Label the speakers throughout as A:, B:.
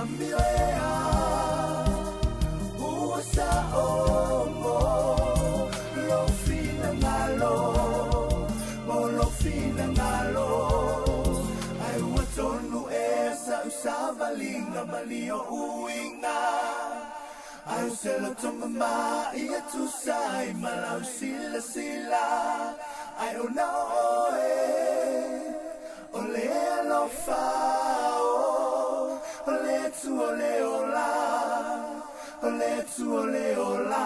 A: Amio ea ua sa'o mo lou finagalo, mo lou finagalo. Ai ua tonu ea sa'u savaliga ma lio uiga, ai o se loto mamā ia tusa ai ma lau silasila, ai ona o oe o le alofa o le Atua o le ola, o le Atua o le ola.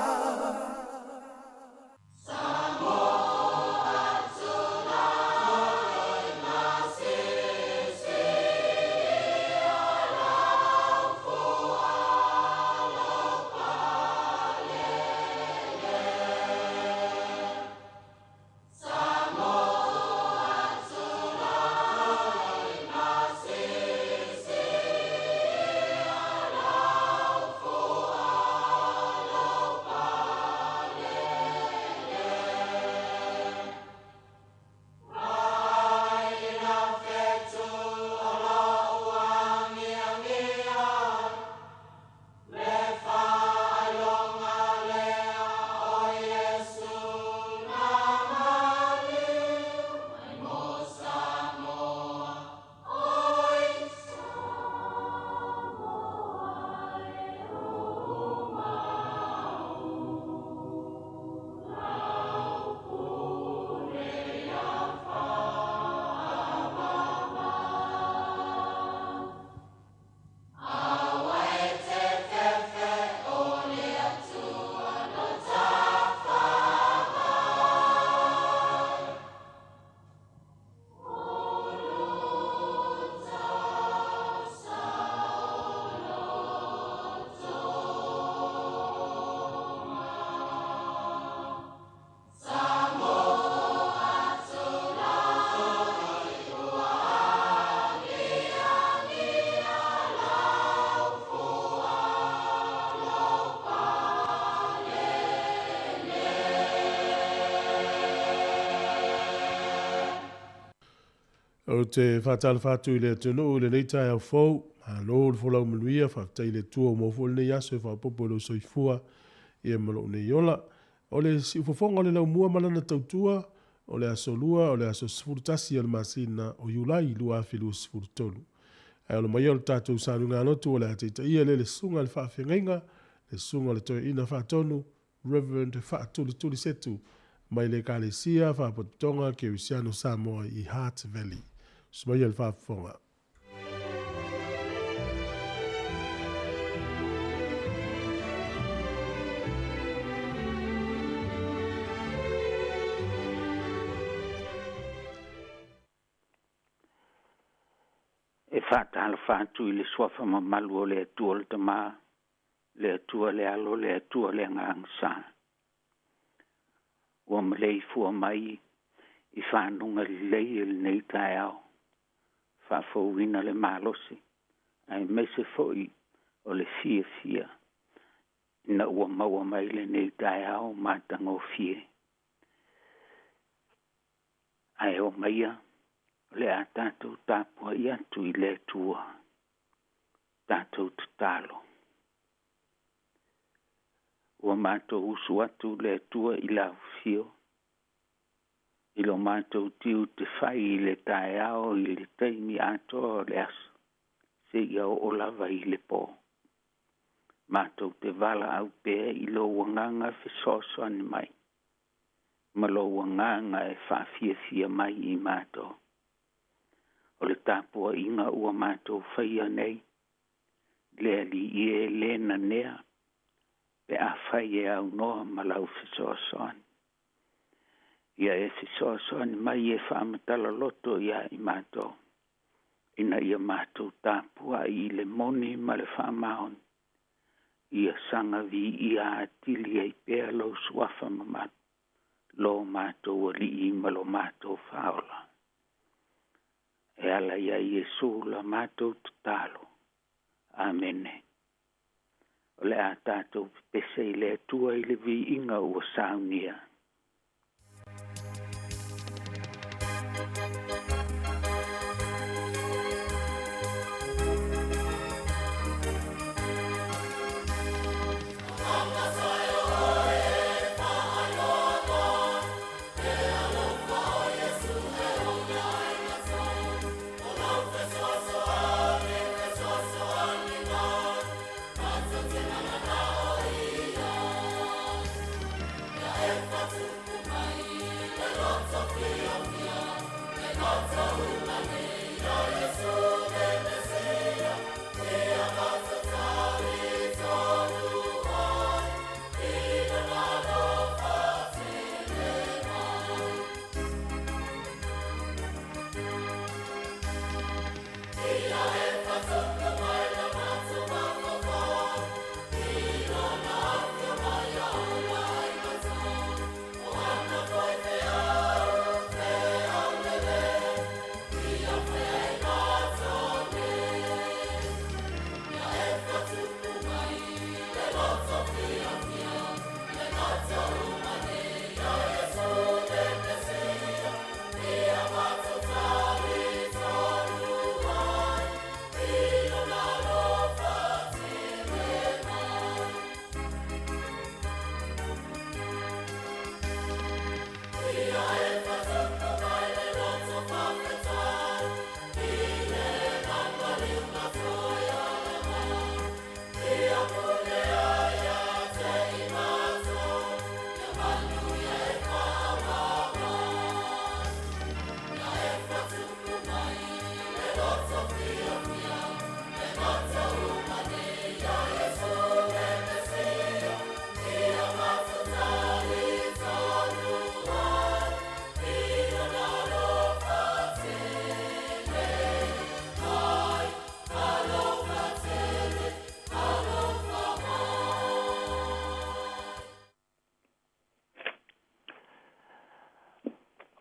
B: Ou te faatalofa atu i le atunuu i lenei taeao fou. Malo le folau manuia, faafetai i le Atua ua maua foi lenei aso e faaopoopo i lou soifua ia ma lou nei ola. O le siufofoga o le laumua ma lana tautua, o le aso Lua, o le aso 11 o le masina o Iulai 2023. Ae ola maia o le tatou saluga lotu o le a taitaia lea le susuga i le faafeagaiga, le susuga o le Toeaina Faatonu, Reverend Faatulitulisetu, mai le Ekalesia Faalapotopotoga Kerisiano Samoa i Hart Valley. Susu maia le faafofoga.
C: E faatalofa atu i le suafa mamalu o le Atua le Tama, le Atua le Alo, le Atua le Agaga Sa. Ua maleifua mai i fanuga lelei e lenei taeao, faafouina le malosi, aemaise foi o le fiafia ina ua maua mai lenei taeao matagofie. Ae omaia o le a tatou tapuai atu i le Atua, tatou tatalo. Ua matou usu atu le Atua i lau afio, i lo matou tiute fai i le taeao i le taimi atoa o le aso, seia oo lava i le po. Matou te valaau pea i lou agaga fesoasoani mai, ma lou agaga e faafiafia mai i matou. O le tapuaiga ua matou faia nei, le Alii e le nanea, pe afai e aunoa ma lau fesoasoani. Ia e fesoasoani mai e faamatala loto ia i matou, ina ia matou tapuai i le moni ma le faamaoni, ia saga viia atili ai pea lou suafa mamalu, lo matou Alii ma lo matou Faaola. E ala ia Iesu la matou tatalo. Amene. O le a tatou pepese i le Atua i le viiga ua saunia.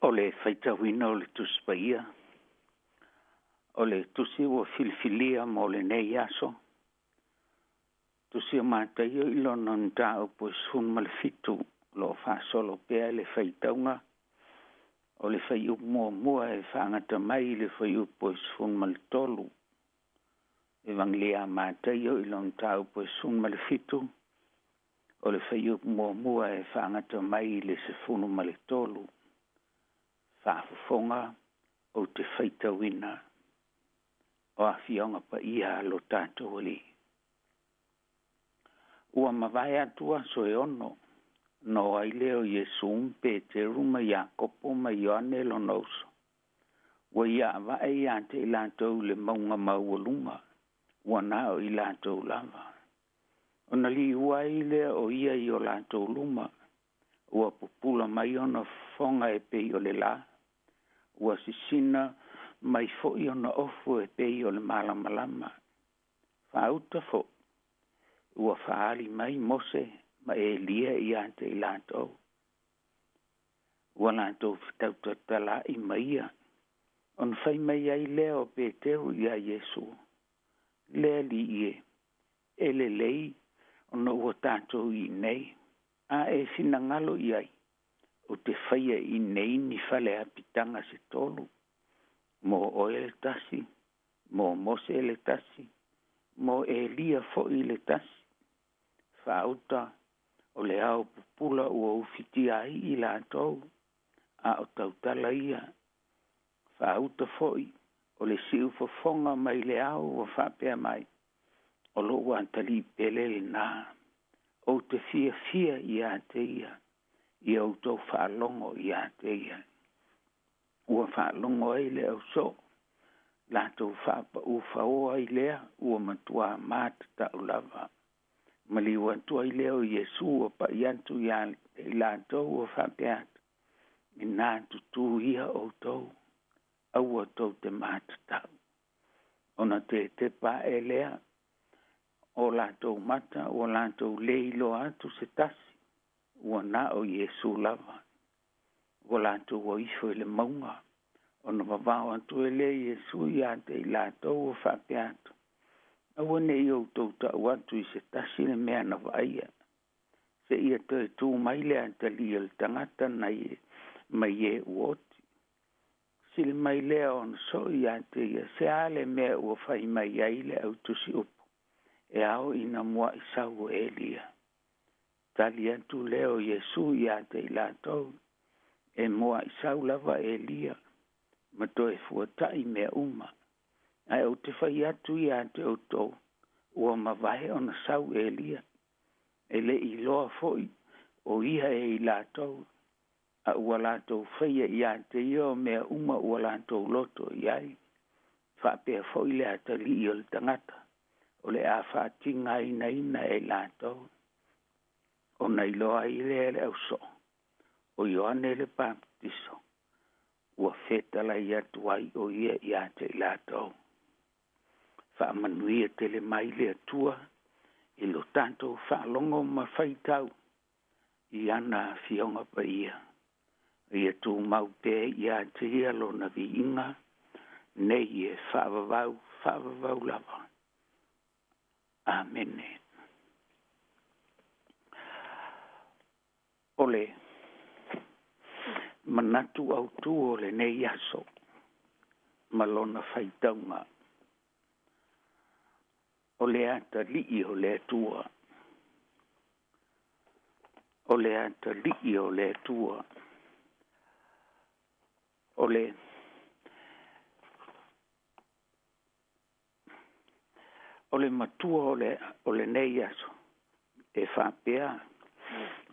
C: O le faitauina o le Tusi Paia, o le tusi ua filifilia mo lenei aso, tusi o Mataio i lona mataupu e 17, o lo o faasolo pea le faitauga o le fuaiupu muamua e faagata mai i le fuaiupu e 13. Evagelia a Mataio i lona mataupu e 17, o le fuaiupu muamua e faagata mai i le 13. Faafofoga ou te faitauina o afioga paia a lo tatou Alii. Ua mavae atu aso e 6, na o ai lea o Iesu ma Peteru ma Iakopo ma Ioane lona uso. Ua ia avae ia te i latou i le mauga maualuga, ua na o i latou lava. Ona liua ai lea o ia i o latou luma, ua pupula mai ona fofoga e pei o le la, ua sisina mai foi ona ofu e pei o le malamalama. Faauta foi, ua faali mai Mose ma Elia ia te i latou. Ua latou fetautatala'i ma ia, ona fai mai ai lea o Peteru ia Iesu, le Alii e, e lelei ona ua tatou i nei, a e finagalo i ai, o te faia i nei ni fale apitaga se tolu, mo oe le tasi, mo Mose le tasi, mo Elia foi le tasi. Faauta o le ao pupula ua ufitia ai i latou, a o tautala ia. Faauta foi o le siufofoga mai le ao ua faapea mai, o lou atalii pele lena, ou te fiafia ia te ia, ia outou faalogo ia te ia. Ua faalogo ai le ausoo, latou faapaufaoa ai lea, ua matua matatau lava. Maliu atu ai lea o Iesu ua pai atu ia i latou ua faapea atu, ina tutū ia outou, aua tou te matatau. Ona te tepa ae lea, o latou mata, ua latou le iloa atu se tasi, ua na o Iesu lava. Ua latou o ifo i le mauga, ona vavao atu e le Iesu ia te i latou ua faapea atu, aua ne i outou tau atu i se tasi le mea na vaaia. Se ia toe tū mai le atalii o le tagata nai mai e ua oti. Sili mai lea ona soo ia te ia, se a le mea ua fai mai ai le autusi upu, e ao ina mua'i sau o Elia. Tali atu lea o Iesu ia te i latou, e mua'i sau lava Elia, ma toe fuata'i mea uma. Ae ou te fai atu ia te outou, ua mavae ona sau Elia. E le iloa foi o ia e i latou, a ua latou faia ia te ia o mea uma ua latou loto i ai. Faapea foi le atalii o le tagata o le a faatigainaina e i latou. Ona iloa ai lea e le ausoo o Ioane le Papatiso ua fetalai atu ai o ia ia te i latou. Faamanuia tele mai le Atua i lo tatou faalogo ma faitau i ana afioga paia. Ia tumau pea ia te ia lona viiga nei e faavavau, faavavau lava. Amene. O le manatu autū o lenei aso ma lona faitauga, o le atalii o le Atua. O le atalii o le Atua. O le matua o lenei aso e faapea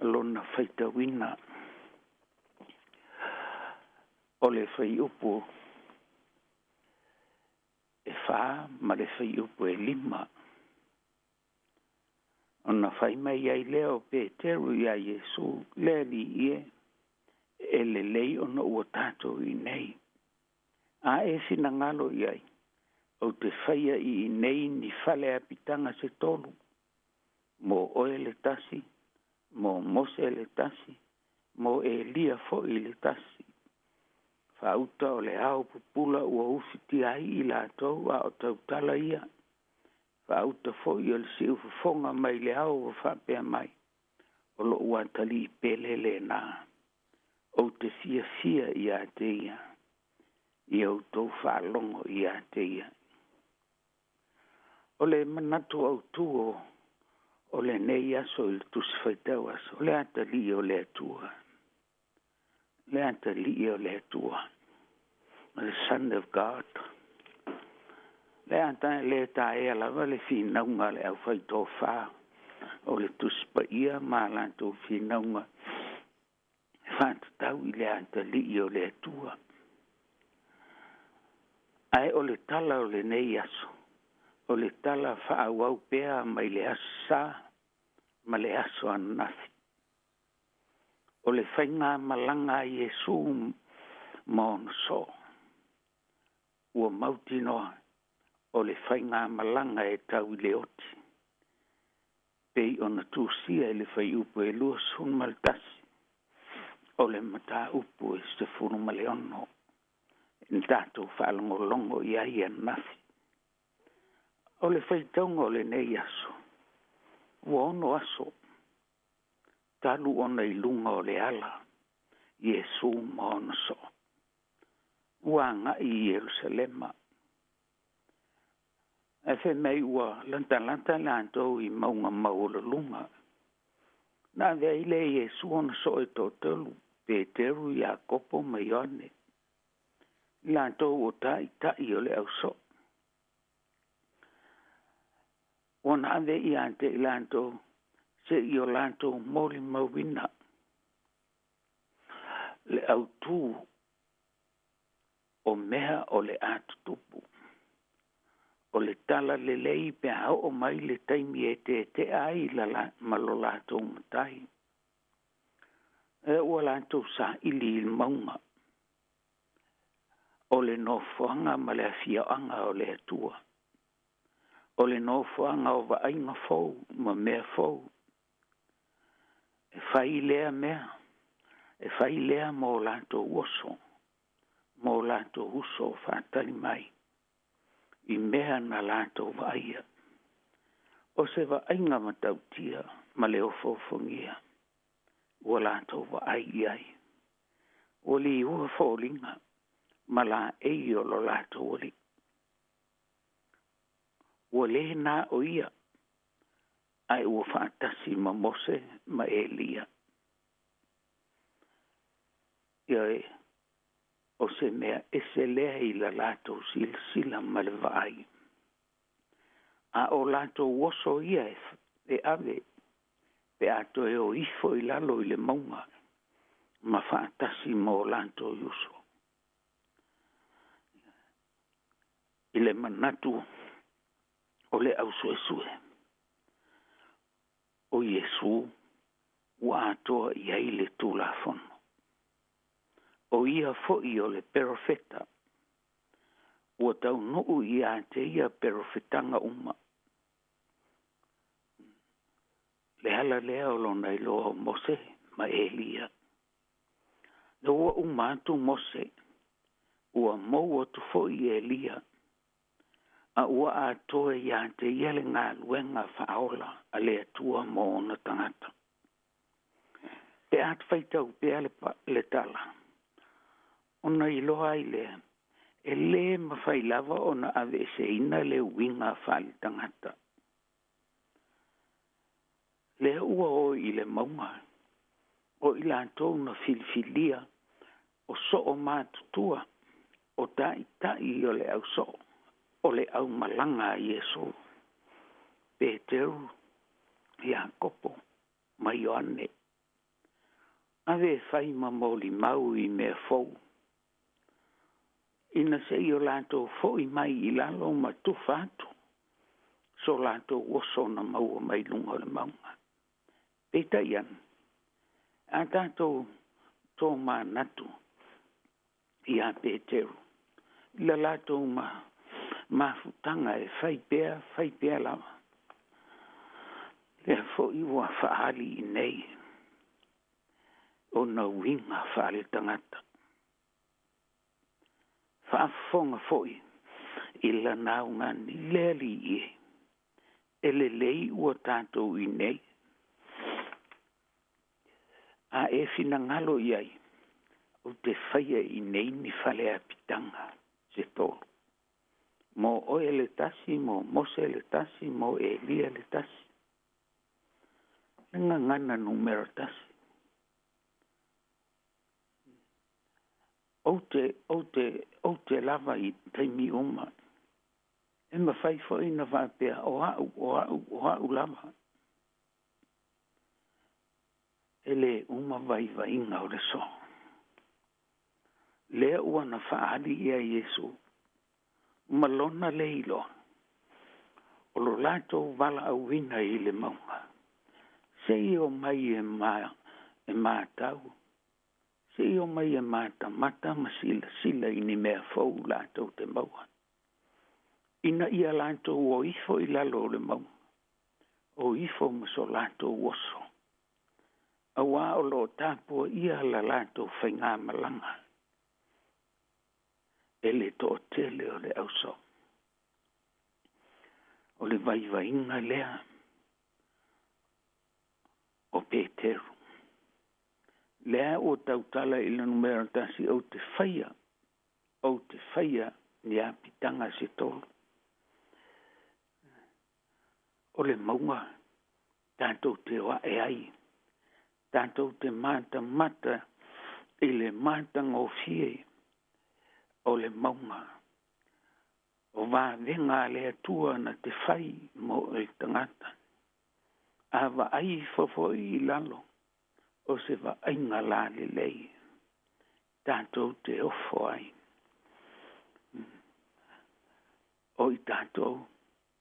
C: lona faitauina o le fuaiupu 4 ma le fuaiupu 5. Ona fai mai ai lea o Peteru iā Iesu, le Alii e, e lelei ona ua tatou i inei. A e finagalo i ai, ou te faia i inei ni fale apitaga se tolu, mo oe le tasi, mo Mose le tasi, mo Elia foi le tasi. Faauta o le ao pupula ua ufitia ai i latou a o tautala ia. Faauta foi o le siufofoga mai le ao ua faapea mai, o lou atalii pele lena, ou te fiafia ia te ia, ia outou faalogo ia te ia. O le manatu autū o lenei aso i le Tusi Faitau Aso, o le atalii o le Atua. Le atalii o le Atua. The Son of God. Le ata le taea lava le finauga le aufaitofa o le Tusi Paia ma latou finauga faatatau i le atalii o le Atua. Ae o le tala o lenei aso, o le tala faaauau pea mai le Aso Sa ma le aso ananafi. O le faigamalaga a Iesu ma ona soo, ua mautinoa o le faigamalaga e tau i le oti, pei ona tusia i le fuaiupu 21 o le mataupu e 16 na tatou faalogologo i ai ananafi. O le faitauga o lenei aso, ua 6 aso talu ona i luga o le ala Iesu ma ona soo, ua agai i Ierusalema. Ae fai mai ua latalata latou i mauga maualuluga. Na ave ai lea e Iesu ona soo e toatolu, Peteru, Iakopo ma Ioane, i latou o taitai o le ausoo. Ua na ave ia te i latou se i o latou molimauina le autū o mea o le a tutupu. O le tala lelei pe a oo mai le taimi e tetea ai ma lo latou matai. E ua latou saili i le mauga o le nofoaga ma le afioaga o le Atua. O le nofoaga o vaaiga fou ma mea fou. E fai lea mea, e fai lea mo latou oso, mo latou uso faatali mai i mea na latou vaaia. O se vaaiga matautia ma le ofoofogia ua latou vaai i ai. Ua liua foliga ma laei o lo latou alii. Ua lē na o ia, ae ua faatasi ma Mose ma Elia. Ia o se mea ese lea i la latou silasila ma le vaai. A o latou oso ia e ave pe a toe o ifo i lalo i le mauga ma faatasi ma o latou uso. I le manatu o le ausuesue. O Iesu ua atoa i ai le Tulafono. O ia foi o le perofeta, ua taunuu ia te ia perofetaga uma. Le ala lea o lona iloa o Mose ma Elia. Na ua uma atu Mose, ua mou atu foi Elia, a ua atoa ia te ia le galuega faaola a le Atua mo ona tagata. Pe a faitau pea le tala, ona iloa ai lea, e lē mafai lava ona aveeseina le uiga faaletagata. Lea ua o i le mauga, o i latou na filifilia, o soo matutua, o taʻitaʻi o le ausoo, o le aumalaga a Iesu, Peteru, Iakopo ma Ioane. Ave e fai ma molimau i mea fou. Ina se i o latou foʻi mai i lalo ma tufa atu so latou oso na maua mai luga o le mauga. Peitai ane, a tatou tomanatu ia Peteru, i la latou mafutaga e fai pea, fai pea lava. Lea foi ua faali i nei ona uiga faaletagata. Faafofoga foi i lana augani le Alii e, e lelei ua tatou i nei. A e finagalo i ai, ou te faia i nei ni fale apitaga se tolu. Mo oe le tasi, mo Mose le tasi, mo Elia le tasi. Le gagana numera 1. Ou te lava i taimi uma. E mafai foi na faapea o au, o au, o au lava. E le uma vaivaiga o le so. Lea ua na faali ia Iesu, ma lona le iloa, o lo latou valaauina i le mauga. Se i o mai e matau, se i o mai e matamata ma silasila i ni mea fou latou te maua. Ina ia latou o ifo i lalo o le mauga, o ifo ma so latou oso. Auā o loo tapua ia la latou faigamalaga e le toatele o le ausoo. O le vaivaiga lea o Peteru. Lea ua tautala i le numera 1, ou te faia ni apitaga se tolu. O le mauga tatou te oae ai, tatou te matamata i le matagofie o le mauga. O vavega a le Atua na te fai mo le tagata. A vaai ifo foi i lalo, o se vaaiga lalelei, tatou te ofo ai. O i tatou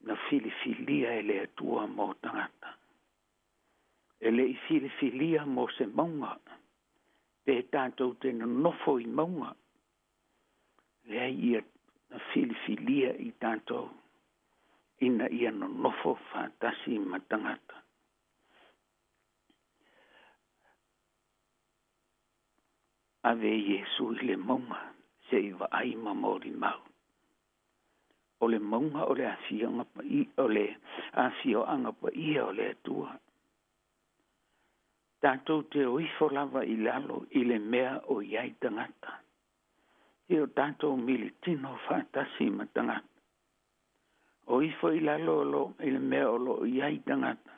C: na filifilia e le Atua mo tagata. E le i filifilia mo se mauga, pe tatou te nonofo i mauga. Lea ia na filifilia i tatou, ina ia nonofo faatasi ma tagata. Ave Iesu i le mauga, se i vaai ma molimau. O le mauga o le afioaga paia o le Atua. Tatou te o ifo lava i lalo i le mea o i ai tagata. E o tatou militino faatasi ma tagata. O ifo i lalo i le mea o loo i ai tagata.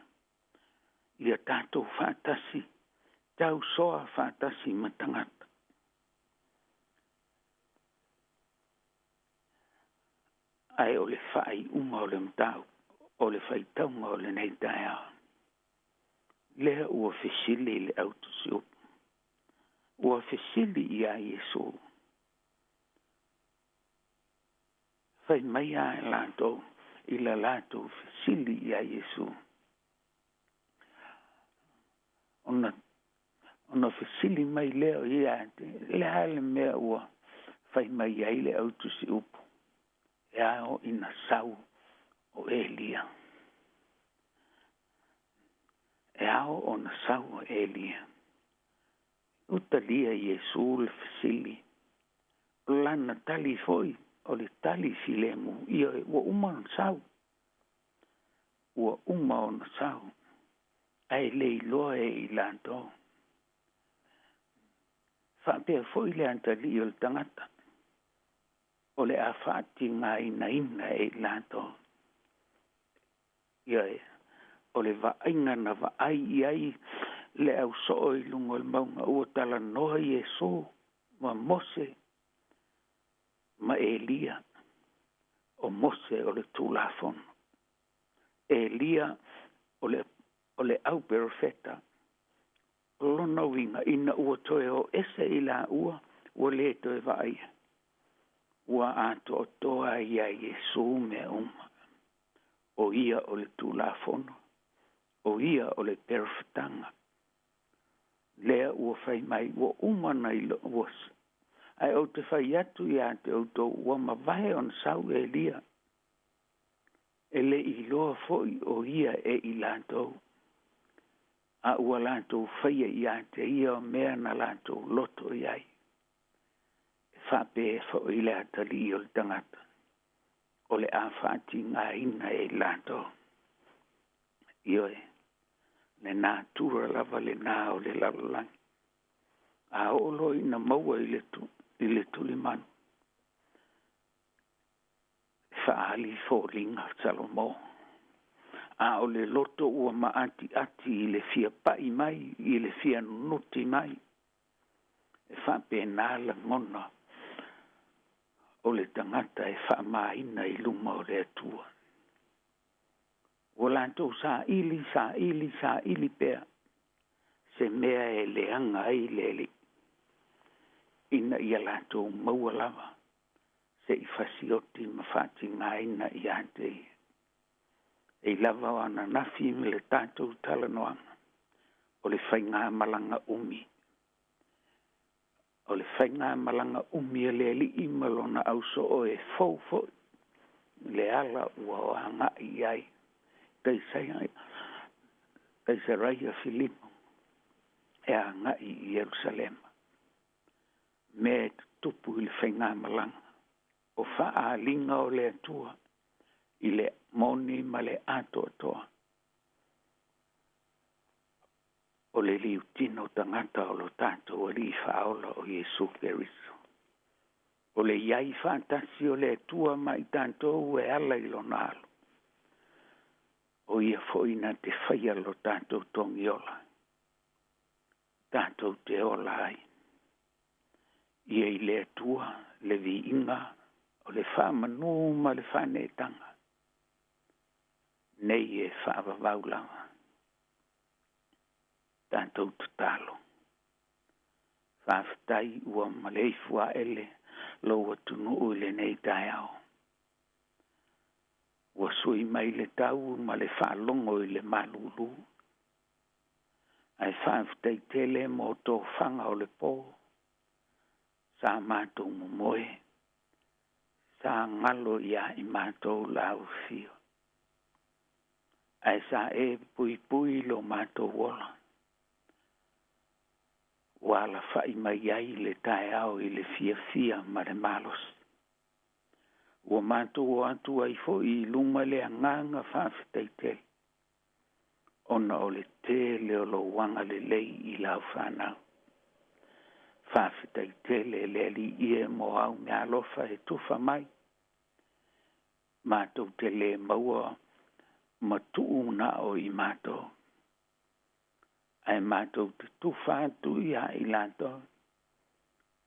C: Ia tatou faatasi, tausoa faatasi ma tagata. Ae o le faaiuga o le mataupu, o le faitauga o lenei taeao. Lea ua fesili le autusiupu. Ua fesili ia Iesu. Fai mai a e latou i la latou fesili iā Iesu. Ona fesili mai lea o ia le a le mea ua fai mai ai le autusiupu e ao ina sau o Elia. E ao ona sau o Elia. Ua talia Iesu le fesili. O lana tali foi o le tali filemu. Ia ua uma ona sau. Ua uma ona sau. Ae le iloa e i latou. Faapea foi le atalii o le tagata. O le a faatigainaina e i latou. Ia o le vaaiga na vaai i ai le ausoo i luga o le mauga ua talanoa Iesu ma Mose ma Elia. O Mose o le Tulafono. Elia o le auperofeta. O lona uiga ina ua toe o ese i laua ua le toe vaaia. Ua atoatoa ia Iesu mea uma. O ia o le Tulafono. O ia o le perofetaga. Lea ua fai mai ua uma na ua ae ou te fai atu ia te outou ua mavae ona sau Elia. E le iloa foi o ia e i latou. A ua latou faia ia te ia o mea na latou loto i ai. E faapea foi le atalii o le tagata. O le a faatigaina e i latou. Ioe, le natura lava lenā o le lalolagi. A oo loa ina maua i le tulimanu. E faaali foliga Salomo. A o le loto ua maatiati i le fia pai mai, i le fia nunuti mai. E faapena lagona o le tagata e faamaina i luma o le Atua. Ua latou saili, saili, saili pea. Se mea e leaga ai le Alii. Ina ia latou maua lava se i fasioti ma faatigaina ia te ia. E lava o ananafi ma le tatou talanoaga. O le faigamalaga umi. O le faigamalaga umi a le Alii ma lona ausoo e fou foi. Le ala ua agai i ai. Kaisaraia Filipo e agai i Ierusalema. Mea e tutupu i le faigamalaga. O faaaliga o le Atua i le moni ma le atoatoa. O le liutino tagata o lo tatou Alii faaola o Iesu Keriso. O le iai faatasi o le Atua ma i tatou e ala i lona alo. O ia foi na te faia lo tatou togiola. Tatou te ola ai. Ia i le Atua le viiga o le faamanu ma le faaneetaga. Nei e faavavau lava. Tatou tatalo. Faafetai ua maleifua aele lou atunuu i lenei taeao. Ua sui mai le tau ma le faalogo i le malulu. Ae faafetai tele mo tofaga o le po. Sa matou momoe. Sa galo ia i matou laufio. Ae sa e puipui lo matou ola. Ua alafai mai ai le taeao i le fiafia ma le malosi. Ua matou o atu ai foi i luma le agaga faafetai tele. Ona o le tele o lou agalelei i lau fanau. Faafetai tele le Alii e mo au meaalofa e tufa mai. Matou te le maua ma tuu na o i matou. Ae matou te tufa atu ia i latou.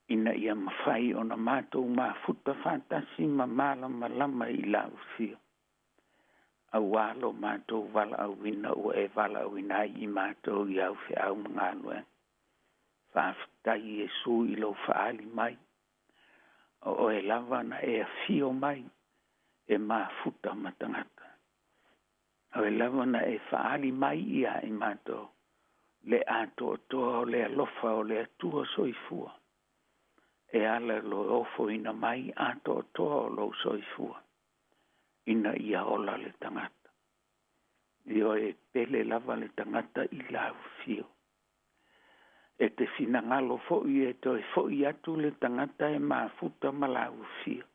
C: Ina ia mafai ona matou mafuta faatasi ma malamalama i lau afio. Auā lo matou valaauina ua e valaauina ai i matou i au feau ma galuega. Faafetai Iesu i lou faaali mai. O oe lava na e afio mai. e mafuta ma tagata. O e lava na e fa'aali mai ia i matou le atoatoa o le alofa o le Atua soifua e ala lo ofoina mai atoatoa o lou soifua ina ia ola le tagata. Ioe, pele lava le tagata i lau fio. E te finagalo fo'i e toe fo'i atu le tagata e mafuta ma lau fio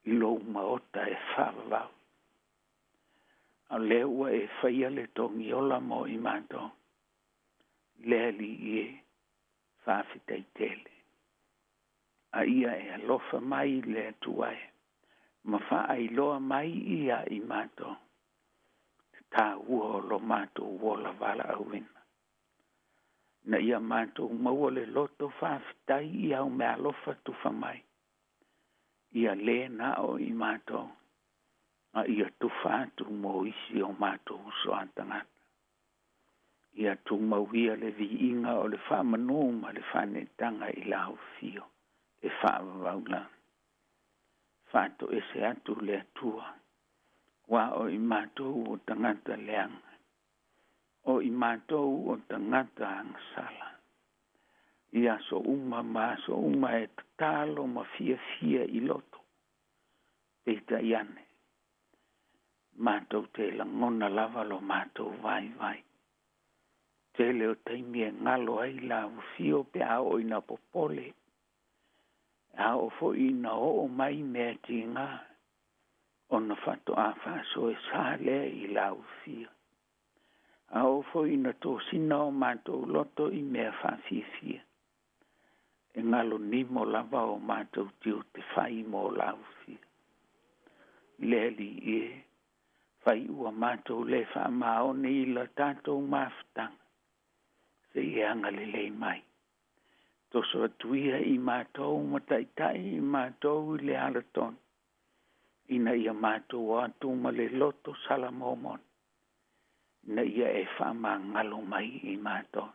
C: i lou maota e faavavau. A o lea ua e faia le togiola mo i matou. Le Alii e, faafetai tele. A ia e alofa mai le Atua e, ma faailoa mai ia i matou te tāua o lo matou ola valaauina. Na ia matou maua le loto faafetai i au meaalofa tufa mai. Ia lē na o i matou, a ia tufa atu mo isi o matou uso a tagata. Ia tumauia le viiga o le faamanū ma le faaneetaga i lau afio e faavavau lagi. Faatoese atu le Atua, ua o i matou o tagata leaga, o i matou o tagata agasala. I aso uma ma aso uma e tatalo ma fiafia i loto, peitai ane, matou te lagona lava lo matou vaivai. Tele o taimi e galo ai lau afio pe a oo ina popole, a oo foi ina oo mai mea tiga, ona faatoa faasoesa lea i lau afio. A oo foi ina tosina o matou loto i mea faafiafia, e galo nimo lava o matou tiute fai mo lau afio. Le Alii e, fai ua matou le faamaoni i la tatou mafutaga, seia agalelei mai. Toso atu ia i matou ma taitai i matou i le alatonu, ina ia matou o atu ma le loto salamomoni, ina ia e faamagalo mai i matou.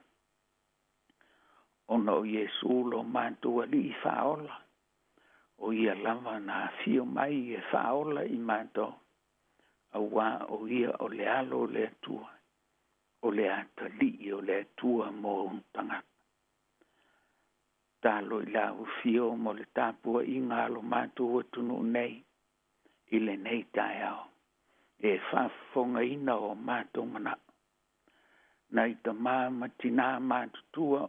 C: Ona o Iesu lo matou Alii faaola, o ia lava na afio mai e faaola i matou, auā o ia o le Alo o le Atua, o le atalii o le Atua mo ona tagata. Talo i lau afio mo le tapuaiga a lo matou atunuu nei i lenei taeao, e faafofogaina o matou manao. Nai tamā ma tinā matutua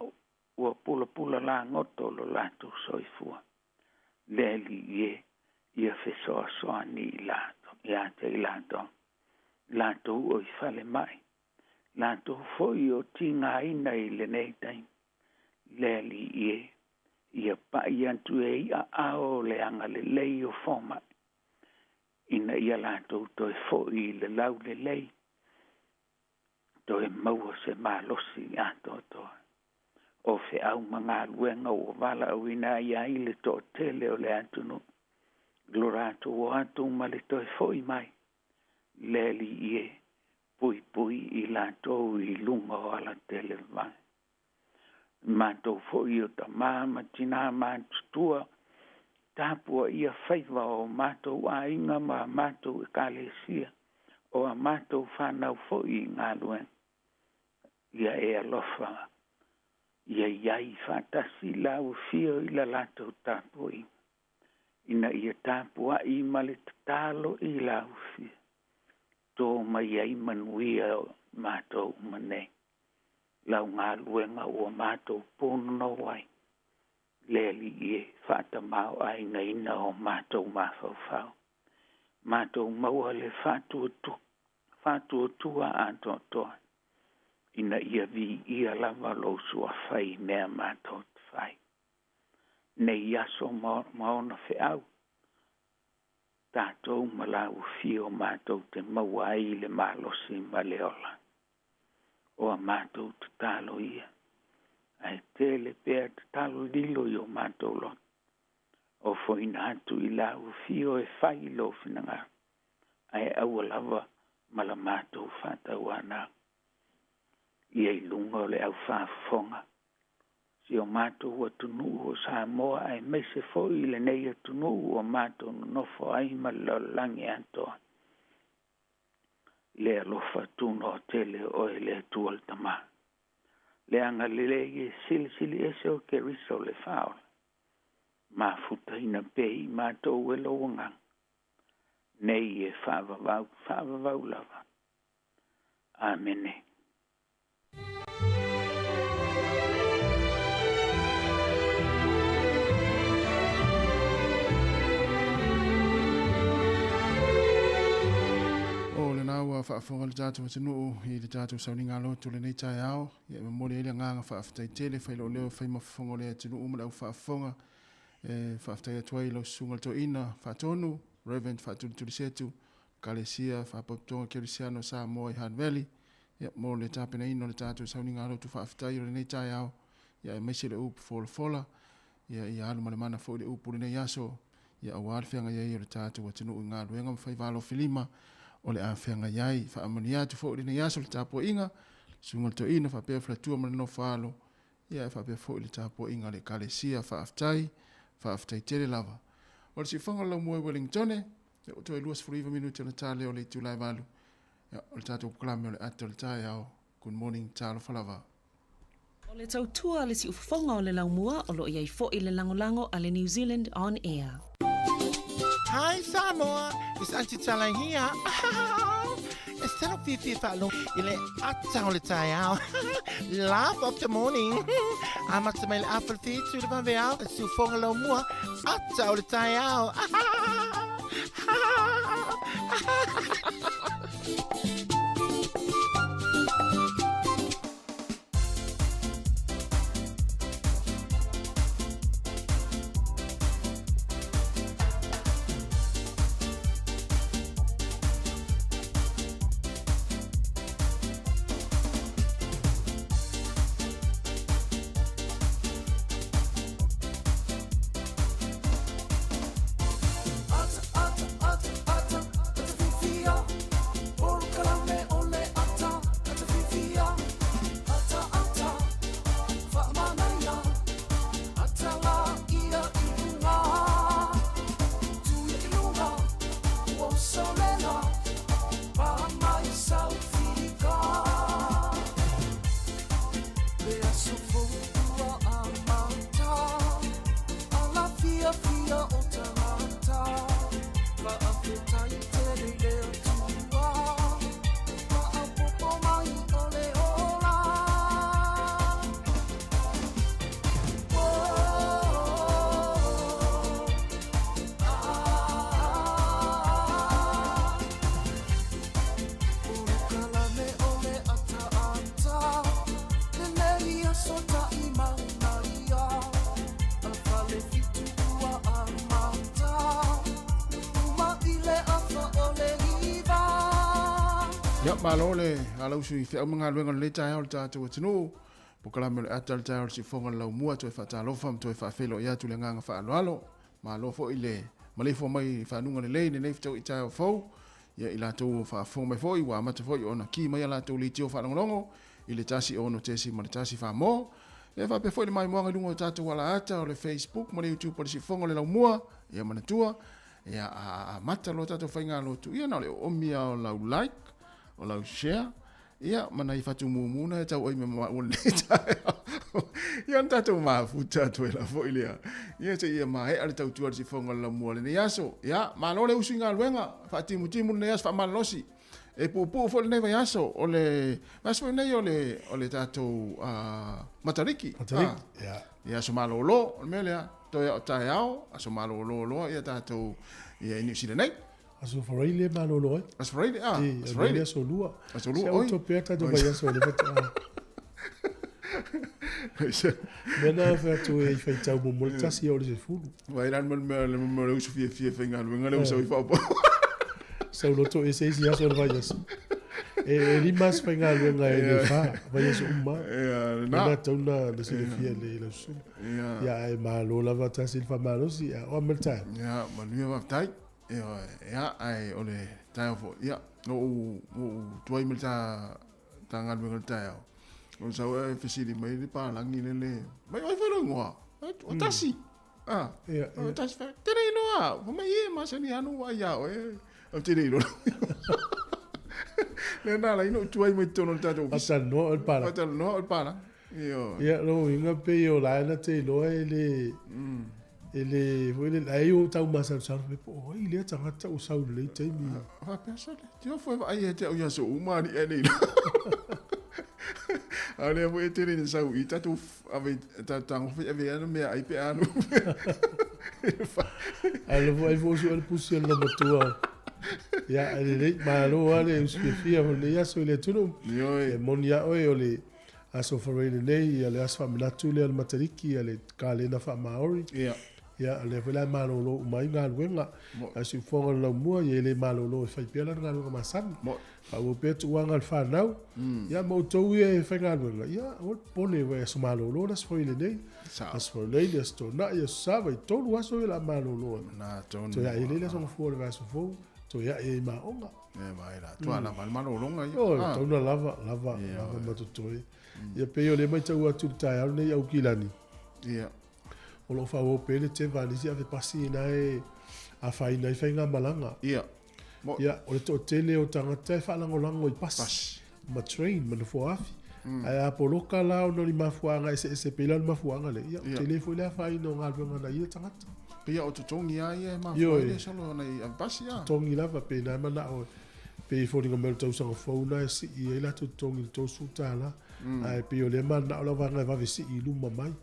C: ua pulapula lagoto lo latou soifua. Le Alii e, ia fesoasoani i latou, ia te i latou. Latou o i fale mai, latou foi o tigaina i lenei taimi. Le Alii e, ia pa'i atu e i aao le agalelei o fomai, ina ia latou toe fo'i i le laulelei, toe maua se malosi atoatoa. O feau ma galuega ua valaauina ai ai le toatele o le atunuu, lo latou o atu ma le toe fo'i mai. Le Alii e, puipui i latou i luga o alatele vavave. Matou foi o tamā ma tinā matutua, tapuaia faiva o matou aiga ma matou ekalesia, o a matou fanau foi i galuega. Ia e alofa, ia iai faatasi lau afio i la latou tapuaiga, ina ia tapuai ma le tatalo i lau afio, to mai ai manuia o matou uma nei. Lau galuega ua matou punonou ai, Le Alii e, faatamāo'aigaina o matou mafaufau. Matou maua le faatuatua atoatoa, ina ia viia lava lou suafa i mea matou te fai. Nei aso ma ona feau, tatou ma lau afio matou te maua ai le malosi ma le ola. O a matou tatalo ia, ae tele pea tatalo lilo i o matou loto. Ofoina atu i lau afio e fai lou finagalo, ae aua lava ma la matou faatauanau. Ia i luga o le aufaafofoga, Si o matou atunuu o Samoa aemaise foi lenei atunuu ua matou nonofo ai ma le lalolagi atoa. Le alofa tunoa tele o oe le Atua le Tama. Le agalelei e silisili ese o Keriso le Faaola. Mafutaina pea i matou e lou agaga. Nei e faavavau, faavavau lava. Amene.
D: O lena ua faafofoga le tatou atunuu i le tatou sauniga lotu lenei taeao. Ia e momoli ai le agaga faafetai tele fai lou leo e fai ma fofoga o le atunuu ma le au faafofoga. E faafetai atu ai i lau susuga le toeaina Faatonu, Reverend Faatulitulisetu, Ekalesia Faapotopotoga Kerisiano o Samoa i Hutt Valley, ia, mo le tapenaina o le tatou sauniga lotu faafetai o lenei taeao, ia, aemaise le upu folafola, ia, ia alu ma le mana foi le upu i lenei aso, ia, aua le feagai ai o le tatou atunuu i galuega ma faiva alofilima o le a feagai ai. Faamanuia atu foi i lenei aso le tapuaiga, susuga le toeaina faapea faletua ma le nofo alo, ia, e faapea foi le tapuaiga a le Ekalesia. Faafetai, faafetai tele lava. O le siufaga o le laumua i Wellingtone, ia, ua toe 29 minute ona ta lea o le itula e 8. Ia, o le tatou polokalame o le ata o le taeao. Good morning, talofa lava.
E: O le tautua a le siufofoga o le laumua o lo o i ai foi le lagolago a le New Zealand On Air.
A: Hi Samoa, it's Aunty Tala here. E tino fiafia faalogo i le ata o le taeao. Laugh of the morning. Amata mai le afa le whitu i le vaveao, e siufoga lau mua, ata o le taeao.
D: Ia, malo le alausu i feau ma galuega o lenei taeao le tatou atunuu. Polokalame o le ata o le taeao o le siufofoga o le laumua, toe faatalofa ma toe faafeiloai atu le agaga faaaloalo. Malo foi le maleifua mai i fanuga lelei i lenei fetaui taeao fou. Ia, i latou ua faafofoga mai foi, ua amata foi ona ki mai a latou leitio faalogologo i le 1 6 ma le 1 4 mo. Ia, faapea foi le maimoaga i luga o tatou alaata o le Facebook ma le YouTube o le Siufofoga o le Laumua. Ia, manatua, ia, a amata loa tatou faigalotu, ia, na o le oomi lava o lau like, o lau share, ia, ma nai fatumumu na e tau ai me maua lenei taeao. Ia, ona tatou mafuta atu ai la foi lea. Ia, seia maea le tautua le Siufofoga o le Laumua lenei aso. Ia, malo le usu i galuega, faatimutimu lenei aso faamalolosi. E puupuu foi lenei vaiaso, o le vaiaso foi lenei o le, o le tatou Matariki.
B: Matariki, ia.
D: Ia, aso malolo, o le mea lea, toe o taeao, aso malolo loa ia tatou ia i Niu Sila nei.
B: Aso Faraile e malolo ai.
D: Aso Faraile, ah,
B: aso Faraile. Aso Lua.
D: Aso Lua, oi.
B: Se auto tatou vaiaso le faatoa. Mea na fai atu e faitau mo le 1 o le 10.
D: Vai la le mea le usu fiafia faigaluega le uso i faaopo.
B: Sau loto e se isi aso o le vaiaso. E 5 aso faigaluega e le 4, vaiaso uma.
D: Na.
B: Na tau na silafia le lau susuga. Ia, ae malo lava tasi le faamalosi. Ia, o a ma le taeao.
D: Ia, manuia faafetai. Ia, ae o le taeao foi. Ia, na ou tuai ma le ta galuega i le taeao. O sau e fesili mai le palagi le le. Mai oi foi lo ingoa. O tasi. Ah. O tasi fa. Te le iloa. Fa mai e masani anu wa ia oe. O te le iloa. Le na la ino tuai mai tonu le tatou.
B: Fatalanoa o le palagi.
D: Fatalanoa o le palagi. Ioe.
B: Ia, lou uiga pei o la e na te iloa e le, e le, foi lele, ai o tau masalosalo fai po o ai lea tagata ua sau i lenei taimi.
D: Faapea sole, tio foi vaai ia te au i aso uma alii ae le iloa. A o lea foi e tele ina sau i tatou ave tatou tagofa i ave ai ana meaai pe a alu.
B: Ae nofo ai foi sue le pusi a le loomatua. Ia, e lelei, malo lava le usu fiafia o lenei aso i le atunuu.
D: Ioe.
B: E moni lava oe o le aso Faraile nei, ia le aso faamanatu lea o le Matariki, ia le kalena faa-Maori.
D: Ia.
B: Ia, o lea foi la e malolo uma ai galuega. A o siufofoga o le laumua, ia e le malolo e fai pea lana galuega masani. Faaauau pea tuuaga a le fanau. Ia, ma outou ia e faigaluega, ia, aua le popole, ua e aso malolo le Aso Faraile nei. Aso Faraile, Aso Toonai, Aso Sa, vaitolu aso ia o le a malolo ai. Toe ae lelei le Aso Gafua o le vaiaso fou, toe ae ai ma aoga.
D: E vai la, toa lava le malologa ia.
B: Oi, tau na lava, lava, lava ma totoe. Ia pei o lea matau atu i le taeao lenei i Aukilani.
D: Ia.
B: O lo o faaauau pea le teva a nisi ave pasi ina e afaina ai faigamalaga.
D: Ia.
B: Ia, o le toatele o tagata e faalagolago i pasi, pasi. ma train, ma nofoa afi. Ae a poloka la ona o ni mafuaaga eseese pei la o le mafuaaga lea, ia, ia. tele foi le afaina o galuega na ia tagata.
D: Pei o totogi lava ia e mafua ai le solo ona i ave pasi a.
B: Totogi lava, pei na manao pei e foliga mai o le tausaga fou na e sii ai latou totogi i le $30. Ae pei o lea mananao lau vaega e vave sii i luma mai.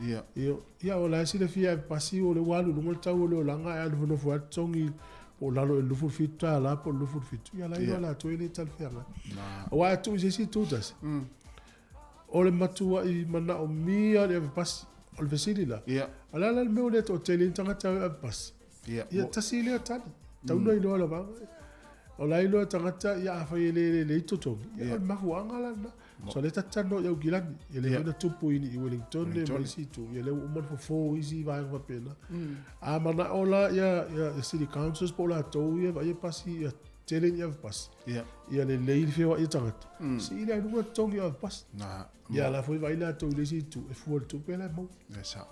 D: Ia.
B: Ia, o la e silafia e pasi o lea ua alu i luga le tau o le olaga ae a nofonofo lava totogi po o lalo i le $27 po o le 27, ia la e iloa latou e le talafeagai. Aua a tuu i se isi itu tasi, o le matuai manaomia le ave pasi. O le fesili la, o le a la le mea ua le toatele ai tagata e o e ave pasi? Ia, tasi lea tali. Tau na iloa lava. O la e iloa e tagata, ia afai e le lelei totogi, ia o le mafuaaga la lena. So lea ta te talanoa i Aukilani, e le mafai ona tupu i ni Wellington ma isi itu, ia lea ua uma ona fofo isi vaega faapena. A manao la ia ia city councils po o latou ia vaaia pasi ia tele ni ave pasi. Ia lelei le feoai o tagata. Sii lea i luga totogi o ave pasi. Ia la foi vaai latou i le isi itu e fua i le tupe la e maua.
D: E sao.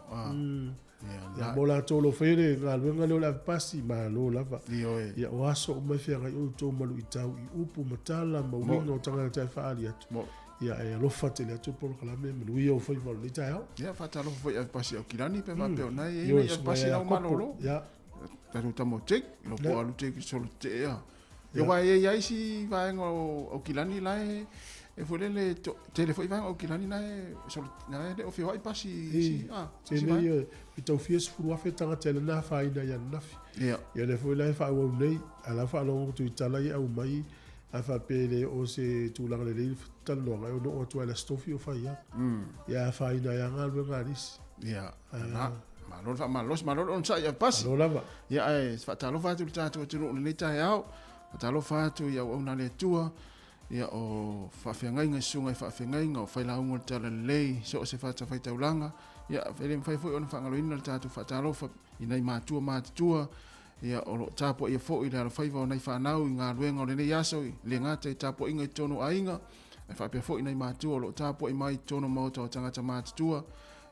B: Ia mo latou o lo o faia le galuega lea o le ave pasi, malo lava. Ia o aso uma e feagai outou ma luitau i upu ma tala ma uiga o tagata e faaali atu. Ia e alofa tele atu le polokalame, manuia ou faiva o lenei taeao.
D: Ia faatalofa foi i ave pasi Aukilani pe faapea o na e i ai ave pasi lau malolo.
B: Ia.
D: Tatou tama o Jake, lo po alu Jake solo te ea. Ia aua e i ai isi vaega o Aukilani la e e foi lele tele foi vaega o Aukilani la e solo la e le o feoai pasi i isi a
B: isi vaega. Tele i tau fia sefulu afe tagata e lana afaina i ananafi.
D: Ia.
B: Ia lea foi la e faaauau nei, a la e faalogo atu i tala ia e aumai a faapea e le o se tulaga lelei le talanoaga e ono oo atu ai i le Aso Tofi o fai lava. Ia afaina ai lava galuega a nisi.
D: Ia, na, malo le faamalosi, malo le onosai i Avepasi.
B: Malo lava.
D: Ia, ae faatalofa atu i le tatou atunuu i lenei taeao, faatalofa atu i auauna a le Atua, ia o faafeagaiga i susuga i faafeagaiga, o failauga o le Talalelei, so o se fatafaitaulaga, ia e le mafai foi ona faagaloina le tatou faatalofa i nai matua matutua, ia o lo o tapuaia foi le alofaiva o nai fanau i galuega o lenei aso, e le gata i tapuaiga i totonu o aiga, ae faapea foi nai matua o lo o tapuai mai i totonu o maota o tagata matutua,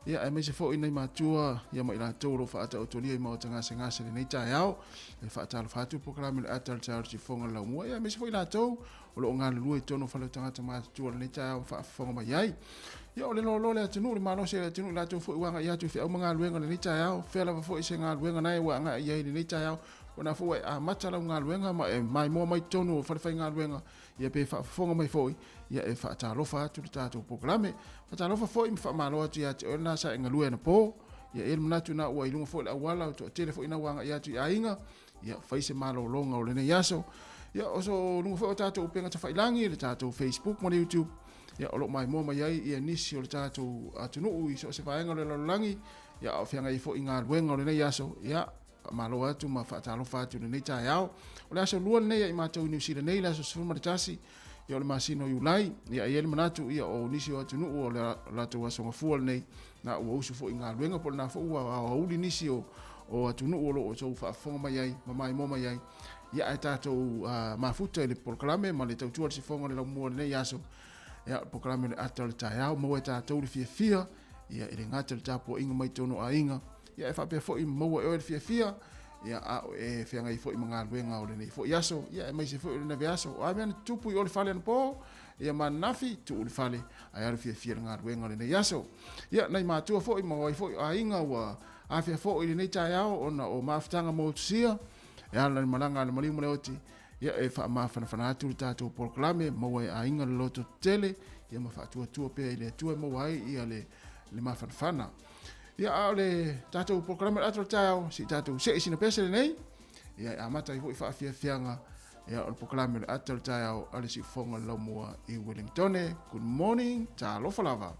D: Ia, aemaise foi nai matua ia ma i latou o lo o faataotolia i maota gasegase i lenei taeao. E faatalofa atu le polokalame o le Ata o le Taeao i le Siufofoga o le Laumua, ia, aemaise foi i latou o lo o galulue i totonu o fale o tagata matutua i lenei taeao ma faafofoga mai ai. Ia, o le loaloa o le atunuu, le malosi o le atunuu, i latou foi ua agai atu i feau ma galuega i lenei taeao, fea lava foi se galuega na e ua agai i ai i lenei taeao, o lena foi ua e amata lau galuega ma e maimoa mai totonu o falefaigaluega, ia pe faafofoga mai foi, ia e faatalofa atu le tatou polokalame. Faatalofa foi ma faamalo atu ia te oe lena sa e galue anapo. Ia e i ai le manatu na ua i luga foi le auala, o toatele foi na ua agai atu i aiga, ia fai se malologa o lenei aso. Ia o so luga foi o tatou upega tafailagi, le tatou Facebook ma le YouTube, ia o lo o maimoa mai ai ia nisi o le tatou atunuu i so o se vaega o le lalolagi, ia a o feagai ai foi i galuega o lenei aso, ia Faamalo atu ma faatalofa atu i lenei taeao. O le aso lua lenei a i matou i Niu Sila nei, le aso 11 ia o le masina o Iulai. Ia e i ai le manatu ia o nisi o atunuu o le latou aso gafua lenei, na ua usu foi i galuega po o lena foi ua aoauli nisi o o atunuu o lo o outou faafofoga mai ai ma maimoa mai ai. Ia ae tatou mafuta i le polokalame ma le tautua a le sifoga o le laumua i lenei aso. Ia, o le polokalame o le ata o le taeao, maua e tatou le fiafia, ia, e le gata i le tapuaiga mai totonu o aiga, ia, e faapea foi maua e oe le fiafia, ia, a o e feagai foi ma galuega o lenei foi aso, ia, aemaise foi o le nave aso. O a mea na tutupu i o le fale anapo, ia, ma ananafi, tuu i le fale, ae alu fiafia i le galuega o lenei aso. Ia, nai matua foi ma o ai foi o aiga ua afea foi i lenei taeao ona o mafutaga motusia, e ala i le malaga a le maliu ma le oti, Ia e faamafanafana atu le tatou polokalame, maua e aiga le loto tetele, ia ma faatuatua pea i le Atua e maua ai ia le, le mafanafana. Ia a o le tatou polokalame o le ata o le taeao, se i tatou see i sina pese lenei, ia e amata ai foi faafiafiaga ia o le polokalame o le ata o le taeao a le Siufofoga o le Laumua i Wellingtone. Good morning, talofa lava.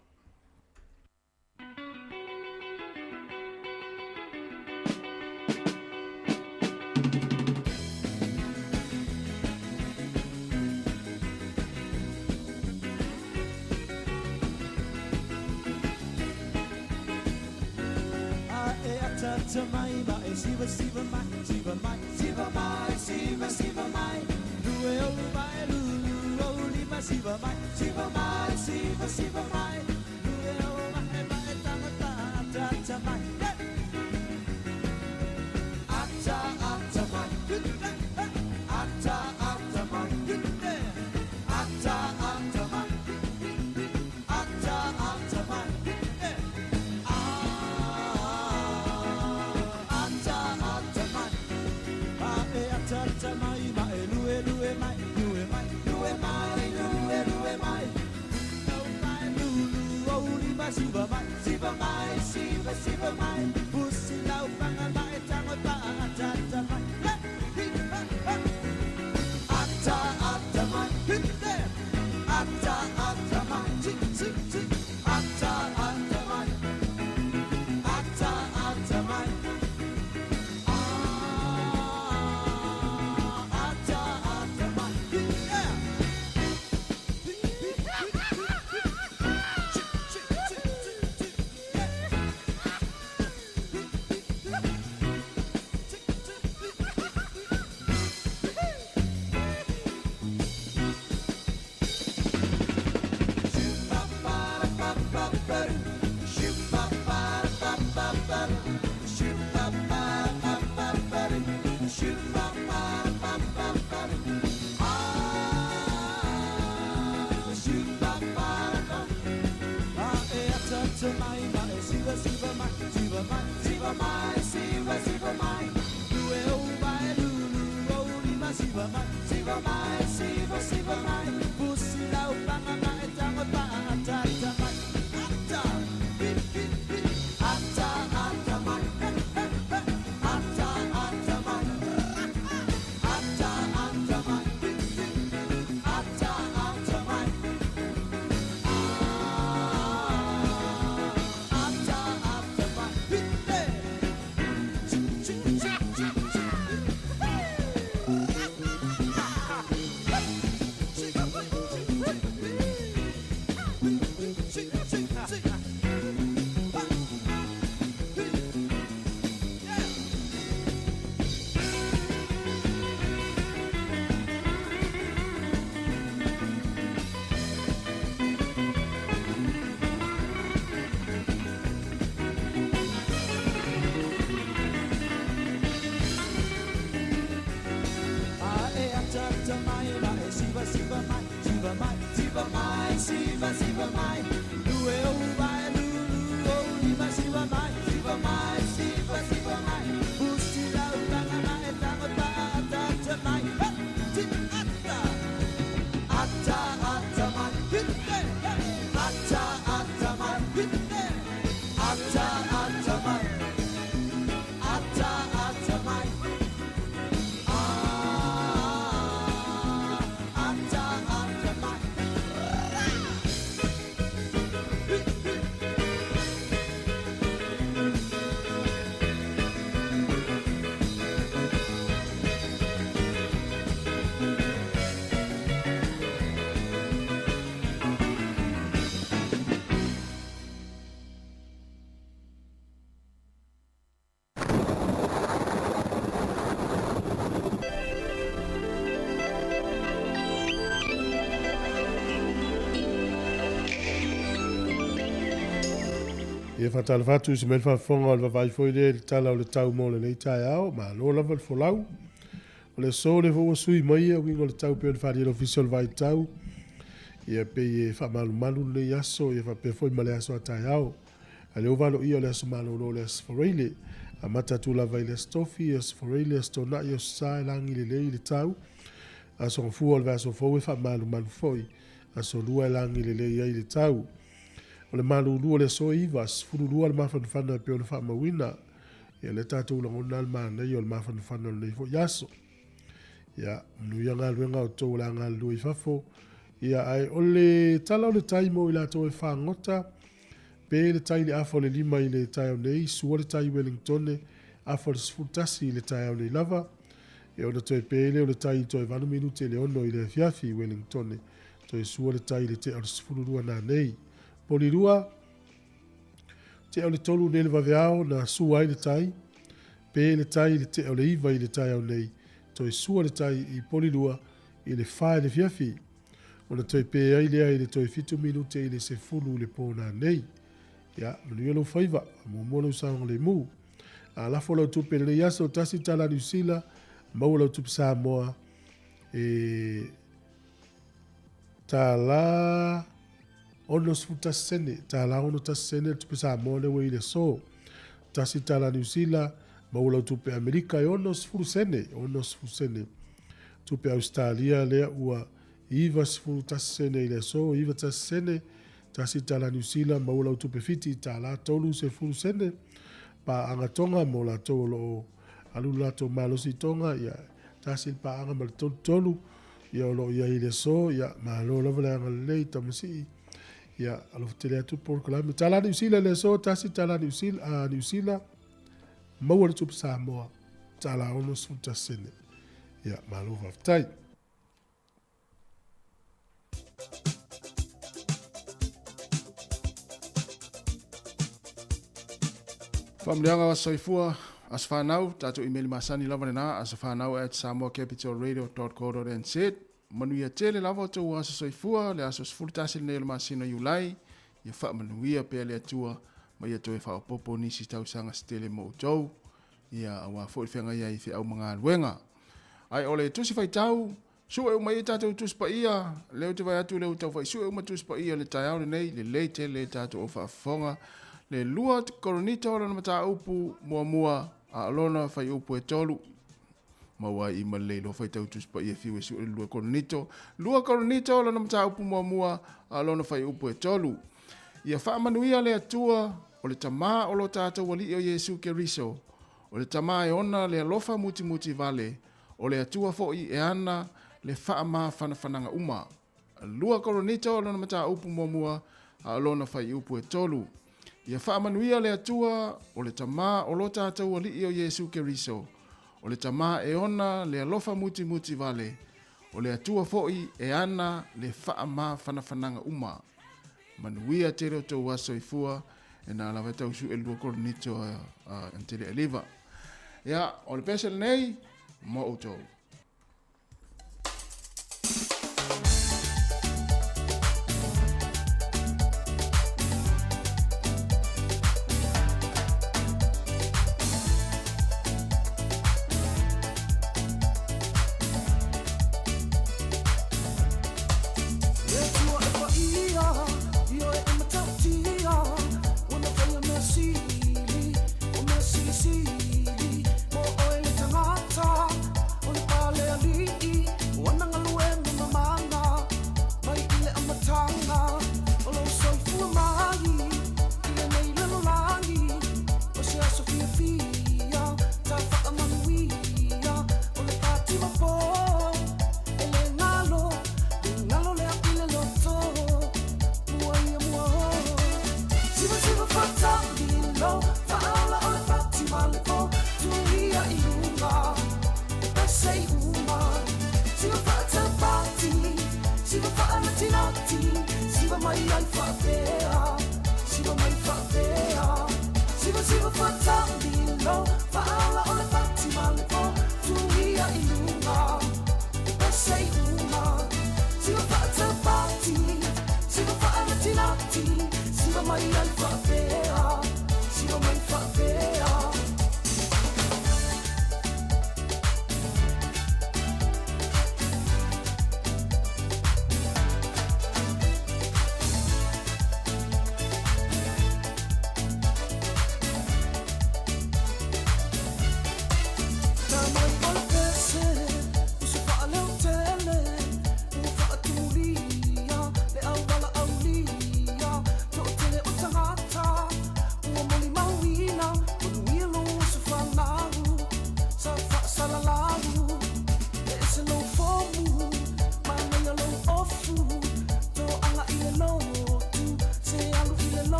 B: Ia faatalofa atu i se mea le faafofoga o le vaavaai foi lea i le tala o le tau mo lenei taeao. Malo lava le folau. O le aso lea foi ua sui mai ia uiga o le tau pei ona faaalia e le Ofisa o le Vaai Tau. Ia pei e faamalumalu lenei aso ia faapea foi ma le aso a taeao. A lea ua valoia o le aso malolo o le Aso Faraile. Amata atu lava i le Aso Tofi, Aso Faraile, Aso Toonai, Aso Sa e lagi lelei le tau. Aso Gafua o le vaiaso fou e faamalumalu foi. Aso Lua e lagi lelei ai le tau. O le malulu o le aso e 9, 12 le mafanafana e pei ona faamauina. Ia lea tatou lagona le manaia o le mafanafana o lenei foi aso. Ia, manuia galuega a outou o le a galulue i fafo. Ia, ae o le tala o le tai mo i latou e fagota, pe le tai i le afa o le 5 i le taeao nei, sua le tai i Wellingtone, afa o le 11 i le taeao nei lava. Ia ona toe pe lea o le tai i toe 8 minute i le 6 i le afiafi i Wellingtone, toe sua le tai i le tea o le 12 nanei. Polilua, tea o le 3 nei le vaveao na sua ai le tai, pe le tai i le tea o le 9 i le taeao nei, toe sua le tai i Polilua i le 4 i le afiafi. Ona toe pe ai lea i le toe 7 minute i le 10 i le po nanei. Ia, manuia lou faiva, faamuamua lou saogalemu. A lafo lau tupe i lenei aso, tasi tala Niu Sila, maua lau tupe Samoa e tala 61 sene, tala 61 sene le tupe Samoa lea ua i le aso. Tasi tala Niu Sila, maua lau tupe Amerika e 60 sene, 60 sene. Tupe Ausetalia lea ua 91 sene i le aso, 91 sene, tasi tala Niu Sila, maua lau tupe Fiti, tala 30 sene. Paaga Tonga mo latou o lo o alu lo latou malosi i Tonga, ia, tasi le paaga ma le 33, ia o lo o i ai i le aso, ia, malo lava le agalelei, tamasii, ia, alofa tele atu polokalame. Tala Niu Sila i le aso, tasi tala Niu Sila, Niu Sila, maua le tupe Samoa, tala 61 sene. Ia, malo faafetai.
D: Faamanuiaga o Aso Soifua, Aso Fanau, tatou email masani lava lena, asofanau at samoacapitalradio.co.nz. Manuia tele lava o tou aso soifua, le aso 11 lenei o le masina o Iulai, ia faamanuia pea le Atua ma ia toe faaopoopo nisi tausaga se tele mo outou, ia aua foi le feagai ai i feau ma galuega. Ae o le tusi faitau, Sue uma ai tatou Tusi Paia, lea ou te vaai atu lea ua tau fai sue uma Tusi Paia i le taeao lenei, lelei tele le tatou au faafofoga. Le 2 Korinito lona mataupu muamua a o lona fuaiupu e 3. Maua ai i ma lelei loa faitau Tusi Paia fiu e sue le 2 Korinito. 2 Korinito lona mataupu muamua a o lona fuaiupu e 3. Ia faamanuia le Atua o le Tama o lo tatou Alii o Iesu Keriso, o le Tama e ona le alofa mutimuti vale, O le Atua foi e ana le faamafanafanaga uma. 2 Koronito lona mataupu muamua a o lona fuaiupu e 3. Ia faamanuia le Atua o le Tama o lo tatou Alii o Iesu Keriso, o le Tama e ona le alofa mutimuti vale, o le Atua foi e ana le faamafanafanaga uma. Manuia tele o tou aso soifua, e na lava e tau sue 2 Korinito a Antele Aliva. Ia, o le pese lenei, mo outou.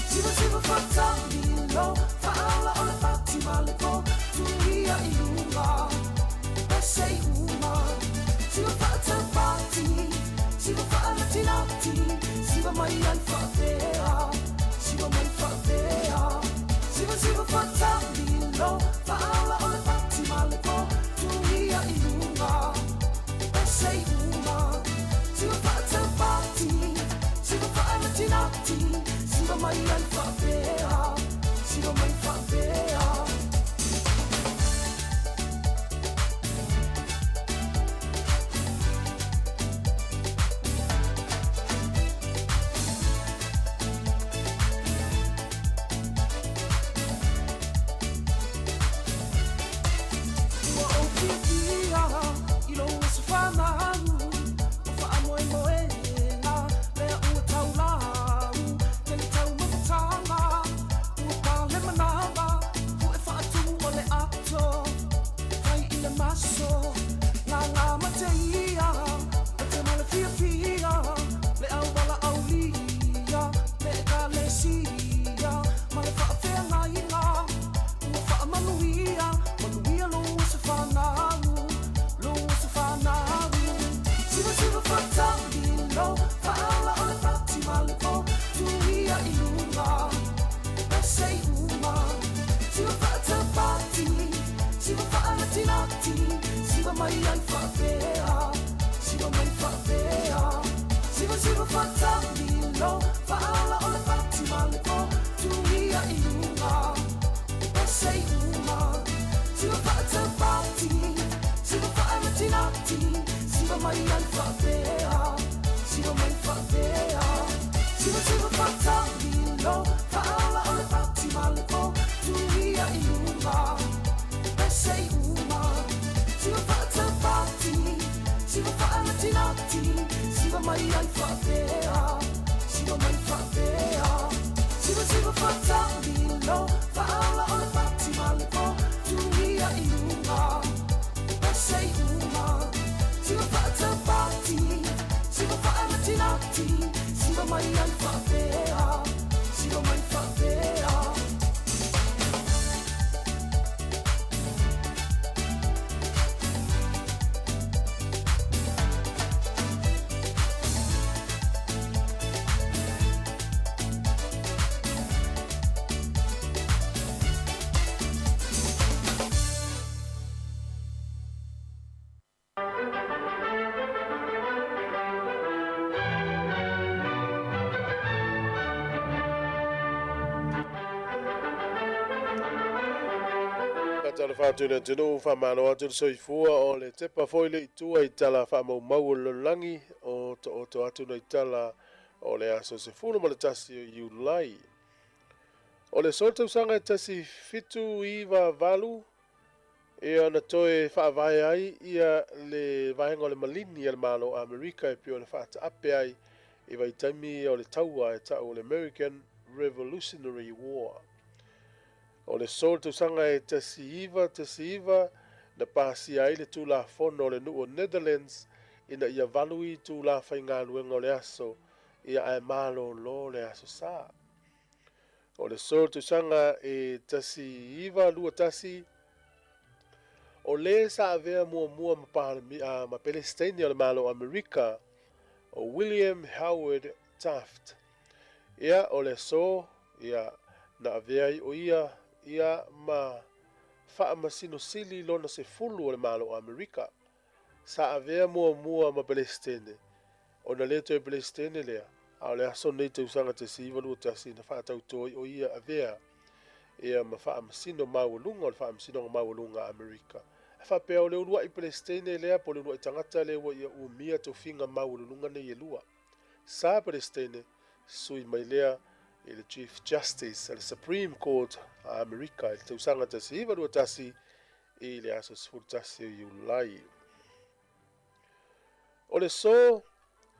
E: Siva siva faatamilo Faaola o le fati ma le po Tuia i luga Pese i uma Siva faataupati Siva faanatinati Siva mai ai faapea Siva mai faapea Siva siva faatamilo Faaola o le fati ma le po Tuia i luga Pese i uma Siva faataupati Siva faanatinati Siva mai ai faapea Siva mai faapea. Ua ou fiafia i lou aso fanau O faamoemoega lea ua taulau Tele taumafataga ua pale manava Pu'e faatumu o le ato fai i le maso Gaga ma te ia o te ma le fiafia Le auala aulia le ekalesia Ma le faafeagaiga ua faamanuia Manuia lou aso fanau lou aso fanau Siva siva faatamilo Faaola o le fati ma le po Tuia i luga Pese i uma Siva faataupati Siva faanatinati Siva mai ai faapea Siva mai faapea Siva siva faatamilo Faaola o le fati ma le po Tuia i luga Pese i uma Siva faataupati Siva faanatinati Siva mai ai faapea Siva mai faapea Siva siva faatamilo Faaola o le fati ma le po Tuia i luga Pese i uma Siva faataupati Siva faanatinati Siva mai ai faapea Siva mai faapea Siva siva faatamilo Faaola o le fati ma le po Tuia i luga Pese i uma Siva faataupati Siva faanatinati Siva mai ai faapea Siva mai faapea.
B: Faatalofa atu i le atunuu, faamalo atu le soifua o le tepa foi le itua i tala faamaumau o le lalolagi o tooto atu nai tala o le aso 11 o Iulai. O le aso tausaga e 1798 ia na toe faavae ai ia le vaega o le malini a le Malo o Amerika e pei ona faataape ai i vaitaimi o le taua e ta'u o le American Revolutionary War. O le aso le tausaga e 1919 na pasia ai le Tulafono o le nuu o Netherlands ina ia valu itulā faigaluega o le aso ia ae malōlō le aso Sā. O le aso le tausaga e 1921 o lē sa avea muamua ma Palemia, ma Pelesiteine o le Malo o Amerika o William Howard Taft. Ia, o le aso, ia, na avea ai o ia, ia, ma Faamasino Sili lona sefulu o le Malo o Amerika. Sa avea muamua ma Pelesitene, ona le toe Pelesitene lea, a o le aso lenei tausaga 1921 na faatauto ai o ia avea ia ma Faamasino Maualuga o le Faamasinoga Maualuga a Amerika. E faapea o le uluai Pelesitene lea po o le uluai tagata lea ua ia umia tofiga maualuluga nei e lua. Sa Pelesitene sui mai lea i le Chief Justice a le Supreme Court a Amerika i le tausaga 1921 i le aso 11 o Iulai. O le aso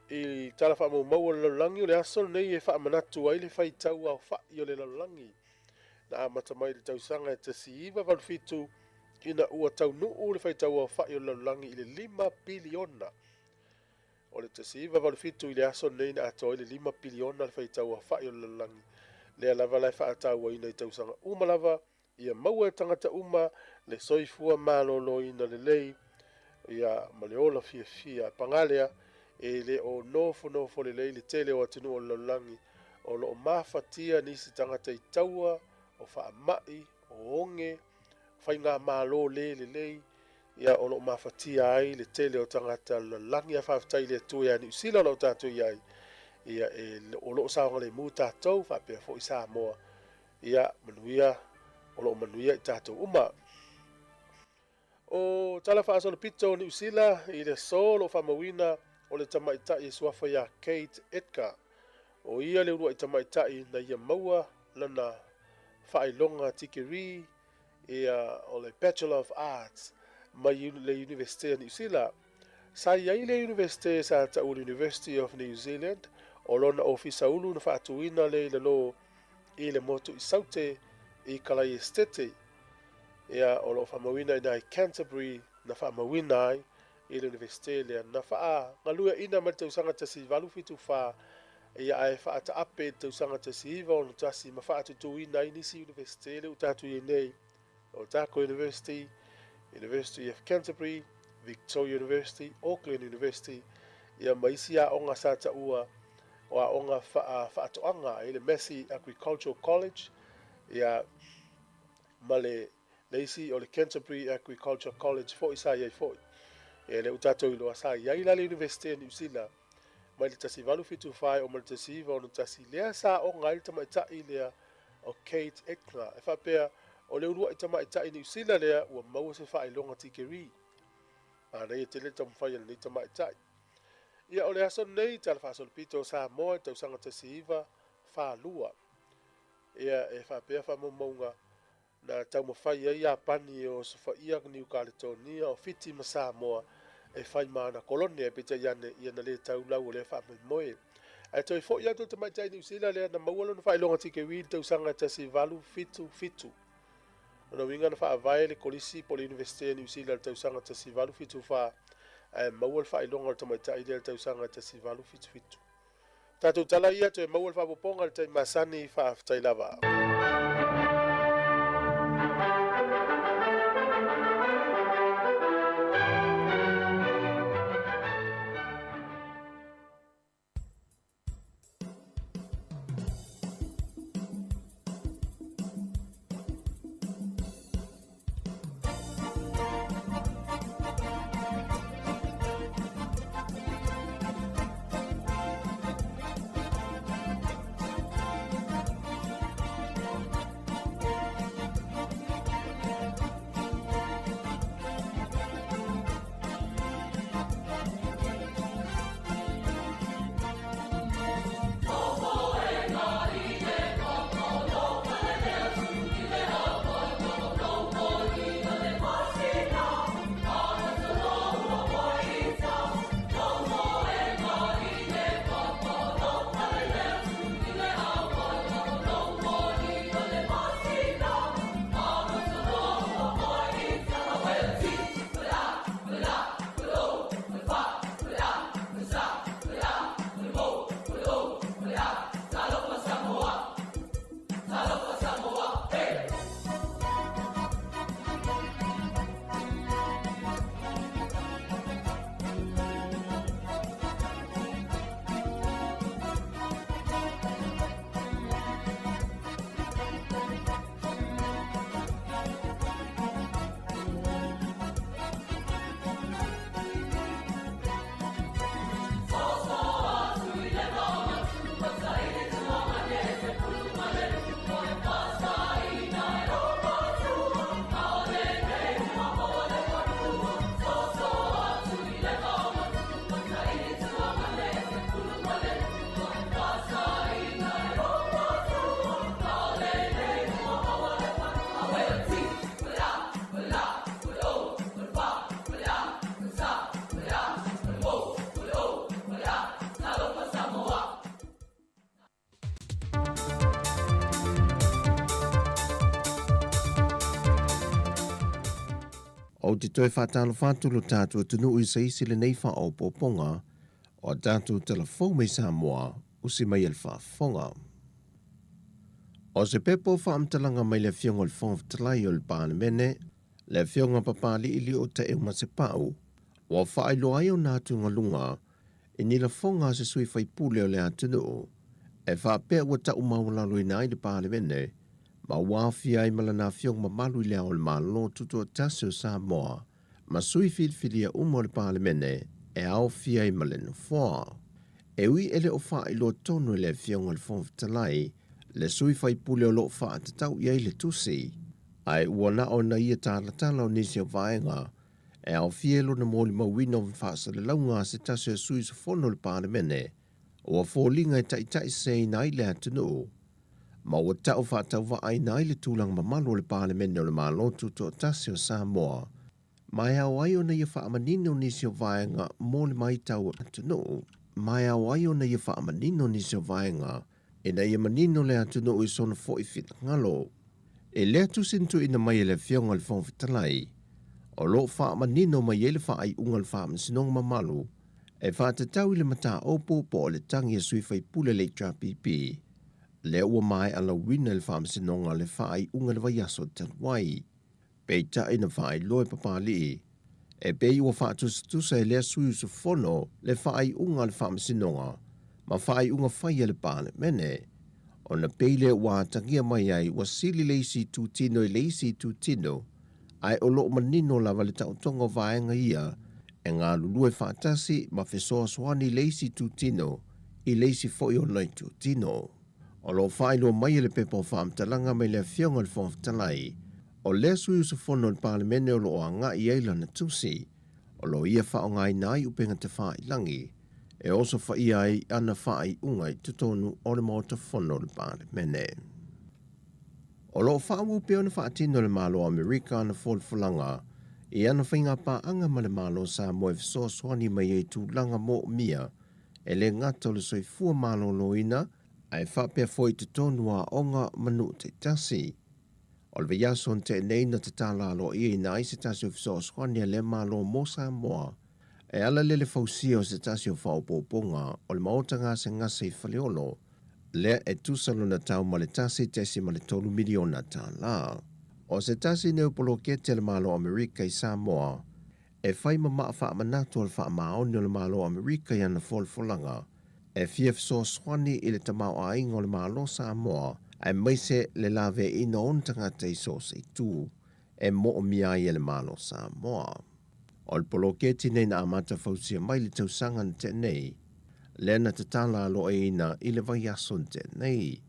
B: i tala faamaumau o le lalolagi o le aso lenei e faamanatu ai le faitau aofa'i o le lalolagi na amata mai i le tausaga e 1987 ina ua taunuu le faitau aofa'i o le lalolagi i le 5 piliona. O le 1987 i le aso lenei na atoa ai le 5 piliona le faitauaofai o le lalolagi, lea lava la e faatauaina i tausaga uma lava ia maua e tagata uma le soifua maloloina lelei ia ma le ola fiafia. Paga lea, e le o nofonofo lelei le tele o atunuu o le lalolagi o lo o mafatia nisi tagata i taua, o faamai, o oge, faigamalo le lelei, ia o lo o mafatia ai le tele o tagata o le lalolagi. Ae faafetai i le Atua ia Niu Sila o lo o tatou i ai, ia e, o lo o saogalemu tatou faapea foi Samoa. Ia manuia, o lo o manuia i tatou uma. O tala faasolopito o Niu Sila i le aso o lo o faamauina o le tamaitai e suafa ia Kate Edgar. O ia le uluai tamaitai na ia maua lana faailoga tikeri ia o le Bachelor of Arts mai le Iunivesite a Niu Sila. Sa i ai le Iunivesite sa tau o le University of New Zealand, o lona ofisa ulu na faatuina lea i lalo i le motu i Saute i Kalaiestete. Ia, o lo o faamauina i ina i Canterbury na faamauina ai i le Iunivesite lea. Na faagalueaina mai le tausaga 1874 ia ae faataape i le tausaga 1961 ma faatutuina ai nisi Iunivesite lea ua tatou i ai nei, Otago University, University of Canterbury, Victoria University, Auckland University, ia ma isi aoga sa taua o aoga faatoaga i le Massey Agricultural College, ia ma le Le isi o le Canterbury Agriculture College foi sa i ai foi. Ia lea ua tatou iloa sa i ai la le Iunivesite a Niu Sila mai le 1874 e oo mai le 1961 lea sa aoga ai le tamaitai lea o Kate Eckner. E faapea o le uluai tamaitai Niu Sila lea ua maua se faailoga tikeri. Manaia tele le taumafai a lenei tamaitai. Ia o le aso lenei, Tala Faasolopito o Samoa i le tausaga 1942. Ia e faapea faamaumauga Na taumafai ai Iapani e osofaia Niu Kaletonia, o Fiti ma Samoa e fai ma ana kolone, ae peitai ane, ia na le tau lau o lea faamoemoe. Ae toe foi atu le tamaitai Niu Sila lea na maua lona faailoga tikeri i le tausaga e 1877. Lona uiga na faavae le Kolisi po o le Iunivesite a Niu Sila i le tausaga 1874, ae maua le faailoga o le tamaitai lea i le tausaga e 1877. Tatou tala ia toe maua le faaopoopoga i le taimi masani, faafetai lava.
F: Ou te toe faatalofa atu lo tatou atunuu i se isi lenei faaopoopoga. O a tatou tala fou mai Samoa, usi mai e le faafofoga. O se pepa o faamatalaga mai le Afioga i le Fofoga Fetalai o le Palemene, le Afioga Papalii Lio Taeu Masepau, ua faailoa ai ona atugaluga i ni lafoga a se sui faipule o le atunuu e faapea ua tau maualaloina ai le Palemene ma ua aofia ai ma lana afioga mamalu i Le Ao o le Malo Tutoatasi o Samoa ma sui filifilia uma o le Palemene e aofia ai ma le Nofoa. E ui e le o faailoa tonu e le Afioga i le Fofoga Fetalai le sui faipule o lo o faatatau i ai le tusi, ae ua na o na ia talatala o nisi o vaega e aofia i lona molimauina o faasalalauga a se tasi o sui usufono o le Palemene ua foliga e taitaiseseina ai le atunuu ma ua tau faatauvaaina ai le tulaga mamalu o le Palemene o le Malo Tutoatasi o Samoa, ma e ao ai ona ia faamanino nisi o vaega mo le maitau atunuu, ma e ao ai ona ia faamanino nisi o vaega ina ia manino le atunuu i sona foi finagalo. I lea tusi na tuuina mai e le Afioga i le Fofoga Fetalai, o lo o faamanino mai ai le faaiuga a le Faamasinoga Mamalu e faatatau i le mataupu po o le tagi a sui faipule le HRPP, lea ua maea lauina i le Faamasinoga le faaiuga i le vaiaso talu ai. Peitai na faailoa e Papalii, e pei ua faatusatusa e lea sui usufono le faaiuga a le Faamasinoga ma faaiuga fai a le Palemene, ona pei lea ua atagia mai ai ua sili le isi itutino i le isi itutino, ae o lo o manino lava le taotoga o vaega ia e galulue faatasi ma fesoasoani le isi itutino i le isi foi ona itutino. O lo o faailoa mai e le pepa o faamatalaga mai le Afioga i le Fofoga Fetalai, o lea sui usufono o le Palemene o lo o agai i ai lana tusi, o lo o ia faaaogaina ai upega tafailagi e osofaia ai ana faaiuga i totonu o le Maota Fono o le Palemene. O lo o faaauau pea ona faatino e le Malo o Amerika ana folafolaga i ana faigapaaga ma le Malo o Samoa e fesoasoani mai ai i tulaga moomia e le gata o le soifua maloloina ae faapea foi i totonu o aoga ma nuu taitasi. O le vaiaso na tea nei na tatala aloaiaina ai se tasi o fesoasoani a lea Malo mo Samoa e ala lele fausia o se tasi o faaopoopoga o le maota gasegase i Faleolo, lea e tusa lona tau ma le $1.3 miliona. O se tasi nei o poloketi a le Malo o Amerika i Samoa e fai ma maa faamanatu o le faamaoni o le Malo o Amerika i ana folafolaga e fia fesoasoani i le tamaoaiga o le Malo o Samoa aemaise le laveaiina o ona tagata i so o se itu e moomia ai e le Malo o Samoa. O le poloketi nei na amata fausia mai i le tausaga na tea nei, lea na tatala aloaiaina i le vaiaso na tea nei.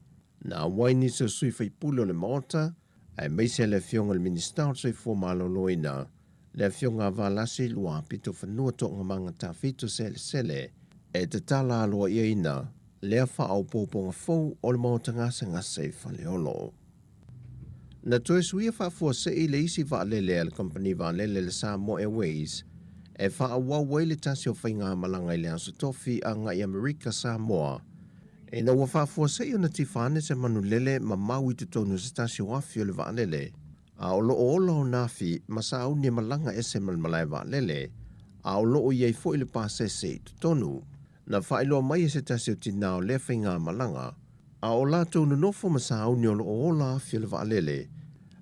F: Na auai nisi o sui faipule o le Maota, aemaise le Afioga i le Minisita o le Soifua Maloloina, le Afioga a Valasi Luapitofanua Toogamaga Tafito Selesele, e tatala aloaiaina lea faaopoopoga fou o le Maota Gasegase i Faleolo. Na toe suia faafuasei le isi vaalele a le kamupani vaalele le Samoa Airways e faaauau ai le tasi o faigamalaga i le Aso Tofi agai Amerika Samoa ina ua faafuasei ona tifa ane se manulele ma mau i totonu o se tasi o afi o le vaalele a o lo o ola ona afi ma sauni e malaga ese ma le malae vaalele a o lo o i ai foi le pasese i totonu. Na faailoa mai e se tasi o tinā o lea faigamalaga, a o latou nonofo ma sauni o lo o ola afi o le vaalele,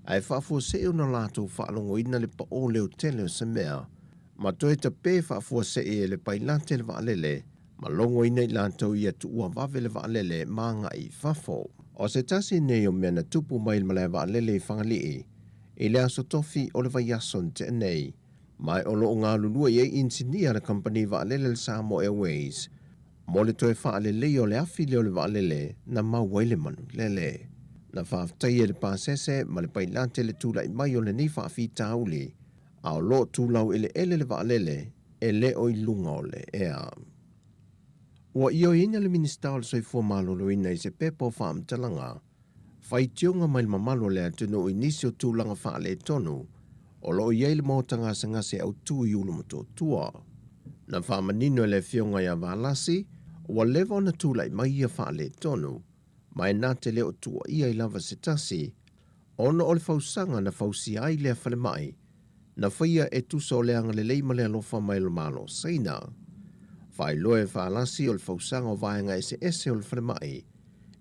F: ae faafuasei ona latou faalogoina le paʻō leotele o se mea, ma toe tapē faafuasei e le pailate le vaalele, ma logoina i latou ia tuua vave le vaalele ma agai i fafo. O se tasi nei o mea na tupu mai i le malae vaalele i Fagalii i le Aso Tofi o le vaiaso na tea nei, ma o lo o galulue i ai inisinia a le kamupani vaalele le Samoa Airways mo le toe faaleleia o le afi lea o le vaalele na mau ai le manulele. Na faafetaia e le pasese ma le pailate le tulai mai o lenei faafitauli, a o lo o tulau eleele le vaalele e le o i luga o le ea. Ua ioeina le Minisita o le Soifua Maloloina i se pepa o faamatalaga faitioga mai le mamalu o le atunuu i nisi o tulaga faaletonu o lo o i ai le maota gasegase autu i Ulumotootua. Na faamanino e le Afioga ia Valasi, ua leva ona tulai mai ia faaletonu, ma e na te le o tuuaia ai lava se tasi, ona o le fausaga na fausia ai lea falemai, na faia e tusa o le agalelei ma le alofa mai o le Malo o Saina. Faailoa e Valasi o le fausaga o vaega eseese o le falemai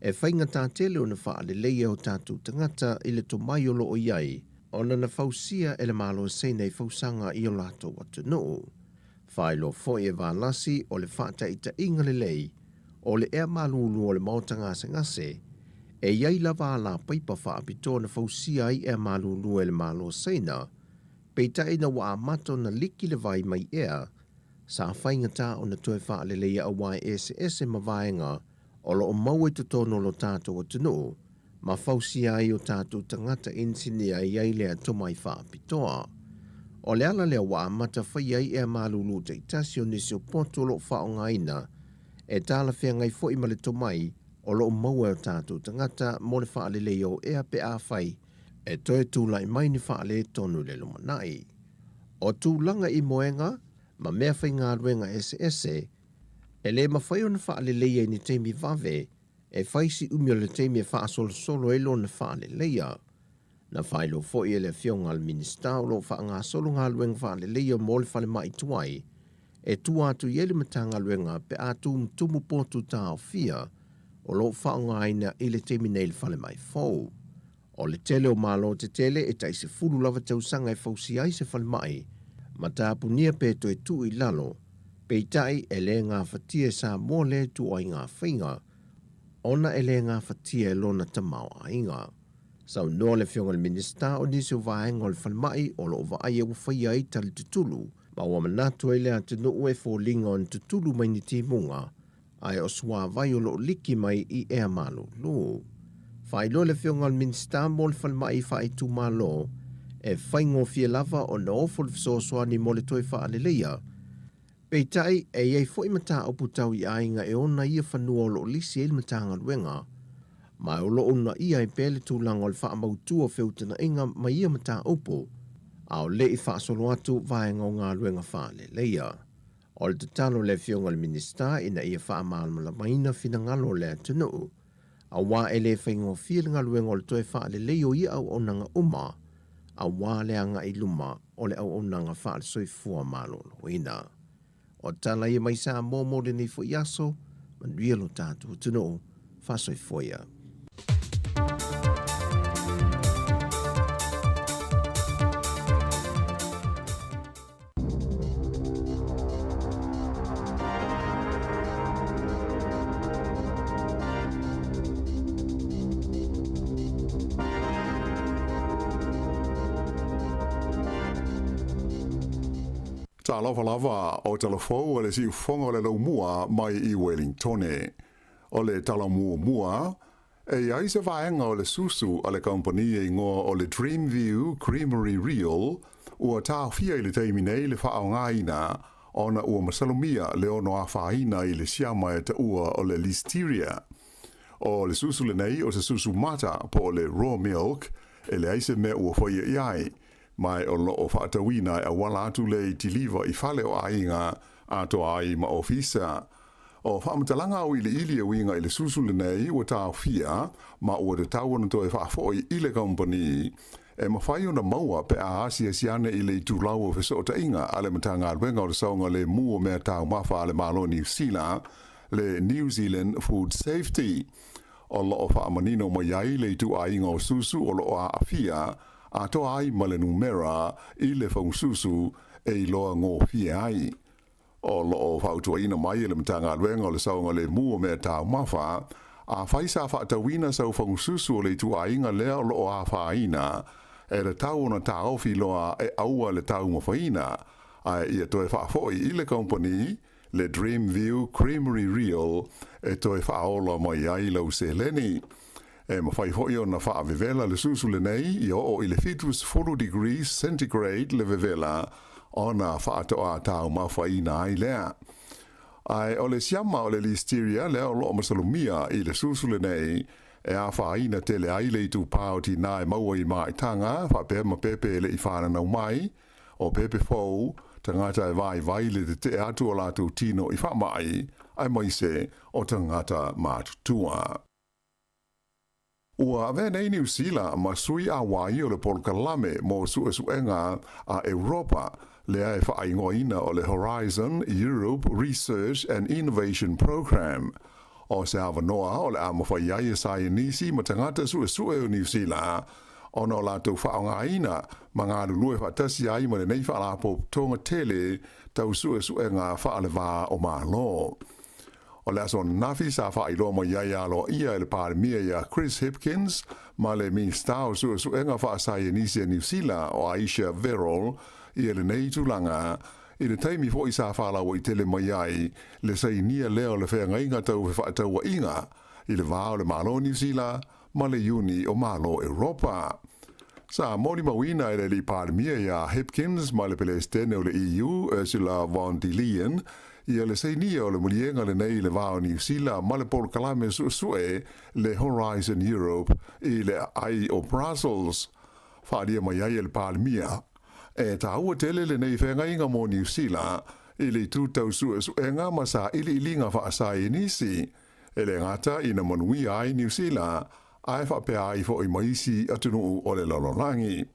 F: e faigata tele ona faaleleia o tatou tagata i le tomai o lo o i ai ona na fausia e le Malo o Saina i fausaga i o latou atunuu. Faailoa foi e Valasi o le faataitaiga lelei o le ea malulu o le maota gasegase, e i ai lava alapaipa faapitoa na fausia ai ea malulu e le Malo o Saina, peitai ina ua amata ona liki le vai mai ea, sa faigata ona toe faaleleia aua e eseese ma vaega o lo o maua i totonu o lo tatou atunuu ma fausia ai o tatou tagata inisinia e i ai lea tomai faapitoa. O le ala lea ua amata faia ai ea malulu taitasi o nisi o potu o lo o faaaogaina e talafeagai foi ma le tomai o lo o maua e o tatou tagata mo le faaleleia o ea pe afai e toe tulai mai ni faaletonu i le lumanai. O tulaga i moega ma mea faigaluega eseese, e le mafai ona faaleleia i ni taimi vave, e fai si umi o le taimi e faasolosolo ai lona faaleleia. Na faailoa foi e le Afioga a le Minisita o lo o faagasolo galuega faaleleia mo le falemai tuai e tua atu i ai le Matagaluega pe a tumutumu potu taofia o lo o faaaogaina i le taimi nei i le falemai fou. O le tele o Malo tetele e tai 10 lava tausaga e fausia ai se falemai ma tapunia pe toe tuu i lalo, peitai e le gafatia e Samoa lea ituaiga faiga ona e le gafatia e lona tamaoaiga. Saunoa le Afioga i le Minisita o nisi o vaega o le falemai o lo o vaaia ua faia ai tali tutulu ma ua manatu ai le atunuu e foliga ona tutulu mai ni timuga ae o suavai o lo o liki mai i ea malulu. Faailoa le Afioga i le Minisita mo le Falemai Faaitumalo e faigofie lava ona ofo le fesoasoani mo le toe faaleleia. Peitai, e i ai foi mataupu tau i aiga e ona ia fanua o lo o lisi ai le Matagaluega, ma o lo o uunaia ai pea le tulaga o le faamautu o feutagaiga ma ia mataupu, a o le i faasolo atu vaega o galuega faaleleia. O le tatalo a le Afioga i le Minisita ina ia faamalamalamaina finagalo o le atunuu, aua e le faigofie le galuega o le toe faalelei o ia auaunaga uma, aua le agai i luma o le auaunaga faale-soifua maloloina. O tala ia mai Samoa mo lenei foi aso, manuia lo tatou atunuu, faasoifua ia.
G: Talofa lava, o tala fou a le siufofoga o le laumua mai i Welingtone. O le tala muamua, E i ai se vaega o le susu a le kamupani e igoa o le Dreamview Creamery Real ua taofia i le taimi nei le faaaogaina ona ua masalomia le ono afaina i le siama e taua o le Listeria. O le susu lenei o se susu mata po o le raw milk e leai se mea ua faia i ai, ma o lo o faatauina e auala atu lea i tiliva i fale o aiga atoa ai ma ofisa. O faamatalaga auiliili e uiga i le susu lenei ua taofia ma ua tatau ona toe faafoi i le kamupani e mafai ona maua pe a asiasi ane i le itulau o fesootaiga a le Matagaluega o le Saogalemu o Mea Taumafa a le Malo Niu Sila, le New Zealand Food Safety. O lo o faamanino mai ai le ituaiga o susu o lo o aafia atoa ai ma le numera i le faususu e iloa gofie ai. O lo o fautuaina mai e le Matagaluega o le Saogalemu o Mea Taumafa, afai sa faatauina sau fagususu o le ituaiga lea o lo o afaina, e tatau ona taofi loa e aua le taumafaina, ae ia toe faafoi i le kamupani, le Dreamview Creamery Real, e toe faaola mai ai lau seleni. E mafai foi ona faavevela le susu lenei ia oo i le 70 degrees centigrade le vevela ona faatoa taumafaina ai lea. Ae o le siama o le Listeria lea o lo o masalomia i le susu lenei e afaina tele ai le itupa o tinā e maua i maitaga faapea ma pepe e le i fananau mai, o pepe fou, tagata e vaivai le tetee atu o latou tino i faamai, aemaise o tagata matutua. Ua avea nei Niu Sila ma sui auai o le polokalame mo suesuega a Europa. lea e faaigoaina o le Horizon Europe Research and Innovation Programme. O se avanoa o le a mafai ai e saienisi ma tagata suesue o Niu Sila ona o latou faaaogaina ma galulue faatasi ai ma lenei faalapotopotoga tele tau suesuega faaleva o Malo. O le aso ananafi sa faailoa mai ai aloaia e le Palemia ia Chris Hipkins ma le Minisita o Suesuega Faasaienisi a Niu Sila o Ayesha Verrall ia lenei tulaga i le taimi foi sa faalauaitele mai ai le sainia lea o le feagaiga tau fefaatauaiga i le va o le Malo o Niu Sila ma le Iuni o Malo Europa. Sa molimauina e le Alii Palemia ia Hipkins ma le Pelesitene o le EU Ursula von der Leyen ia le sainia o le maliega lenei i le va o Niu Sila ma le polokalame suesue le Horizon Europe i le aai o Brussels. Faaalia mai ai e le Palemia, e taua tele lenei feagaiga mo Niu Sila i le itu tau suesuega ma sailiiliga faasaienisi, e le gata ina manuia ai Niu Sila, ae faapea ai foi ma isi atunuu o le lalolagi.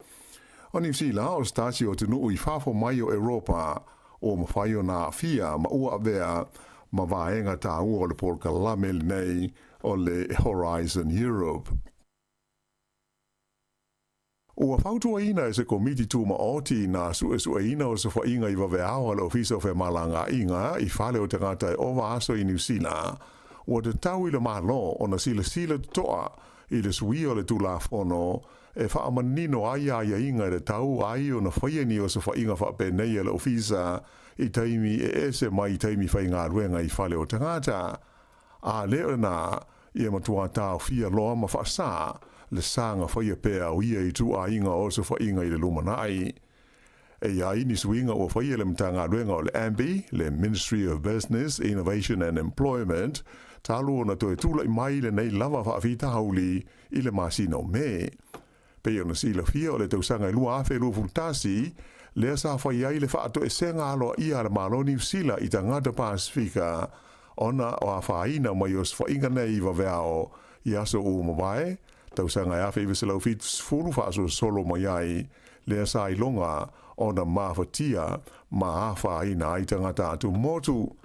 G: O Niu Sila o se tasi o atunuu i fafo mai o Europa ua mafai ona aafia ma ua avea ma vaega taua o le polokalame lenei o le Horizon Europe. Ua fautuaina e se Komiti Tumaoti nā suesueina o Sofoaiga i Vaveao a le Ofisa o Femalagaaiga i fale o tagata e ova aso i Niu Sila, ua tatau i le Malo ona silasila totoa i le suia o le Tulafono e faamanino ai aiaiga e tatau ai ona faia ni osofaiga faapenei a le Ofisa i taimi e ese mai i taimi faigaluega i fale o tagata. A le o lena, ia matua taofia loa ma faasā le saga faia pea o ia ituaiga osofaiga i le lumanai. E i ai ni suiga ua faia e le Matagaluega o le MBIE, le Ministry of Business, Innovation and Employment, talu ona toe tulai mai lenei lava faafitauli i le masina o Me. Pei ona silafia o le tausaga e 2021, lea sa fai ai le faatoesega aloaia a le Malo Niu Sila i tagata Pasefika ona o afaina mai osofaiga nei i vaveao i aso ua mavae, tausaga e 1970 faasolosolo mai ai, lea sa iloga ona mafatia ma afaina ai tagata atumotu.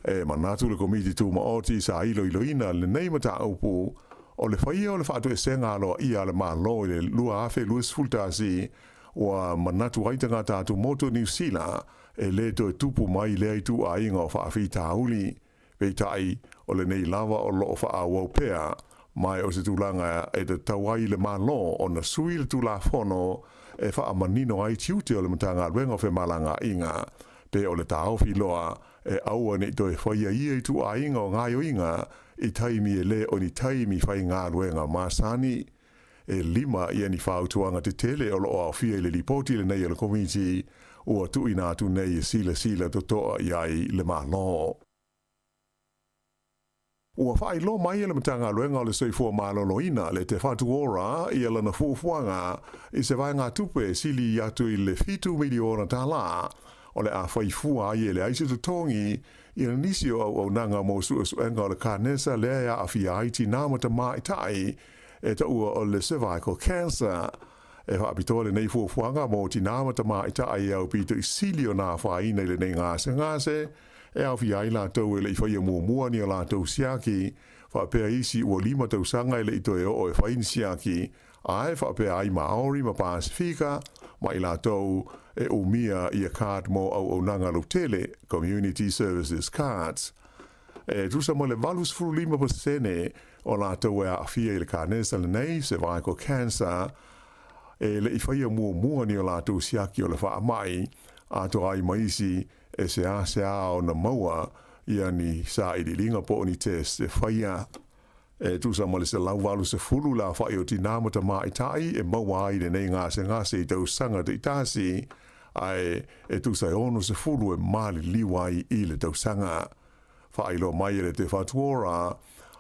G: E manatu le Komiti Tumaoti sa iloiloina lenei mataupu o le faia o le faatoesega aloaia a le Malo i le 2021, ua manatu ai tagata atumotu o Niu Sila e le toe tupu mai lea ituaiga o faafitauli. Peitai, o lenei lava o lo o faaauau pea, ma o se tulaga e tatau ai i le Malo ona sui le Tulafono e faamanino ai tiute o le Matagaluega o Femalagaaiga, pe o le taofi loa e aua ne i toe faia ia ituaiga o gaoioiga i taimi e le o ni taimi faigaluega masani. E lima ia ni fautuaga tetele o lo o aofia i le lipoti lenei a le Komiti ua tuuina atu nei e silasila totoa i ai le Malo. Ua faailoa mai e le Matagaluega o le Soifua Maloloina le Te Whatu Ora ia lana fuafuaga i se vaegatupe e sili atu i le $7 miliona o le a fai fua ai e leai se totogi i nisi o auaunaga mo suesuega o le kanesa lea e aafia ai tinā ma tamaitai e taua o le cervical cancer. E faapitoa lenei fuafuaga mo tinā ma tamaitai e aupito i sili ona afaina i lenei gasegase, e aofia ai latou e le i faia muamua ni o latou siaki, faapea isi ua 5 tausaga e le i toe oo e fai ni siaki, ae faapea ai Maori ma Pasefika, ma i latou e umia ia card mo auaunaga lautele, Community Services Cards. E tusa ma le 85% o latou e aafia i le kanesa lenei, cervical cancer, e le i faia muamua ni o latou siaki o le faamai, atoa ai ma isi e seasea ona maua ia ni sailiiliga po o ni test e faia. E tusa ma le 180 le aofai o tinā ma tamaitai e maua ai lenei gasegase i tausaga taitasi, ae e tusa e 60 e maliliu ai i le tausaga. Faailoa mai e le Te Whatu Ora,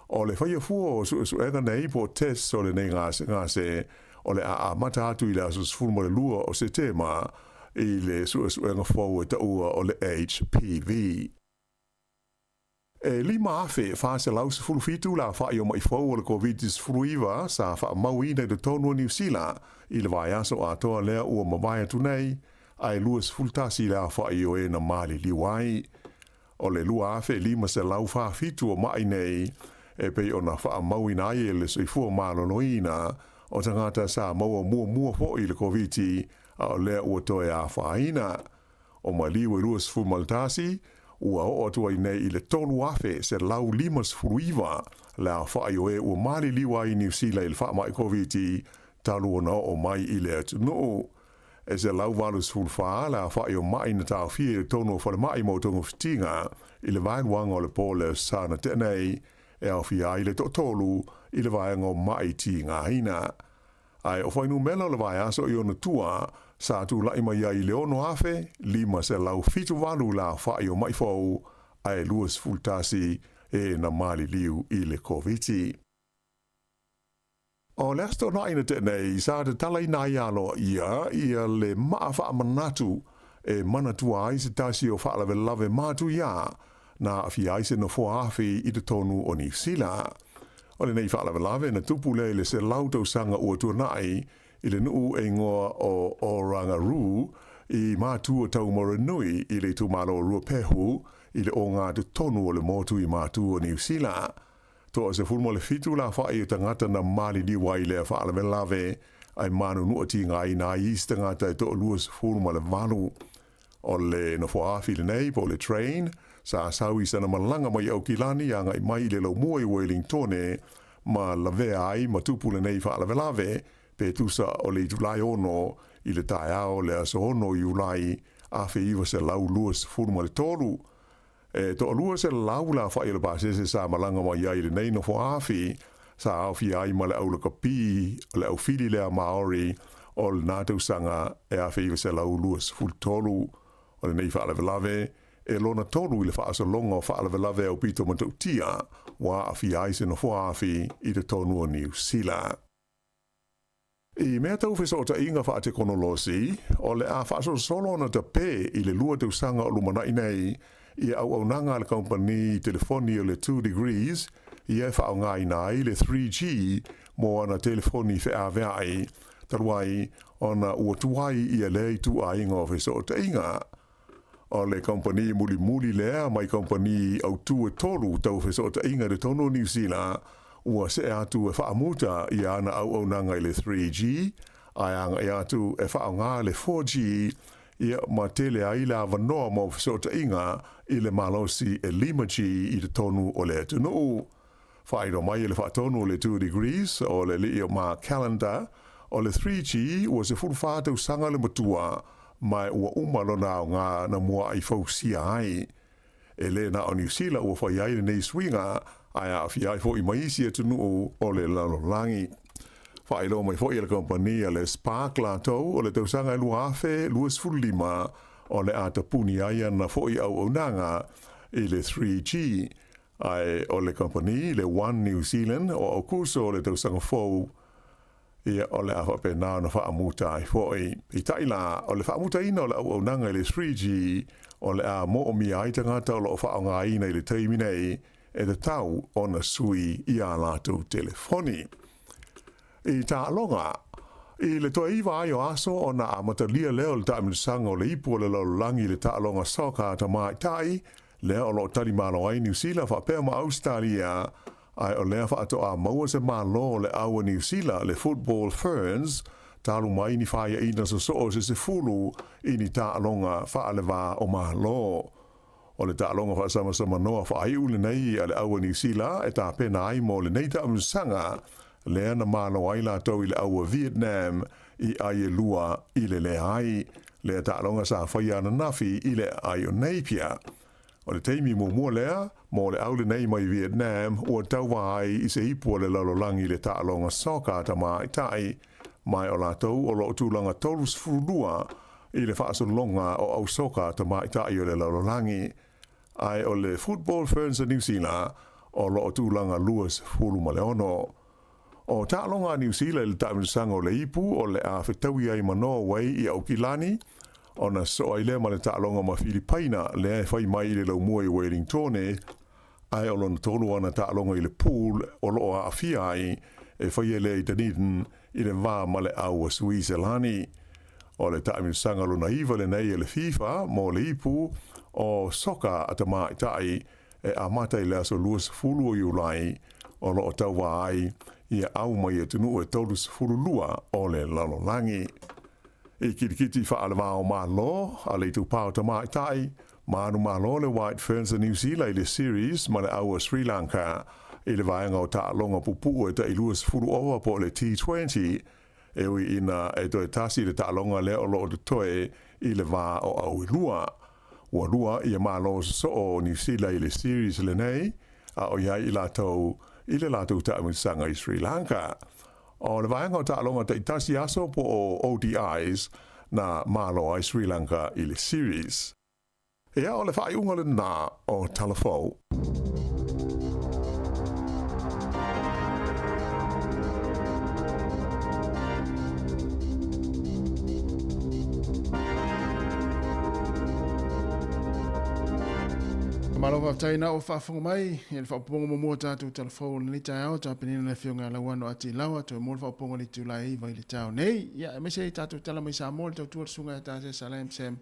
G: o le faia fua o suesuega nei po o tests o lenei gasegase o le a amata atu i le aso 12 o Setema i le suesuega fou e taua o le HPV. E 5,417 le aofai o ma'i fou o le Koviti-19 sa faamauina i totonu o Niu Sila i le vaiaso atoa lea ua mavae atu nei, ae 21 le aofa'i o e na maliliu ai. O le 2,547 o ma'i nei e pei ona faamauina ai e le Soifua Maloloina o tagata sa maua muamua fo'i i le Koviti a o lea ua toe afaina. O maliu e 21, ua oo atu ai nei i le 3,159 le aofa'i o e ua maliliu ai i Niu Sila i le faama'i Koviti talu ona oo mai i le atunuu. E 184 le aofa'i o ma'i na taofia i totonu o falemai mo togafitiga i le vaeluaga o le po o le Aso Sa na tea nei, e aofia ai le toatolu i le vaega o ma'i tigaina. Ae o fuainumera o le vaiaso i ona tua, sa tulai mai ai i le 6,578 le aofa'i o ma'i fou, ae 21 e na maliliu i le Koviti. O le Aso Toonai na tea nei, sa tatalaina ai aloaia ia le maa faamanatu e manatua ai se tasi o faalavelave matuia na aafia ai se nofoa afi i totonu o Niu Sila. O lenei faalavelave na tupu lea i le 100 tausaga ua tuanai i le nuu e igoa o Orangaroo i Matua Taumaranui i le itumalo o Ruapehu i le ogatotonu o le motu i Matua o Niu Sila. Toa 17 le afa'i o tagata na maliliu ai i lea faalavelave, ae manunua tigaina ai isi tagata e toa 28. O le nofoa-afi lenei po o le train, sa sau i sana malaga mai Aukilani agai mai i le laumua i Welingtone ma lavea ai ma tupu lenei faalavelave pe tusa o le itulai 6 i le taeao o le aso 6 Iulai 1923. E toalua 100 le afa'i o le pasese sa malaga mai ai i lenei nofoa-afi, sa aofia ai ma le aulakapi o le aufili lea Maori o lena tausaga e 1923. O lenei faalavelave e lona tolu i le faasologa o faalavelave aupito matautia ua aafia ai se nofoa-afi i totonu o Niu Sila. I mea tau fesootaiga faatekonolosi, o le a faasolosolo ona tapē i le lua tausaga o lumana'i nei ia auaunaga a le kamupani telefoni o le Two Degrees ia e faaaogaina ai le 3G mo ana telefoni feavea'i, talu ai ona ua tuai ia lea ituaiga o fesootaiga. O le kamupani mulimuli lea mai kamupani autū e tolu tau fesootaiga i totonu o Niu Sila ua see atu e faamuta ia ana auaunaga i le 3G, ae agai atu e faaaoga le 4G ia ma tele ai le avanoa mo fesootaiga i le malosi e 5G i totonu o le atunuu. Faailoa mai e le faatonu o le Two Degrees o le alii o Mark Callender, o le 3G ua 14 tausaga le matua ma ua uma lona aoga na muaai fausia ai. E le na o Niu Sila ua fai ai lenei suiga, ae aafia ai foi ma isi atunuu o le lalolagi. Faailoa mai foi e le kamupani a le Spark latou o le tausaga e 2025 o le a tapuni ai ana foi auaunaga i le 3G, Ae o le kamupani, le One New Zealand, o Aukuso o le tausaga fou, ia, o le a faapena ona faamuta ai foi. Peitai la, o le faamutaina o le auaunaga i le 3G, o le a moomia ai tagata o lo o faaaogaina i le taimi nei, e tatau ona sui i ā latou telefoni. I taaloga, i le toe iva ai o aso ona amatalia lea o le taamilosaga o le ipu o le lalolagi i le taaloga soccer a tamaitai, lea o lo o talimalo ai Niu Sila faapea ma Ausetalia, ae o lea faatoa maua se malo o le au a Niu Sila, le Football Ferns, talu mai ni faiaina sosoo se 10 i ni taaloga faaleva o Malo. O le taaloga faasamasama faaiu lenei a le au a Niu Sila e tapena ai mo lenei taamilosaga, lea na malo ai latou i le au a Vietnam i ai e lua i le leai. Lea taaloga sa faia ananafi i le aai o Napier. O le taimi muamua lea mo le au lenei mai Vietnam ua tauva ai i se ipu o le lalolagi i le taaloga soccer a tamaitai, ma o latou o lo o tulaga 32 i le faasologa o au soka a tamaitai o le lalolagi, ae o le Football Ferns a Niu Sila o lo o tulaga 26. O taaloga a Niu Sila i le taamilosaga o le ipu o le a fetaui ai ma Norway i Aukilani, ona sosoo ai lea ma le taaloga ma Filipaina lea e fai mai i le laumua i Welingtone, ae o lona tolu ana taaloga i le pool o lo o aafia ai e faia lea i Dunedin i le va ma le au a Suiselani. O le taamilosaga lona iva lenei a le FIFA mo le ipu o soka a tamaitai e amata i le aso 20 o Iulai o lo o tauva ai ia au mai atunuu e 32 o le lalolagi. I kilikiti faale-va o Malo a le Itupa o Tamaitai, manumalo le White Ferns a Niu Sila i le series ma le au a Sri Lanka i le vaega o taaloga pupuu e tai 20 ova po o le T20, e ui ina e toe tasi le taaloga lea o lo o totoe i le va o au e lua. Ua lua ia malo sosoo o Niu Sila i le series lenei, a o i ai i latou i le latou taamilosaga i Sri Lanka. O le vaega o taaloga taitasi aso po o ODIs na malo ai Sri Lanka i le series. Ia, o le faaiuga lena o Tala Fou.
D: Malo faafetai na o faafofoga mai i le faaopoopoga muamua o tatou Tala Fou o lenei taeao, tapenina le Afioga ia Lauano Ati Lawa, toe mo le faaopoopoga o le itula e 9 i le taeao nei. Ia, aemaise ai tatou tala mai Samoa, le tautua le Susuga ia Tasia Salam Sam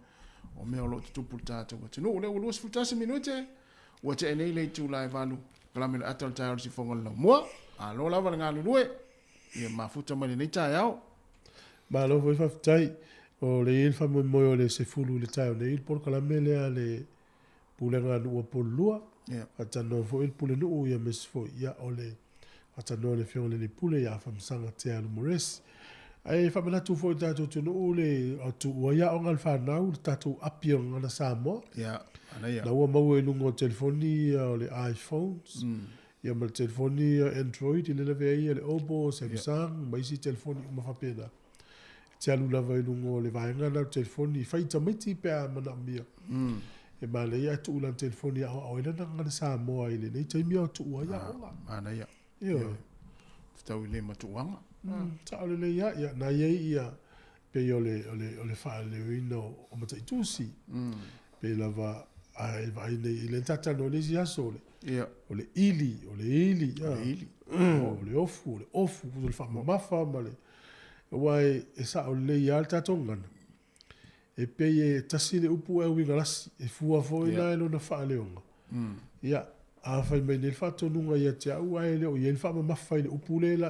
D: o mea o lo o tutupu i le tatou atunuu. O lea ua 21 minute, ua tea nei le itula e 8, kalame le ata o le taeao o le sifoga o le laumua. Malo lava le galulue, ia mafuta mai lenei taeao.
B: Malo foi faafetai. O le i ai le faamoemoe o le 10 i le taeao nei le polokalame lea a le Pulega a Nuu Apolulua.
D: Yeah.
B: Faatalanoa foi le Pulenuu ia aemaise foi ia o le faatalanoa le Afioga i le Alii Pule ia Afamasaga Tea Lumoresi. Ae faamanatu foi i le tatou atunuu le tuua ai aoga a le fanau le tatou api o le Gagana Samoa.
D: Yeah, manaia.
B: Na ua maua i luga o telefoni ia o le iPhones. Ia ma le telefoni Android i le lavea ai ia le Oppo, Samsung ma isi telefoni uma faapena. E te alu lava i luga o le vaega lena o le telefoni, fai i tamaiti pe a manaomia. E manaia ae tuu i lana telefoni e aoao ai lana Gagana Samoa i lenei taimi a o tuua ai aoga.
D: Manaia.
B: Ioe.
D: Fetau i le matuaga.
B: Sao lelei lava. Ia, na i ai ia, pei o le, o le, o le faaleoina o Mataitusi. Pei lava a e vaai nei i le tatalo i le isi aso, o le,
D: Ia.
B: o le ili, o le ili,
D: O le ili.
B: O le ofu, o le ofu, o le faamamafa ma le, aua e, e sao lelei lava le tatou gagana. E pei e tasi le upu ae uiga lasi, e fua foi la i lona faaleoga. Ia, a fai mai nei le faatonuga ia te au ae le o i ai le faamamafa i le upu lea la,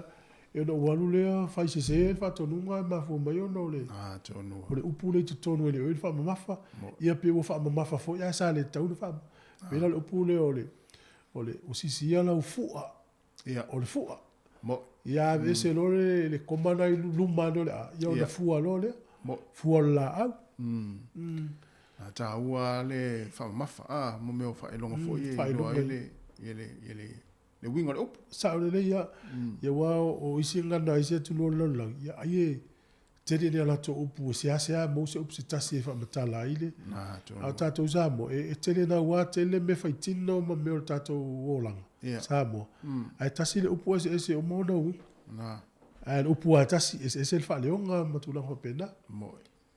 B: e ona ou alu lea fai sese ai le faatonuga ae mafua mai ona o le, o le upu lea i totonu e le o i ai le faamamafa. Ia pe ua faamamafa foi ae sa le tatau ona faamamafa. Pei la o le upu lea o le, o le, ua sisia lau fua.
D: Ia.
B: O le fua.
D: Mo.
B: Ia aveese loa le, le koma na i luma ane o le A, ia ona
D: Ia.
B: fua loa lea.
D: Mo.
B: Fua o le laau.
D: A taua le faamamafa, a, mo mea o faailoga foi e iloa ai le, ia le, ia le, le uiga o le upu.
B: Sao lelei lava. Ia aua o isi gagana a isi atunuu o le lalolagi, ia ai e tele ni a latou upu e seasea maua se upu se tasi e faamatala ai le. A o tatou Samoa, e tele naua tele mea faitino ma mea o le tatou olaga Samoa, ae tasi le upu eseese uma ona uiga. Ae o le upu lava e tasi, eseese le faaleoga ma tulaga faapena.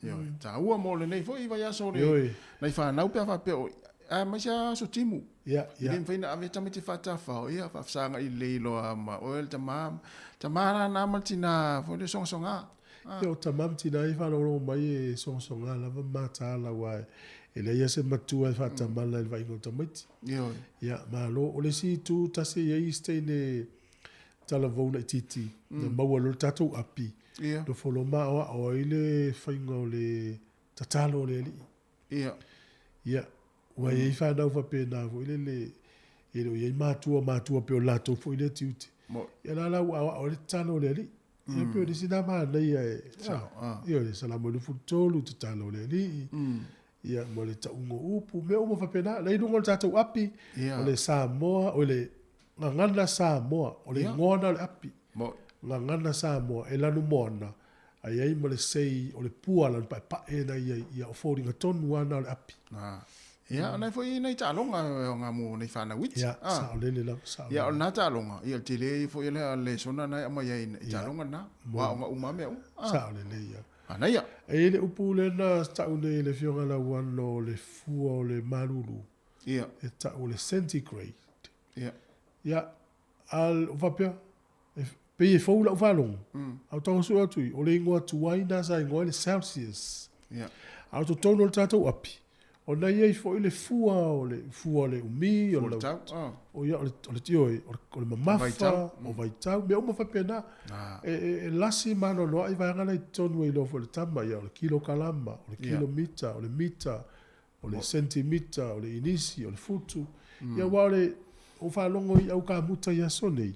D: Ioe, taua mo lenei foi vaiaso le nai fanau pe a faapea o aemaise lava aso timu.
B: Ia,
D: E le mafai ona ave tamaiti faatafao, ia faafesagai lelei loa ma oe le tama, tama la na ma le tina foi le sogasoga.
B: Ia o tama ma tina ia e faalogologo mai e sogasoga lava ma mataala aua e leai lava se matua e faatamala i le vaaiga o tamaiti.
D: Ioe.
B: Ia, malo. O le isi itu tasi e i ai isi teine talavou laitiiti na maua loa le tatou api,
D: Ia.
B: nofo loa ma aoao ai le faiga o le tatalo a le Alii.
D: Ia.
B: Ia, ua i ai fanau faapena foi lele, e le o i ai matua, matua pei o le latou foi lea tiute.
D: Mo.
B: Ia la la ua aoao ai le tatalo a le Alii. Ia pei o le isi lena manaia e, ia, o le Salamo 23, tatalo a le Alii. Ia, ma le tauga o upu, mea uma faapena. La i luga o le tatou api,
D: Ia.
B: o le Samoa, o le Gagana Samoa, o le igoa lena o le api.
D: Mo.
B: Gagana Samoa, e lanu moana, a i ai ma le sei o le pua lana paepae na i ai, ia o foliga tonu lava na o le api.
D: Ah. Ia, o nai foi nai taaloga o ngā mō nei whānau iti.
B: Ia,
D: Ah.
B: saolele lava, saolele.
D: Ia, o nā taaloga, ia, o le tele ia foi lea o le lesona na e aumai ai i taaloga na. Ua aoga uma mea uma. Ah.
B: Saolele ia.
D: Manaia.
B: E i ai le upu lea na tau nei e le Afioga Lauano o le fua o le malulu.
D: Ia.
B: E tau o le centigrade.
D: Ia.
B: Ia, a o faapea, e, Pei e fou lau faalogo, a ou tago sue atu i, o le igoa tuai na sa igoa ai le Celsius. A o totonu o le tatou api, ona e i ai foi le fua o le fua o le umi, o le lau, o ia, o le, o le, ioe, o le mamafa, o vaitau, mea uma faapena. E, e, e lasi ma anoanoai vaega la i totonu e iloa foi e le tama, ia, o le kilokalama, o le kilomita, o le mita, o le sentimita, o le inisi, o le futu. Ia aua o le ou faalogo i au kamuta i aso nei,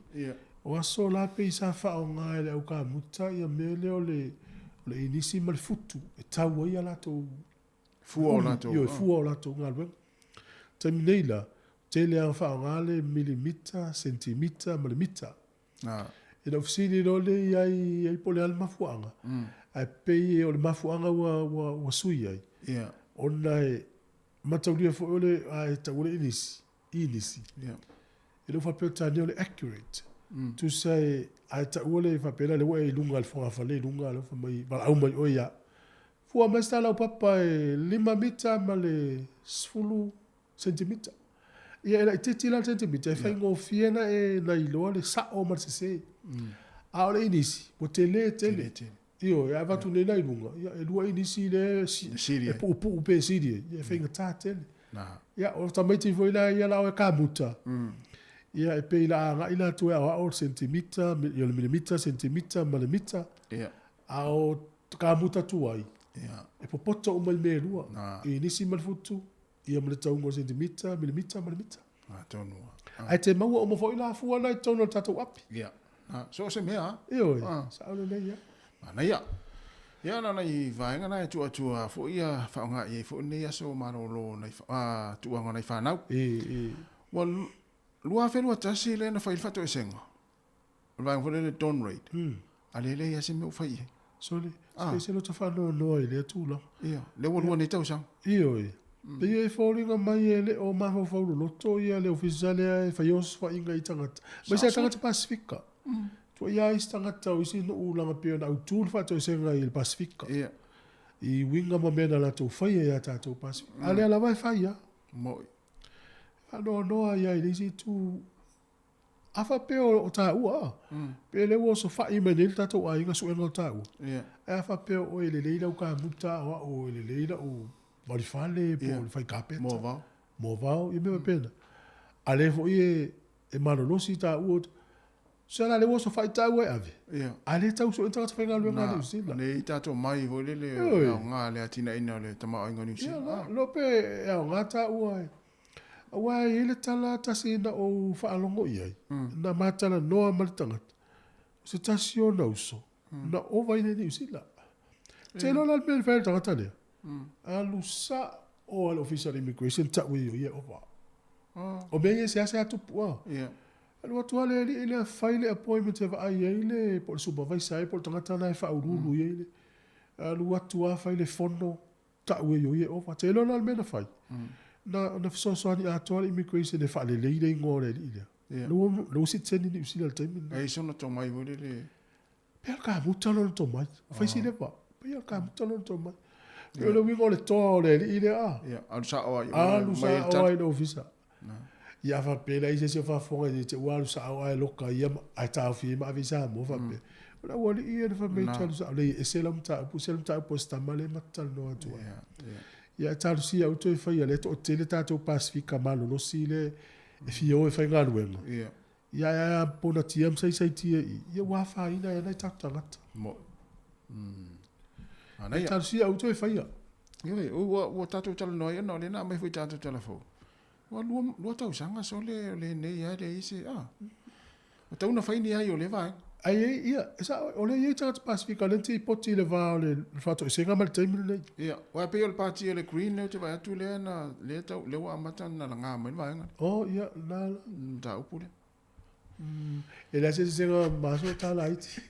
B: o aso la pei sa faaaoga e le au kamuta ia mea lea o le, o le inisi ma le futu e tau ai a latou
D: Fua o latou.
B: Ioe, fua o latou galuega. Taimi nei la, tele lava faaaoga le milimita, sentimita ma le mita. Ina ou fesili loa lea i ai, i ai po o le a le mafuaaga, ae pei o le mafuaaga ua, ua, ua sui ai, ona e mataulia foi o le, a e taua le inisi, inisi, e le o faapea o tane o le accurate. Tusa e, a e taua le faapea la lea ua e i luga i le fogafale i luga lea ua fai mai, valaau mai oe ia au. Fua mai se talaupapa e 5 mita ma le 10 sentimita. Ia e laitiiti la le sentimita, e faigofie ona e na iloa le sao ma le sese. A o le inisi, ua tele tele. Ioe, a avatu nei la i luga, ia e lua inisi lea e puupuu pe sili ai, ia e faigata tele. Ia, o tamaiti foi la ia la o e kamuta, ia e pei la agai latou e aoao le sentimita, ia le milimita, sentimita ma le mita. A o kamuta tuai, e popoto uma i mea e lua, i inisi ma le futu, Ia ma le tauga o sentimita, milimita ma le mita.
D: Atonu.
B: Ae te maua uma foi la fua na i totonu o le tatou api.
D: Ia. So o se mea a.
B: Ioe. Sao lelei ia.
D: Manaia. Ia na nai vaega na e tuuatua foi ia faaaoga i ai foi lenei aso malolo nai tuuaga o nai fanau.
B: E, e.
D: Ua 2021 lea na fai le faatoesega. O le vaega foi lea le Dawn Raid. A lea e leai lava se mea ua fai i ai.
B: Sole, se ese lota faanoanoa i lea tulaga.
D: Ia, lea ua lua nei tausaga.
B: Ioe. Pei e foliga mai e le o mafaufau loloto ia le ofisa lea e faia osofaiga i tagata, aemaise lava tagata Pasefika. Tuuaia ai isi tagata o isi nuu leaga pei ona autu le faatoesega i le Pasefika. I uiga ma mea na latou faia ia tatou Pasefika. A lea lava e fai lava.
D: Moi.
B: E faanoanoa ai lava i le isi itu. A faapea o taua, pe lea ua osofai mai nei le tatou aiga suega o taua. Ae a faapea o oe e lelei lau kamuta o au e lelei lau valifale po o le fai kapeta.
D: Moavao.
B: Moavao, ia mea faapena. A lea foi e malolosi taua. Se la lea ua osofai taua e ave. A lea e tau sue tagata faigaluega a Niu Sila.
D: Lea i tatou mai foi lele e aoga le atinaeina o le tamaoaiga o Niu Sila.
B: Ia, lo pe e aoga taua e. Aua e i ai le tala tasi na ou faalogo i ai, na ma talanoa ma le tagata, o se tasi ona uso, na ova i le Niu Sila. Te iloa la le mea na fai e le tagata lea, alu sao lava i le Ofisa o le Immigration tau e ia e ova. O mea ia e seasea tupu a. Alu atu lava le alii lea fai le appointment e vaai ai le, po o le supervisor ai po o le tagata la e faauluulu i ai le, alu atu lava fai le fono, Tau e ioi e ova. Te iloa la le mea na fai? Na, na fesoasoani atoa le immigration e faalelei le igoa o le alii lea.
D: Ia.
B: Lea ua, lea ua sitiseni Niu Sila i le taimi lena.
D: E i ai sona tomai foi lele.
B: Pei lava le kamuta lona tomai. Ua fai si leva. Pei lava le kamuta lona tomai. Pei o le uiga o le toa o le alii lea a.
D: Ia, alu sao lava i o.
B: Alu sao lava i le ofisa. Ia a faapea la i se isi o faafofoga i te ua alu sao ae loka ia ae taofi ai ma ave i Samoa faapea. O le aualii ia na fai mai te alu sao leai e ese lau mataupu ese le mataupu a si tama lea ma te talanoa atu ai. Ia ae talosia au toe faia lea toatele tatou Pasefika malolosi lea e fia o e faigaluega. Ia ae a ponatia ma saisaitia i i, ia ua afaina ai nai tatou tagata.
D: Moni.
B: Ia talosia au toe faia.
D: Ioe, ua tatou talanoa ai ona o lea na aumai foi i tatou tala fou. Ua lua tausaga sole o lenei lava e leai se, a. Ua tatau ona fai ni ai o lea vaega.
B: Ai e, ia, e sao, o lea e i ai tagata Pasefika o lea na tipoti i le va o le faatoesega ma le taimi lenei.
D: Ia, aua e pei o le pati o le Green lea ou te vaai atu lea na, lea tau, lea ua amata ona laga mai le vaega lea.
B: Oh, ia, lena la.
D: Mataupu lea.
B: E leai se eseesega ma aso ta laiti.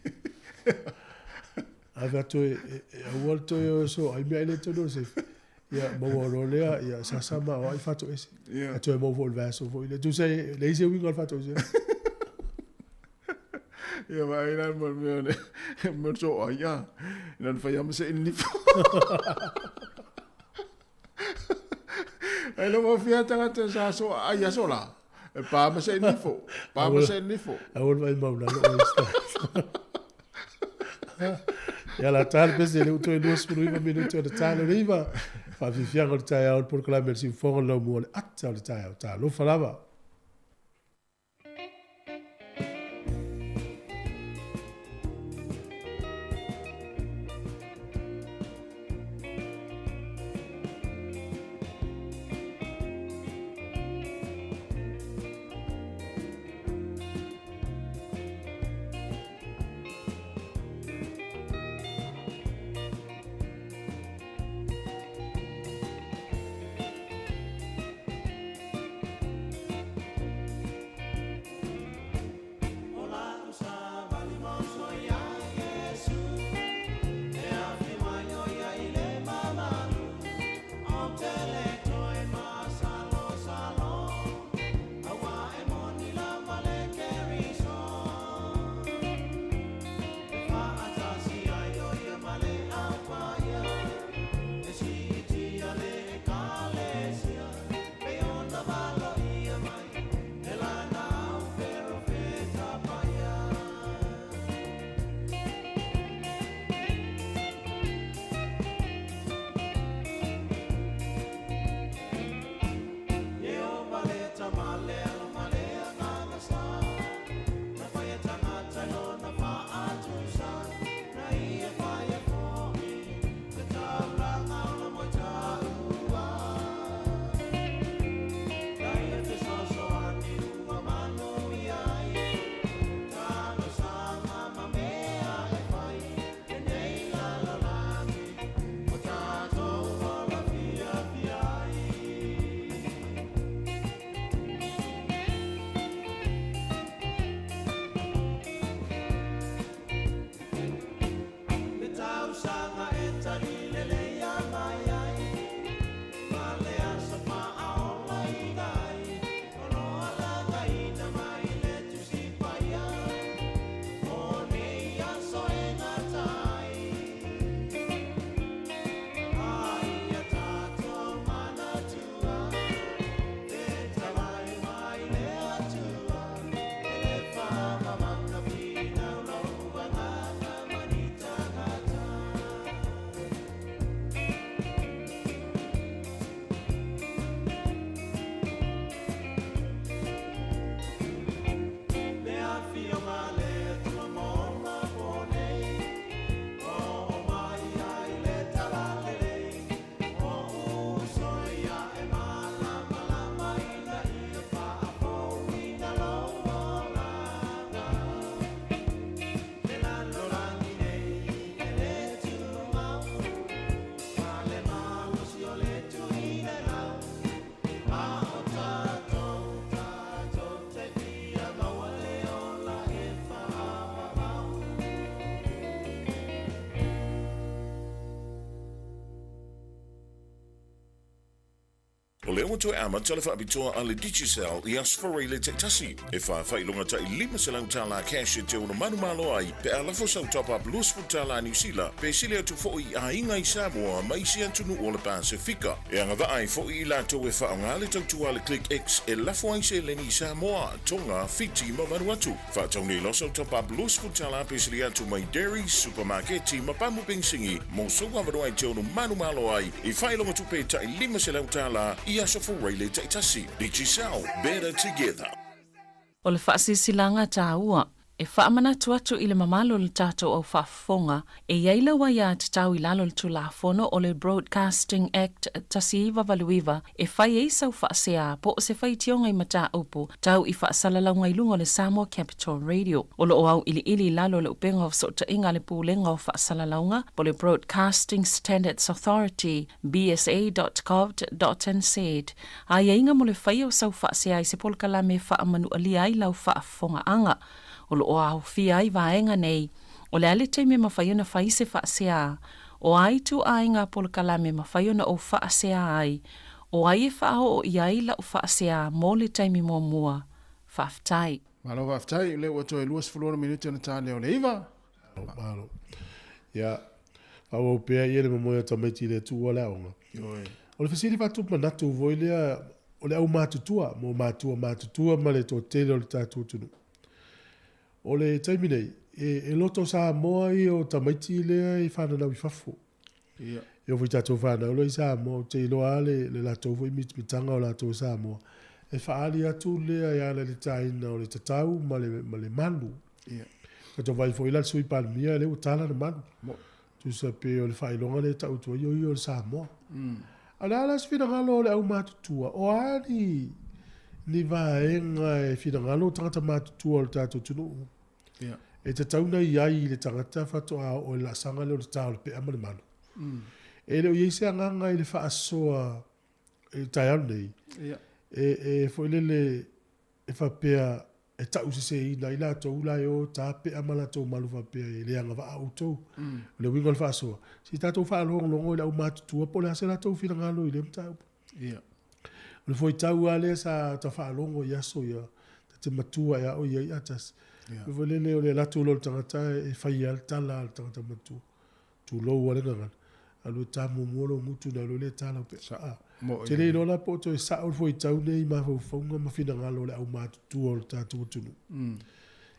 B: Ave atu e, e aua le toe o e soai mea ai le tonu o le sefe. Ia, maua loa lea, ia, sasa ma aoai faatoese.
D: Ia.
B: Ae toe maua foi i le vaiaso foi lea. Tusa e leai se uiga o le faatoesega.
D: Ia vaai la ma le mea o le mea o le soai, a. Ina na fai lava ma se inifo. Ai lava fia tagata sa soa ai aso la. E pa ma se nifo. Pa ma se nifo.
B: Aua le vaai maulalo oe Ustaz. Ia la ta le pese le uto e 29 minute o le ta le 9. Faafiafiaga o le taeao o le polokalame a le Siufofoga o le Laumua o le ata o le taeao. Talofa lava.
H: O lea ua toe amata le faapitoa a le Digicel i Aso Faraile taitasi, e faafailoga tai $500 cash e te ono manumalo ai pe a lafo sau top-up $20 Niu Sila pe sili atu foi i aiga i Samoa ma isi atunuu o le Pasefika. E agavaa ai foi i latou e faaaoga le tautua a le ClickX e lafo ai seleni i Samoa, Tonga, Fiti ma Vanuatu. Faatau nei loa sau top-up $20 pe sili atu mai Dairies, Supamaketi ma pamu penisini mo sou avanoa e te ono manumalo ai i faailoga tupe tai $500 i Aso Faraile taitasi. Digicel, better together.
I: O le faasilasilaga taua e faamanatu atu i le mamalu o le tatou au faafofoga, e i ai lau aiatatau i lalo o le Tulafono o le Broadcasting Act 1989 e fai ai sau faasea po o se faitioga i mataupu tau i faasalalauga i luga o le Samoa Capital Radio. O lo o auiliili i lalo o le upega o fesootaiga a le Pulega o Faasalalauga po o le Broadcasting Standards Authority, bsa.govt.nz, aiaiga mo le faia o sau faasea i se polokalame e faamanualia ai lau faafofogaaga. O lo o aofia ai vaega nei, o le a le taimi e mafai ona fai se faasea, o a ituaiga polokalame e mafai ona ou faasea ai, o ai e faaoo i ai lau faasea mo le taimi muamua. Faafetai.
D: Malo faafetai, o lea ua toe 26 minute ona ta lea o le 9.
B: Malo. Ia, faaauau pea ia le momoe o tamaiti i le Atua le aoga.
D: Ioe.
B: O le fesili faatupu manatu foi lea, o le aumatutua mo matua matutua ma le toatele o le tatou atunuu. O le taimi nei, e, e loto Samoa ia o tamaiti lea e fananau i fafo.
D: Ia.
B: E oo foi i tatou fanau lea i Samoa, ou te iloa lava le, le latou foi mitamitaga o latou i Samoa, e faaali atu lea e ala i le taina o le tatau ma le, ma le malu.
D: Ia.
B: Tatou vaai foi la le Sui Palemia lea ua ta lana malu.
D: Mo.
B: Tusa pe o le faailoga lea e tau atu ai o ia o le Samoa. A o le a la se finagalo o le aumatutua? O a ni, ni vaega e finagalo o tagata matutua o le tatou atunuu
D: Ia.
B: e tatau ona i ai i le tagata faatoa oo i le laasaga lea o le ta o le pea ma le malu? E le o i ai se agaga i le faasoa i le taeao lenei
D: Ia.
B: e, e foi lele e faapea e tauseseina ai latou la e o ta pea ma latou malu faapea e le agavaa outou. O le uiga o le faasoa, se i tatou faalogologo i le aumatutua po o le a se latou finagalo i lea mataupu.
D: Ia.
B: O le foitau lava lea sa ta faalogo i aso ia, ta te matua ea o i ai atasi.
D: Ia.
B: Foi lele o le alu atu loa o le tagata e fai lava le tala a le tagata matua. Tulou lava le gagana. Alu e ta muamua lou gutu ona alu ai lea e ta lau pea.
D: Sao. Mo
B: Ou te le iloa la po o toe sao le foitau nei i mafaufauga ma finagalo o le aumatutua o le tatou atunuu.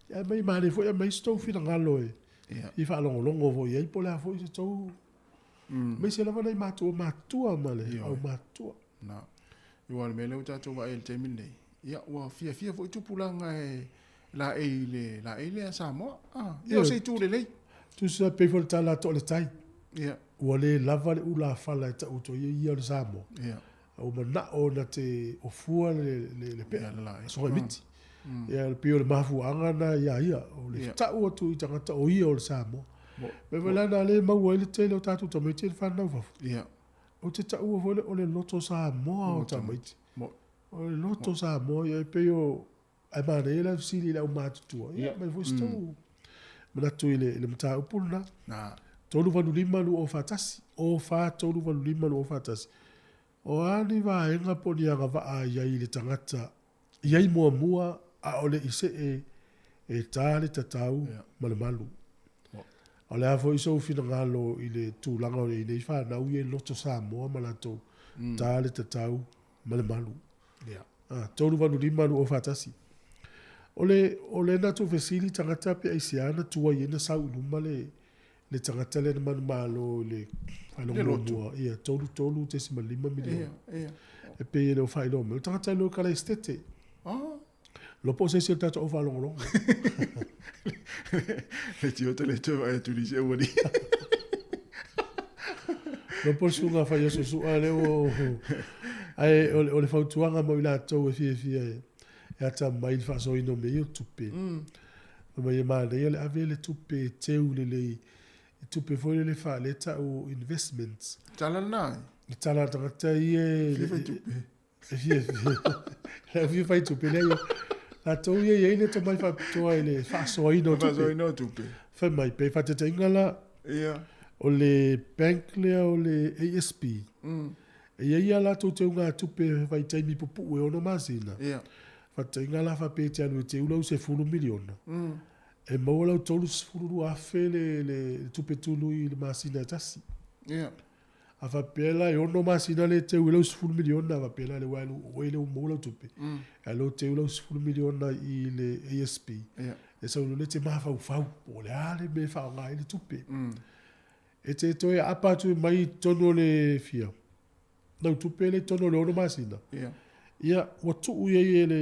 B: Ia aumai male foi aumai se tou finagalo e
D: Ia.
B: i faalogologo foi i ai po o le a foi se tou aemaise lava nai matua matutua ma le
D: Ioe.
B: aumatutua.
D: Na. Aua o le mea lea ua tatou vaai ai i le taimi lenei, ia ua fiafia foi tupulaga e laei i le laei lea a Samoa. Ah, ia o se itu lelei.
B: Tusa pei foi o le tala a Toaletai,
D: Ia,
B: ua le lava le ulafala e tau atu ai ia o le Samoa.
D: ia.
B: A ua manao na te ofua le, le, le pea,
D: Ia, le laei.
B: soga miti. Ia, e pei o le mafuaaga na ia ia, o le
D: Ia.
B: tau atu i tagata o ia o le Samoa.
D: Mo-
B: Mea foi la na le maua ai le tele o tatou tamaiti e le fanau fafo.
D: Ia.
B: Ou te taua foi le, o le loto Samoa o tamaiti.
D: Mo-
B: O le loto Samoa, ia e pei o, ae manaia la fesili i le aumatutua. Ia, mai foi se tou manatu i le, i le mataupu lena.
D: Na.
B: 385 2041. O 4 385 2041. O a ni vaega po o ni agavaa i ai i le tagata i ai muamua a o le i see e ta le tatau
D: Ia.
B: ma le malu.
D: Mo.
B: O le a foi sou finagalo i le tulaga o le nei whanau i e loto Samoa ma latou ta le tatau ma le malu.
D: Ia.
B: Ah, 385 2041. O le, o le na tou fesili tagata pe aisea na tuai ai na sau i luma le, le tagata lea na manumalo i le faailoga
D: Le lotu.
B: muamua. Ia, 33.5 miliona.
D: Ia, ia.
B: E pei e le o faailoa mai. O le tagata le o kala estete.
D: Ah.
B: Lo po o se isi o le tatou au faalogologo.
D: Le tiota le toe vaai atu i se ua ni.
B: Lo po o le susuga fai aso sua lea ua... Ae o le, o le fautuaga mo i latou e fiafia e, e ata mai le faasoaina o mea ia o tupe. Fai mai e manaia le ave le tupe e teu lelei. E tupe foi lele faalea tau investments.
D: Tala lena.
B: Le tala a le tagata ia e...
D: Fia fai tupe.
B: E fiafia. Le fia fai tupe lea ia. Latou ia e i ai le tomai faapitoa i le faasoaina o tupe.
D: Faasoaina o tupe.
B: Fai mai pe faataitaiga la
D: Ia.
B: o le bank lea o le ASB. E i ai ia latou teugatupe vaitaimi pupu'u e 6 masina.
D: Ia.
B: Faataitaiga la faapea e te alu e teu lau 10 miliona. E maua lau 32,000 le, le, le tupe tului i le masina e tasi.
D: Ia.
B: A faapea la e 6 masina le teu i lau 10 miliona, a faapea la le ua alu oe le ua maua lau tupe. E alu teu lau 10 miliona i le ASB.
D: Ia.
B: E sau loa lea e te mafaufau po o le a le mea e faaaoga ai le tupe. E te toe aapa atu mai i totonu o le fia. Lau tupe le i totonu o le 6 masina.
D: Ia.
B: Ia, ua tuu i ai e le,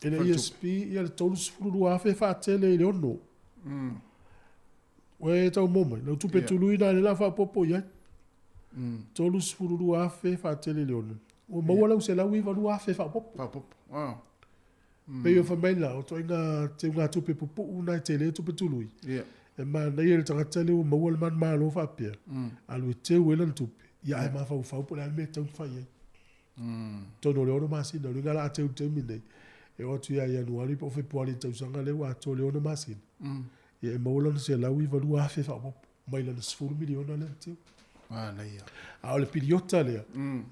B: e le
D: Faletupe.
B: ESP, ia le 32,000 faatele i le 6. Ua e tau mo mai. Lau tupe
D: Ia.
B: tului na le la faaopoopo i ai. 32,000 faatele i le 6. Ua maua lau 192,000 faaopoopo.
D: Faaopoopo. Ah.
B: Pei o fai mai la, o ituaiga teugatupe pupu'u na e tele tupe tului.
D: Ia.
B: E manaia le tagata lea ua maua le manumalo faapea. Alu e teu ai lana tupe. Ia ae mafaufau po o le a le mea e tatau ona fai ai. Totonu o le 6 masina, o le uiga la a teu i le taimi lenei. E oo atu ia Ianuari po o Fepuari i le tausaga lea ua atoa le 6 masina. Ia e maua lana 192,000 faaopoopo mai lana 10 miliona lea na teu.
D: Manaia.
B: A o le piliota lea,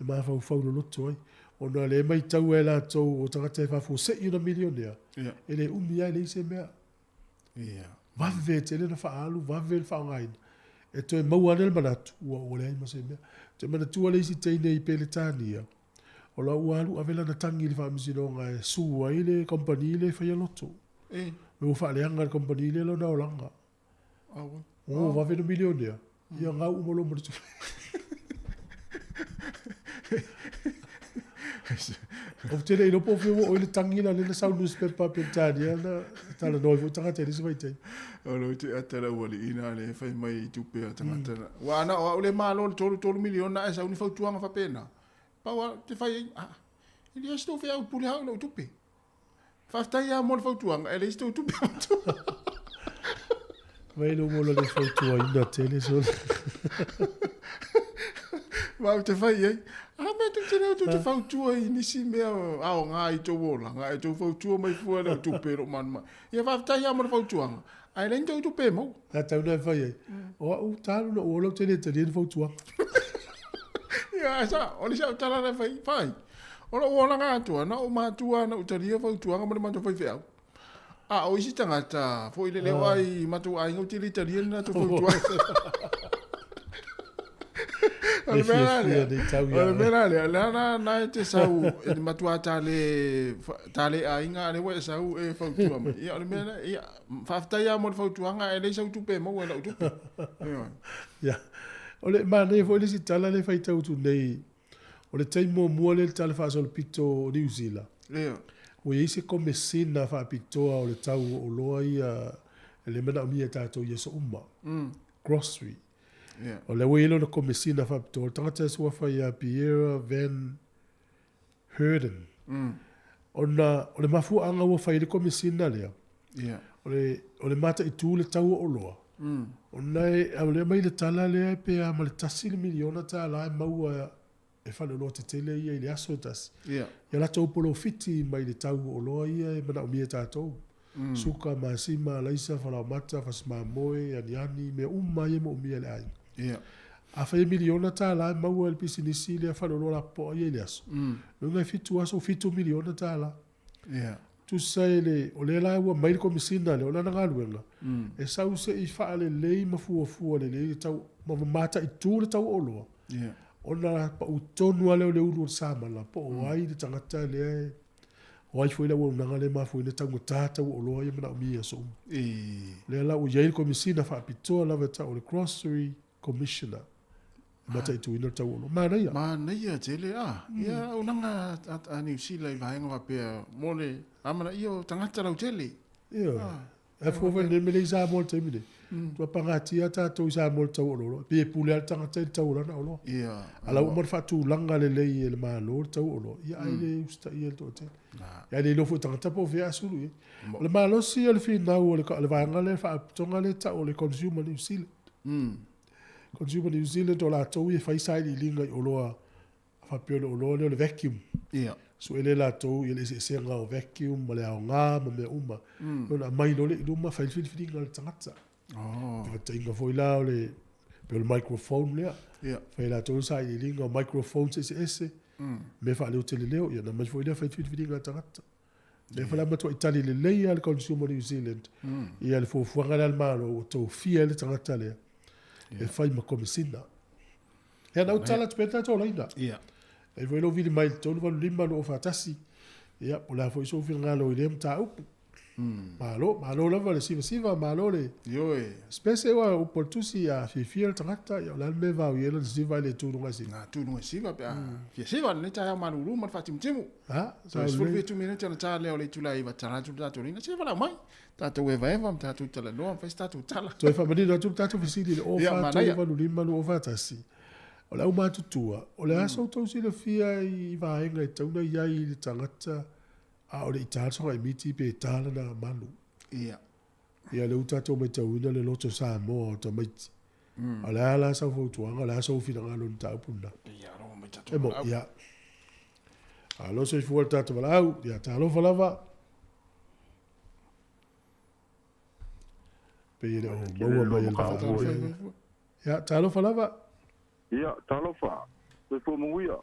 B: e mafaufau loloto ai. Ona le matau e latou o tagata e faafuasei ona milionea,
D: Ia.
B: e le umi lava e leai se mea.
D: Ia.
B: Vave tele na faaalu, vave le faaaogaina. E toe maua ane le manatu, ua ua leai ma se mea. Toe manatua le isi teine i Peretania, O la ua alu ave lana tagi i le faamasinoga e sue ai le kamupani lea e faia loto. Me ua faaleaga e le kamupani lea lona olaga. Ua vave ona milionea, ia gau uma loa ma le tupe. Ou te le iloa po o fea ua oo i ai le tagi la lea na sau i le newspaper a Peretania na talanoa ai foi tagata i le isi vaitaimi.
D: O lou te ata le aualii na lea e fai mai i tupe a tagata na. Ua ana o au le malo le 33 miliona ae sau ni fautuaga faapena. Pau a te fai ai, ah, e leai se tou feau pule au i lou tupe. Faafetai lava mo le fautuaga, ae leai se tou tupe avatua.
B: Mai lou ola le fautuaina tele sole.
D: Ma ou te fai i ai, a mea tou te leo tou te fautua i nisi mea aoga i tou olaga, ae tou fautua mai fua i lau tupe i lou manumanu. Ia faafetai lava mo le fautuaga, ae leai ni tou tupe e maua.
B: A tau na e fai ai, o au talu na ou ola ou te le talia ni fautuaga.
D: Ia, ae sa, o le isi au tala na fai, fai, o lou olaga atoa, na ou matua na ou talia fautuaga ma le matou faifeau. A o isi tagata foi lele o ai matou aiga ou te le talia ni latou fautuaga. O le mea la lea, o le mea la lea, lea na, na e te sau e te matua tale, tale aiga, a lea ua e sau e fautua mai. Ia, o le mea lea, ia, faafetai lava mo le fautuaga, ae leai sau tupe e maua i lau tupe. Ioe.
B: Ia, o le manaia foi le isi tala lea e faitau atu nei, o le taimi muamua lea i le Tala Faasolopito o Niu Sila,
D: Ioe.
B: ua i ai se komesina faapitoa o le tau o oloa ia e le manaomia e tatou i aso uma, grocery.
D: Yeah.
B: O lea ua i ai lona komesina faapitoa, o le tagata e suafa ia Pierre Van Heerden. Ona o le mafuaaga ua fai ai le komesina lea,
D: Yeah.
B: o le, o le mataitu le tau o oloa. Ona e, o lea mai le tala lea pe a ma le tasi le miliona tālā e maua e faleoloa tetele ia i le aso e tasi.
D: Yeah.
B: Ia latou polofiti mai le tau o oloa ia e manaomia e tatou. Suka, masima, alaisa, falaomata, fasimamoe, aniani, mea uma ia e moomia e le aiga.
D: Yeah.
B: Afai e miliona tālā e maua e le pisinisi lea faleoloa lapopoa ia i le aso, lona e fitu aso, fitu miliona tālā.
D: Yeah.
B: Tusa e le, o lea la ua mai le komesina lea, o lana galuega, e sau se i faalelei ma fuafua lelei le tau, ma mataitu le tau o oloa.
D: Yeah.
B: Ona pau tonu lava lea o le ulu o le samala, po o ai le tagata lea e, o ai foi le auaunaga lea e mafua ai ona taugata tau o oloa ia manaomia i aso uma. Lea la ua i ai le komesina faapitoa lava e tau o le Grocery Commissioner e mataituina le tau o oloa. Manaia.
D: Manaia tele, a. Ia auaunaga a Niu Sila i vaega faapea mo le amanaia o tagata lautele.
B: Ioe. Ae fua foi lenei mea lea i Samoa i le taimi nei, ua pagatia tatou i Samoa i le tau o oloa. Pei e pule lava le tagata i le tau o lana oloa. A la ua uma ona faatulaga lelei e le Malo le tau o oloa, ia ae le usitaia e le toatele. Ia ae le iloa foi e tagata po o fea a sulu i ai. O le malosi o le finau o le vaega lea, le faalapotopotoga lea e tau o le Consumer New Zealand. Consumer New Zealand o latou ia e fai sailiiliga i oloa faapea o le oloa lea o le vacuum.
D: Ia.
B: Sue lea latou i le eseesega o vacuum ma le aoga ma mea uma. Mm. Ona aumai loa lea i luma fai le filifiliga a le tagata.
D: Oh.
B: Faataitaiga foi la o le pei o le microphone lea.
D: Ia.
B: Fai latou le sailiiliga o microphones eseese.
D: Mm.
B: Mea faaleoteleleo, ia ona aumai foi lea fai le filifiliga a le tagata. Lea foi la matuai tali lelei lava le Consumer New Zealand ia le fuafuaga lea a le Malo ua tofia ai le tagata lea e fai ma Komesina. Ia na ou tala atu pea le tatou laina.
D: Ia.
B: E foi lou vili mai i le 385 241. Ia, po o le a foi sou finagalo i lea mataupu. Malo, malo lava le sivasiva, malo le...
D: Ioe.
B: Espese ua upu a le tusi a fiafia le tagata, ia o le a le mea e vaoia ai lana siva ae le tu i luga i siva.
D: Na tu i luga i siva pe a fia siva lenei taeao malulu ma le faatimutimu.
B: Ha,
D: Toe 17 minute ona ta lea o le itula e 9 tala atu le tatou laina. Se valaau mai. Tatou evaeva ma tatou talanoa ma fai se tatou tala.
B: Toe faamanino atu le tatou fesili i le
D: Ia, manaia.
B: 04 385 241. O le aumatutua, o le a so outou silafia i vaega e tatau ona i ai i le tagata a o le i ta le soga miti pe ta lana malu.
D: Ia.
B: Ia lea ua tatou matauina le loto Samoa o tamaiti. O le a la sau fautuaga, o le a sou finagalo i le mataupu lena.
D: Ia, alofa mai tatou
B: E mo,
D: valaau.
B: ia. Alo soifua le tatou valaau, ia talofa lava. Pei e le o maua mai e le valaau. Ia, talofa lava.
J: Ia, talofa. Soifua manuia.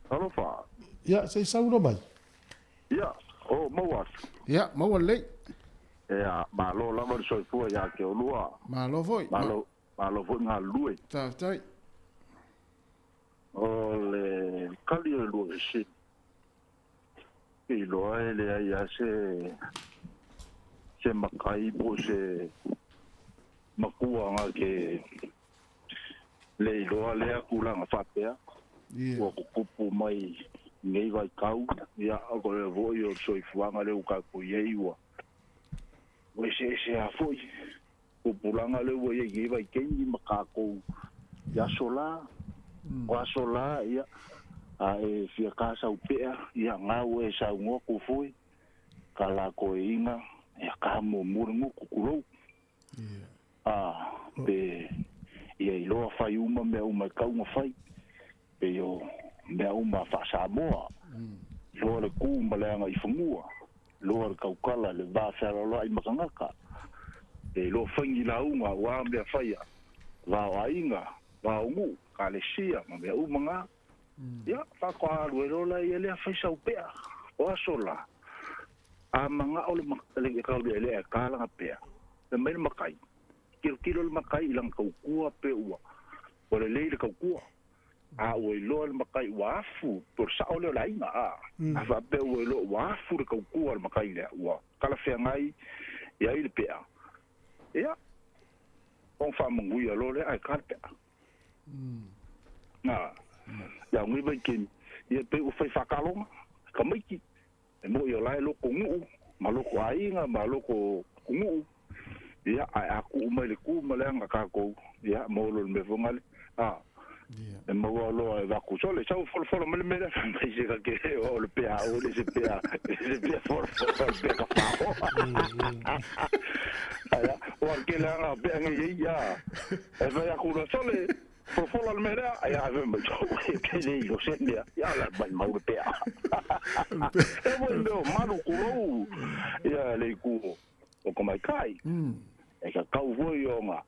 J: Talofa.
B: Ia, se i saunoa mai.
J: Ia, o, maua atu.
D: Ia, maua lelei.
J: Ia, malo lava le soifua ia te oulua.
D: Malo foi.
J: Malo, malo foi galulue.
D: Faafetai.
J: O le kali o le lua fesili, ke iloa e leai lava se se matai po o se matua na te le iloa lea tulaga faapea ua tutupu mai i lenei vaitau. Ia, o le foi o le soifuaga lea ua tatou i ai ua eseese lava foi tupulaga lea ua i ai i lenei vaitaimi ma tatou i aso la. O aso la, ia, a e fia kasau pea, ia, na ua e saunoa tufue, ka lakoeiga, ia, ka muamua le gutu, tulou. A, pe ia iloa fai uma mea uma e tau ona fai, pei o mea uma faa-Samoa, iloa le tu ma le agaifanua, iloa le tautala, le va fealoaloai ma tagata, e iloa fai ni lauga aua mea faia, va o aiga, va o nuu, ekalesia ma mea uma na. Ia, faatoa alu ai loa lea ia lea fai sau pea. O aso la, a manao le taulealea e ta lana pea, fai mai le matai, tilotilo le matai i lana tautua pe ua lelei le tautua. A ua iloa le matai ua afu, po o le sao lea o le aiga, a, a faapea ua iloa ua afu le tautua a le matai lea, ua talafeagai i ai le pea, ia, ona faamanuia loa lea ae ta le pea. Na, ia nei vaitaimi, ia pei ua fai faataloga, tamaiti, e moi o la e loko nuu, ma loko aiga, ma loko atunuu, ia, ae a tuu mai le tu ma le aga tatou, ia, mo lo le mea foi lale, a, e maua loa e vaku sole, sau folafolo mai le mea lea, fai mai se ka ke, o le pea, o le se pea, se pea folafolo, le pea ka fao. Aia, o a ke le aga pea ngai ei, ia, e fai aku loa sole, Folafola le mea lea, ai a fai mai, e pe le ilo se mea, ia la mai mau le pea. E foi mea o malu tulou, ia le itu o ka maikai. E ka kau foi o nga,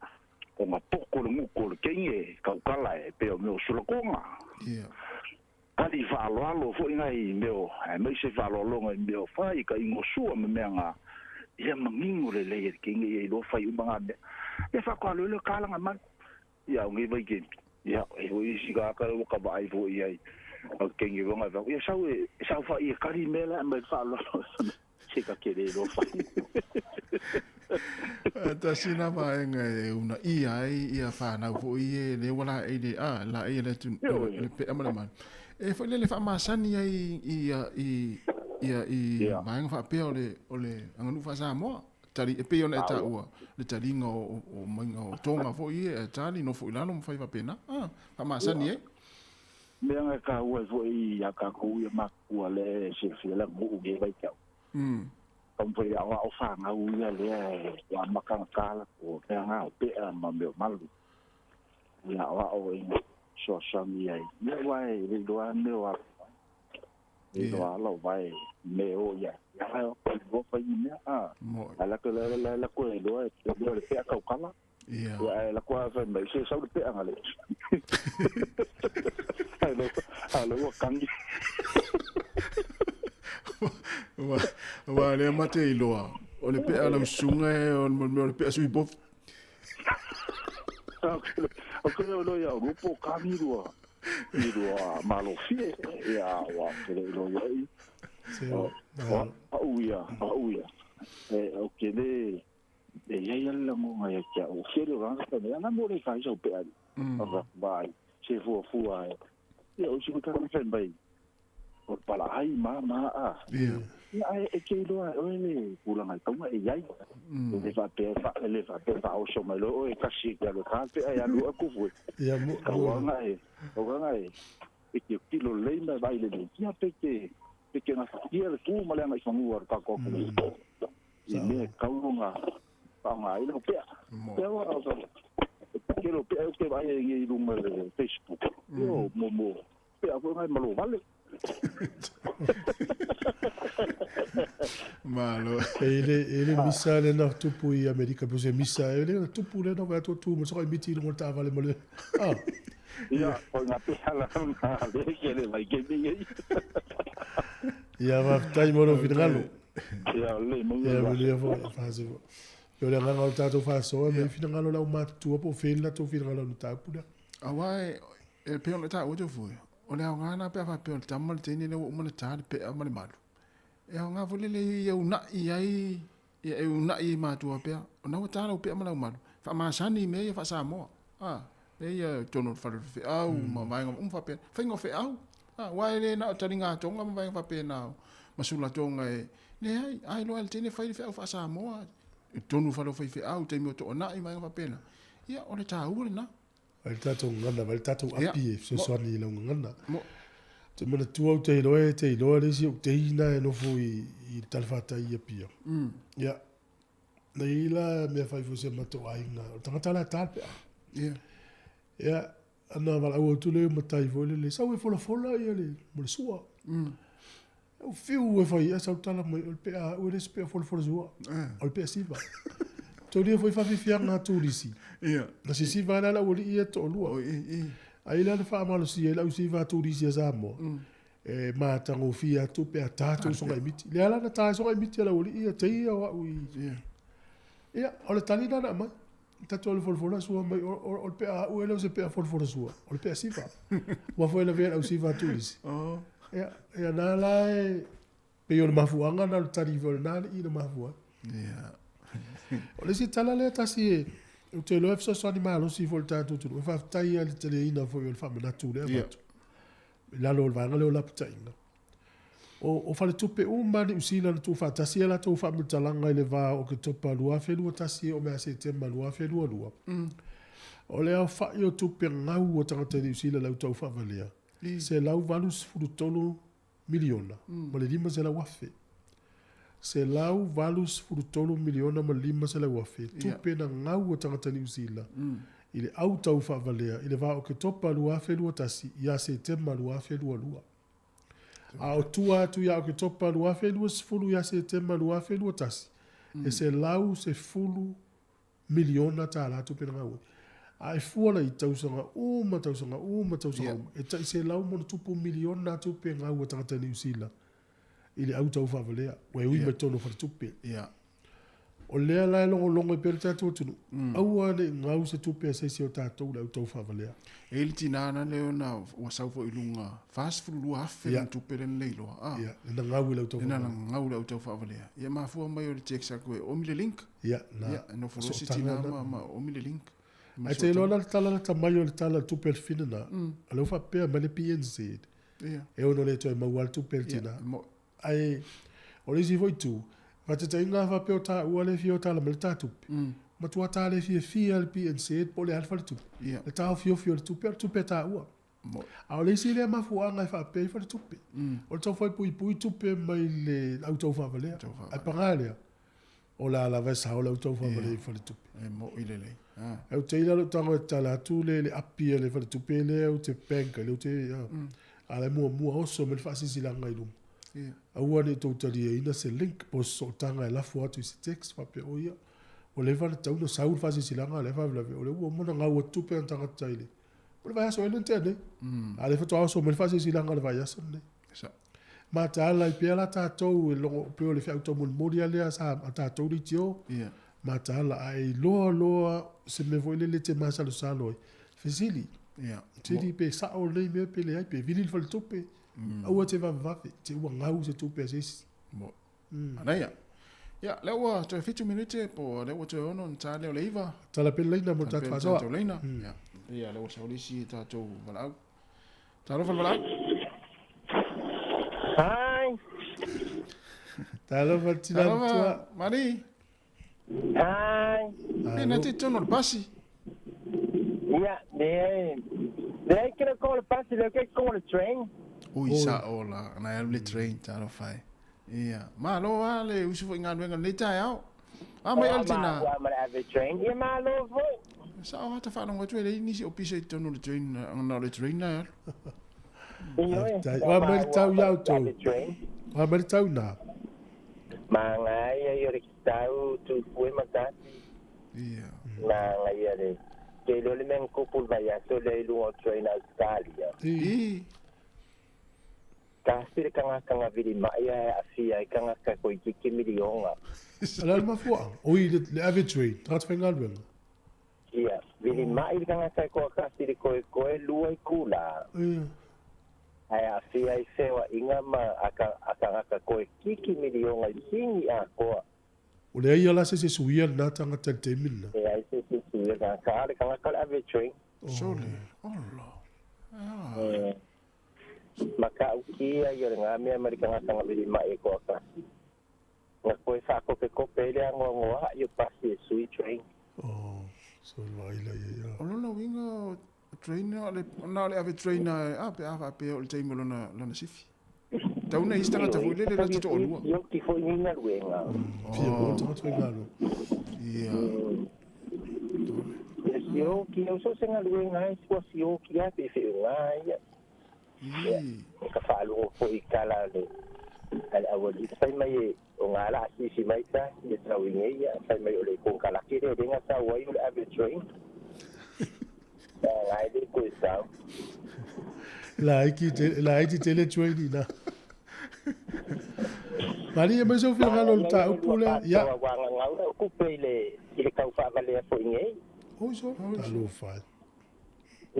J: o nga poko le nguku o le kenge, kaukala e pea o mea o sulakonga. Kali faaaloalo foi ngai mea o, aemaise faaaloaloga i mea o fai, ka ingosua ma mea nga, ia manino lelei e le kenge ia iloa fai uma nga mea. Ia faatoa loa lea kalaga malu. Ia, o nei vaitaimi, ia, e foi isi tagata lea ua ka vaai foi i ai, o le kenge foi ngai fai, ia sau e saofai e kali mea la e aumai le faaaloalo, se ka te le iloa fai.
D: Tasi na vaega e uunaia ai ia whanau foi e le ua laei le, a, laei e le atu, le pea ma le manu. E foi lele faamasani ai i, i, ia, i vaega faapea o le, o le aganuu faa-Samoa. Tali, e pei ona e taua le taliga o, o maiga o toga foi ia e tali, nofo i lalo ma fai faapena, a, faamasani ai.
J: Mea na e taua ai foi ia tatou ia matutua lea e silafia le aganuu i lenei vaitau. Taumafai e aoao fanau ia lea e amata ona ta latou mea na o pea ma mea o malu. Ia aoao ina fesoasoani ai. Ia aua e le iloa lava mea o alo mai. E iloa ala o vae me o ia. Ia ae o iloa fai ni mea a. Ae lako la la lako e iloa e iloa le pea kaukala.
D: Ia.
J: Ia ae lako a fai mai se sau le pea ngale. Ae lo ae lo ua kangi.
D: Wa wa lea mate iloa o le pea lau susuga e o le mea o le pea sui pofi.
J: O ke leo loa ia o lupo kangi lua. I lua malofie ia ua ke le iloa ia i. O au ia, au ia. E o ke le e iai ale lagoga ia te au. O kele o tagata nei, ana mo le kai sau pe ali. Ava vai se fua fua e. Ia o isi foi tagata fai mai o le palaai ma ma a.
D: Ia.
J: Ia ae e te iloa e oe le tulaga e taunga e iai. E le faapea e le faapea e faaoso mai loa oe e tasi e te alu e ta le pea e alu aku foi.
B: Ia mo
J: Tauaga e tauaga e e tilotilo lelei ma e vaai lelei ia pe te pe te gafatia le tu ma le agaifanua o le tatou atunuu i mea e tatau ona faaaoga ai lau pea. Pea ua e tele o pea ou te vaai ai nei i luga o le Facebook. Io mo mo pea foi ngai malo vale.
D: Malo.
B: E le, e le misa le na tupu i Amerika, pe se misa, e le na tupu le na vai atu tu, ma soka i miti i lunga o le taavale ma le, ah.
J: Ia, o nga pea la nga le ke le vai ke mi ei.
B: Ia, faafetai mo lou finagalo.
J: Ia, lelei maua
B: Ia,
J: le
B: manuia
J: vasa.
B: foi, faasoa foi. Ia, o le agaga o le tatou faasoa, mea i finagalo o le aumatutua po o fea le latou finagalo i le mataupu lea.
D: Aua e, E pei ona taua Tofu, o le aoga lena pe a faapea o le tama le teine lea ua uma ona ta le pea ma le malu. E aoga foi lele ia uunai ai, ia e uunai ai matua pea, o na ua ta lau pea ma lau malu, faamasani i mea ia faa-Samoa. A, mea ia i totonu o le fale o le feau ma vaega uma faapena, faiga o feau. A, aua e le na o taligatoga ma vaega faapena ma sulatoga e, leai, a iloa e le teine fai le feau faa-Samoa i totonu o le fale o faifeau i taimi o toonai ma vaega faapena, ia o le taua lena.
B: Vai le tatou gagana, vai le tatou api e fesoasoani i lau gagana. Te manatua ou te iloa e te iloa le isi ou teina e nofo i le talafatai i Apia. Ia, na i ai la mea fai foi si a matou aiga, o le tagata la e ta le peau. Ia, ana valaau atu lea i matai foi lele, sau e folafola ia le, mo le sua. Ou fiu e fai ai sau tala mai, o le pea au e le o se pea folafola sua, o le pea siva. Toulia foi faafiafiaga a turisi. Na sisiva ai la le aualii ia e toalua. Ai la na faamalosia ai le au siva a turisi a Samoa, e matagofie atu pe a ta tou sogaimiti. Lea la na ta ai sogaimiti a le aualii ia, te ia o au i... Ia, o le tali lena na aumai. Tatou alu folafola sua mai, o le pea au e le o se pea folafola sua, o le pea siva. Ua foi lavea le au siva a turisi. Ia, ia na la e, pei o le mafuaaga na o le tali foi o lena alii na mafua ai. O le isi tala lea tasi e, ou te iloa e fesoasoani malosi foi i le tatou atunuu, e faafetai lava i le taliaina foi o le faamanatu lea e avatu i lalo o le vaega lea o lapataiga. O faletupe uma lava Niu Sila na tuufaatasi a latou faamatalaga i le va o Oketopa 2021 e oo mai ia Setema 2022. O le aofai o tupe gau a tagata Niu Sila i le au tau faavalea, $183 miliona ma le $500,000. $183 miliona ma le $500,000 tupe na gau a tagata Niu Sila i le au tau faavalea i le va o Oketopa 2021 ia Setema 2022. A o tua atu ia Oketopa 2020 ia Setema 2021, e $110 miliona tālā tupe na gau ai. A e fua la i tausaga uma, tausaga uma, tausaga uma, e tai $100+ miliona tupe gau a tagata Niu Sila i le au tau faavalea, ua e ui mai totonu o faletupe. O lea la e logologo ai pea le tatou atunuu, aua ne i gau se tupe a se isi o tatou i le au tau faavalea.
D: E i ai le tina na lea ona ua sau foi i luga 42,000 lana tupe lea na leiloa.
B: A. Ia, lena gau i le au tau
D: faavalea. Lena gau i le au tau faavalea. Ia mafua mai o le text atu e omi le link.
B: Ia, na.
D: Ia, e nofo loa si tina ma omi le link.
B: Ae te iloa la le tala lata mai o le tala o le tupe a le fina na, o lea ua faapea mai le PNZ, e ono le toe maua le tupe a le tina. Ae o le isi foi itu, faataitaiga a faapea o taua le fia o tala mai le ta tupe, matua ta le fiafia le PNZ po o le a le faletupe, le taofiofi o le tupe, o le tupe a taua. A o le isi lea mafuaaga e faapea ai faletupe, o le taufai puipui tupe mai le au tau faavalea. Ae paga lea, o le a lava e sao le au tau faavalea i faletupe.
D: E moi lelei.
B: Ou te ila lou tago e tatala atu le api a le faletupe lea ou te bank ai, lea ou te, a la e muamua oso mai le faasilasilaga i luma. Aua ne i tou taliaina se link po o se sootaga e lafo atu i se text faapea, oh ia, ua leva ona tatau ona sau le faasilasilaga a o lea e faalavelave, o lea ua uma ona gau atu tupe a tagata i le, o le vaiaso ea lea na tea nei. A o lea faatoa oso mai le faasilasilaga i le vaiaso lenei. Mataala ai pea la tatou e logo pei o le feau taumolimoli lava lea sa a tatou leitio. Mataala ae iloa loa se mea foi lele e te masalosalo ai, fesili. Fesili pe sao lenei mea pe leai, pe vili le faletupe. Aua e te vavevave, te ua gau se tupe a se isi.
D: Manaia. Ia, lea ua toe 7 minute po o lea ua toe 6 ona ta lea o le 9.
B: Tala pea le laina mo le tatou faasoa.
D: Tala pea le tatou laina. Ia, ia lea ua sau le isi tatou valaau. Talofa le valaau.
K: Hi.
B: Talofa le tina matua.
D: Mari.
K: Hi.
D: E na te tonu o le pasi.
K: Ia, leai. Leai kena ko le pasi, leai ke ko le train.
D: Ui sa o la, na alu le train, talofa e. Ia, malo lava le usu foi i galuega i lenei taeao. A mai oe le tina.
K: Ua ma le ave train. Ia malo foi.
D: Sao lava ta faalogo atu e leai nisi o pisa i totonu o le train, na o le train la e alu.
K: Ioe.
B: O a mai le tau iā outou? O a mai le tau nā?
K: Manaia ia o le tau tupue ma tasi.
D: Ia.
K: Manaia le te iloa le mea na tupu i le vaiaso lea i luga o train a Australia.
D: I.
K: Tasi le tagata na vilima'i ae aafia ai tagata toeitiiti miliona.
B: O le a le mafuaaga? Oi, le average rate, tagata faigaluega.
K: Ia, Vilima'i le tagata e toatasi le toetoe lua itulā. Ae aafia ai feoa'iga ma a tagata toekiki miliona i sini atoa.
B: O leai ia la se se suia lena tagata i le taimi lena.
K: Leai se se suia le tagata, a o le tagata o le ave train.
D: Sole, ola, e a.
K: Matautia ia o lena mea ma le tagata na vilima'i e toatasi. Na toe faakopekope ai le anoanoa'i o pasi e sui train.
B: Oh, so vaai la ia ia.
D: O lona uiga o train na o le na o le ave train a pe a faapea o le taimi o lona lona sifi. Tau na isi tagata foi lele la te toalua.
K: Ioki foi ni galuega.
B: Fia maua tagata faigaluega.
D: Ia.
K: Ia sioki, o so o se galuega ai ua sioki lava pe feoga ia. Ia, ka faalogo foi i tala a le a le aualii fai mai e o ngā la asiasi mai ta ia tau i nei ia fai mai o le konekarake lea lea na sau ai o le ave train. Ia nga e le koe sau.
B: Laiti tele, laiti tele train ina. Malie mai sou finagalo o le mataupu lea. Ia.
K: Ua gagau lau tupe i le i le tau faavalea foi nei.
B: Oi sole, talofa e.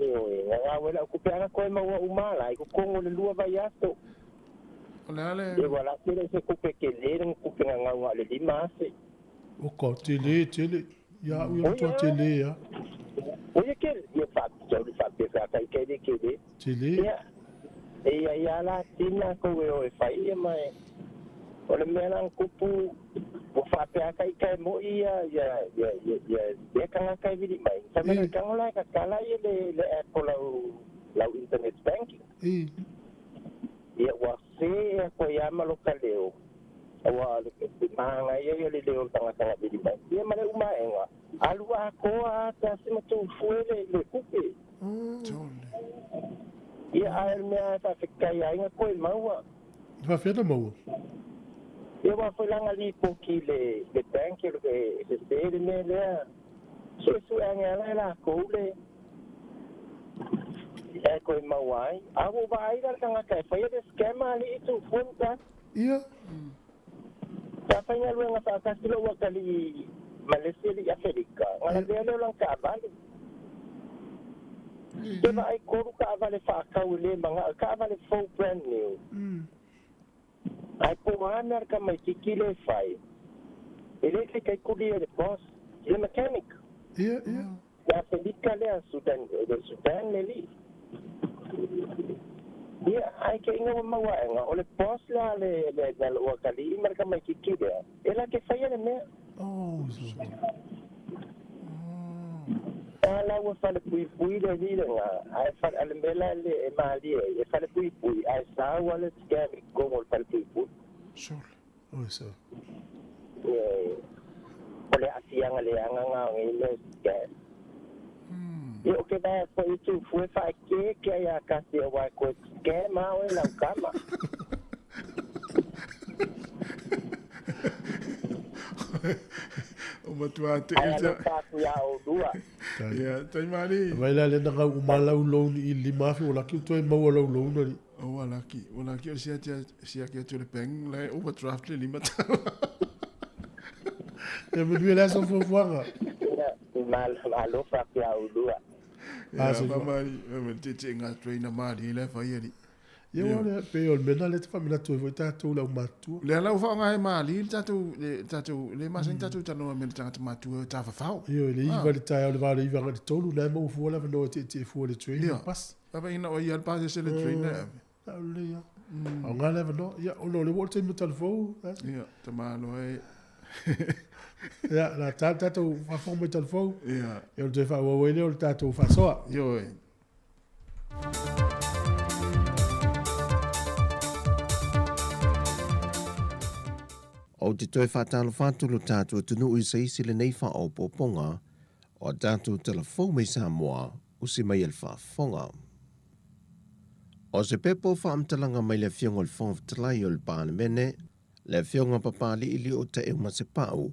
K: Ioe, gagau ai lau tupe ana koe maua uma la i totonu o le lua vaiaso.
D: O le a le.
K: Ua la tele se tupe tele le tupe gagau na o le 5,000.
B: Oka, tele, tele. Ia au ia matua tele a.
K: Oia ke, ia faapea, le faapea feakai le tele.
B: Tele.
K: Ia, e ia ia la tina kou e o e fai ia ma e, o le mea la na tupu, ua faapea lava ita e mo'i ia, ia, ia, ia, ia lea tagata e vili mai, fai mai le tago la e tatala ia le, le app o lau, lau internet banking. Ia ua se atu ai lava ma lota leo, aua o le manaia ia o le leo o le tagata na vili mai. Ia ma le umaega, alu atoa lava tasi ma tufue le, le tupe. Ia ae o le mea e faafetai ai na toe maua.
B: E faafefea na maua?
K: Ia aua foi la na lipoti i le le bank e sese le mea lea. Suesue ane lava e latou le e toe maua ai. A ua ou vaai la le tagata e faia le scam a alii tuufua ma tasi.
B: Ia.
K: Sa faigaluega faatasi lou atalii ma le isi alii Afelika, na lavea lea o lana taavale. Ke vaai tolu taavale faatau e le manao, taavale fou brand new. Ae po o a mea le tamaititi lea e fai, e le taitaikuli e le boss, i le mechanic.
B: Ia, ia.
K: Le Afelika lea, Sudan, le Sudan le alii. Ia, ae te iga ua maua aega, o le boss la a le, le, le lou atalii ma le tamaititi lea, e la te faia le mea.
B: Oh, so.
K: A la ua falepuipui le alii lena, ae fale, a le mea la le e malie ai, e falepuipui, ae sau lava le scam i totonu o le falepuipui.
D: Sole.
B: Oi, so.
K: Ioe, o le aafiaga leaga na o nei mea scam. Ia, ou te vaai atu foi i Tufue faaekeeke ai ia tasi aua e toe scam lava oe lau tama.
D: O matua te
K: Ae alofa atu ia oulua.
D: Ia, taimali.
B: Vai la le na uma lau loan i 5,000 ua laki ua toe maua lau loan ali.
D: O ua laki, ua laki o le siaki siaki atu o le bank la e overdraft le $5.
B: Ia manuia le aso fuafuaga.
K: Ia, alofa atu ia oulua.
D: Ia, mamali, mamali, te te ngā trainer mali la fai ali.
B: Ia ua le, pe o le mea lena lea te faamanatu ai foi tatou le aumatutua.
D: Lea la ua faaaoga ai malie le tatou, le tatou, le masani tatou talanoa me le tagata matua e tafafao.
B: Ioe, le 9 i le taeao i le va o le 9 agai i le 3, lena e maua fua le avanoa e tietie fua i le train ma pasi.
D: Ia, ina o ia le pasese le train e ave.
B: Na o lelei lava. Aoga le avanoa. Ia, ona o lea ua oo le taimi o talafou.
D: Ia, tamaloa e.
B: Ia, o le a ta le tatou faafofoga mai talafou.
D: Ia.
B: Ia, ona toe faaauau ai lea o le tatou faasoa.
D: Ioe.
F: Ou te toe faatalofa atu lo tatou atunuu i se isi lenei faaopoopoga o a tatou tala fou mai Samoa, usi mai e le faafofoga. O se pepa o faamatalaga mai le Afioga i le Fofoga Fetalai o le Palemene, le Afioga Papali'ili'o Taeu Masepau,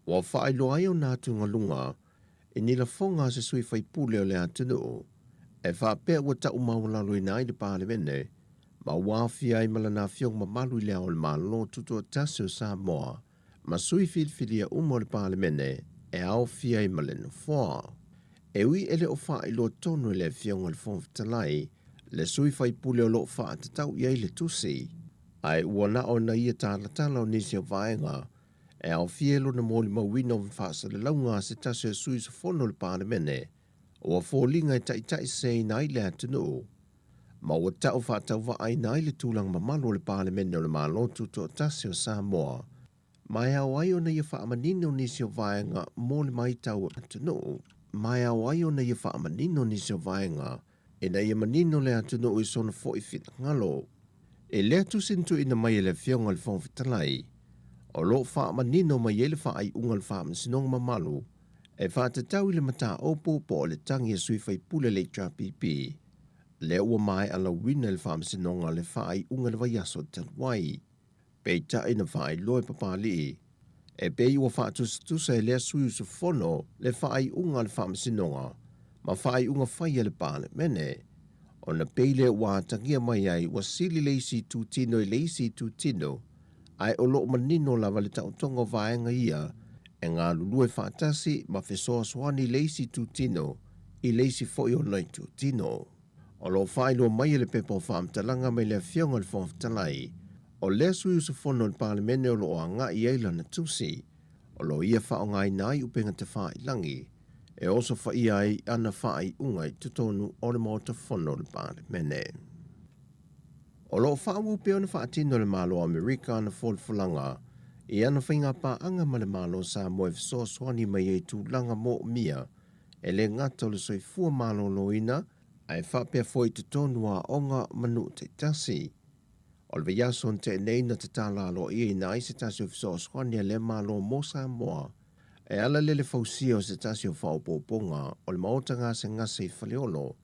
F: ua faailoa ai ona atugaluga i ni lafoga a se sui faipule o le atunuu e faapea ua ta'u maualaloina ai le Palemene ma ua aofia ai ma lana afioga mamalu i Le Ao o le Malo Tutoatasi o Samoa ma sui filifilia uma o le Palemene e aofia ai ma le Nofoa. E ui e le o faailoa tonu e le Afioga i le Fofoga Fetalai le sui faipule o lo o faatatau i ai le tusi, ae ua na o na ia talatala o nisi o vaega e aofia i lona molimauina o faasalalauga a se tasi o sui usufono o le Palemene ua foliga e taitaiseseina ai le atunuu ma ua tau faatauvaaina ai le tulaga mamalu o le Palemene o le Malo Tutoatasi o Samoa ma e ao ai ona ia faamanino nisi o vaega mo le maitau atunuu, ma e ao ai ona ia faamanino nisi o vaega ina ia manino le atunuu i sona foi finagalo. I lea tusi na tuuina mai e le Afioga i le Fofoga Fetalai, o lo o faamanino mai ai le faaiuga o le Faamasinoga Mamalu e faatatau i le mataupu po o le tagi a sui faipule le HRPP, lea ua maea lauina e le Faamasinoga le faaiuga i le vaiaso talu ai. Peitai na faailoa e Papalii, e pei ua faatusatusa e lea sui usufono le faaiuga a le Faamasinoga ma faaiuga fai a le Palemene, ona pei lea ua atagia mai ai ua sili le isi itutino i le isi itutino, ae o lo o manino lava le taotoga o vaega ia e galulue faatasi ma fesoasoani i le isi itutino i le isi foi ona itutino. O lo o faailoa mai e le pepa o faamatalaga mai le Afioga i le Fofoga Fetalai, o lea sui usufono o le Palemene o lo o agai i ai lana tusi, o lo o ia faaaogaina ai upega tafailagi e osofaia ai ana faaiuga i totonu o le Maota Fono o le Palemene. O lo o faaauau pea ona faatino e le Malo o Amerika ana folafolaga i ana faigapaaga ma le Malo o Samoa e fesoasoani mai ai i tulaga moomia e le gata o le soifua maloloina ae faapea foi i totonu o aoga ma nuu taitasi. O le vaiaso na tea nei na tatala aloaiaina ai se tasi o fesoasoani a lea Malo mo Samoa e ala lea le fausia o se tasi o faaopoopoga o le maota gasegase i Faleolo,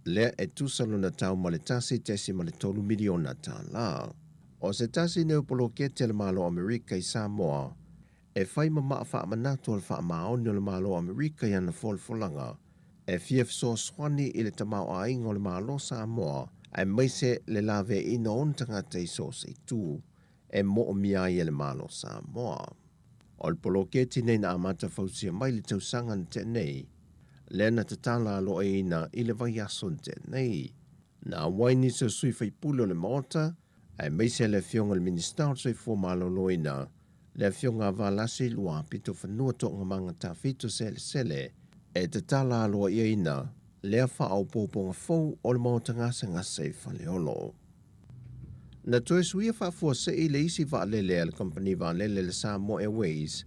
F: lea e tusa lona tau ma le $1.3 miliona. O se tasi nei o poloketi a le Malo o Amerika i Samoa e fai ma maa faamanatu o le faamaoni o le Malo o Amerika i ana folafolaga e fia fesoasoani i le tamaoaiga o le Malo o Samoa aemaise le laveaiina o ona tagata i so o se itu e moomia ai e le Malo o Samoa. O le poloketi nei na amata fausia mai i le tausaga na tea nei, lea na tatala aloaiaina i le vaiaso na tea nei. Na auai nisi o sui faipule o le Maota, aemaise le Afioga i le Minisita o le Soifua Maloloina, le Afioga a Valasi Luapitofanua Toogamaga Tafito Selesele, e tatala aloaiaina lea faaopoopoga fou o le Maota Gasegase i Faleolo. Na toe suia faafuasei le isi vaalele a le kamupani vaalele le Samoa Airways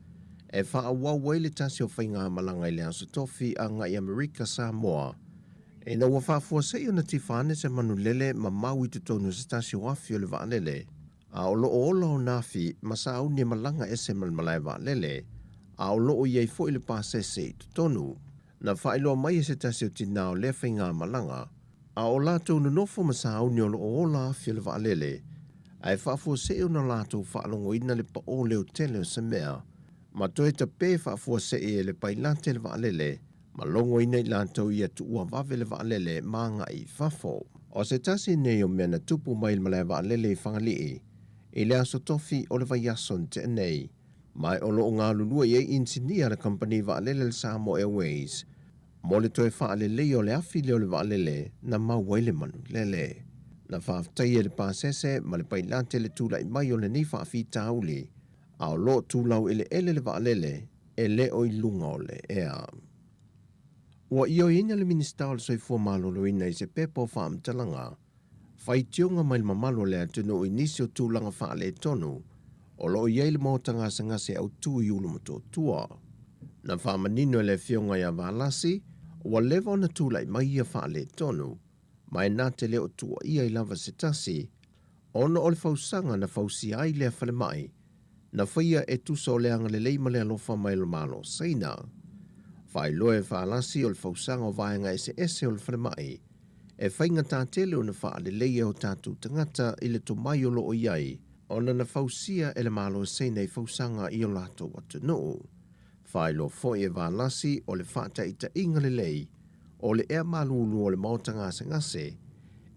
F: e faaauau ai le tasi o faigamalaga i le Aso Tofi agai Amerika Samoa ina ua faafuasei ona tifa ane se manulele ma mau i totonu o se tasi o afi o le vaalele a o lo o ola ona afi ma sauni e malaga ese ma le malae vaalele a o lo o i ai foi le pasese i totonu. Na faailoa mai e se tasi o tinā o lea faigamalaga, a o latou nonofo ma sauni o lo o ola afi o le vaalele, ae faafuasei ona latou faalogoina le paʻō leotele o se mea, ma toe tapē faafuasei e le pailate le vaalele, ma logoina i latou ia tuua vave le vaalele ma agai i fafo. O se tasi nei o mea na tupu mai i le malae vaalele i Fagalii i le Aso Tofi o le vaiaso na tea nei, ma o lo o galulue i ai inisinia a le kamupani vaalele le Samoa Airways mo le toe faaleleia o le afi lea o le vaalele na mau ai le manulele. Na faafetaia e le pasese ma le pailate le tulai mai o lenei faafitauli, a o lo o tulau eleele le vaalele e le o i luga o le ea. Ua ioeina le Minisita o le Soifua Maloloina i se pepa o faamatalaga faitioga mai le mamalu o le atunuu i nisi o tulaga faaletonu o lo o i ai le maota gasegase autu i Ulumotootua. Na faamanino e le Afioga ia Valasi, ua leva ona tulai mai ia faaletonu, ma e na te le o tuuaia ai lava se tasi, ona o le fausaga na fausia ai lea falemai, na faia e tusa o le agalelei ma le alofa mai o le Malo o Saina. Faailoa e Valasi o le fausaga o vaega eseese o le falemai, e faigata tele ona faalelei e o tatou tagata i le tomai o lo o i ai, ona na fausia e le Malo Saina i fausaga i o latou atunuu. Faailoa foi e Valasi o le faataitaiga lelei o le ea malūlū o le maota gasegase,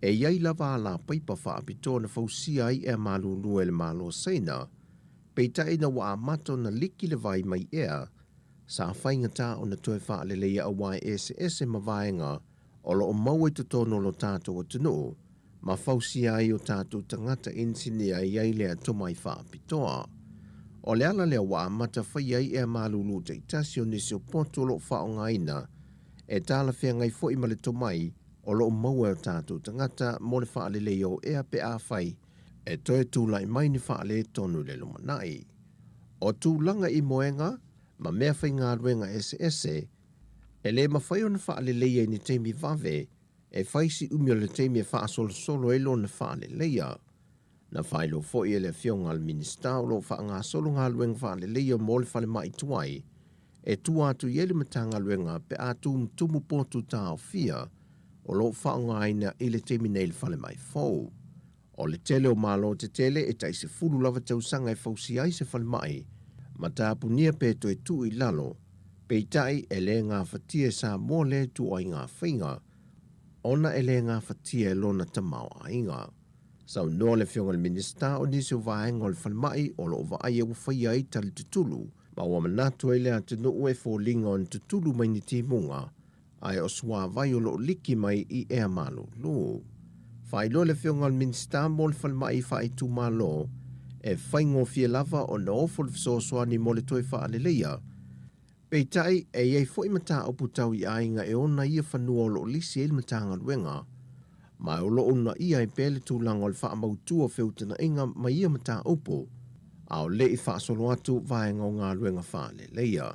F: e i ai lava alapaipa faapitoa na fausia ai ea malūlū e le Malo Saina, peitai ina ua amata ona liki le vai mai ea, sa faigata ona toe faaleleia auā e eseese ma vaega o lo o maua i totonu o lo tatou atunuu ma fausia ai o tatou tagata inisinia e i ai le tomai faapitoa. O le ala lea ua amata faia ai ea malūlū taitasi o nisi o potu o lo o faaaogaina e talafeagai foi ma le tomai o lo o maua e o tatou tagata mo le faaleleia o ea pe afai e toe tulai mai ni faaletonu i le lumanai. O tulaga i moega ma meafaigaluega eseese, e le mafai ona faaleleia i ni taimi vave, e fai si umi o le taimi e faasolosolo ai lona faaleleia. Na faailoa foi e le Afioga a le Minisita o lo o faagasolo galuega faaleleia mo le falemai tuai e tua atu i ai le Matagaluega pe a tumutumu potu taofia o lo o faaaogaina i le taimi nei i le falemai fou. O le tele o Malo tetele e tai 10 lava tausaga e fausia ai se falemai ma tapunia pe toe tuu i lalo, peitai e le gafatia e Samoa lea ituaiga faiga ona e le gafatia e lona tamaoaiga. Saunoa le Afioga i le Minisita o nisi o vaega o le falemai o lo o vaaia ua faia ai tali tutulu ma ua manatu ai le atunuu e foliga ona tutulu mai ni timuga ae o suavai o lo o liki mai i ea malūlū. Faailoa le Afioga i le Minisita mo le Falemai Faaitumalo e faigofie lava ona ofo le fesoasoani mo le toe faaleleia. Peitai, e i ai foi mataupu tau i aiga e ona ia fanua o lo o lisi ai le Matagaluega, ma o lo o uunaia ai pea le tulaga o le faamautu o feutagaiga ma ia mataupu, a o le i faasolo atu vaega o galuega faaleleia.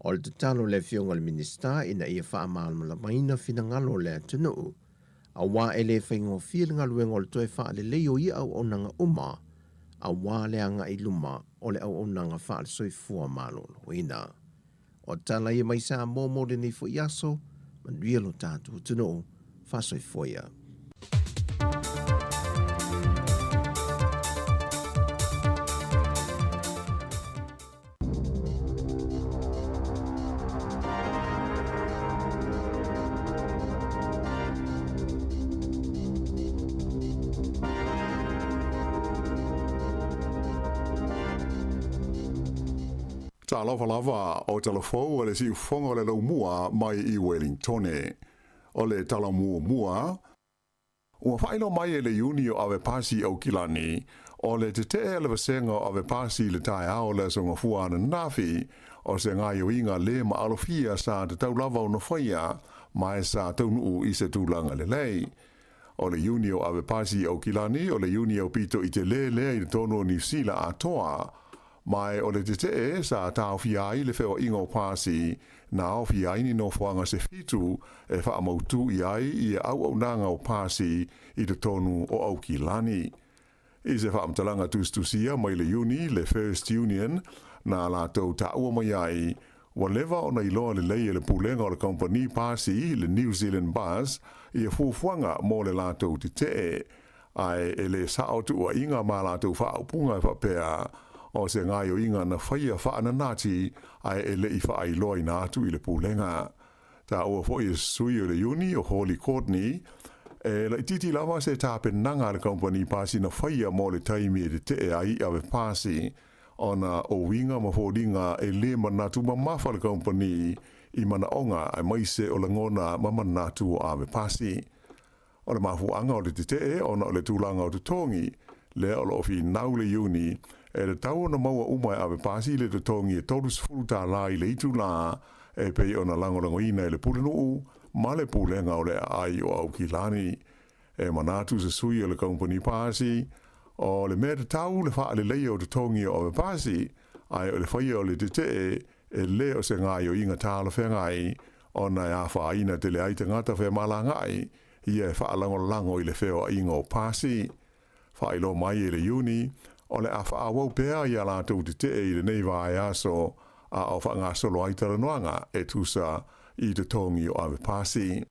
F: O le tatalo a le Afioga i le Minisita ina ia faamalamalamaina finagalo o le atunuu, auā e le faigofie le galuega o le toe faalelei o ia auaunaga uma, auā le agai i luma o le auaunaga faale-soifua maloloina. O tala ia mai Samoa mo lenei foi aso, manuia lo tatou atunuu, faasoifua ia.
G: Talofa lava, o tala fou a le siufofoga o le laumua mai i Welingtone. O le tala muamua, Ua faailoa mai e le Iuni o Avepasi i Aukilani, o le tetee a le vasega o Avepasi i le taeao o le Aso Gafua ananafi, o se gaoioiga le maalofia sa tatau lava ona faia, ma e sa taunuu i se tulaga lelei. O le Iuni o Avepasi i Aukilani, o le Iuni aupito i telē lea i totonu o Niu Sila atoa, Ma e o le tetee sa taofia ai le feoaiga o pasi, na aofia ai ni nofoaga se fitu e faamautū i ai ia auaunaga o pasi i totonu o Aukilani. I se faamatalaga tusitusia mai le Iuni, le First Union, na latou taua mai ai, ua leva ona iloa lelei e le pulega o le kamupani pasi, le New Zealand Bus, ia fuafuaga mo le latou tetee. Ae e le sao tuuaiga ma latou faaupuga e faapea, o se gaoioiga na faia faananati ae e le i faailoaina atu i le pulega. Taua foi e se sui o le Iuni o Holly Courtney, e laitiiti lava se tapenaga a le kamupani pasi na faia mo le taimi e tetee ai i avepasi, ona o uiga ma foliga e le manatu mamafa le kamupani i manaoga aemaise o lagona ma manatu o avepasi. O le mafuaaga o le tetee ona o le tulaga o totogi, lea o lo o finau le Iuni, e tatau ona maua uma e avepasi le totogi e $30 i le itulā e pei ona lagolagoina e le Pulenuu ma le Pulega o le Aai o Aukilani. E manatu se sui o le kamupani pasi, o le mea tatau le faaleleia o totogi o avepasi, ae o le faia o le tetee e le o se gaoioiga talafeagai ona e afaina tele ai tagata femalagaai ia e faalagolago i le feoaiga o pasi. Faailoa mai e le Iuni, o le a faaauau pea ia latou tetee i lenei vaeaso a o faagasolo ai talanoaga e tusa i totogi o avepasi.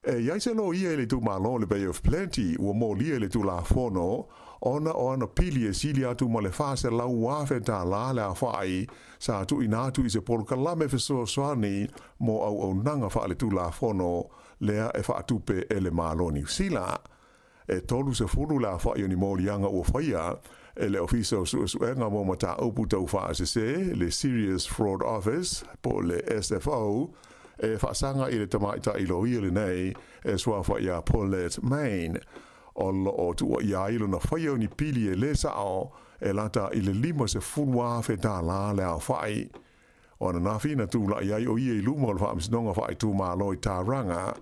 G: E i ai se loia i le itumalo o le Bay of Plenty ua molia i le Tulafono ona o ana pili e sili atu ma le $400,000 le aofai sa tuuina atu i se polokalame fesoasoani mo auaunaga faaletulafono lea e faatupe e le Malo o Niu Sila. E 30 le aofai o ni moliaga ua faia. e le Ofisa o Suesuega mo Mataupu Tau Faasese, le Serious Fraud Office, po o le SFO, e faasaga i le tamaitai loia lenei e suafa iā Paulette Main. O lo o tuuaia ai lona faia o ni pili e lē sao e lata i le $50,000 tālā le aofai. O ananafi na tulai ai o ia i luma o le Faamasinoga Faaitumalo i Tauranga,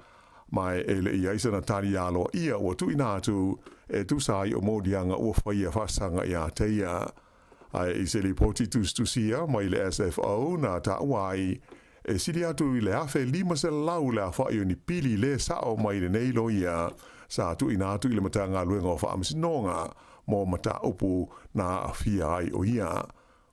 G: ma e le i ai sana tali aloaia ua tuuina atu e tusa ai o moliaga ua faia faasaga iā te ia. Ae i se lipoti tusitusia mai le SFO na taua ai, e sili atu i le 1,500 le aofai o ni pili lē sao mai lenei loia sa tuuina atu i le Matagaluega o Faamasinoga mo mataupu na aafia ai o ia.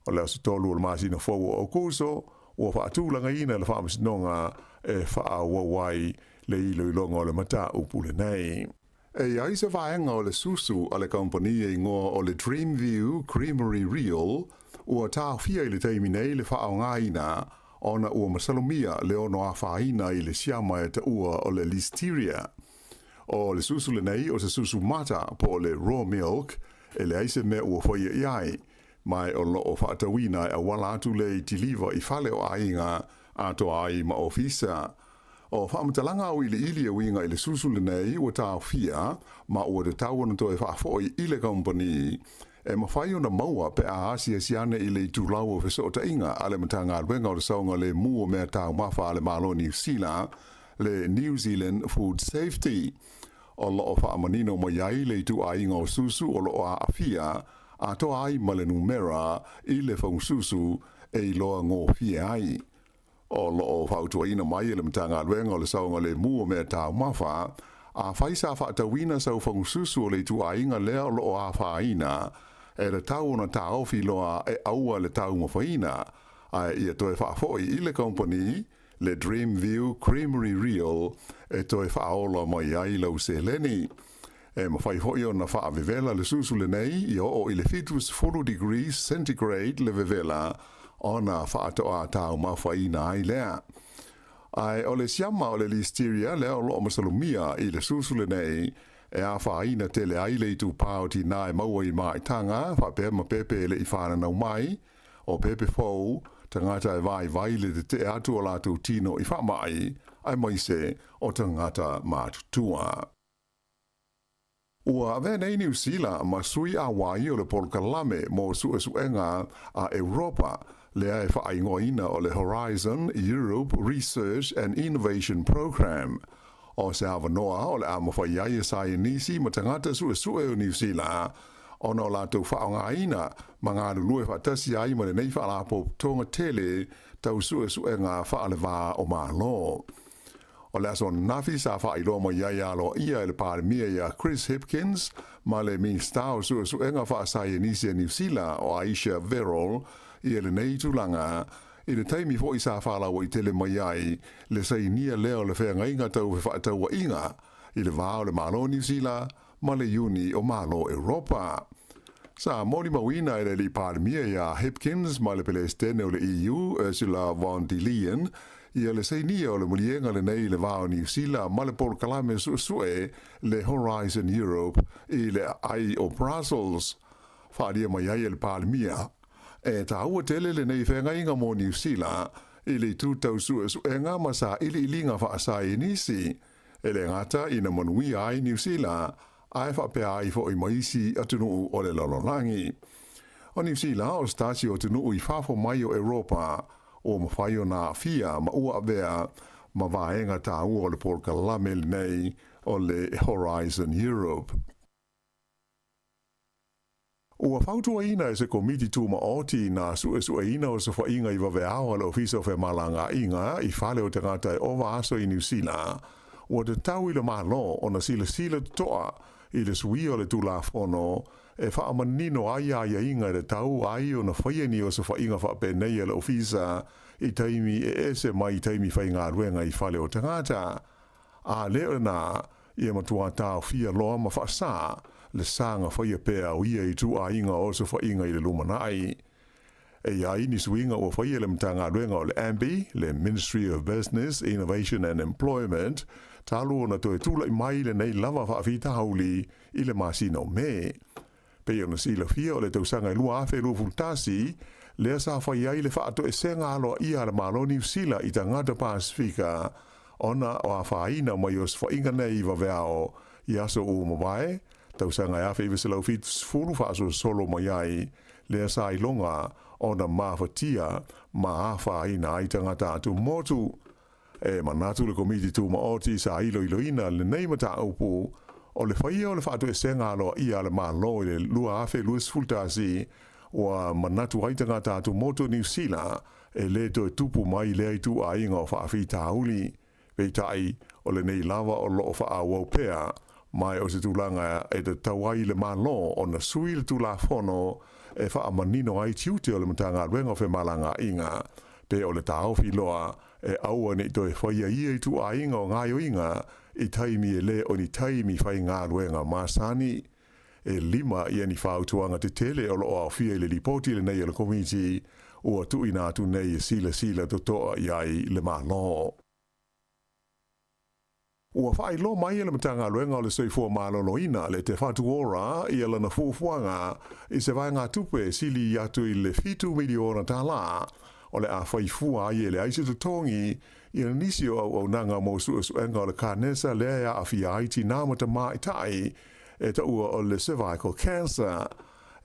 G: O le aso 3 o le masina fou o Aokuso, ua faatulagaina le Faamasinoga e faaauau ai le iloiloga o le mataupu lenei. E i ai se vaega o le susu a le kamupani e igoa o le Dreamview Creamery Real ua taofia i le taimi nei le faaaogaina ona ua masalomia le ono afaina i le siama e taua o le Listeria. O le susu lenei o se susu mata po o le raw milk e leai se mea ua faia i ai, ma o lo o faatauina e auala atu lea i tiliva i fale o aiga atoa ai ma ofisa. O faamatalaga auiliili e uiga i le susu lenei ua taofia ma ua tatau ona toe faafoi i le kamupani e mafai ona maua pe a asiasi ane i le itulau o fesootaiga a le Matagaluega o le Saogalemu o Mea Taumafa a le Malo Niu Sila, le New Zealand Food Safety. O lo o faamanino mai ai le ituaiga o susu o lo o aafia atoa ai ma le numera i le faususu e iloa gofie ai. O lo o fautuaina mai e le Matagaluega o le Saogalemu o Mea Taumafa, afai sa faatauina sau faususu o le ituaiga lea o lo o afaina, e tatau ona taofi loa e aua le taumafaina, ae ia toe faafoi i le kamupani, le Dreamview Creamery Real, e toe faaola mai ai lau seleni. E mafai foi ona faavevela le susu lenei ia oo i le 70 degrees centigrade le vevela ona faatoa taumafaina ai lea. Ae o le siama o le Listeria lea o lo o masalomia i le susu lenei e afaina tele ai le itupā o tinā e maua i maitaga faapea ma pepe e le i fananau mai, o pepe fou, tagata e vaivai le tetee atu o latou tino i faamai, aemaise o tagata matutua. Ua avea nei Niu Sila ma sui auai o le polokalame mo suesuega a Europa lea e faaigoaina o le Horizon Europe Research and Innovation Programme. O se avanoa o le a mafai ai e saienisi ma tagata suesue o Niu Sila ona o latou faaaogaina ma galulue faatasi ai ma lenei faalapotopotoga tele tau suesuega faaleva o Malo. O le aso ananafi sa faailoa mai ai aloaia e le Palemia iā Chris Hipkins ma le Minisita o Suesuega Faasaienisi a Niu Sila o Ayesha Verrall ia lenei tulaga i le taimi foi sa faalauaitele mai ai le sainia lea o le feagaiga tau fefaatauaiga i le va o le Malo o Niu Sila ma le Iuni o Malo Europa. Sa molimauina e le Alii Palemia iā Hipkins ma le Pelesitene o le EU Ursula von der Leyen ia le sainia o le maliega lenei i le va o Niu Sila ma le polokalame suesue le Horizon Europe i le aai o Brussels. Faaalia mai ai e le Palemia, e taua tele lenei feagaiga mo Niu Sila i le itu tau suesuega ma sailiiliga faasaienisi. E le gata ina manuia ai Niu Sila, ae faapea ai foi ma isi atunuu o le lalolagi. O Niu Sila o se tasi o atunuu i fafo mai o Europa ua mafai ona aafia ma ua avea ma vaega taua o le polokalame lenei o le Horizon Europe. Ua fautuaina e se Komiti Tumaoti nā suesueina o sofaiga i vaveao a le Ofisa o Femalagaaiga i fale o tagata e ova aso i Niu Sila, ua tatau i le Malo ona silasila totoa i le suia o le Tulafono e faamanino ai aiaiga e tatau ai ona faia ni osofaiga faapenei a le Ofisa i taimi e ese mai i taimi faigaluega i fale o tagata. A le o lena, ia matua taofia loa ma faasā le saga faia pea o ia ituaiga osofaiga i le lumanai. E i ai ni suiga ua faia e le Matagaluega o le MBIE, le Ministry of Business, Innovation and Employment, talu ona toe tulai mai lenei lava faafitauli i le masina o Me. Pei ona silafia o le tausaga e 2021 lea sa fai ai le faatoesega aloaia a le Malo o Niu Sila i tagata Pasefika ona o afaina mai o osofaiga nei i vaveao i aso ua mavae, tausaga e 1970 faasolosolo mai ai, lea sa iloga ona mafatia ma afaina ai tagata atumotu. E manatu le Komiti Tumaoti sa iloiloina lenei mataupu o le faia o le faatoesega aloaia a le Malo i le 2021, ua manatu ai tagata atumotu o Niu Sila e lē toe tupu mai lea ituaiga o faafitauli. Peitai, o lenei lava o loo faaauau pea, ma o se tulaga e tatau ai i le Malo ona sui le Tulafono e faamanino ai tiute o le Matagaluega o Femalagaaiga, pe o le taofi loa e aua ne i toe faia ia ituaiga o gaoioiga i taimi e lē o ni taimi faigaluega masani. E lima ia ni fautuaga tetele o loo aofia i le lipoti lenei a le Komiti ua tuuina atu nei e silasila totoa i ai le Malo. Ua faailoa mai e le Matagaluega o le Soifua Maloloina le Te Whatu Ora ia lana fuafuaga i se vaegatupe e sili atu i le $7 miliona tālā o le a fai fua ai e leai se totogi ia nisi o auaunaga mo suesuega o le kanesa lea e aafia ai tinā ma tamaitai e taua o le cervical cancer.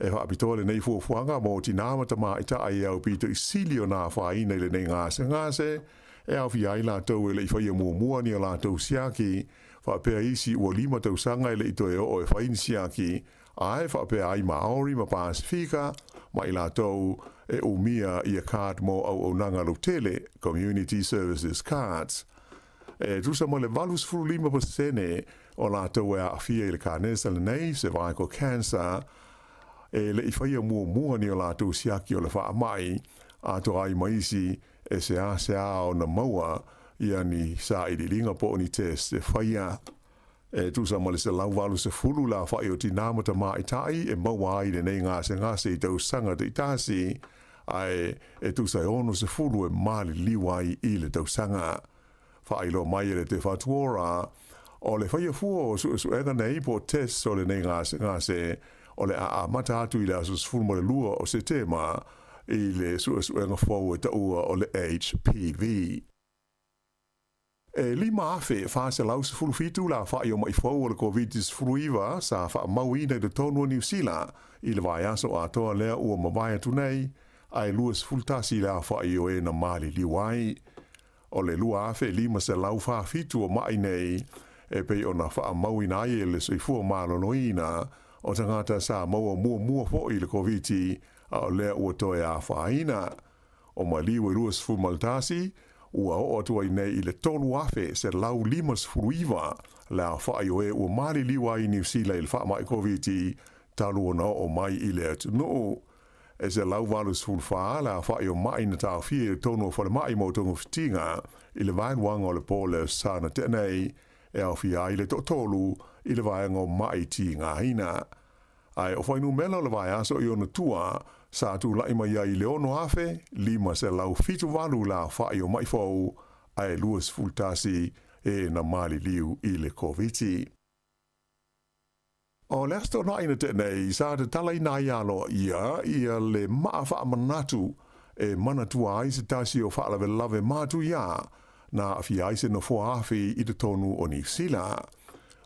G: E faapitoa lenei fuafuaga mo tinā ma tamaitai e aupito i sili ona afaina i lenei gasegase, e aofia ai latou e le i faia muamua ni o latou siaki, faapea isi ua 5 tausaga e le i toe oo e fai ni siaki, ae faapea ai Maori ma Pasefika ma i latou e umia ia card mo auaunaga lautele, Community Services Cards. E tusa ma le 85% o latou e aafia i le kanesa lenei, cervical cancer, e le i faia muamua ni o latou siaki o le faamai, atoa ai ma isi e seasea ona maua ia ni sailiiliga po o ni test e faia. E tusa ma le 180 le aofai o tinā ma tamaitai e maua ai lenei gasegase i tausaga taitasi, ae e tusa e 60 e maliliu ai i le tausaga. Faailoa mai e le Te Whatu Ora, o le faia fua o suesuega nei po o tests o lenei gasegase o le a amata atu i le aso 12 o Setema i le suesuega fou e taua o le HPV. E 5,417 le aofai o ma'i fou o le Koviti-19 sa faamauina i totonu o Niu Sila i le vaiaso atoa lea ua mavae atu nei, ae 21 le aofai o e na maliliu ai. O le 2,547 o ma'i nei e pei ona faamauina ai e le Soifua Maloloina o tagata sa maua muamua foi i le Koviti a o lea ua toe afaina. O maliu e 21, ua oo atu ai nei i le 3,159 le aofai o e ua maliliu ai i Niu Sila i le faamai Koviti talu ona oo mai i le atunuu. E 184 le aofai o ma'i na taofia i totonu o falemai mo togafitiga i le vaeluaga o le po le Aso Sa na tea nei, e aofia ai le toatolu i le vaega o ma'i tigaina. Ae o fuainumera o le vaiaso i ona tua sa tulai mai ai i le 6,578 le aofai o ma'i fou, ae 21 e na maliliu i le Koviti. O le Aso Toonai na tea nei sa tatalaina ai aloaia ia le maa faamanatu e manatua ai se tasi o faalavelave matuia na aafia ai se nofoa afi i totonu o Niu Sila.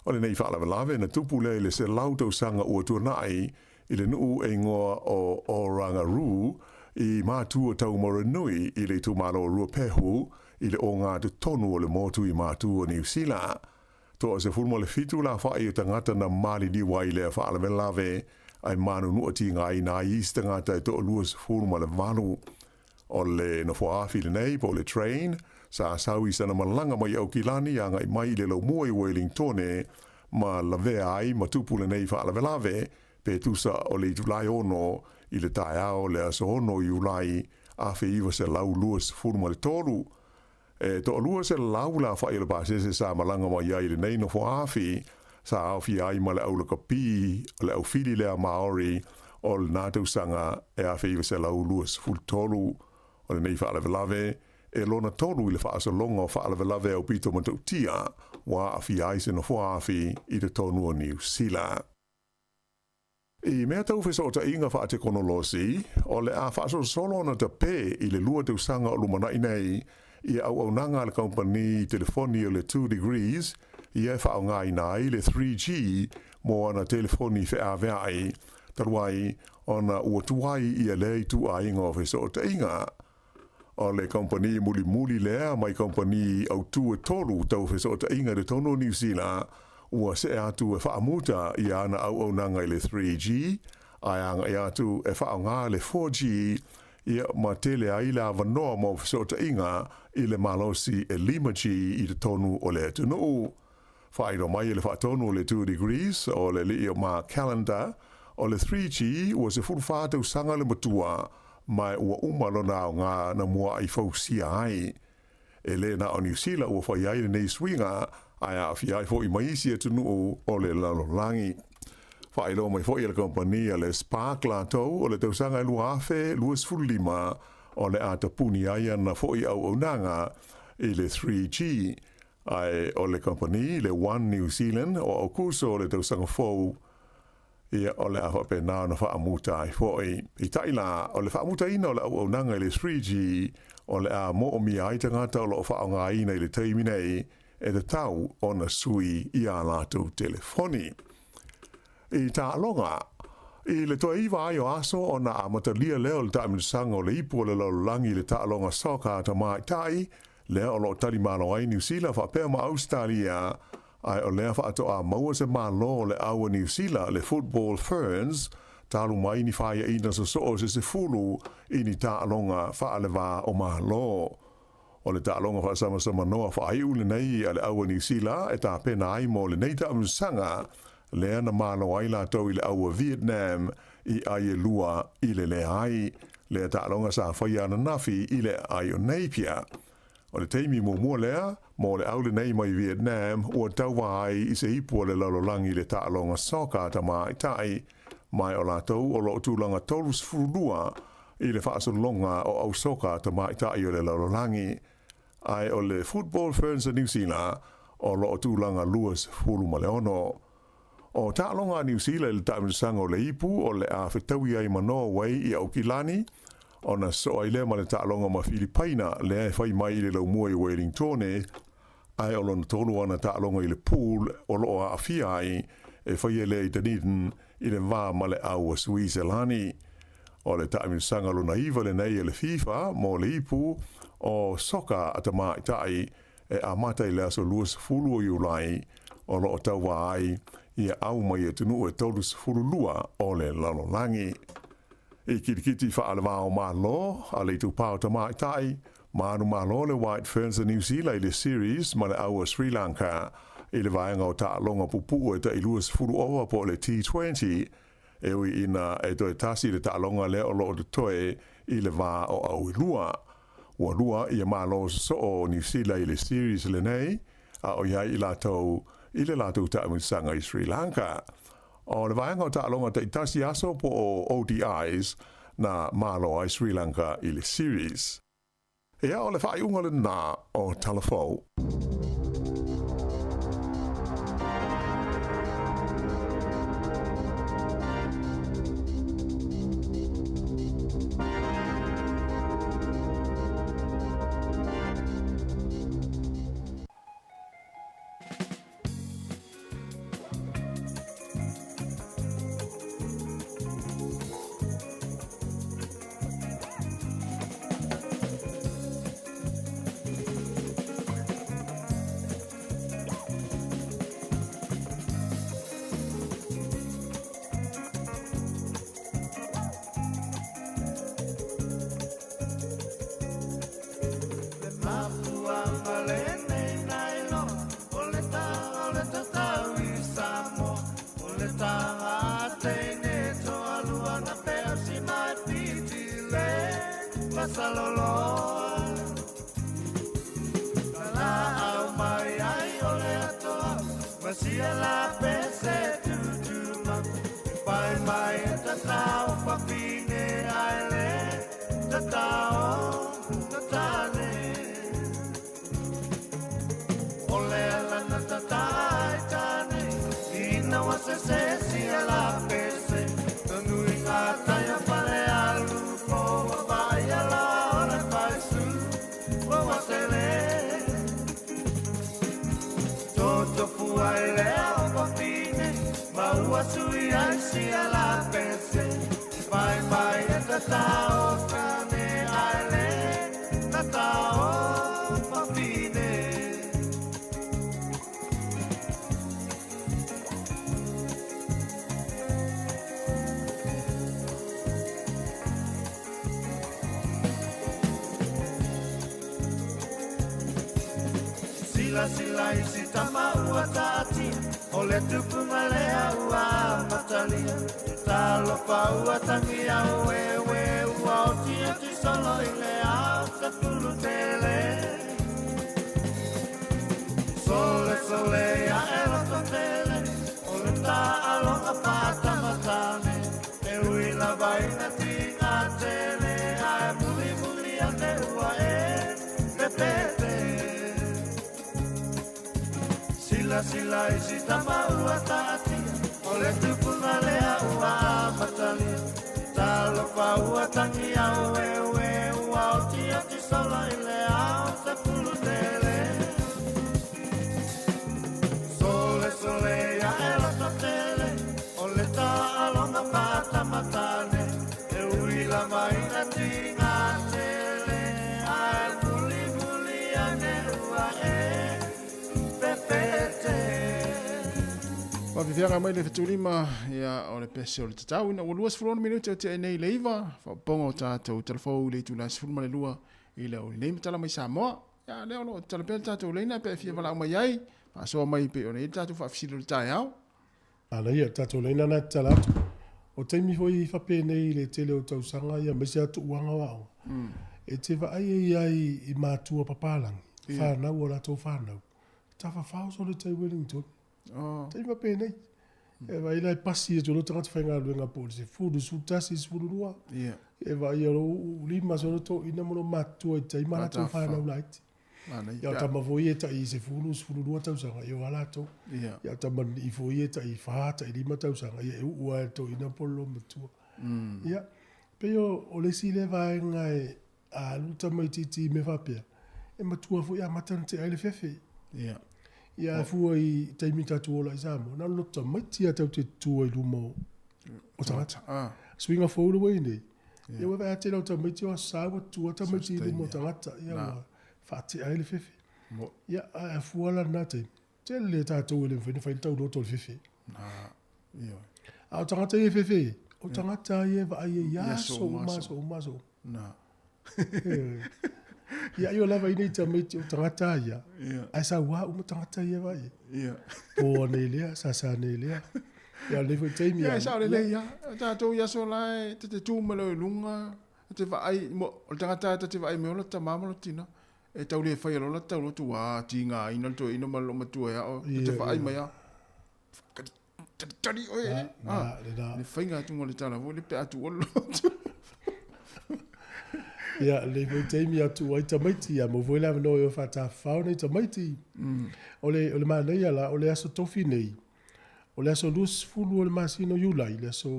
G: O lenei faalavelave na tupu lea i le 100 tausaga ua tuanai i le nuu e igoa o Orangarū i Matu o Taumaranui i le itumalo o Ruapehu i le ogatotonu o le motu i Matu o Niu Sila. Toa 17 le aofai o tagata na maliliu ai i lea faalavelave, ae manunua tigaina ai isi tagata e toa 28. O le nofoa afi lenei po o le train sa sau i sana malaga mai Aukilani agai mai i le laumua i Wellingtone ma lavea ai ma tupu lenei faalavelave pe tusa o le itulai 6 i le taeao o le aso 6 Iulai 1923. E toa 200 le aofai o le pasese sa malaga mai ai i lenei nofoa afi, sa aofia ai ma le aulakapi o le aufili lea Maori o lena tausaga e 1923. O lenei faalavelave e lona tolu i le faasologa o faalavelave aupito matautia ua aafia ai se nofoa afi i totonu o Niu Sila. I mea tau fesootaiga faatekonolosi, o le a faasolosolo ona tapē i le 2 tausaga o lumanaʻi nei ia auaunaga a le kamupani telefoni o le Two Degrees ia e faaaogaina ai le 3G mo ana telefoni feaveai, talu ai ona ua tuai ia lea ituaiga o fesootaiga. O le kamupani mulimuli lea mai kamupani autū e tolu tau fesootaiga i totonu o Niu Sila ua see atu e faamuta ia ana auaunaga i le 3G ae agaʻi atu e faaaogā le 4G ia ma tele ai le avanoa mo fesootaiga i le malosi e 5G i totonu o le atunuu. Faailoa mai e le faatonu o le Two Degrees o le alii o Mark Callender, o le 3G ua 14 tausaga le matua ma ua uma lona aoga na muaʻi fausia ai. E lē na o Niu Sila ua fai ai lenei suiga, ae aafia ai foʻi ma isi atunuu o le lalolagi. Faailoa mai foʻi e le kamupani a le Spark latou o le tausaga e 2025 o le a tapuni ai ana foʻi auaunaga i le 3G, Ae o le kamupani, le One New Zealand, o Aukuso o le tausaga fou, ia, o le a faapena ona faamuta ai foi. Peitai la, o le faamutaina o le auaunaga i le 3G, o le a moomia ai tagata o lo o faaaogaina i le taimi nei, e tatau ona sui i ā latou telefoni. I taaloga, i le toe iva ai o aso ona amatalia lea o le taamilosaga o le ipu o le lalolagi i le taaloga soccer a tamaitai, lea o lo o talimalo ai Niu Sila faapea ma Ausetalia, ae o lea faatoa maua se malo o le au a Niu Sila, le Football Ferns, talu mai ni faiaina sosoo se 10 i ni taaloga faaleva o Malo. O le taaloga faasamasama faaiu lenei a le au a Niu Sila e tapena ai mo lenei taamilosaga, lea na malo ai latou i le au a Vietnam i ai e 2 i le leai. Lea taaloga sa faia ananafi i le aai o Napier. O le taimi muamua lea mo le au lenei mai Vietnam ua tauva ai i se ipu o le lalolagi i le taaloga soccer a tamaitai, mai o latou o lo o tulaga 32 i le faasologa o au soka a tamaitai o le lalolagi, ae o le Football Ferns a Niu Sila o lo o tulaga 26. O taaloga a Niu Sila i le taamilosaga o le ipu o le a fetaui ai ma Norway i Aukilani, ona sosoo ai lea ma le taaloga ma Filipaina lea e fai mai i le laumua i Wellingtone, ae o lona tolu ana taaloga i le pool o lo o aafia ai e faia lea i Dunedin i le va ma le au a Suiselani. O le taamilosaga lona 9 lenei e le FIFA mo le ipu o soka a tamaitai e amata i le aso 20 o Iulai o lo o tauva ai ia au mai atunuu e 32 o le lalolagi. I kirikiti faaleva o Malo a le itupa o tamaitai, manu malo le White Ferns a Niu Sila i le series ma le au a Sri Lanka i le vaega o taaloga puupuu e tai 20 ova po o le T20, e ui ina e toe tasi le taaloga lea o lo o totoe i le va o au e lua. Ua lua ia malo sosoo o Niu Sila i le series lenei, a o iai i latou i le latou taamilosaga i Sri Lanka. O le vaega o taaloga taitasi aso po o ODIs na malo ai Sri Lanka i le series. Ia, o le faaiuga lenā o Talafou.
E: atu i ai sia la pese Pai pai e tatao kane ae tatao papine Sila sila i si tama ua taatia O le tupunga lea ua matalia Talofa ua tangia ue ue ua oti oti solo i le au tapulu tele Sole sole ia e loto tele O le ta aloga pātamatane E ui lava ina tinga tele Ae muli muli ane ua e pepete Sila sila i si tama ua taatia O le tupunga lea ua matalia Talofa ua tangia ue ue ua oti oti solo i le au tapulu tele Sole sole ia e loto tele O le ta alonga pātamatane E ui lava ina tinga tele Ae muli muli ane ua e pepete
D: Faafefeaga mai le fetulima ia o le pese o le tatau ina ua 26 minute o tea nei le 9 faapopoga o tatou talafou i le itula 12 i le aoauli nei ma tala mai Samoa. Ia lea o lo o tatala pea le tatou laina pe a fia valaau mai ai, faasoa mai pei ona i ai le tatou faafesili o le taeao.
B: Manaia, tatou laina na tatala atu. O taimi foi faapenei i le tele o tausaga ia aemaise lava tuuaga o aoga, e te vaai ai lava i matua papalagi, fanau o latou fanau, tafafao solo i tai Wellington. Taimi faapenei. E vaai la e pasi atu loa tagata faigaluega po o le 10, 11, 12. E vaai o lou lima solo toeaina ma lou matutua i tai ma latou fanau laiti. Ia o tama foi ia e tai 10, 12 tausaga, ia o a latou. Ia o tamalii foi ia e tai 4, tai 5 tausaga, ia e uu lava e le toeaina po o le loomatua. Ia, pei o le isi lea vaega e a alu le tamaitiiti i mea faapea, e matua foi amata ona tea ai le fefe. Ia ae fua i taimi tatou ola i Samoa, na o le loto tamaiti lava tatou te tutu ai i luma o tagata. Suiga fou le ua i ai nei, ia ua vaai atu lau tamaiti o Aso Sa ua tutu lava tamaiti i luma o tagata, ia ua faatea ai le fefe. Ia ae a fua la lena taimi, tele tatou e le mafai ona fai le tauloto o le fefe. A o tagata ia e fefe ai, o tagata ia e vaai ai i aso uma, aso uma, aso uma.
D: Na.
B: Ia ai o lava i nei tamaiti o tagata ia. Ae sauā uma tagata ia vaai.
D: Ia.
B: Po nei lea, sasa nei lea. Ia o lenei foi taimi.
D: Ia, sao lelei ia. Tatou i aso la e ta te tu mai loa i luga, ta te vaai, o le tagata ta te vaai mai o lota tama ma lota tina. E tau le faia loa lota tauloto ua tigaina le toeaina ma le loomatua e ao. Ta te vaai mai lava. Talitali oe.
B: Na, lena.
D: Le faiga atu o le tala foi le pe a tuua le loto.
B: Ia, lenei foi taimi a tuu ai tamaiti, ia maua foi le avanoa e o faatafafao nei tamaiti. O le, o le manaia la, o le aso tofi nei, o le aso 20 o le masina o Iulai, le aso,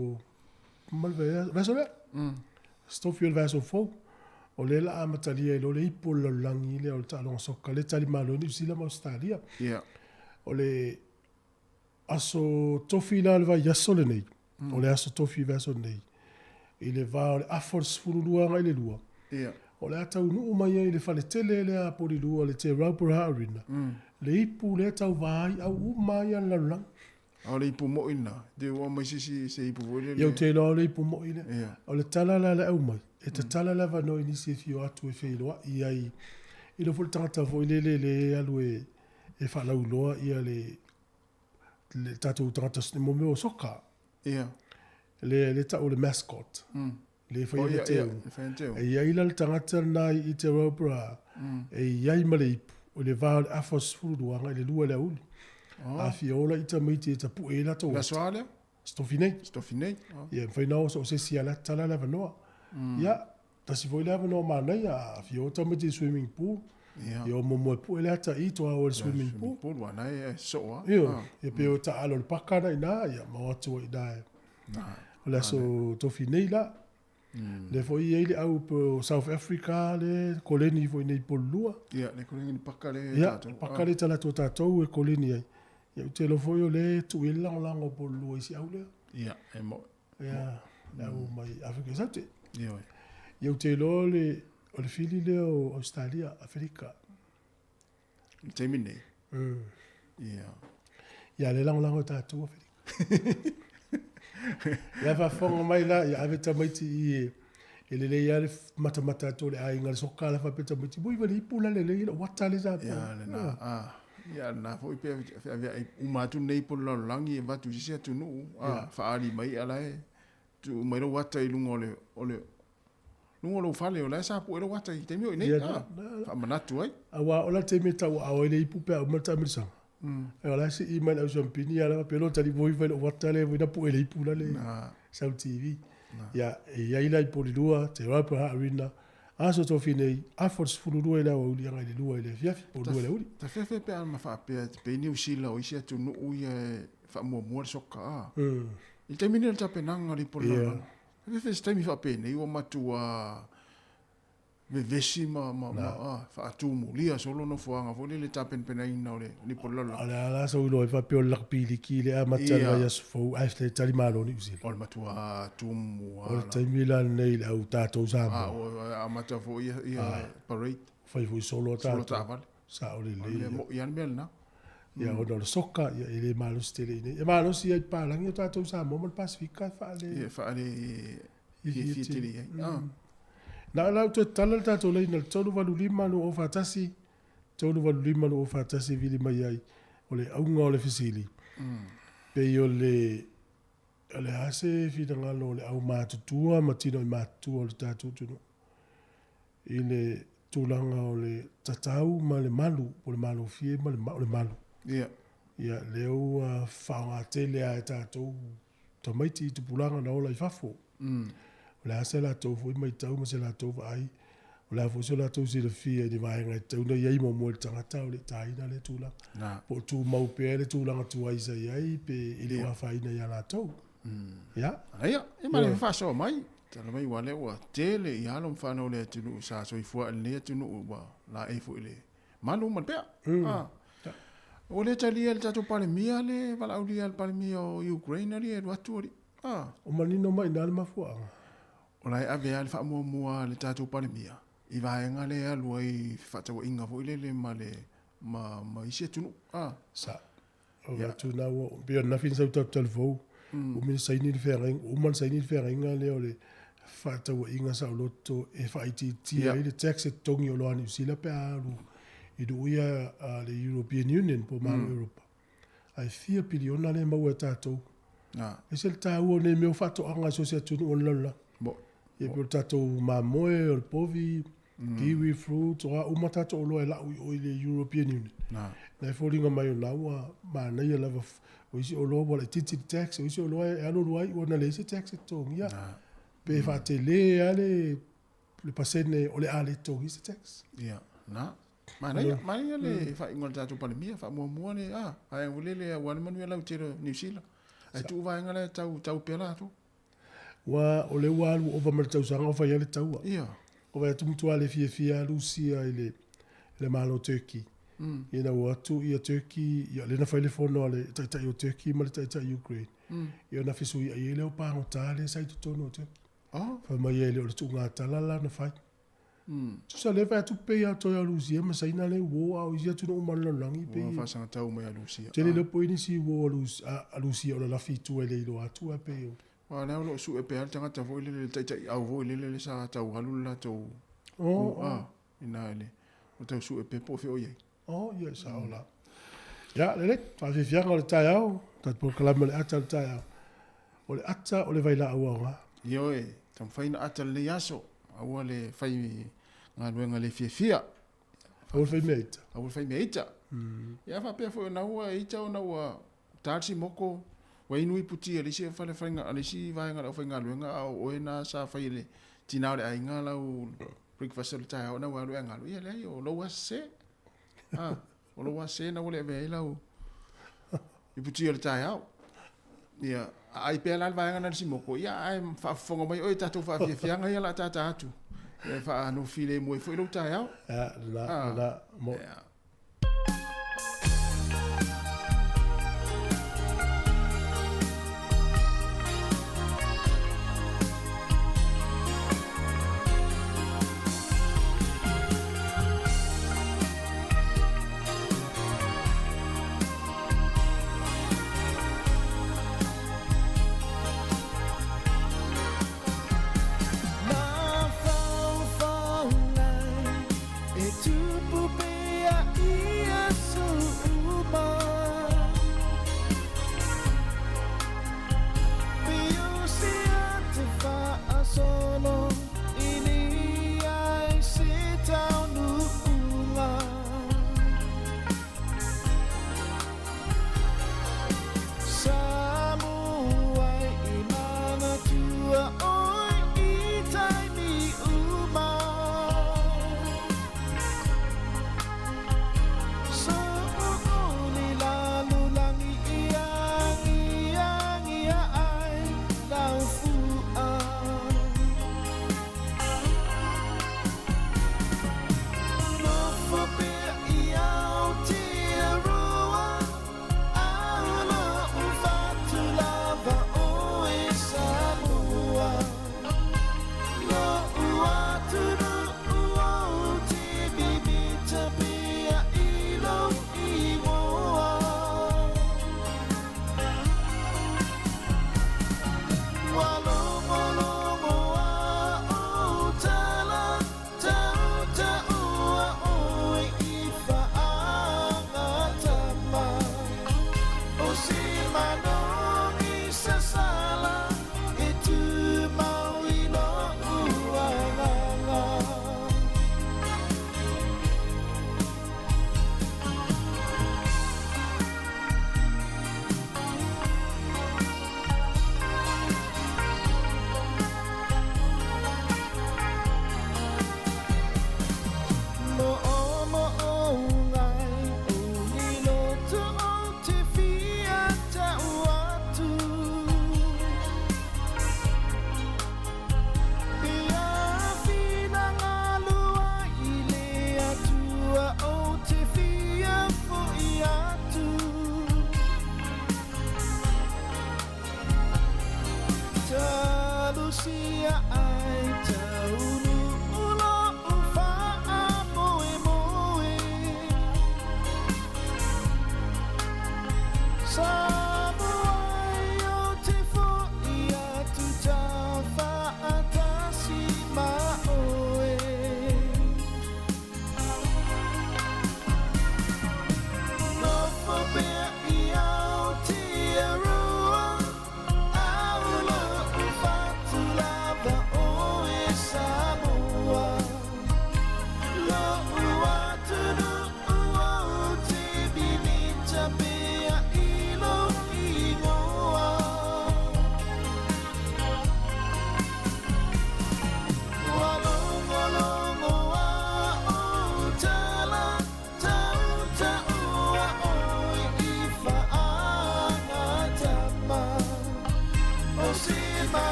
B: ma le vaiaso lea? Aso tofi o le vaiaso fou. O lea o le a amatalia ai loa le ipu o le lalolagi lea o le taaloga soka lea e talimalo ai Niu Sila ma Ausetalia. O le Aso tofi la o le vaiaso lenei, o le aso tofi vaiaso lenei, i le va o le afa o le 12 agai le 2, o le a taunuu mai ai i le fale tele lea a Polilua, le Te Rauparaha Arena, le ipu lea e tauva ai au uma ai a le lalolagi.
D: A o le ipu moi lena, te ua aumai se isi se ipu foi lele.
B: Ia ou te iloa o le ipu moi lea. O le tala la le aumai, e tatala le avanoa i nisi e fia o atu e feiloai ai i lou foi le tagata foi lele lea e alu e faalauiloa ia le le tatou tagata mo mea o soka.
D: Ia.
B: Le le tau o le mascot. Le fai le teu. E i ai la le tagata lena i Te Rauparaha, e i ai ma le ipu, o le va o le afa o le 12 agai le 2 i le aoauli. A fia ola i tamaiti e tapue ai latou
D: ata. Le aso a lea?
B: Aso tofi nei.
D: Aso tofi nei.
B: Ia, e mafai ona o so o se isi lava la tatala le avanoa. Ia, Tasi foi le avanoa manaia, a afio o tamaiti i le swimming pool. Ia o momoe pue le ata i toa o le swimming pool.
D: Swimming pool ua na e soo a.
B: Io, ia pe o taalo le paka na ina, ia ma o atu ai ina e. O le aso tofi nei la. Le foi i ai le au pe o South Africa le koleni foi nei Pololua.
D: Ia, le koleni ni paka le
B: tatou. Ia, paka le talaatu o tatou e koleni ai. Ia, ou te iloa foi o lea e tuu i ai le lagolago a Pololua i si au lea.
D: Ia, e mo'i.
B: Ia, le au mai Afrika i Saute.
D: Ioe.
B: Ia, ou te iloa o le, o le fili lea o Ausetalia, Aferika.
D: I le taimi lenei? Ia.
B: Ia, lea e lagolago e tatou Aferika. Ia, faafofoga mai la, ia ave tamaiti i e, e lelei lava le matamata atu o le aiga i le soka la faapea tamaiti, ui vale ipu la lelei lou ata lea sa
D: po. Ia, lena, a. Ia, lena foi pe feaveai uma atu nei po o le lalolagi e avatu i se isi atunuu, a, faaali mai a la e tuu mai lou ata i luga o le, o le, luga o lou fale, o la e sa pue lou ata i taimi o i nei, a, faamanatu ai.
B: Aua o le taimi e tauaao ai le ipu pe a uma le taamilosaga, o la e sii mai le au siampini ia la faapea lo tali voi fai lou ata lea voi na pue le ipu la le sau TV. Ia, e i ai la i Polilua, Te Raupa Haarina, aso tofi nei, afa o le 12 i le aoauli agai i le 2 i le afiafi, po o 2 i le aoauli.
D: Ta fefe pe a ma faapea e pei Niu Sila o isi atunuu ia e faamuamua le soka, a. I le taimi nei o le tapenaga o le ipu o le lalolagi. E fefe se taimi faapenei ua matua vevesi ma, ma, ma a, faatumulia solo nofoaga foi lele tapenapenaina o le lipo o le lalolagi.
B: O le a la sou iloa ai faapea o le lakapi liki i le amata i le vaiaso fou ae le tali malo Niu Sila.
D: O le matua tumu
B: O le taimi la lenei i le au tatou Samoa.
D: A ua amata foi ia, ia parade.
B: Fai foi solo a tatou.
D: Solo taavale.
B: Sao lelei.
D: O le mea moi lava le mea lena.
B: Ia ona o le soka, ia e le malosi tele i inei. E malosi ai i papalagi o tatou Samoa ma le Pasefika e faale.
D: Ia e faale fiafia tele i ai.
B: Na o la ou toe tatala le tatou laina i le 385 2041, 385 2041 e vili mai ai o le auga o le fesili. Pei o le, o le a se finagalo o le aumatutua ma tino i matutua o le tatou atunuu i le tulaga o le tatau ma le malu, po o le malofie ma le, o le malu.
D: Ia.
B: Ia, lea ua faaaoga tele lava e tatou tamaiti i tupulaga na ola i fafo. O le a se latou foi matau ma se latou vaai, o le a foi so latou silafia i ni vaega e tatau ona i ai muamua i le tagata o le i taina lea tulaga. Po o tumau pea le tulaga tuai sa i ai pe e le o afaina ia latou. Ia.
D: Ia, e ma le faasoa mai. Tala mai aua lea ua tele i alo ma fanau o le atunuu sa soifua i lenei atunuu ua laei foi i le malu ma le pea. Ua le talia e le tatou Palemia le valaaulia a le Palemia o Ukraine alii e alu atu alii.
B: O manino mai i ina le mafuaaga.
D: O la e ave lava le faamuamua a le tatou Palemia i vaega lea e alu ai i fefaatauaiga foi lele ma le ma, ma isi atunuu.
B: Sa. O le atu na ua, pei o ananafi na sau tatou talifou, ua uma ona saini le feagaiga, ua uma ona saini le feagaiga lea o le fefaatauaiga saoloto e faaitiitia ai le tax e totogi o oloa a Niu Sila pe a alu i nuu ia a le European Union po o Malo Europa. Ae fia piliona lea e maua e tatou. E ese le taua o nei mea o faatoaga i so o se atunuu o le lalolagi. Ia pei o le tatou mamoe, o le povi, kiwi fruit, o a uma tatou oloa e lau i o i le European Union. Na e foliga mai o na ua manaia lava, o isi oloa ua laitiiti le tax, o isi oloa e alualu ai ua na leai se tax e totogia. Pe faatele lava le pasene o le a le totogia se tax.
D: Ia, na. Manaia, manaia le faaiuga a le tatou Palemia, faamuamua le, a, vaega foi lele aua le manuia lautele o Niu Sila. Ae tuu vaega la e tau, tau pea latou.
B: Ua, o lea ua alu ova ma le tausaga o fai ai le taua.
D: Ia.
B: O vaai atu matua le fiafia a Rusia i le, le Malo o Turkey. Ina ua o atu ia Turkey, ia lea na fai le fono a le Taitai o Turkey ma le Taitai o Ukraine. Ia ona fesuiai ai lea o pagota lea sa i totonu o Turkey. Fai mai ai le o le tuugatala la na fai. Tusa lea fai atu pei a toe a Rusia ma Saina le war a o isi atunuu uma o le lalolagi pei.
D: Ua faasagatau mai a Rusia.
B: Tele lea po i nisi war a Rusia o lalafi i tua e le iloa atu a pei o.
D: Aua lea o lo o sue pea le tagata foi lele le taitaiau foi lele le sa tau alu le latou ku a ina le o tau sue pea po o fea o i ai.
B: Oh, ia sao la. Ia, lelei, faafiafiaga o le taeao, tatou polokalame o le ata o le taeao. O le ata o le vailaau aoga.
D: Ioe, taumafai ona ata lenei aso, aua le fai galuega le fiafia.
B: Aua le fai mea ita.
D: Aua le fai mea ita. Ia faapea foi ona ua ita ona ua ta le simoko, ua inu ipu ti a le isi fale faiga, a le isi vaega o le aufaigaluega, a o oe na sa fai e le tina o le aiga lau breakfast o le taeao ina ua alu e galu, ia leai, o lou lava sese. Ah, o lou lava sese na ua le avea ai lau iputi o le taeao. Ia, a ai pea la le vaega na le simoko, ia ae faafofoga mai oe i tatou faafiafiaga ia o le a tata atu. Ia faanofo filemu ai foi lou taeao.
B: Ia, lena, lena, mo.
D: Ia.
E: Samoa o te fo'i atu taufaatasi ma oe. Nofo pea i Aotearoa, au lo'u fatu lava oe Samoa. Lo'u atunuu ou te mimita pea i lou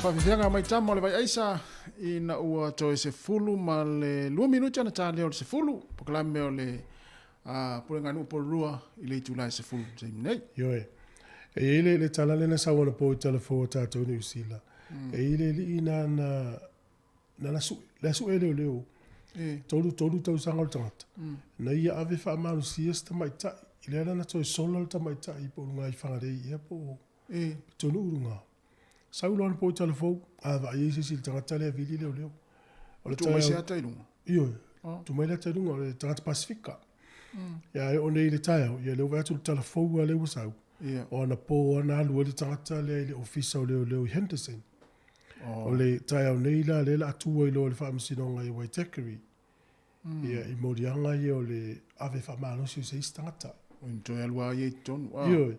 D: Faafeafeaga mai tama o le Vaiaisa ina ua toe 12 minute ona ta lea o le 10, polokalame o le Pulega Nuu Pololua i le itula e 10 taimi nei.
B: Ioe. E i ai le, le tala lea na sau anapo i talafou a tatou i Niu Sila. E i ai le alii na na na na sue, le sue leoleo.
D: E.
B: 33 tausaga o le tagata. Na ia ave faamalosia se tamaitai. I lea la na toe sola le tamaitai po o luga i Fagalei ea po o
D: E.
B: Pitonuu luga. Sau loa anapo i talafou, a vaai ai se isi i le tagata lea vili leoleo.
D: O le Tuu mai se ata i luga.
B: Ioe. Tuu mai le ata i luga, o le tagata Pasifika. Ia e oo nei i le taeao, ia lea ua vaai atu i le tala fou lava lea ua sau. O anapo lava na alu ai le tagata lea i le ofisa o leoleo i Henderson. O le taeao nei la lea o le a tu ai loa i le faamasinoga i Waitakere. Ia i moliaga ia o le ave faamalosi o se isi tagata.
D: Oi na toe alu lava ia i totonu.
B: Ioe.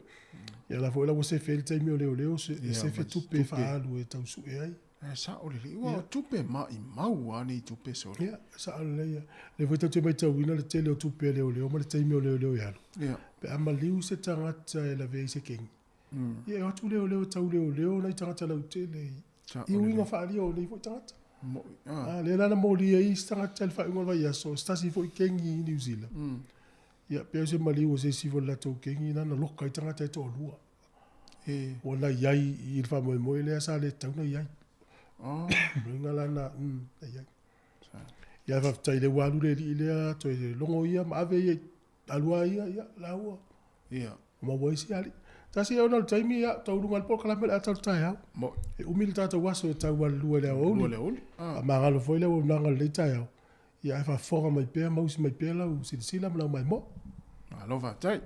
B: Ia la foi la ua sefe ai le taimi o leoleo, e sefe tupe e faaalu e tau sue ai.
D: E sao lelei. Ua o tupe maimau lava nei tupe solo.
B: Ia, e sao lelei ia. Lea foi tatou te maitauina le tele o tupe a leoleo ma le taimi o leoleo e alu. Pe a maliu se tagata e lavea i se kegi, ia e o atu leoleo e tau leoleo nai tagata lautele i uiga faaalia o nei foi tagata. A, lea la na molia ai isi tagata i le faaiuga o le vaiaso, se tasi foi kegi i New Zealand. Ia, pei o se maliu o se isi foi o le latou kegi na na loka ai tagata e toalua. Ua na i ai i le faamoemoe lea sa le tatau ona i ai. Uiga la na, na i ai. Ia, faafetai o lea ua alu le alii lea toe logo ia ma ave ia, alu lava ia, ia, laua. Maua ai si alii. Tasi ona o le taimi, ia, tau luga i le polokalame o le ata o le taeao. E umi le tatou aso e tau alu lua i le aoauli. Faamagalo foi le auaunaga o lenei taeao. Ia ae faafofoga mai pea ma usi mai pea lau silasila ma lau maimoa.
D: Malo faafetai.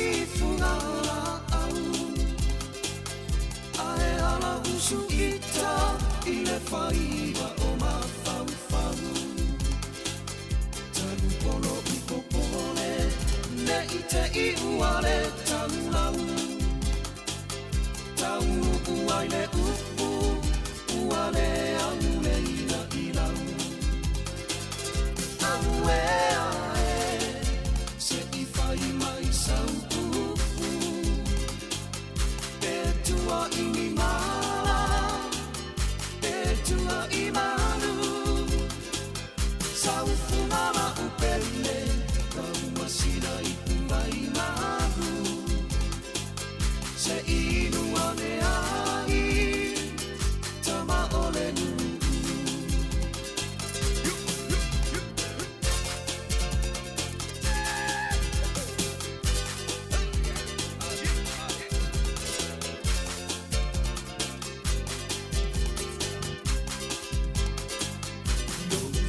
E: i fugalaau Ae ala usu ita i le faiva o mafaufau Talu polo i popole Ne i te i ua le taulau Taunu ai le upu Ua le au le ila ilau Aue ae Se i fai mai sau upu Pe tua i ni mala Pe tua i malu Sau fungala upele Kaumasina i mai malu Se inu ane ai Tama o le nuu.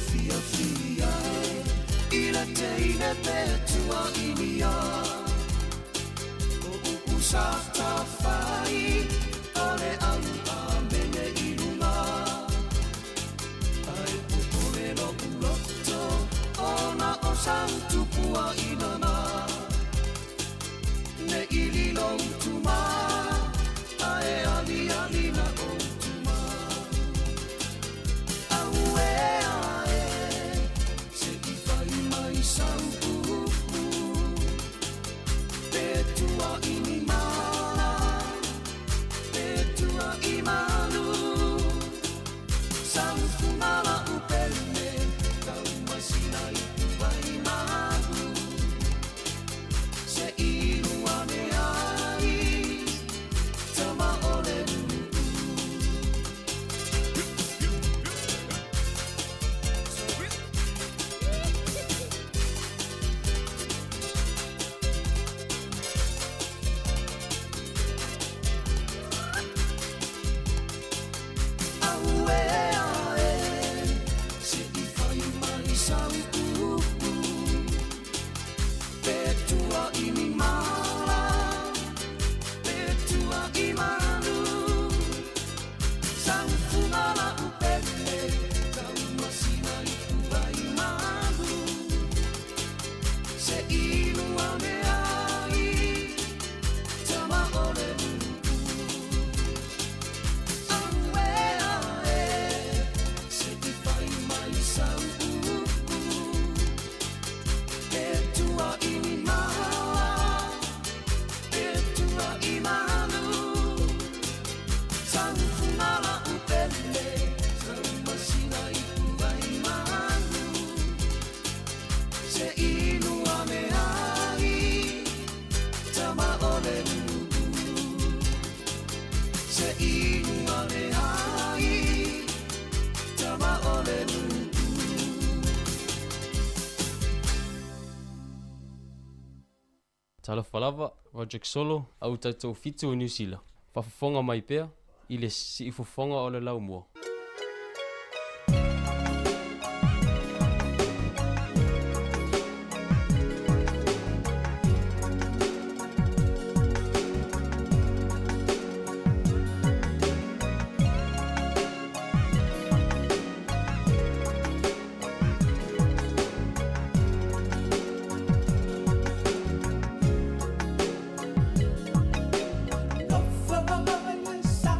E: Fia fia e I le teine pe tua inia O upu sa tawhai O le au a mene i lunga Ai popole lo uloto Ona o sau tupua inana Ne ili lo utuma Ae ali ali na o utuma Aue ae Se i fai mai sau upu Pe tua i ni mala Pe tua i malu Sau fungala upele Kaumasina i tuai malu Se inu ane ai Tama o le nuu. Aue ae Se i fai mai sau upu Pe tua i ni mala Pe tua i malu Sau fungala upele Kaumasina i tuai malu Se inu ane ai Tama o le nuu. Aue ae Se i fai mai sau upu Pe tua i ni mala Pe tua i malu Sau fungala upele Kaumasina i tuai malu Se inu ane ai Tama o le nuu. Se inu ane ai Tama o le nuu.
L: Talofa lava, Roderick Solo, au tatou fitu o Niu Sila. Faafofoga mai pea i le siufofoga o le laumua.
E: Sa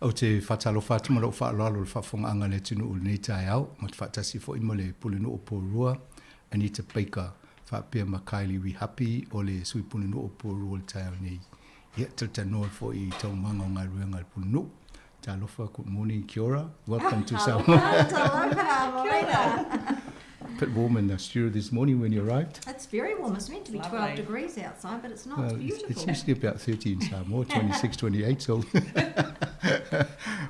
M: Ou te faatalofa atu ma lou faaaloalo i le faafofogaaga a le atunuu i lenei taeao, ma te faatasi foi ma le Pulenuu o Porirua, Anita Baker, faapea ma Kylie Rihapi o le Sui Pulenuu o Porirua i le taeao nei. Ia, talatalanoa foi i taualumaga o galuega a le Pulenuu. Talofa, good morning, kia ora. Welcome to Samoa.
N: Talofa,
M: Bit warm in the studio this morning when you arrived.
N: It's very warm. It's meant to be 12 degrees outside, but it's not. Well, it's beautiful.
M: It's usually about 30 in Samoa, 26, 28. So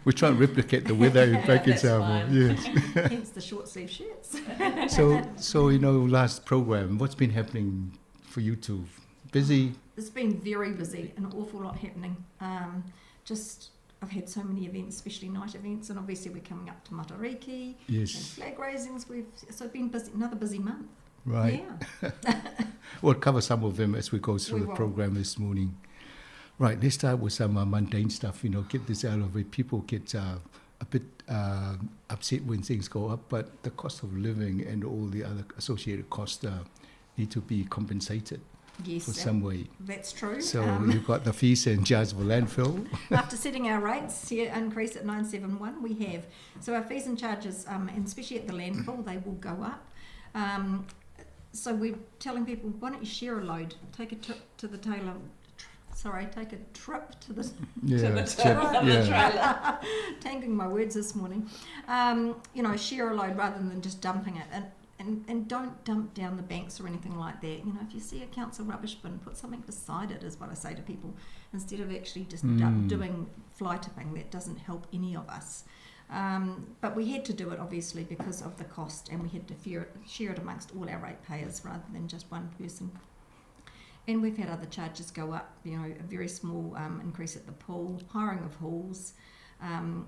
M: we try and replicate the weather back in Samoa.
N: Yes. Hence the short sleeve shirts.
M: So you know, last program, what's been happening for you two? Busy?
N: It's been very busy. An awful lot happening. Just I've had so many events, especially night events, and obviously we're coming up to Matariki.
M: Yes.
N: And flag raisings. We've so it's been busy, another busy month.
M: Right.
N: Yeah.
M: We'll cover some of them as we go through
N: We
M: the
N: will.
M: program this morning. Right, let's start with some mundane stuff, you know, get this out of it. People get a bit upset when things go up, but the cost of living and all the other associated costs need to be compensated.
N: Yes,
M: for some way.
N: That's true.
M: So you've got the fees and charge for landfill.
N: After setting our rates here, increase at 971, we have. So our fees and charges, and especially at the landfill, they will go up. So we're telling people, why don't you share a load? Take a trip to the tailor. Sorry, take a trip to the
M: Yeah,
N: to the
M: trip,
N: trailer.
M: yeah.
N: Tangling my words this morning. You know, share a load rather than just dumping it. And don't dump down the banks or anything like that. You know, if you see a council rubbish bin, put something beside it, is what I say to people, instead of actually just doing fly tipping. That doesn't help any of us. But we had to do it, obviously, because of the cost, and we had to share it amongst all our ratepayers rather than just one person. And we've had other charges go up, you know, a very small increase at the pool, hiring of halls, and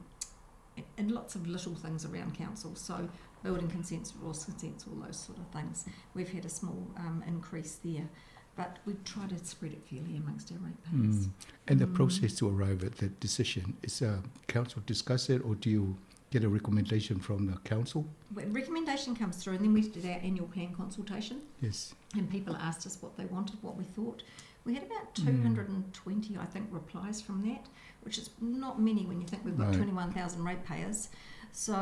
N: lots of little things around council. So building consents, resource consents, all those sort of things. We've had a small increase there, but we try to spread it fairly amongst our ratepayers.
M: And the process to arrive at that decision, is council discuss it, or do you get a recommendation from the council?
N: Well, recommendation comes through, and then we did our annual plan consultation.
M: Yes.
N: And people asked us what they wanted, what we thought. We had about 220, I think, replies from that, which is not many when you think we've got 21,000 ratepayers. So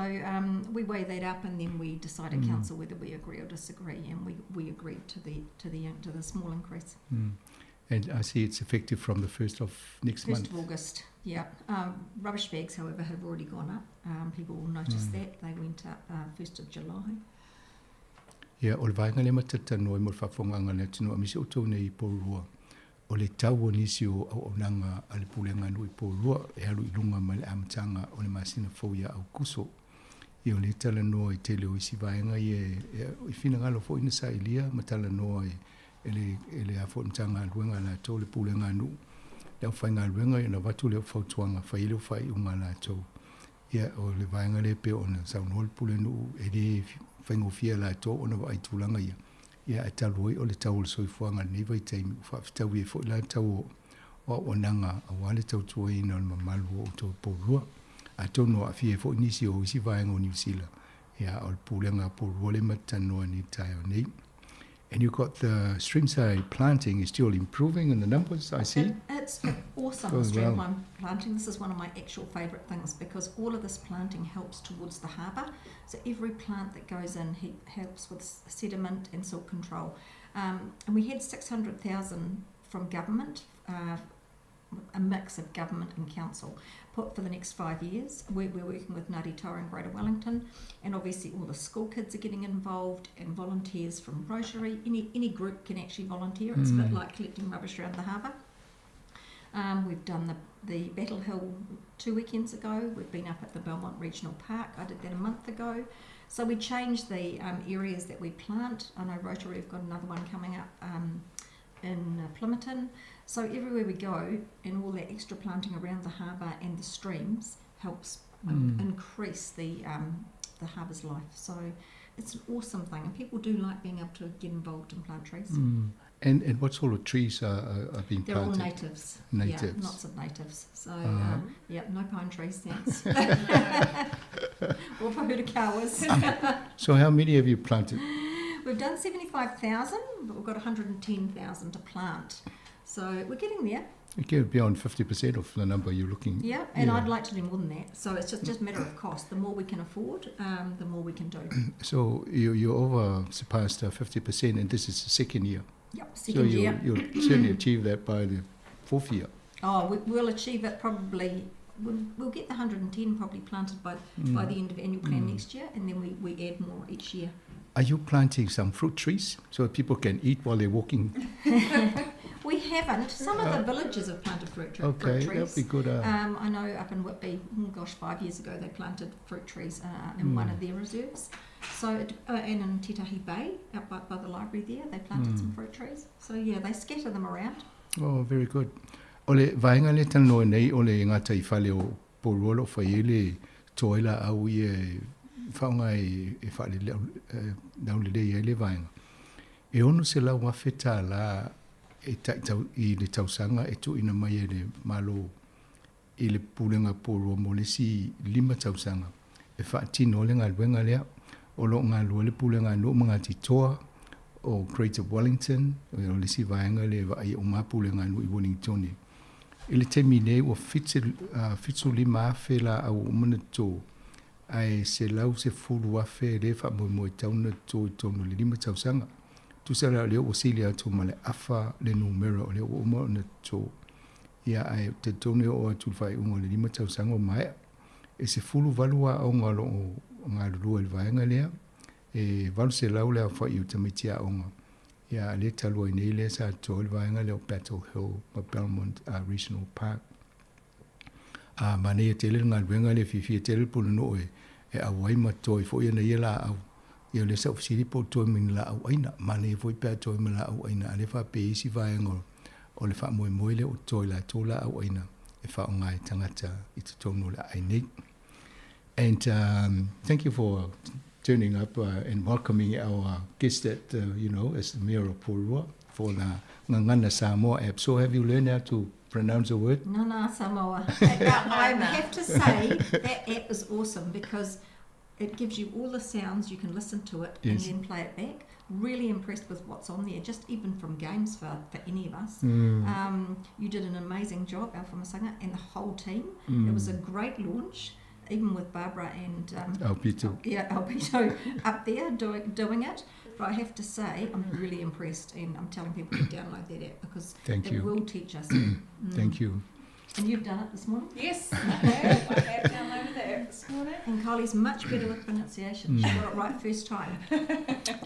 N: we weigh that up, and then we decide at council whether we agree or disagree, and we agreed to the small increase.
M: And I see it's effective from the 1st of next
N: 1st
M: month.
N: of August, yeah. Rubbish bags, however, have already gone up. People will notice that. They went up 1st of July.
M: Ia, o le vaega lea matatanoa i mo le faafofogaaga a le atunuu aemaise outou nei i Porirua, o le tau o nisi o auaunaga a le Pulega nuu i Porirua e alu i luga mai le amataga o le masina fou ia Aukuso. Ia o le talanoa i tele o isi vaega ia i finagalo foi na sailia ma talanoa e le a foi Matagaluega a latou le Pulega nuu le aufaigaluega ia ona avatu lea o fautuaga fai ai le faaiuga a latou. Ia o le vaega lea pei ona saunoa le Pulenuu e lē faigofie latou ona vaai tulaga ia. Ia ae talu ai o le tau o le soifuaga i lenei vaitaimi ua faafetaui ai foi la tau o auaunaga aua le tautuaina o le mamalu o outou i Porirua. Atonu o aafia ai foi nisi o isi vaega o Niu Sila, ia o le Pulega a Porirua lea matatanoa nei i le taeao nei. And you've got the streamside planting is still improving in the numbers, I see.
N: It's awesome,
M: Going
N: the streamside
M: well.
N: planting. This is one of my actual favourite things because all of this planting helps towards the harbour. So every plant that goes in helps with sediment and silt control. And we had 600,000 from government, a mix of government and council, put for the next 5 years. We're working with Ngāti Toa in Greater Wellington, and obviously all the school kids are getting involved and volunteers from Rotary. Any group can actually volunteer. It's a bit like collecting rubbish around the harbour. We've done the Battle Hill 2 weekends ago. We've been up at the Belmont Regional Park. I did that a month ago. So we changed the areas that we plant. I know Rotary have got another one coming up in Plimmerton. So everywhere we go, and all that extra planting around the harbour and the streams helps increase the harbour's life. So it's an awesome thing, and people do like being able to get involved and plant trees.
M: And what sort of trees are being
N: They're
M: planted?
N: all natives.
M: Natives.
N: Yeah, lots of natives. So, yeah, no pine trees, thanks. Or pohutukawas.
M: So how many have you planted?
N: We've done 75,000, but we've got 110,000 to plant. So we're getting there.
M: Again, beyond 50% of the number you're looking.
N: Yeah, and I'd like to do more than that. So it's just, just a matter of cost. The more we can afford, the more we can do.
M: So you, you over surpassed 50%, and this is the second year.
N: Yep, second
M: so you'll,
N: year.
M: You'll certainly achieve that by the fourth year.
N: Oh, we, we'll achieve it probably. We'll, we'll get the 110 probably planted by, by the end of annual plan next year, and then we, we add more each year.
M: Are you planting some fruit trees so that people can eat while they're walking?
N: We haven't. Some of the villages have planted fruit, tre-
M: Okay,
N: fruit trees.
M: that'd be good.
N: I know up in Whitby, oh gosh, 5 years ago they planted fruit trees in one of their reserves. So, it, and in Titahi Bay, out by, by the library there, they planted some fruit trees. So yeah, they scatter them around.
M: Oh, very good. O le vaenga le talanoa nei o le ngā taifale o Porirua o lo o fai ai le toa ai laau ia e faaaoga e e faalaulelei ai le vaega. E $600,000 tālā e taitau i le tausaga e tuuina mai e le Malo i le Pulega Porirua mo le isi 5 tausaga e faatino ai le galuega lea. O lo o galulue le Pulega a nuu ma Ngāti Toa o Greater Wellington, o le isi vaega lea e vaaia uma lava Pulega a nuu i Wellingtone. I le taimi nei ua 75,000 laau ua uma ona toto, ae 110,000 lea e faamoemoe e tatau ona toto i totonu o le 5 tausaga. Tusa la o lea ua sili atu ma le afa le numera o lea ua uma ona toto. Ia ae ou te talitonu e oo atu i le faaiuga o le 5 tausaga ua maea. E 18 aoga o lo o galulue i le vaega lea, e 800 le aofai o tamaiti aoga. Ia a o lea talu ai nei lea sa toto ai le vaega lea o Battle Hill ma Belmont Regional Park. A manaia tele le galuega lea, fiafia tele le pulenuu e e auai ma toe foi ana ia laau. Ia o lea sa ou fesili po o toe ma ni laau aina. Manaia foi pe a toe ma laau aina, a o lea faapea i isi vaega o le faamoemoe lea o toe latou laau aina e faaaoga e tagata i totonu o le aai nei. And thank you for turning up and welcoming our guest that, you know, as the mayor of Porirua for the Gagana Samoa app. So have you learned how to pronounce the word?
N: Nana Samoa. I, I have to say that app is awesome because it gives you all the sounds, you can listen to it and then play it back. Really impressed with what's on there, just even from games for, for any of us. You did an amazing job, Alpha Masanga, and the whole team. It was a great launch, even with Barbara and
M: Alpito.
N: Yeah, Alpito up there doing doing it. But I have to say, I'm really impressed, and I'm telling people to download that app because
M: Thank
N: it
M: you.
N: will teach us.
M: Thank you.
N: And you've done it this morning?
O: Yes, I have. I have downloaded the app this morning.
N: And Kylie's much better with pronunciation. She got it right first time.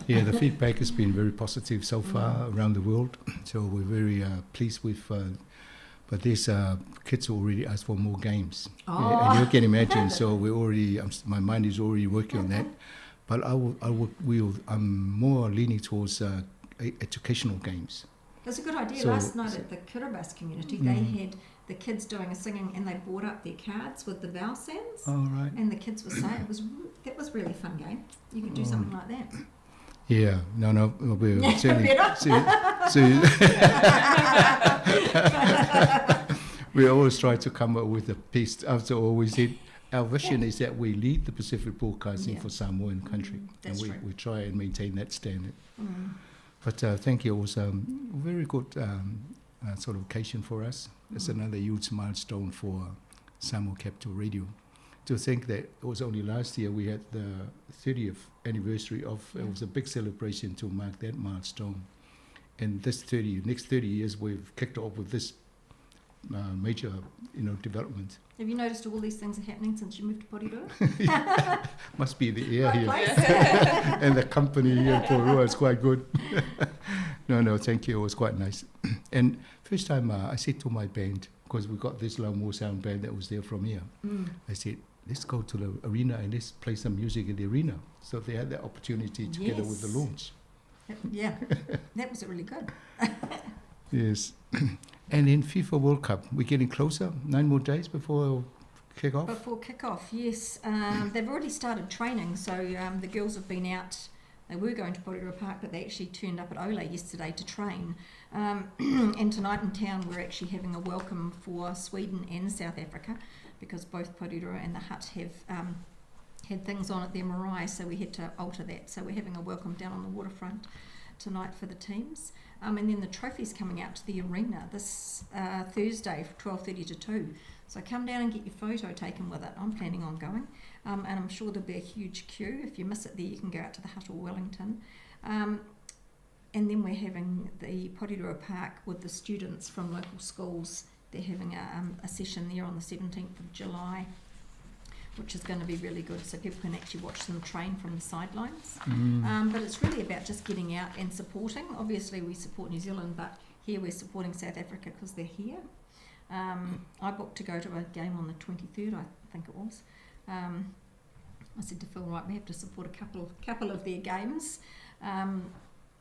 M: Yeah, the feedback has been very positive so far around the world. So we're very pleased with. But these kids already asked for more games. Yeah, and you can imagine. So we already, my mind is already working on that. But I will, I will, will I'm more leaning towards educational games.
N: That's a good idea.
M: So-
N: Last night at the Kiribati community, they had the kids doing a singing and they brought up their cards with the vowel sounds.
M: All right.
N: And the kids were saying it was that was really fun game. You could do something like that.
M: Yeah, no, no, we're certainly,
N: Better.
M: so, we always try to come up with a piece. After all, we said our vision is that we lead the Pacific broadcasting for Samoan country, and
N: That's
M: we,
N: true.
M: we try and maintain that standard. But thank you. It was a very good sort of occasion for us. It's another huge milestone for Samoa Capital Radio. To think that it was only last year we had the 30th anniversary of, it was a big celebration to mark that milestone. And this 30, next 30 years, we've kicked off with this major, you know, development.
N: Have you noticed all these things are happening since you moved to Porirua?
M: Must be the air
N: Right
M: here.
N: place.
M: And the company here in Porirua is quite good. No, no, thank you. It was quite nice. And first time I said to my band, because we got this Laumua sound band that was there from here, I said, let's go to the arena and let's play some music in the arena. So they had that opportunity together with the launch.
N: Yeah, that was really good.
M: Yes. And in FIFA World Cup, we're getting closer, 9 more days before kick off.
N: Before kick-off, yes. They've already started training, so the girls have been out. They were going to Porirua Park, but they actually turned up at Ole yesterday to train. And tonight in town, we're actually having a welcome for Sweden and South Africa, because both Porirua and the Hutt have had things on at their marae, so we had to alter that. So we're having a welcome down on the waterfront. tonight for the teams. And then the trophy's coming out to the arena this Thursday from 12:30 to 2. So come down and get your photo taken with it. I'm planning on going. And I'm sure there'll be a huge queue. If you miss it there, you can go out to the Hut or Wellington. And then we're having the Porirua Park with the students from local schools. They're having a session there on the 17th of July, which is going to be really good, so people can actually watch them train from the sidelines. But it's really about just getting out and supporting. Obviously, we support New Zealand, but here we're supporting South Africa because they're here. I booked to go to a game on the 23rd, I think it was. I said to Phil, right, we have to support a couple of their games.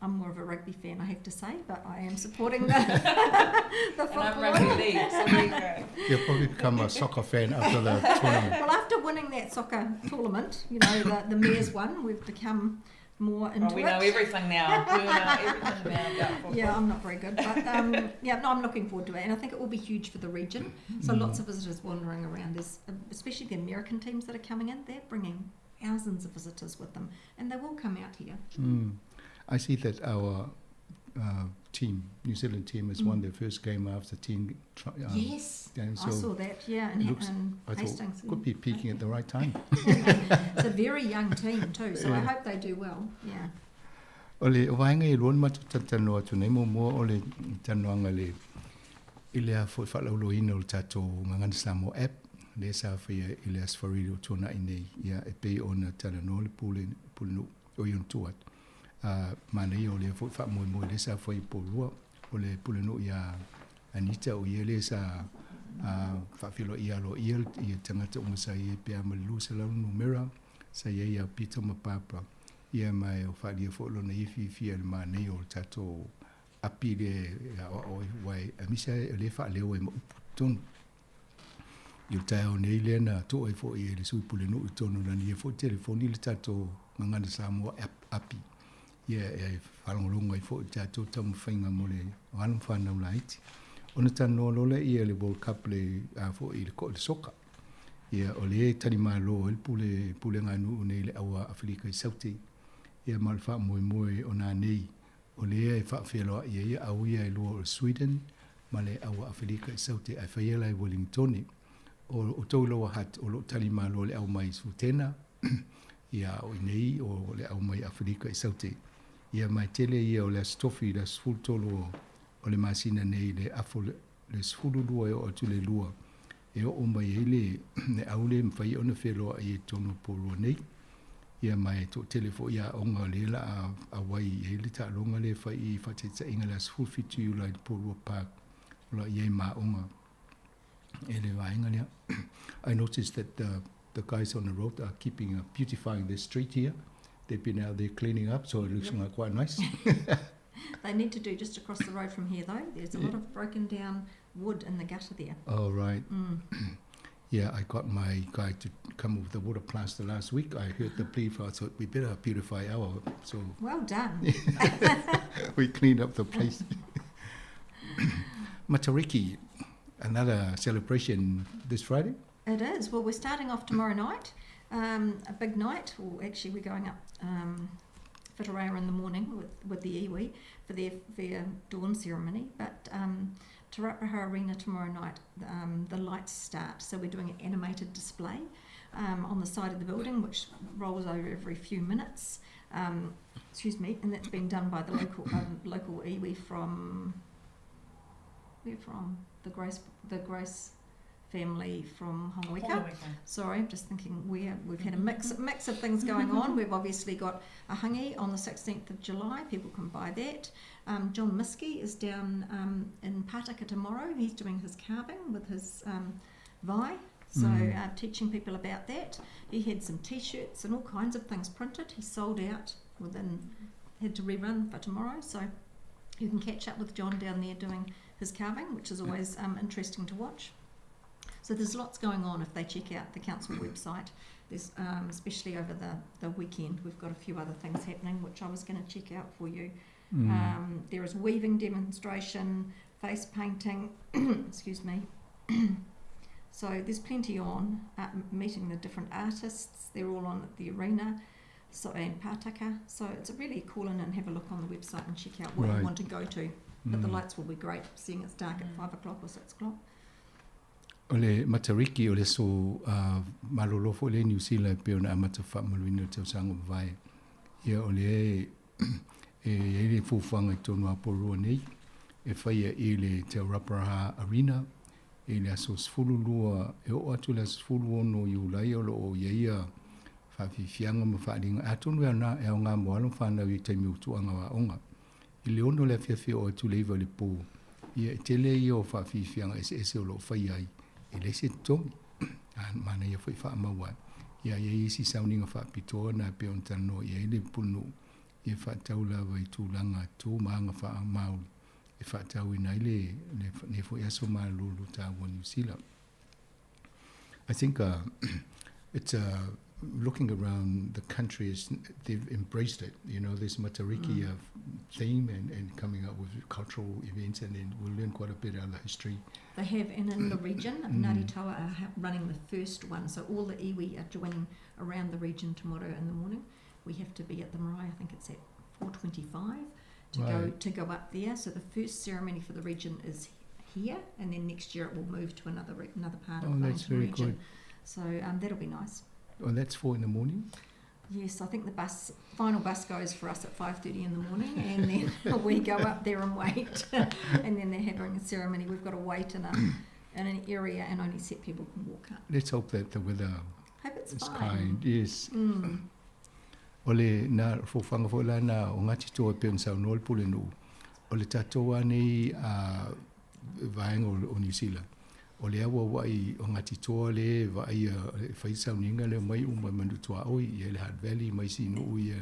N: I'm more of a rugby fan, I have to say, but I am supporting the
O: And I'm
N: football.
O: rugby league, so there you go.
M: You'll probably become a soccer fan after the tournament.
N: Well, after winning that soccer tournament, the mayor's one, we've become more into
O: Well, we
N: it.
O: know everything now. We know everything now about football.
N: Yeah, I'm not very good, but I'm looking forward to it, and I think it will be huge for the region. So lots of visitors wandering around. There's especially the American teams that are coming in. They're bringing thousands of visitors with them, and they will come out here.
M: I see that our team, New Zealand team, has won their first game after 10
N: Yes,
M: games.
N: I
M: So
N: saw that, yeah,
M: it looks,
N: and
M: I thought
N: Hastings.
M: Could be peaking at the right time.
N: It's a very young team too, so I hope they do well, yeah.
M: O le vaenga e lua na matou talatalanoa atu nei muamua o le talanoaga le i le a fo'i fa'alaulauina o le tatou Gagana Samoa app lea sa faia i le Aso Faraile o tuana'i nei ia e pei ona talanoa le pule pulenuu o i ona tu atu. Manaia o lea fo'i fa'amoemoe lea sa fai i Porirua o le pulenuu iā Anita o ia lea sa fa'afeiloaʻia aloaʻia ia tagata uma sa iai pe a ma le 200 numera sa iai ia Peter ma Barbara ia ma o fa'alia fo'i lona ia fiafia i le manaia o le tatou api le aoao ai uae aemaise o lea fa'aleo ai ma upu totonu. I o taeao nei lea na to'o ai fo'i e le sui pulenuu i totonu lana ia fo'i telefoni le tatou Gagana Samoa app api. Ia e faalogologo ai fo'i tatou taumafaiga mo le alo ma fanau laiti. Ona talanoa loa lea le World Cup le a fo'i le ko'o le soka. Ia o lea e talimālō ai le pule puleganuu nei le aua Afelika i Saute. Ia ma le fa'amoemoe o nanei o lea e fa'afeloa'i ai au ia e lua o le Sweden ma le aua Afelika i Saute ae faia la i Wellingtone. O tou Lower Hutt o lo'o talimālō le au mai Sutena ia o i nei o le au mai Afelika i Saute. Ia mai tele ia o le aso tofi le aso 13 o le masina nei le afo le 12 e oo atu le 2 e oo mai ai le au le mafai ona feloa'i i totonu o Porirua nei. Ia mai to'atele fo'i aoga o lea la auai i ai le taaloga lea fai i fa'ataita'iga le aso 17 Iulai i le Porirua Park o lo o i ai ma aoga e le vaega lea. I noticed that the guys on the road are keeping beautifying the street here. They've been out there cleaning up, so it looks quite nice.
N: They need to do just across the road from here, though. There's a lot of broken down wood in the gutter there.
M: Oh, right. Yeah, I got my guy to come with the water plaster last week. I heard the plea for, I thought we better beautify our... So
N: well done.
M: We cleaned up the place. Matariki, another celebration this Friday?
N: It is. Well, we're starting off tomorrow night, a big night. Well, actually, we're going up Whitireia in the morning with the iwi for their dawn ceremony. But Te Rauparaha Arena tomorrow night, the lights start. So we're doing an animated display on the side of the building, which rolls over every few minutes. Excuse me, and that's been done by the local iwi from, where from? The Grace family from Hongoeka.
O: Hongoeka.
N: Sorry, I'm just thinking we've had a mix of things going on. We've obviously got a hangi on the 16th of July. People can buy that. John Miskey is down in Pataka tomorrow. He's doing his carving with his vai. So teaching people about that. He had some T-shirts and all kinds of things printed. He sold out within, had to rerun for tomorrow. So you can catch up with John down there doing his carving, which is always interesting to watch. So there's lots going on if they check out the council website. There's especially over the weekend, we've got a few other things happening, which I was going to check out for you. There is weaving demonstration, face painting, excuse me. So there's plenty on, meeting the different artists. They're all on at the arena. So and pātaka. So it's a really call in and have a look on the website and check out what you want to go to. But the lights will be great, seeing it's dark at 5 o'clock or 6 o'clock.
M: O le Matariki o le aso malolo foi lea i Niu Sila e pei ona amata faamamaluina i le tausaga ua mavae. Ia o le e i ai le fuafuaga i totonu o Apolilua nei e faia i le Te Rauparaha Arena i le aso 12 e oo atu i le aso 16 Iulai o loo i ai ia faafiafiaga ma faaliga atonu e aoga mo alo ma fanau i taimi o tuaga o aoga. I le 6 le afiafi oo atu i le 9 i le po, ia e tele ia o faafiafiaga eseese o loo faia ai e leai se totogi. Manaia foi faamau ai. Ia i ai isi sauniga faapitoa na e pei ona talanoa i ai le pulenuu ia faatau lava i tulaga tu ma aga faamaoli e faatauina ai le lenei foi aso malolo taua Niu Sila. I think it's looking around the country, they've embraced it. This Matariki theme and coming up with cultural events, and then we'll learn quite a bit out of the history.
N: They have, and in the region, Ngāti Toa are running the first one, so all the iwi are joining around the region tomorrow in the morning. We have to be at the marae, I think it's at 4:25 to go to go up there. So the first ceremony for the region is here, and then next year it will move to another part
M: Oh,
N: of
M: that's
N: Wellington
M: very
N: region.
M: good.
N: So that'll be nice.
M: Oh, that's 4 in the morning?
N: Yes, I think the final bus goes for us at 5:30 in the morning, and then we go up there and wait. And then they're having a ceremony. We've got to wait in an area, and only set people can walk up.
M: Let's hope that the weather
N: Hope it's
M: is
N: fine.
M: kind. Yes. O le na fofoga foi la na o Ngāti Toa e pei ona saunoa le pulenuu. O le tatou a nei vaega o Niu Sila. O le auauai o Ngāti Toa le vaaia e fai sauniga lea mai uma i manu tuaoi ia le Hutt Valley mai isi nuu ia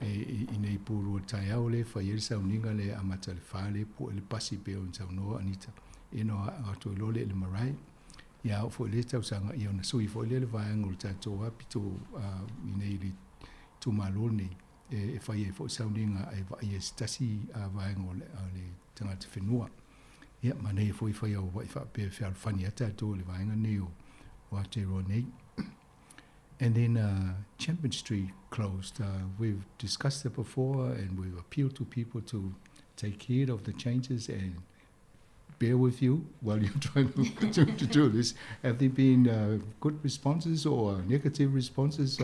M: e, i nei Porirua taeao le fai ai le sauniga le amata le 4 le pue le pasi pei ona saunoa Anita. E no atu i le le marae. Ia o foi le tausaga ia ona sui foi le le vaega o le tatou apito i nei le itumalo nei e fai ai foi sauniga e vaai e se tasi vaega o le tagata whenua. Ia, manaia foi fai au wai whaapea fealofani a tatou le vaega nei o Aotearoa nei. And then Champion Street closed. We've discussed it before and we've appealed to people to take heed of the changes and bear with you while you're trying to do this. Have there been good responses or negative responses?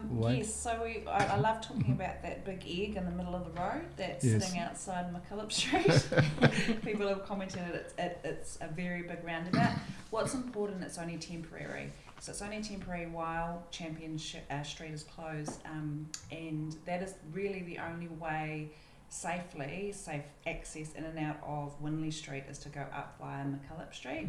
M: Why?
O: Yes, so I love talking about that big egg in the middle of the road that's sitting outside MacKillop Street. People have commented that it's a very big roundabout. What's important, it's only temporary. So it's only temporary while Champion Street is closed, and that is really the only way safe access in and out of Winley Street is to go up via MacKillop Street.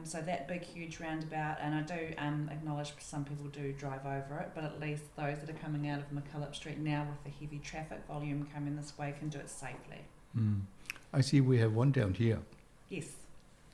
O: So that big, huge roundabout, and I do acknowledge some people do drive over it, but at least those that are coming out of MacKillop Street now with the heavy traffic volume coming this way can do it safely.
M: I see we have one down here.
O: Yes.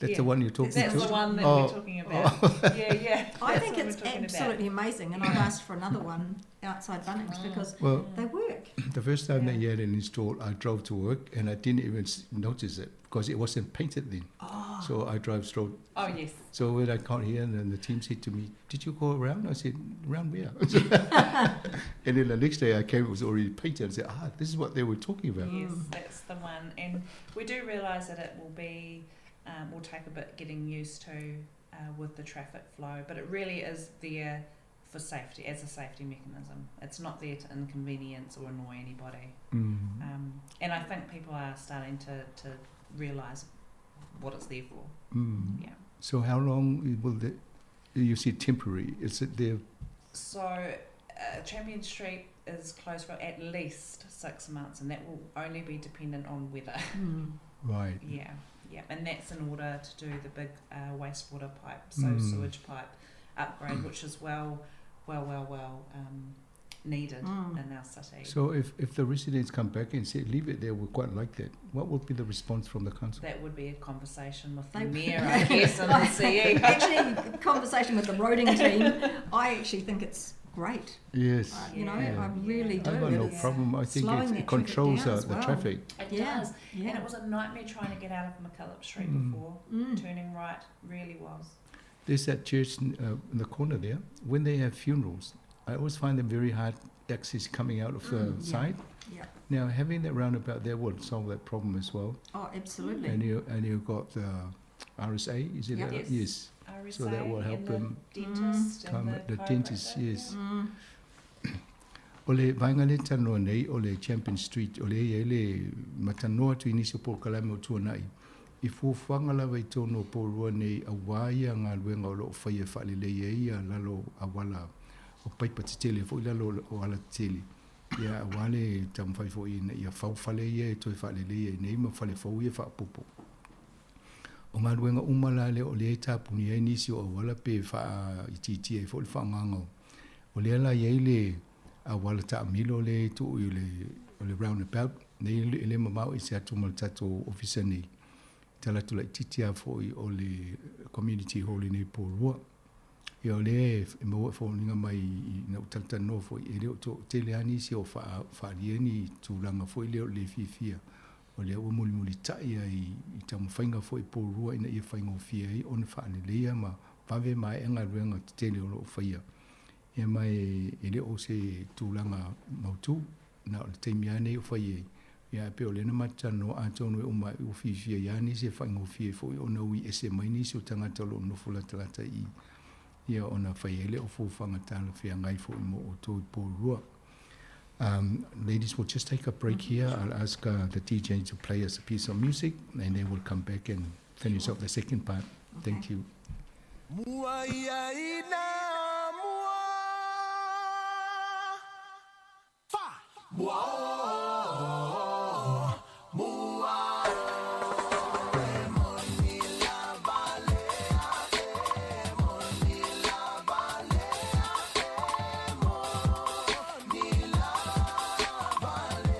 M: That's
O: Yeah.
M: the one you're talking
O: That's
M: to?
O: the one that
M: Oh.
O: we're talking about. Yeah.
N: I
O: That's
N: think
O: what
N: it's
O: we're talking about.
N: absolutely amazing, and I've asked for another one outside Bunnings because
M: Well,
N: they work.
M: The first time that you had it installed, I drove to work and I didn't even notice it because it wasn't painted then.
N: Oh.
M: So I drove straight.
O: Oh, yes.
M: So when I got here, and then the team said to me, "Did you go around?" I said, "Round where?" And then the next day I came, it was already painted. I said, "Ah, this is what they were talking about."
O: Yes, that's the one. And we do realise that it will take a bit getting used to with the traffic flow, but it really is there for safety, as a safety mechanism. It's not there to inconvenience or annoy anybody. And I think people are starting to realise what it's there for. Yeah.
M: So how long will the, you say temporary, is it there?
O: So Champion Street is closed for at least 6 months, and that will only be dependent on weather. Yeah, and that's in order to do the big wastewater pipe, so sewage pipe upgrade, which is well needed in our city.
M: So if the residents come back and say, "Leave it there, we quite like that," what would be the response from the council?
O: That would be a conversation with the
N: They
O: mayor, I guess, and the CE.
N: Actually, conversation with the roading team, I actually think it's great. I really do.
M: I've got
N: It
M: no
N: is
M: problem. I think
N: slowing
M: it
N: that traffic
M: controls
N: down as
M: the
N: well.
M: traffic.
O: It does. And it was a nightmare trying to get out of MacKillop Street before. Turning right really was.
M: There's that church in the corner there. When they have funerals, I always find them very hard access coming out of the
N: yeah.
M: site.
N: Yeah.
M: Now, having that roundabout there will solve that problem as well.
N: Oh, absolutely.
M: And you and you've got the RSA, is it?
N: Yep.
O: Yes.
M: Yes. So that will
O: RSA
M: help
O: and the
M: them
O: dentist and
M: come
O: the
M: the dentist,
O: chiropractor,
M: yes. O le vaega lea e talanoa nei o le Champion Street, o lea e i ai le matanoa atu i nisi o polokalame o tuanai, i fuafuaga lava i totonu o Porirua nei auā ia galuega o lo o faia e faalelei ai ia lalo auala o paipa tetele foi lalo o alatetele, ia auā le taumafai foi ina ia fau fale ia e toe faaleleia i nei ma fale fou ia faaopoopo. O galuega uma la lea o lea e tapunia ai nisi o auala pe faaitiitia ai foi le faaaogaga o o lea la e i ai le auala taamilo lea e tuu i le o le roundabout nei e le mamao ese atu ma le tatou ofisa nei tala atu laitiiti lava foi o le community hall i nei Porirua. Ia o lea e maua e foliga mai ina ua talatalanoa foi e le o toatele lava nisi o faaalia ni tulaga foi lea o le le fiafia o lea ua mulimulitai ai i taumafaiga foi i Porirua ina ia faigofie ai ona faaleleia ma vave maea galuega tetele o lo o faia. Ia ma e le o se tulaga mautū, na o le taimi lava nei o fai ai, ia ae pei o lea na matou talanoa atonu e uma ua fiafia ai lava nisi e faigofie ai foi ona ui ese mai nisi o tagata o lo o nofo latalata i i, ia ona fai ai lea o fuafuaga talafeagai foi mo outou i Porirua. Ladies, we'll just take a break here. I'll ask the DJ to play us a piece of music and then we'll come back and finish up the second part. Thank you.
E: Mua ia ina mua fa mua o mua e moni lava le e moni lava le e moni lava le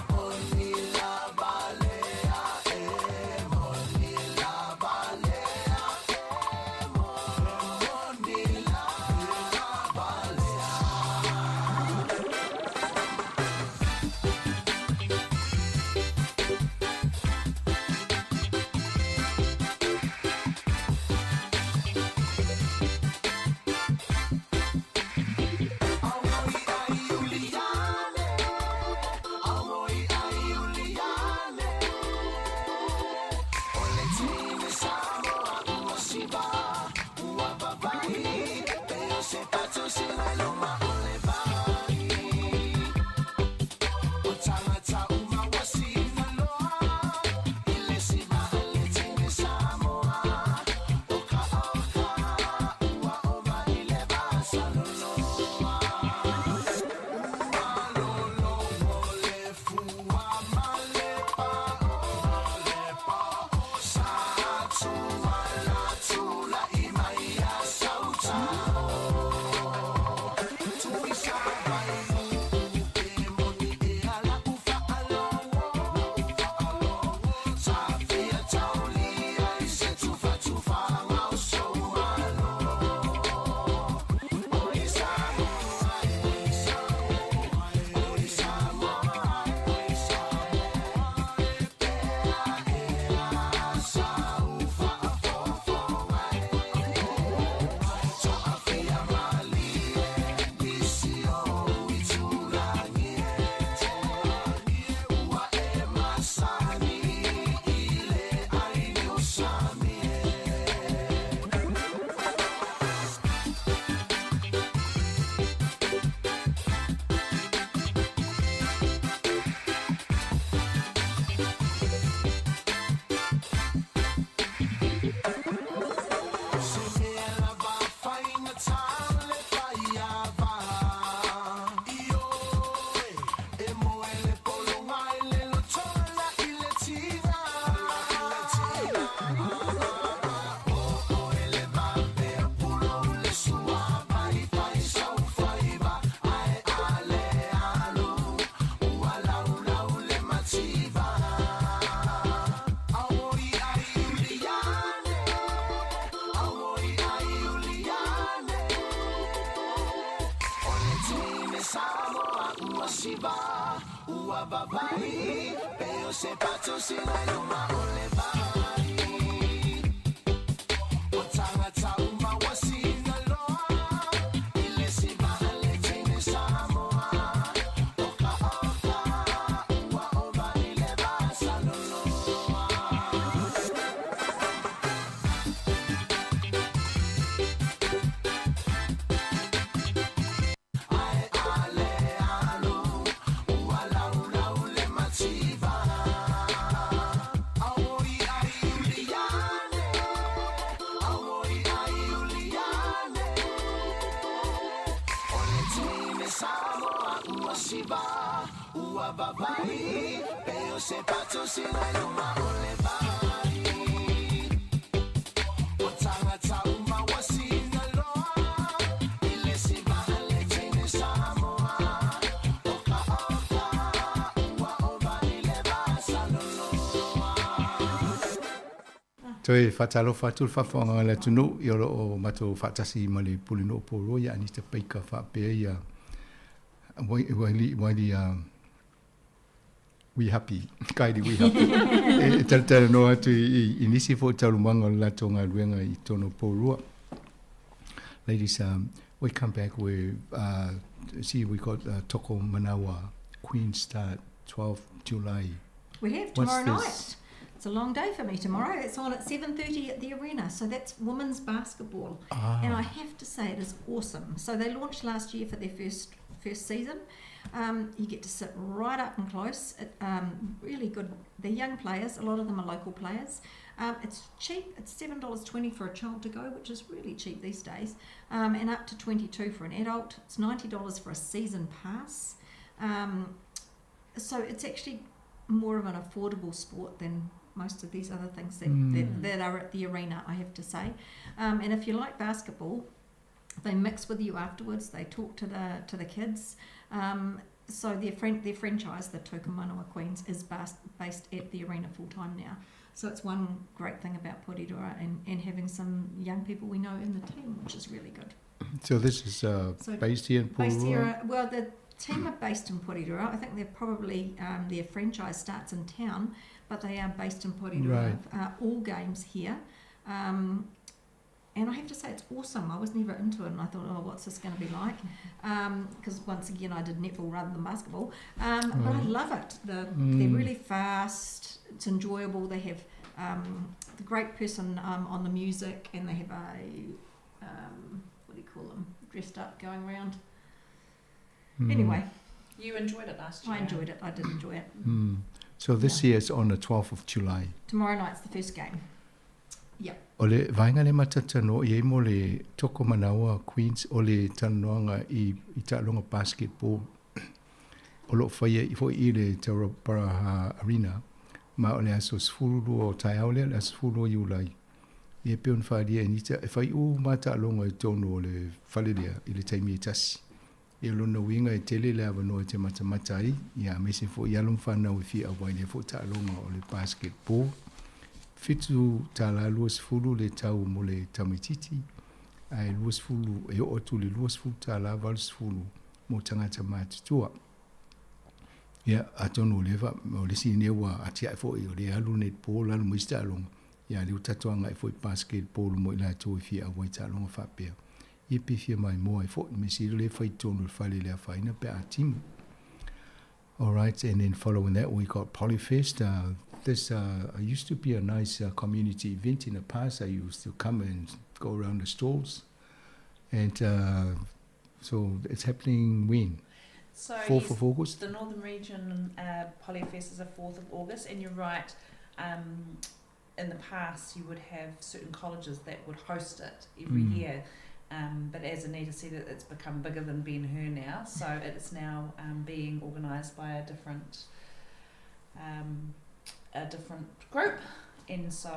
E: moni lava le e moni lava le e moni lava le. Ua vavai Pe o se patosina i luma o le vai O tagata uma ua sina loa I le isi vaa le teine Samoa Oka oka ua ova i le va saloloa.
M: Toe faatalofa atu le faafofoga a le atunuu i o lo o matou faatasi ma le Pulenuu o Pourua ia Anita Baker faapea ia Waili Wihapi, Kylie Wihapi e talatalanoa atu i nisi foi taualumaga o le latou galuega i totonu o Pourua. Ladies, we come back, we see we got Toko Manawa, Queen Start, 12 July.
N: We have tomorrow night. It's a long day for me tomorrow. It's on at 7:30 at the arena. So that's women's basketball. And I have to say it is awesome. So they launched last year for their first first season. You get to sit right up and close. It, really good. They're young players. A lot of them are local players. It's cheap. It's $7.20 for a child to go, which is really cheap these days, and up to 22 for an adult. It's $90 for a season pass. So it's actually more of an affordable sport than most of these other things that, that, that are at the arena, I have to say. And if you like basketball, they mix with you afterwards. They talk to the to the kids. So their fran- their franchise, the Tokomanawa Queens, is based based at the arena full time now. So it's one great thing about Porirua and, and having some young people we know in the team, which is really good.
M: So this is
N: So
M: based here in
N: Based
M: Porirua?
N: here, well, the team are based in Porirua. I think they're probably their franchise starts in town, but they are based in Porirua.
M: Right.
N: All games here. And I have to say, it's awesome. I was never into it, and I thought, oh, what's this going to be like? Because once again, I did netball rather than basketball. But I
M: Right.
N: love it. They're really fast. It's enjoyable. They have the great person on the music, and they have a what do you call them? Dressed up, going round. Anyway,
O: You enjoyed it last year.
N: I enjoyed it. I did enjoy it.
M: So this year is on the 12th of July.
N: Tomorrow night's the first game. Yep.
M: O le vaega lea matou te talanoa i ai mo le Tokomanawa Queens o le talanoaga i i taaloga basketball o lo o faia foi i le Teraparaha Arena ma o le aso 12 o taeao lea, le aso 12 Iulai. Ia e pei ona faaalia e Anita, e fai uma lava taaloga i totonu o le fale lea i le taimi e tasi. Ia o lona uiga e tele le avanoa e te matamata ai, ia aemaise foi i alo ma fanau e fia auai i lea foi taaloga o le basketball. $7.20 le tau mo le tamaitiiti, ae 20, e oo atu i le $20.80 mo tagata matutua. Ia, atonu o lea fa, o le isi lenei ua atiae foi, o lea e alu netball, alu ma isi taaloga, ia a o lea ua tatou agai foi i basketball mo i latou e fia auai i taaloga faapea. Ia pe fia maimoa ai foi, mea sili o lea e fai i totonu o le fale e le afaina pe a timu. All right, and then following that we got Polyfest. This used to be a nice community event in the past. I used to come and go around the stalls. And so it's happening when?
O: So
M: 4th
O: yes,
M: of August?
O: The Northern Region Polyfest is the 4th of August, and you're right. In the past, you would have certain colleges that would host it every year. But as Anita said, it's become bigger than Ben Hur now, so it's now being organised by a different group. And so,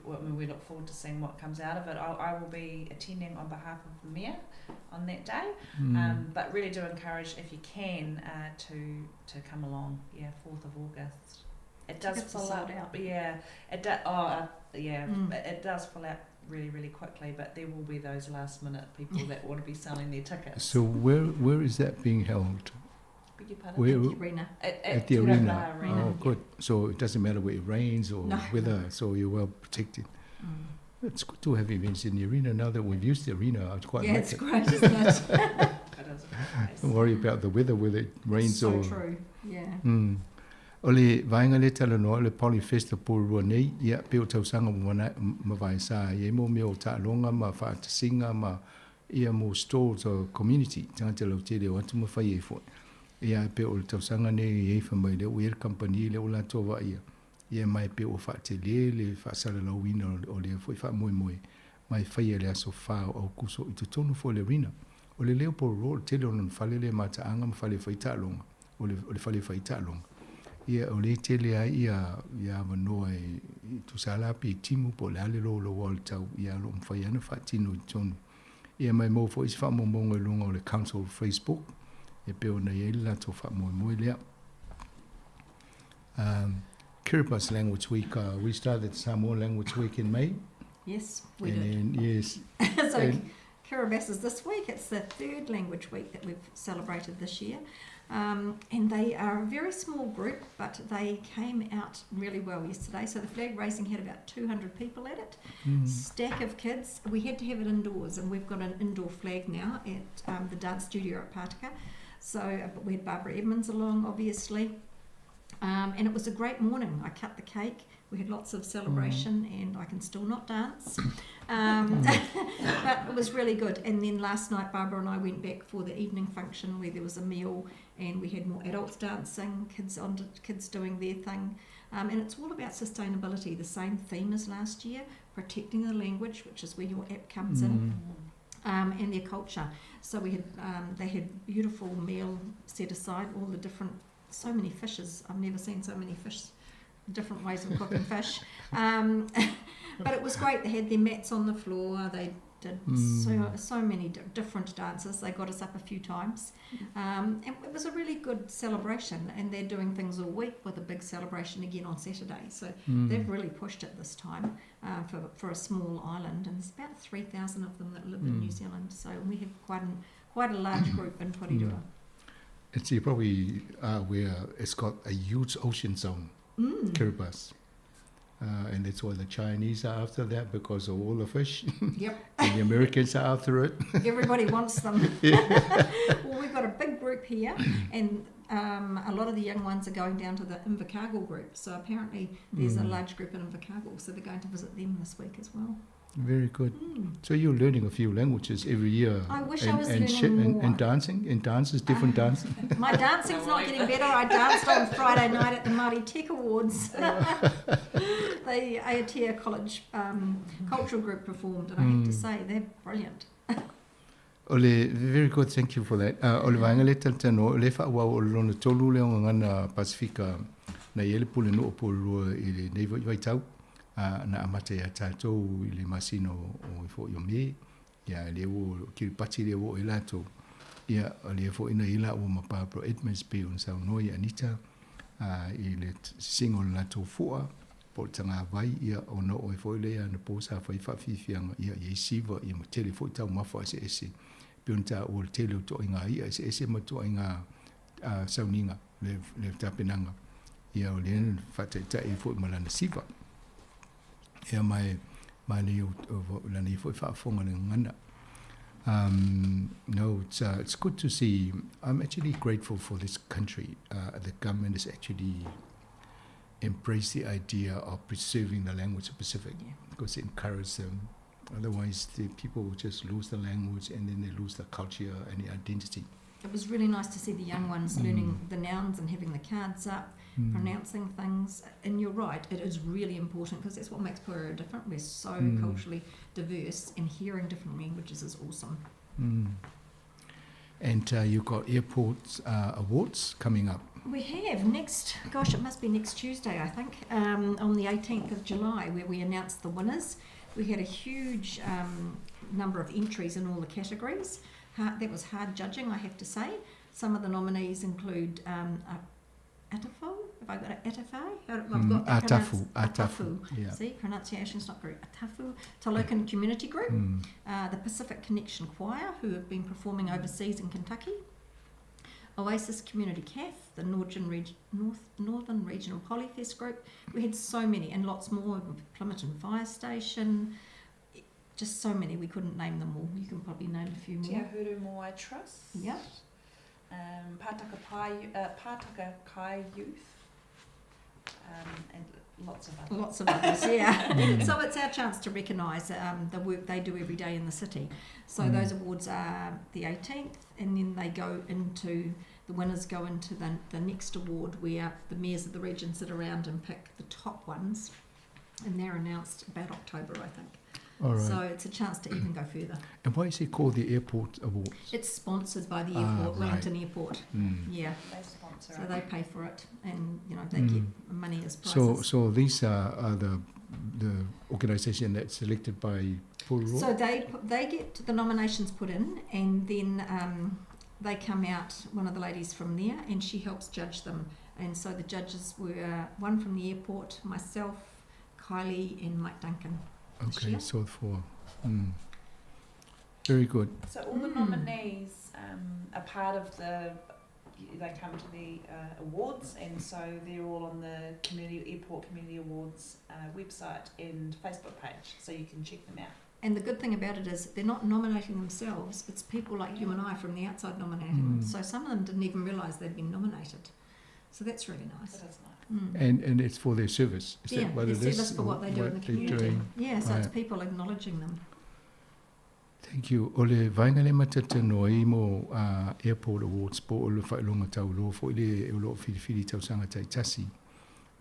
O: well, I mean, we look forward to seeing what comes out of it. I will be attending on behalf of the mayor on that day. But really do encourage, if you can, to come along. Yeah, 4th of August. It does
N: Tickets are
O: fill
N: sold
O: up.
N: out.
O: Yeah, it does. Oh, yeah, it does fill out really, really quickly. But there will be those last minute people that want to be selling their tickets.
M: So where is that being held?
O: Beg your pardon?
M: Where,
N: At the arena.
O: At
M: at the
O: Te
M: arena.
O: Rapa Arena.
M: Oh, good. So it doesn't matter where it rains or
N: No.
M: weather, so you're well protected. It's good to have events in the arena. Now that we've used the arena, I quite
N: Yeah,
M: like
N: it's
M: it.
N: great, isn't it?
O: It is a great place.
M: Don't worry about the weather, whether it rains
N: So
M: or...
N: true, yeah.
M: O le vaega lea e talanoa, o le Polyfest o Porirua nei, ia, pei o tausaga mavae sa i ai mo mea o taaloga ma faatasiga ma ia mo stalls o community, tagata lautele o atu ma fai ai foi. Ia, e pei o le tausaga nei i ai fai mai lea ua i ai le kamupani lea ua latou vaaia, ia ma e pei ua faatele le faasalalauina o lea foi faamoemoe ma e faia i le aso 4 o Aokuso i totonu foi o le arena. O le leo Porirua o le tele o lona fale lea mataaga ma fale e fai taaloga. o le, o le fale fai taaloga, ia o lea e tele ai ia, ia avanoa e, e tusa la pe timu po o le a le louloua o le tau, ia o lo o mafai lava ona faatino i totonu. Ia ma e maua foi isi faamaumauga i luga o le Council Facebook e pei ona i ai le latou faamoemoe lea. Um, Kiribati Language Week, uh, we started Samoan Language Week in May.
N: Yes, we
M: and
N: did.
M: Then, yes.
N: so
M: and,
N: Kiribati is this week. It's the third language week that we've celebrated this year. Um, and they are a very small group, but they came out really well yesterday. So the flag raising had about 200 people at it, mm. stack of kids. We had to have it indoors, and we've got an indoor flag now at um, the dance studio at Partika. So uh, but we had Barbara Edmonds along, obviously. Um, and it was a great morning. I cut the cake. We had lots of celebration, mm. and I can still not dance. Um, but it was really good. And then last night, Barbara and I went back for the evening function where there was a meal and we had more adults dancing, kids on kids doing their thing. Um, and it's all about sustainability, the same theme as last year, protecting the language, which is where your app comes mm. in. Um, and their culture. So we had um, they had beautiful meal set aside, all the different so many fishes. I've never seen so many fish, different ways of cooking fish. Um, but it was great. They had their mats on the floor. They did mm. so so many different dances. They got us up a few times, um, and it was a really good celebration. And they're doing things all week with a big celebration again on Saturday. So mm. they've really pushed it this time uh, for for a small island. And there's about 3,000 of them that live mm. in New Zealand. So we have quite an quite a large group in Porirua. Mm.
M: It's you probably are aware it's got a huge ocean zone, mm. Kiribati. Uh, and that's why the Chinese are after that because of all the fish.
N: Yep.
M: and the Americans are after it.
N: Everybody wants them. well, we've got a big group here, and um, a lot of the young ones are going down to the Invercargill group. So apparently there's mm. a large group in Invercargill, so they're going to visit them this week as well.
M: Very good. Mm. So you're learning a few languages every year.
N: I wish
M: and,
N: I was
M: and
N: learning more.
M: And, and dancing, and dances, different uh, dancing.
N: My dancing's not getting better. I danced on Friday night at the Māori Tech Awards. the Aotea College um, Cultural Group performed, and I have to mm. say, they're brilliant.
M: O le, very good, thank you for that. Uh, o le vaega lea talatalanoa, o le faaauau o le lona tolu lea o Gagana Pasifika na i ai le Pulenuu o Porirua i lenei foi vaitau, uh, na amata iā tatou i le masina o, o foi o Me, ia lea ua Kiripati lea ua oo i latou, ia o lea foi na i ai laua ma Barbara Edmonds pei ona saunoa i Anita, uh, i le sisiga o le latou fua, po o le tagavai, ia ona oo ai foi lea anapo sa fai faafiafiaga, ia i ai siva, ia ma tele foi taumafa eseese, pei ona taua le tele o toaiga i'a eseese ma toaiga uh, sauniga le, le tapenaga, ia o lea na faataitai ai foi ma lana siva. Ia ma e manaia o, o, o lana ia foi faafofoga i le gagana. Um, no, it's, uh, it's good to see. I'm actually grateful for this country. Uh, the government has actually embraced the idea of preserving the language of Pacific yeah. because it encourages them. Otherwise, the people will just lose the language and then they lose the culture and the identity.
N: It was really nice to see the young ones mm. learning the nouns and having the cards up, mm. pronouncing things. And you're right, it is really important because that's what makes Porirua different. We're so mm. culturally diverse, and hearing different languages is awesome.
M: Mm. And uh, you've got airports uh, awards coming up.
N: We have next, gosh, it must be next Tuesday, I think, um, on the 18th of July, where we announce the winners. We had a huge um, number of entries in all the categories. Hard, that was hard judging, I have to say. Some of the nominees include um, Atafo, have I got it? Atafai? I've
M: hmm,
N: got
M: mm, Atafu. Atafu. Yeah.
N: See, pronunciation's not great. Atafu. Talokan Community Group, mm. uh, the Pacific Connection Choir, who have been performing overseas in Kentucky, Oasis Community Caf, the Northern, Reg- North, Northern Regional Polyfest Group. We had so many and lots more. Plimmerton Fire Station, just so many. We couldn't name them all. You can probably name a few more.
O: Te Ahuru Moai Trust.
N: Yeah.
O: Um, Pātaka, Pai, uh, Pātaka Kai Youth. Um, and lots of others.
N: Lots of others, yeah. Mm. so it's our chance to recognise um, the work they do every day in the city. So mm. those awards are the 18th, and then they go into the winners go into the, the next award where the mayors of the region sit around and pick the top ones, and they're announced about October, I think.
M: All right.
N: So it's a chance to even go further.
M: And why is it called the Airport Awards?
N: It's sponsored by the airport,
M: Ah, right.
N: Wellington Airport. Yeah.
O: They sponsor
N: So
O: it.
N: they pay for it, and you know they get money as prizes.
M: So these are the organisation that's selected by Porirua?
N: So they get the nominations put in, and then they come out, one of the ladies from there, and she helps judge them. And so the judges were one from the airport, myself, Kylie, and Mike Duncan. This
M: Okay,
N: year.
M: so 4. Very good.
O: So all the nominees are part of the, they come to the awards, and so they're all on the Airport Community Awards website and Facebook page, so you can check them out.
N: And the good thing about it is they're not nominating themselves, it's people like you and I from the outside nominating them. So some of them didn't even realise they'd been nominated. So that's really nice.
O: That is nice.
M: And it's for their service. Is
N: Yeah,
M: that what
N: their
M: it is?
N: service for what they do in
M: What
N: the
M: they're
N: community.
M: doing?
N: Yeah, so it's
M: Right.
N: people acknowledging them.
M: Thank you. O le vaenga le matata noa i mo Airport Awards po o le whailonga tauloa fo i le o lo whiriwhiri tausanga taitasi.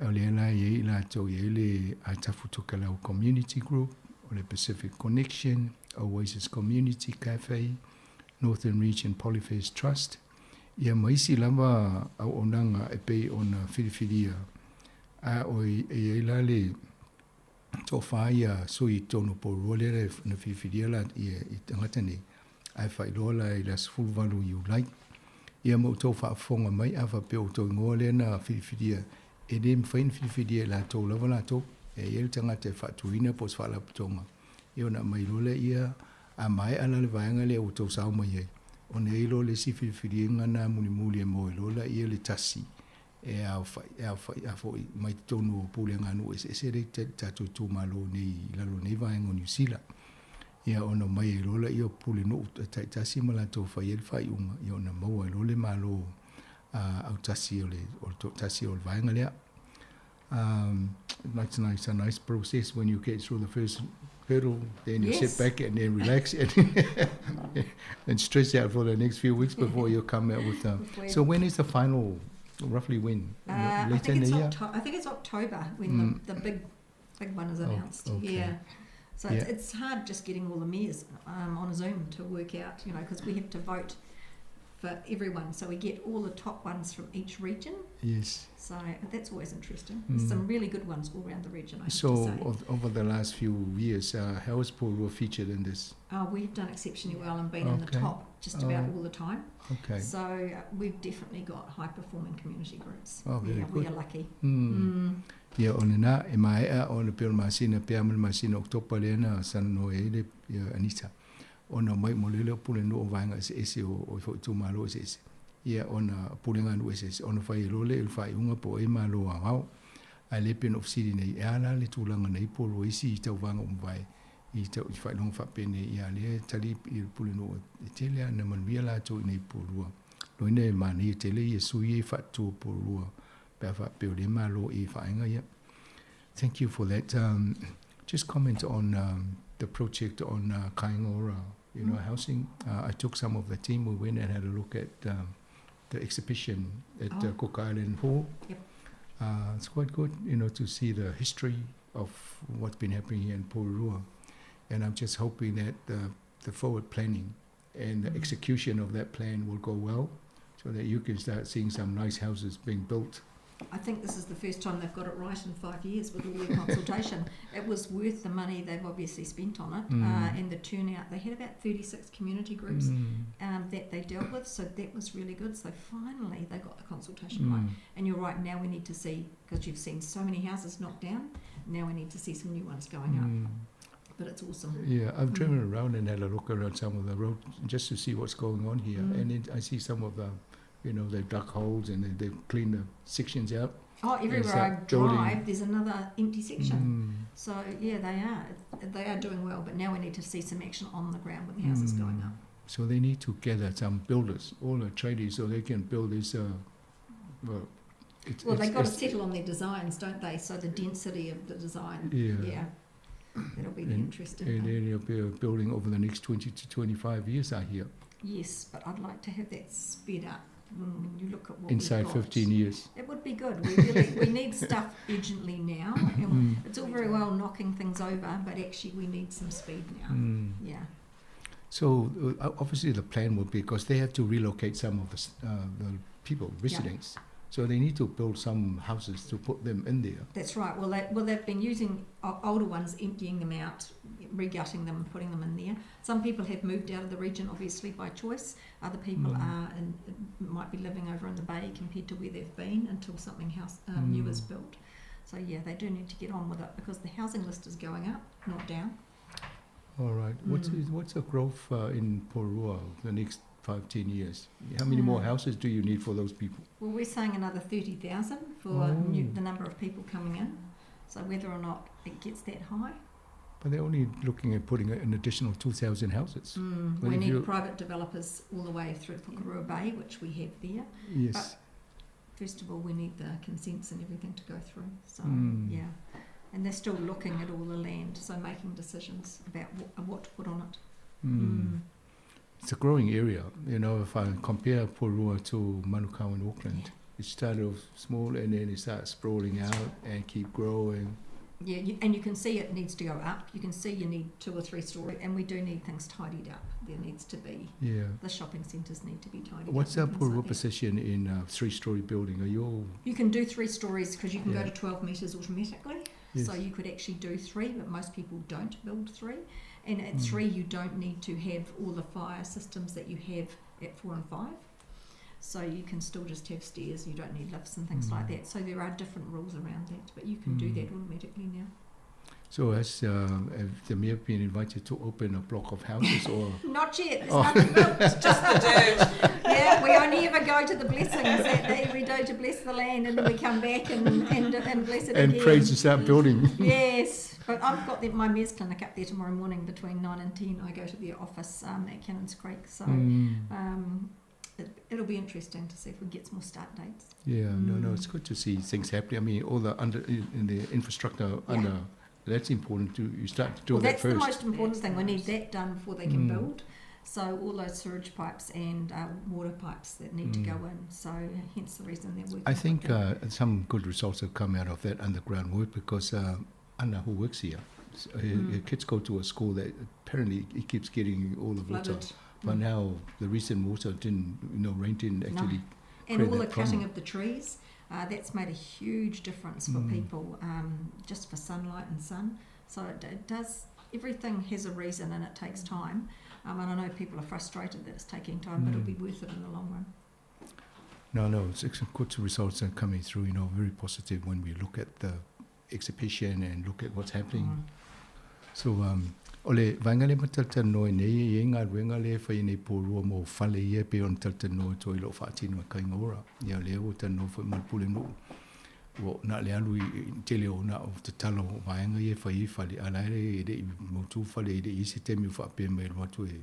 M: O le ala i e la tau i le Atafu Tokelau Community Group, o le Pacific Connection, Oasis Community Cafe, Northern Region Polyface Trust. Ia maisi lava au onanga e pei ona whiriwhiria. A o i e la le tō whaia sui tōnu Porirua lera na whiriwhiria la i tangata nei. Ai whailoa la i la 18 i ulai. Ia mo tō whaafonga mai a whapea o tō ingoa lea na whiriwhiria. E le mwhai na whiriwhiria la tō lava la tō. E ia le tangata e whaatuina po se whaalapotonga. Ia ona mai loa lea ia a mai ala le vaenga lea o tō sao mai ai. Ona e lo le si whiriwhiria ngana mulimuli e moe loa la ia le tasi. E au whai, e au whai, a fo i mai te tonu o pule ngā nuu ese ese re te tātou tū malo nei, lalo nei vaenga o New Zealand. Ia ona mai e lola ia pule nuu e taitasi ma latou whai e le whai unga. Ia ona maua e lole malo au tasi o le, o le tō tasi o le vaenga lea. It's nice, a nice process when you get through the first hurdle, then you sit back and then relax and stress out for the next few weeks before you come out with them.
N: Before you
M: So when is the final, roughly when? Later in the year?
N: I think it's October when the big one is
M: Oh,
N: announced.
M: okay.
N: Yeah. So it's hard just getting all the mayors on a Zoom to work out, because we have to vote for everyone. So we get all the top ones from each region. So that's always interesting. There's some really good ones all around the region, I have to
M: So
N: say.
M: over the last few years, how has Porirua featured in this?
N: We've done exceptionally well and been in the top just about all the time. So we've definitely got high-performing community groups.
M: Oh, very
N: Yeah, we
M: good.
N: are lucky.
M: Ia, o lena, e maea o le peo le masina, pea ma le masina Oktopa lea na sana noa e le, ia, Anita. Ona mai mo lele o pule no o vaenga ese ese o i fo i tū malo ese ese. Ia, ona pule ngā nu ese ese. Ona whai e lole, e whai unga po e malo a wau. A le pena ofisiri nei, e ala le tūlanga nei polo isi i tau vanga umwai. I tau i whai longa whapene, ia le tali i le pule no e tele a na manuia la tau i nei Porirua. Loina e mani e tele i e sui e whatua Porirua. Pea whapeo le malo i whaenga ia. Thank you for that. Just comment on the project on Kāinga Ora, housing. I took some of the team. We went and had a look at the exhibition at Cook Island Hall. It's quite good to see the history of what's been happening here in Porirua. And I'm just hoping that the forward planning and the execution of that plan will go well, so that you can start seeing some nice houses being built.
N: I think this is the first time they've got it right in 5 years with all their consultation. It was worth the money they've obviously spent on it, and the turnout. They had about 36 community groups that they dealt with, so that was really good. So finally they got the consultation right. And you're right, now we need to see, because you've seen so many houses knocked down, now we need to see some new ones going up. But it's awesome.
M: Yeah, I've driven around and had a look around some of the roads just to see what's going on here. And I see some of the, they've dug holes and they've cleaned the sections out.
N: Oh, everywhere
M: Is
N: I
M: that building?
N: drive, there's another empty section. They are. They are doing well, but now we need to see some action on the ground with the houses going up.
M: So they need to gather some builders, all the tradies, so they can build this... well, it's,
N: Well,
M: it's,
N: they've got to
M: it's
N: settle on their designs, don't they? So the density of the design.
M: Yeah.
N: Yeah. That'll be the
M: And
N: interesting thing.
M: then it'll be a building over the next 20 to 25 years, I hear.
N: Yes, but I'd like to have that sped up. When you look at what
M: Inside
N: we've got,
M: 15 years.
N: It would be good. We really we need stuff urgently now. And It's all very well knocking things over, but actually we need some speed now. Yeah.
M: So obviously the plan would be, because they have to relocate some of the people, residents. So they need to build some houses to put them in there.
N: That's right. Well, they've been using older ones, emptying them out, regutting them and putting them in there. Some people have moved out of the region, obviously, by choice. Other people might be living over in the bay compared to where they've been until something new is built. So, yeah, they do need to get on with it because the housing list is going up, not down.
M: All right. What's the growth in Porirua the next 5-10 years? How many more houses do you need for those people?
N: Well, we're saying another 30,000 for the number of people coming in. So whether or not it gets that high.
M: But they're only looking at putting an additional 2,000 houses. But
N: We
M: if
N: need
M: you
N: private developers all the way through Pukerua Bay, which we have there.
M: Yes.
N: But first of all, we need the consents and everything to go through. And they're still looking at all the land, so making decisions about what to put on it.
M: It's a growing area. If I compare Porirua to Manukau in Auckland, it started off small and then it starts sprawling out and keep growing.
N: Yeah, and you can see it needs to go up. You can see you need 2 or 3 story, and we do need things tidied up. There needs to be, the shopping centres need to be tidied
M: What's
N: up.
M: our
N: and things like
M: Porirua
N: that.
M: position in a 3-storey building? Are you all...
N: You can do 3 stories because you can go to 12 metres automatically. So you could actually do 3, but most people don't build 3. And at 3, you don't need to have all the fire systems that you have at 4 and 5. So you can still just have stairs, you don't need lifts and things like that. So there are different rules around that, but you can do that automatically now.
M: So have the mayor been invited to open a block of houses? Or
N: Not yet, there's
M: Oh.
N: nothing built.
O: Just the dirt.
N: Yeah, we only ever go to the blessings that day. We go to bless the land and then we come back and bless it
M: And
N: again.
M: pray to start building.
N: Yes, but I've got my mayor's clinic up there tomorrow morning between 9 and 10. I go to their office at Cannons Creek. It'll be interesting to see if we get some more start dates.
M: Yeah, no, no, it's good to see things happening. I mean, all the under in the infrastructure under, that's important to you start to do
N: Well,
M: that
N: that's the
M: first.
N: most important thing. We need that done before they can build. So all those sewage pipes and water pipes that need to go in. So hence the reason they're working.
M: I think
N: with them.
M: some good results have come out of that underground work because Anna, who works here, her kids go to a school that apparently it keeps getting all the water.
N: Flooded.
M: But now the recent water didn't, you know, rain didn't
N: No.
M: actually
N: And
M: create
N: all
M: that
N: the cutting
M: problem.
N: of the trees, that's made a huge difference for people, just for sunlight and sun. So it does, everything has a reason and it takes time. And I know people are frustrated that it's taking time, but it'll be worth it in the long run.
M: No, no, it's good results are coming through, very positive when we look at the exhibition and look at what's happening. So, o le vaenga le matalanoa nei e ngā ruenga le whai nei pōrua mō whale ia pe on talanoa toi lo whaatino e kainga ora. Ia le o tanoa whai malpule nuu. Wo nā le alu i tele o nā o te talo o vaenga ia whai i whale. A laere e re i mautu whale e re i se temi o whaapea mai lo atu e.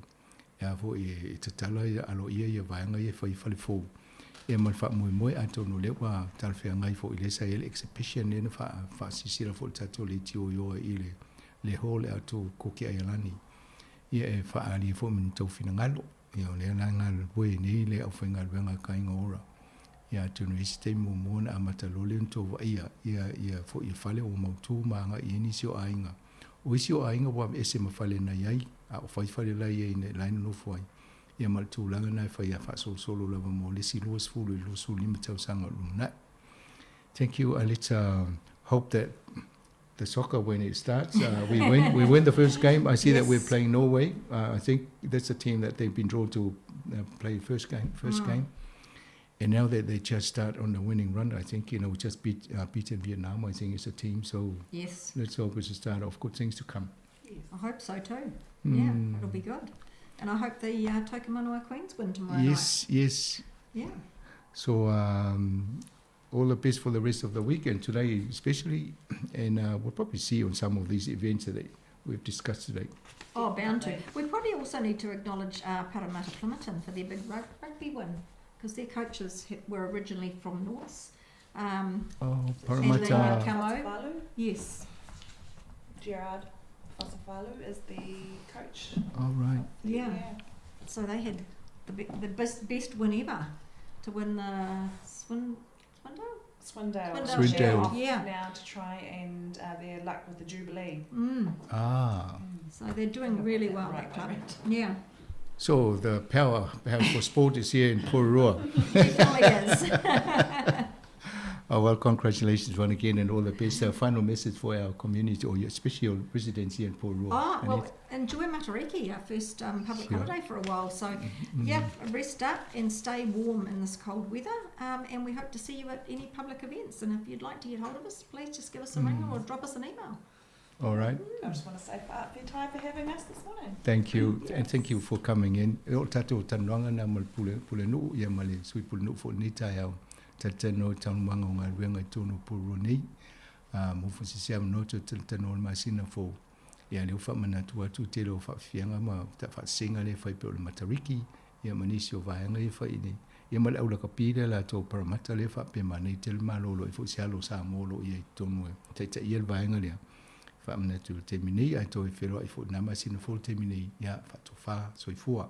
M: Ia fo e te tala ia alo ia ia vaenga ia whai whale fō. E mal wha moe moe a tōnu le wā talwhea ngai fo i le sa ele exhibition nena wha sisira fo le tato le tio ioa i le le hole a tō koki ai alani. Ia e whaali e fo mini tau whina ngalo. Ia o lea ngā lwe nei le au whai ngā lwenga kainga ora. Ia tunu isi te mō mōna a mata lole un tō wa ia, ia, ia fo ia whale o mautū maanga i eni si o ainga. O isi o ainga wa ese ma whale nei ai, a o whai whale lai e ine laina no fwai. Ia ma tū langa nei whai a wha solo lava mō lesi lua sfulu i lua sulu lima tau sanga lumuna. Thank you. Let's hope that the soccer, when it starts, we win. We win the first game. I see that we're playing Norway. I think that's a team that they've been drawn to play first game. First game, and now that they just start on the winning run, I think we just beaten Vietnam. I think it's a team. So let's hope it's a start of good things to come.
O: Yes.
N: I hope so too. Yeah, it'll be good. And I hope the Tokomanawa Queens win tomorrow night.
M: Yes, yes. So. All the best for the rest of the week and today especially, and we'll probably see you on some of these events that we've discussed today.
N: Oh, bound to. We probably also need to acknowledge Parramatta Plimmerton for their big rugby win, because their coaches were originally from Norths.
M: Oh,
N: And they
M: Parramatta.
N: had come over.
O: Fasafalu?
N: Yes.
O: Gerard Fasafalu is the coach.
M: Oh, right.
N: Yeah. So they had the best win ever. to win the Swindale?
O: Swindale.
M: Swindale.
N: Yeah.
O: Now to try and their luck with the Jubilee.
N: So they're doing really well,
O: right
N: that club.
O: way.
N: Yeah.
M: So the power for sport is here in Porirua.
N: Definitely is.
M: Oh, well, congratulations once again and all the best. Final message for our community, or especially your residents here in Porirua.
N: Oh, well, enjoy Matariki, our first public holiday for a while. So, yeah, rest up and stay warm in this cold weather. And we hope to see you at any public events. And if you'd like to get hold of us, please just give us a ring or drop us an email.
M: All right.
O: I just want to say fa'afetai for having us this morning.
M: Thank you, and thank you for coming in. E o tātou tanuanga nā ma le pule nu'u, ia ma le sui pule nu'u fo ni taeao. Talatanoa i taunumaga o galuega i totonu o Porirua nei. Mo foi se isi avanoa toe talatalanoa i le masina fou. Ia lea ua faamanatu atu tele o faafiafiaga ma faasesega lea e fai pei o le Matariki, ia ma nisi o vaega ia e fai i inei. Ia ma le aulakapi lea latou Parramatta lea e faapea manei tele malo o lo o i ai foi se alo o Samoa o lo o i ai i totonu e taitaia le vaega lea. Faamanatu i le taimi nei ae toe feloai foi i lena masina fou i le taimi nei, ia faatofā soifua.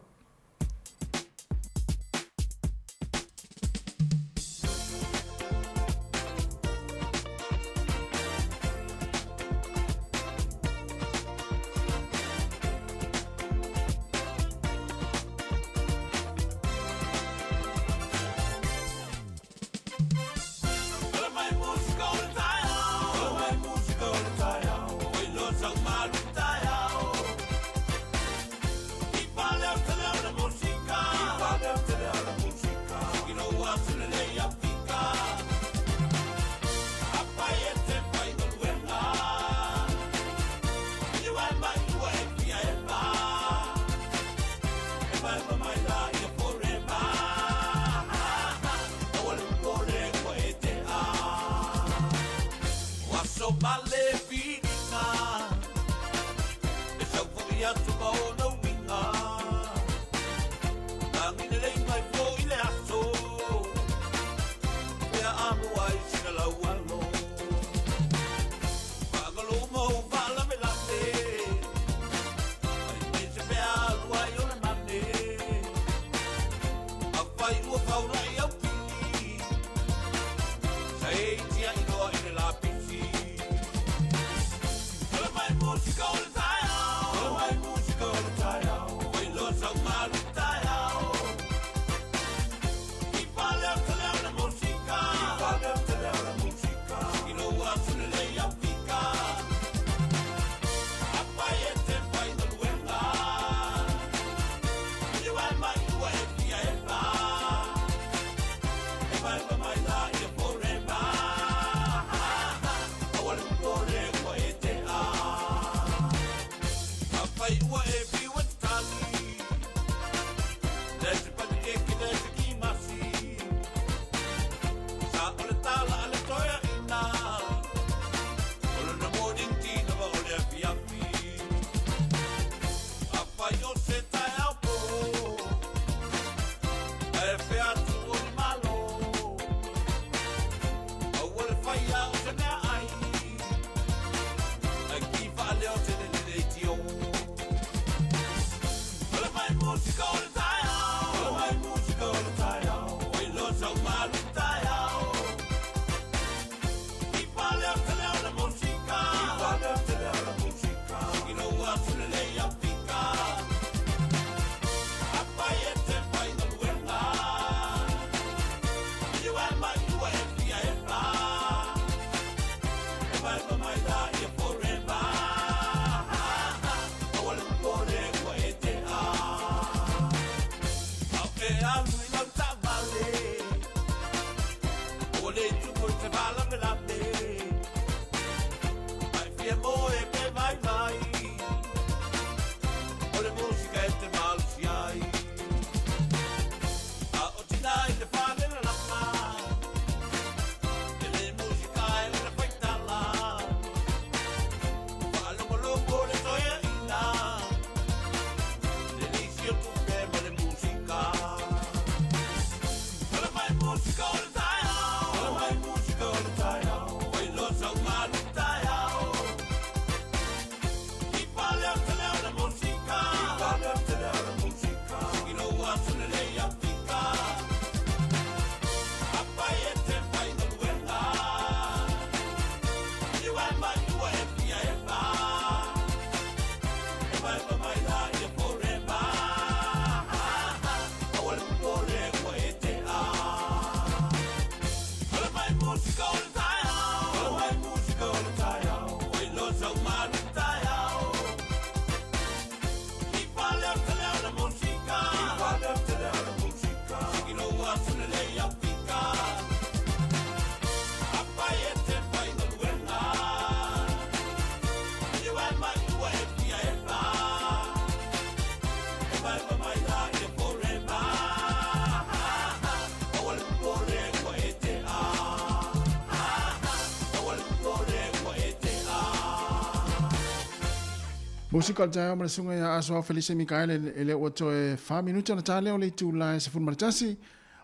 D: Musika o le taeao ma le susuga ia Aso Ao Felise Mikaele e le ua toe 4 minute ona ta lea o le itula e 11.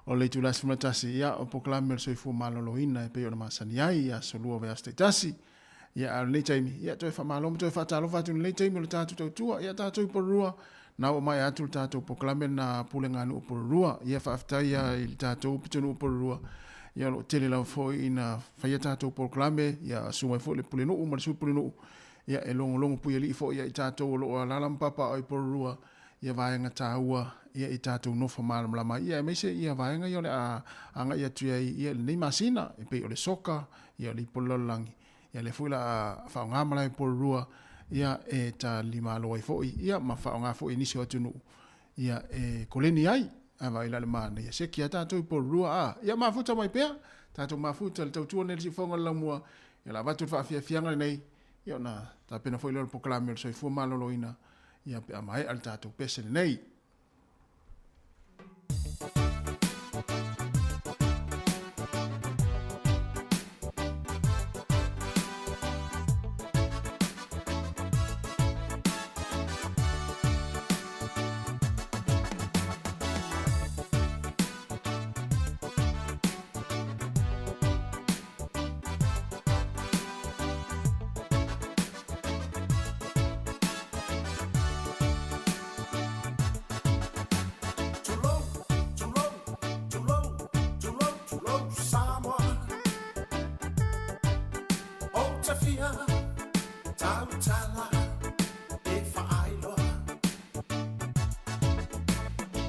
D: O le itula e 11, ia, o polokalame o le soifua maloloina e pei ona masani ai i aso lua o vaiaso taitasi. Ia, a o lenei taimi, ia, toe faamalo ma toe faatalofa atu i lenei taimi o le tatou tautua. Ia, tatou i Porirua, na ua maea atu le tatou polokalame lena Pulega a Nuu Porirua. Ia, faafetai lava i le tatou pitonuu Porirua. Ia, o lo o tele lava foi ina faia tatou polokalame, ia, susu mai foi le Pulenuu ma le Sui Pulenuu. Ia, e logologo puialii foi ia i tatou o lo o alaala ma papaaao i Porirua, ia vaega taua ia i tatou nofo malamalama ai, ia aemaise ia vaega ia o le a agai atu i ai ia i lenei masina, e pei o le soka, ia o le ipu o le lalolagi, ia lea foi la a faaaoga malae o Porirua ia e talimalo ai foi ia ma faaaoga foi e nisi o atunuu ia e koleni ai. A vaai la le manaia, seki lava tatou i Porirua, a ia mafuta mai pea, tatou mafuta i le tautua nei i le siufofoga o le laumua, ia la avatu le faafiafiaga lenei, ia ona tapena foi lea o le polokalame o le soifua maloloina ia pe a maea le tatou pese lenei.
E: Tulou, tulou, tulou, tulou, tulou Samoa. Ou te fia tautala e whaailoa.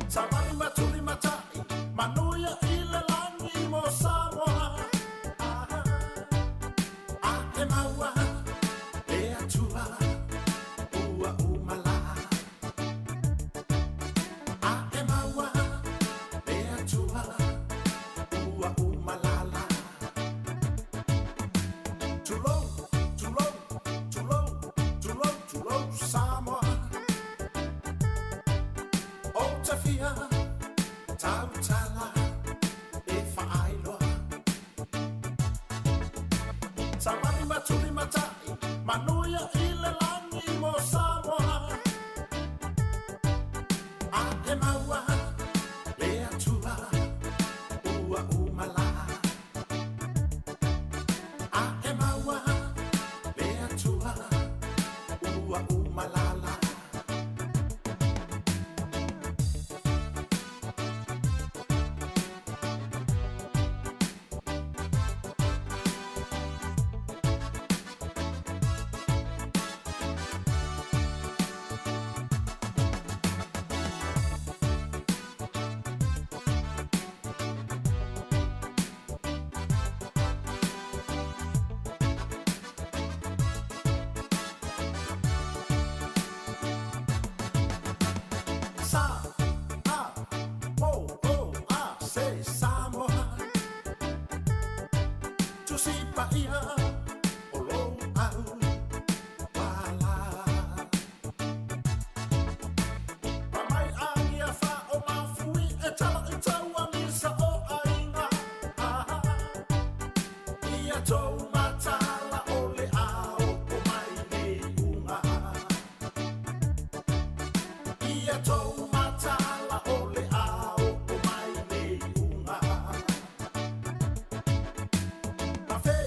E: Savali matuli matai, manuia i le langi mo Samoa. A e maua e Atua ua uma la. A e maua e Atua ua uma la la. Tulou, tulou, tulou, tulou, tulou Samoa. Ou te fia tautala e whaailoa. Savali matuli matai, manuia i le langi mo Samoa. A e maua le Atua ua uma la. A e maua le Atua ua uma la la. Sa A O O A C Samoa. Tusi paia o lou au pala. Pa mai angia fa o mafui e tala i taua misa o aiga. Ia tou matala o le ao o mai nei unga. Ia tou matala o le ao o mai nei unga. Ma fe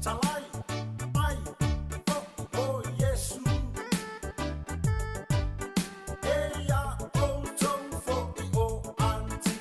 E: talai mai fo o Iesu. E ia outou fo'i o Anti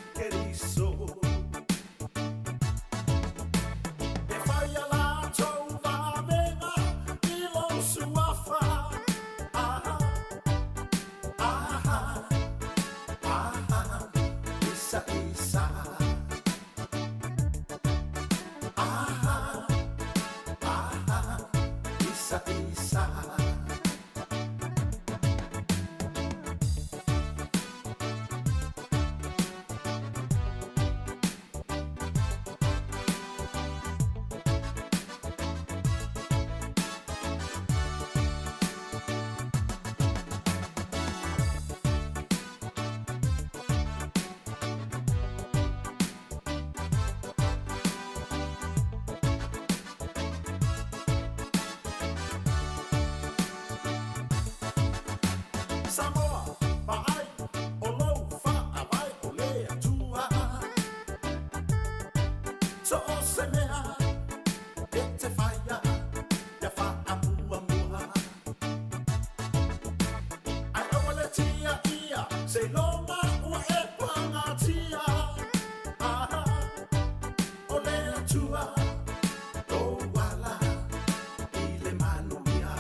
E: Samoa, vaai o lou faavae o le Atua. So o se mea e te whaia, ia whaamuamua. Ai aua le tia ia, se longa ua e pangatia. Aha, o le Atua, lou ala i le manuia.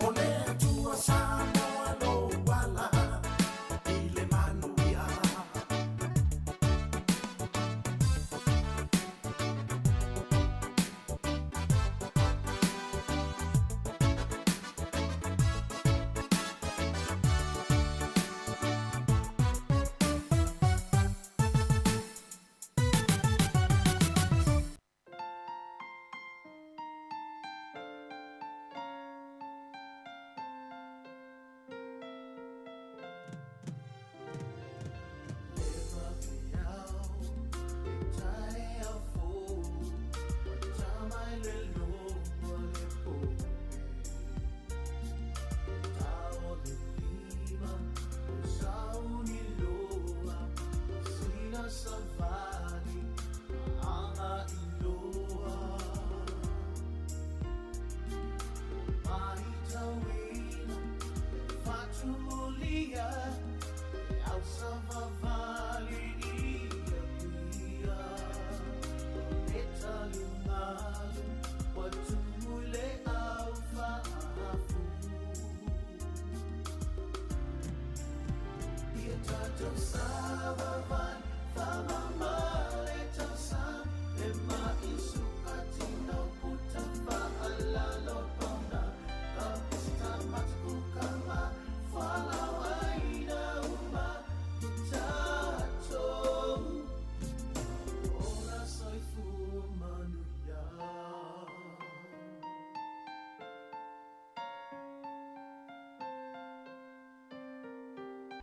E: O le Atua Samoa lou ala i le manuia.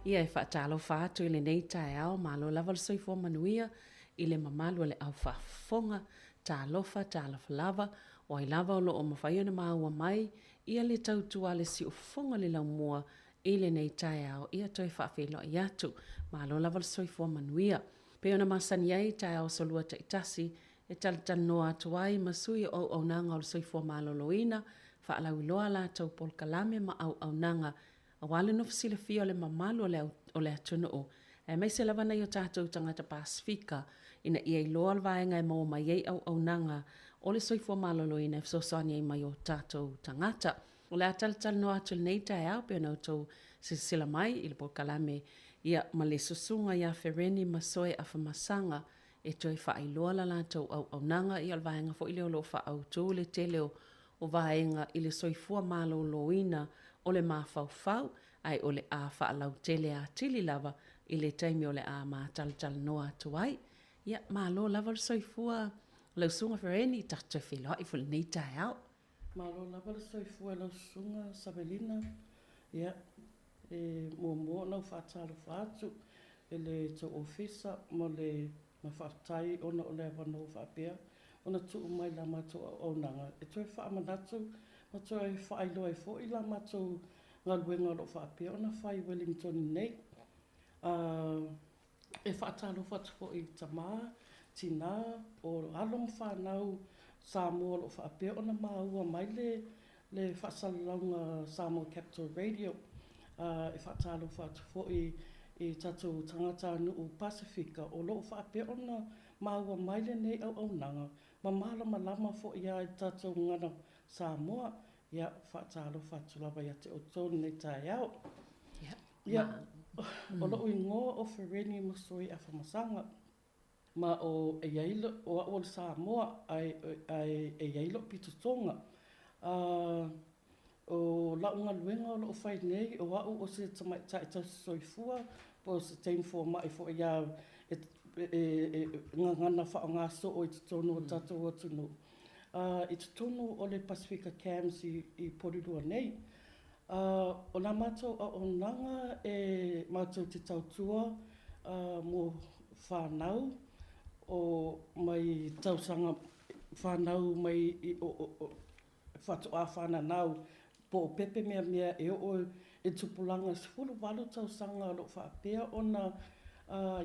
I: Ia e faatalofa atu i lenei taeao, malo lava le soifua manuia i le mamalu o le au faafofoga, talofa, talofa lava, o ai lava o lo o mafai ona maua mai ia le tautua a le siufofoga le laumua i lenei taeao, ia toe faafeiloai atu, malo lava le soifua manuia. Pei ona masani ai taeao solua taitasi e talatalanoa atu ai ma sui o auaunaga o le soifua maloloina, faalauiloa a latou polokalame ma auaunaga aua le nofo silafia o le mamalu o le atunuu, aemaise lava nai o tatou tagata Pasefika, ina ia iloa le vaega e maua mai ai auaunaga o le soifua maloloina e fesoasoani ai mai o tatou tagata. O le a talatalanoa atu i lenei taeao pei ona outou silasila mai i le polokalame ia ma le susuga ia Fereni Masoe Afamasaga e toe faailoa la latou auaunaga ia o le vaega foi lea o lo o faaautu le tele o vaega i le soifua maloloina o le mafaufau ae o le a faalautele atili lava i le taimi o le a matalatalanoa atu ai. Ia, malo lava le soifua lau Susuga Fereni, tatou toe feiloai foi i lenei taeao.
P: Malo lava le soifua i lau Susuga Savelina. Ia, e muamua ona ou faatalofa atu i le tou Ofisa mo le ma faafetai ona o le avanoa faapea ona tuu mai la matou auaunaga e toe faamanatu ma toe faailoa ai foi la matou galuega o lo o faapea ona fai i Wellington nei. A e faatalofa atu foi i tama, tina, o alo ma fanau Samoa o lo o faapea ona maua mai le le faasalalauga Samoa Capital Radio. A e faatalofa atu foi i tatou tagatanuu Pasefika o lo o faapea ona maua mai lenei auaunaga ma malamalama foi a i le tatou gagana Samoa. Ia, faatalofa atu lava ia te outou lenei taeao. Ia, o lo'u igoa o Fereni Masoi Afamasaga. Ma o e i ai o a'u o le Samoa ae ae e i ai lo'u pito Toga. A o la'u galuega o lo'o fai nei o a'u o se tamaitai tausi soifua po o se teine foma'i fo'i a e e e gagana faaoga soo i totonu o le tatou atunuu a i totonu o le Pasifika CAMS i i Porirua nei. A o la matou auaunaga e matou te tautua mo fanau o mai tausaga fanau mai i o faatoa fananau. Po o pepe meamea e oo i le tupulaga 18 tausaga o lo o faapea ona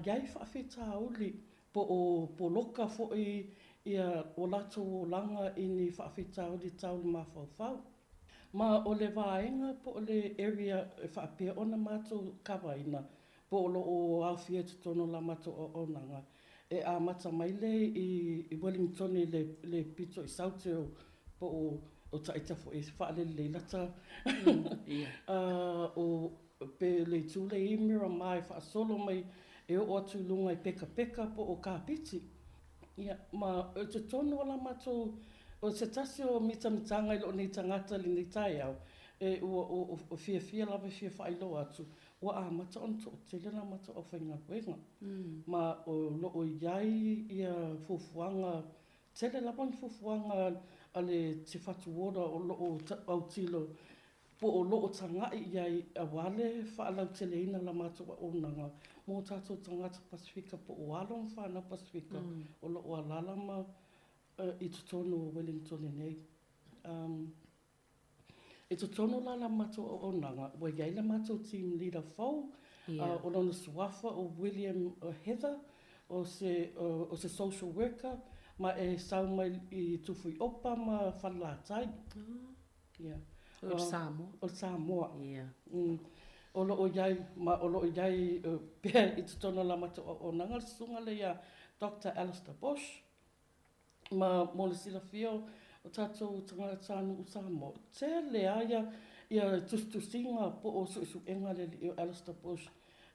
P: i ai faafitauli po o poloka foi ia o latou olaga i ni faafitauli tau le mafaufau. Ma o le vaega po o le area e faapea ona matou kavaina po o lo o aofia i totonu o la matou auaunaga e amata mai le i Wellington i le pito i Saute po o o taita foi e faalelelei lata o pe le itu le i Miramar e faasolo mai e oo atu i luga i Pekapeka po o Kapiti. Ia, ma o totonu o la matou, o se tasi o mitamitaga i lou nei tagata i lenei taeao, e ua o fiafia lava e fia faailoa atu, ua amata ona toatele la matou aufaigaluega. Ma o lo o i ai ia fuafuaga, tele lava ni fuafuaga a le Te Whatu Ora o lo o autilo po o lo o taga'i i ai auā le faalauteleina o la matou auaunaga mo tatou tagata Pasefika po o alo ma fanau Pasefika o lo o alaala ma i totonu o Wellingtone nei. I totonu la la matou auaunaga, ua i ai le matou team leader fou, o lona suafa o William Heather, o se o se social worker ma e sau mai i Tufuiopa ma Falelatai. Ia.
I: O le Samoa.
P: O le Samoa. Ia. O lo o i ai, ma o lo o i ai pea i totonu o la matou auaunaga le susuga lea ia Doctor Alistair Bush, ma mo le silafia o tatou tagatanuu Samoa, tele lava ia ia tusitusiga po o suesuega a le alii o Alistair Bush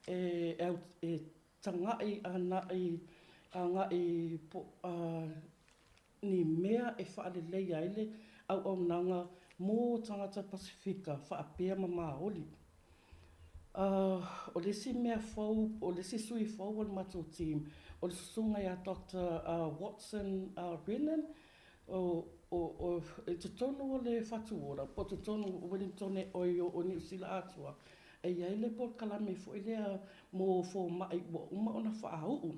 P: e e taga'i ana'i aga'i po ni mea e faaleleia ai le auaunaga mo tagata Pasefika faapea ma Māori. O le isi mea fou, o le isi sui fou o le matou team, o le susuga ia Doctor Watson Brennan, o, o, o, i totonu o le Whatu Ora, po o totonu o Wellingtone oi o Niu Sila atoa, e i ai le polokalame foi lea mo fomai ua uma ona faauu,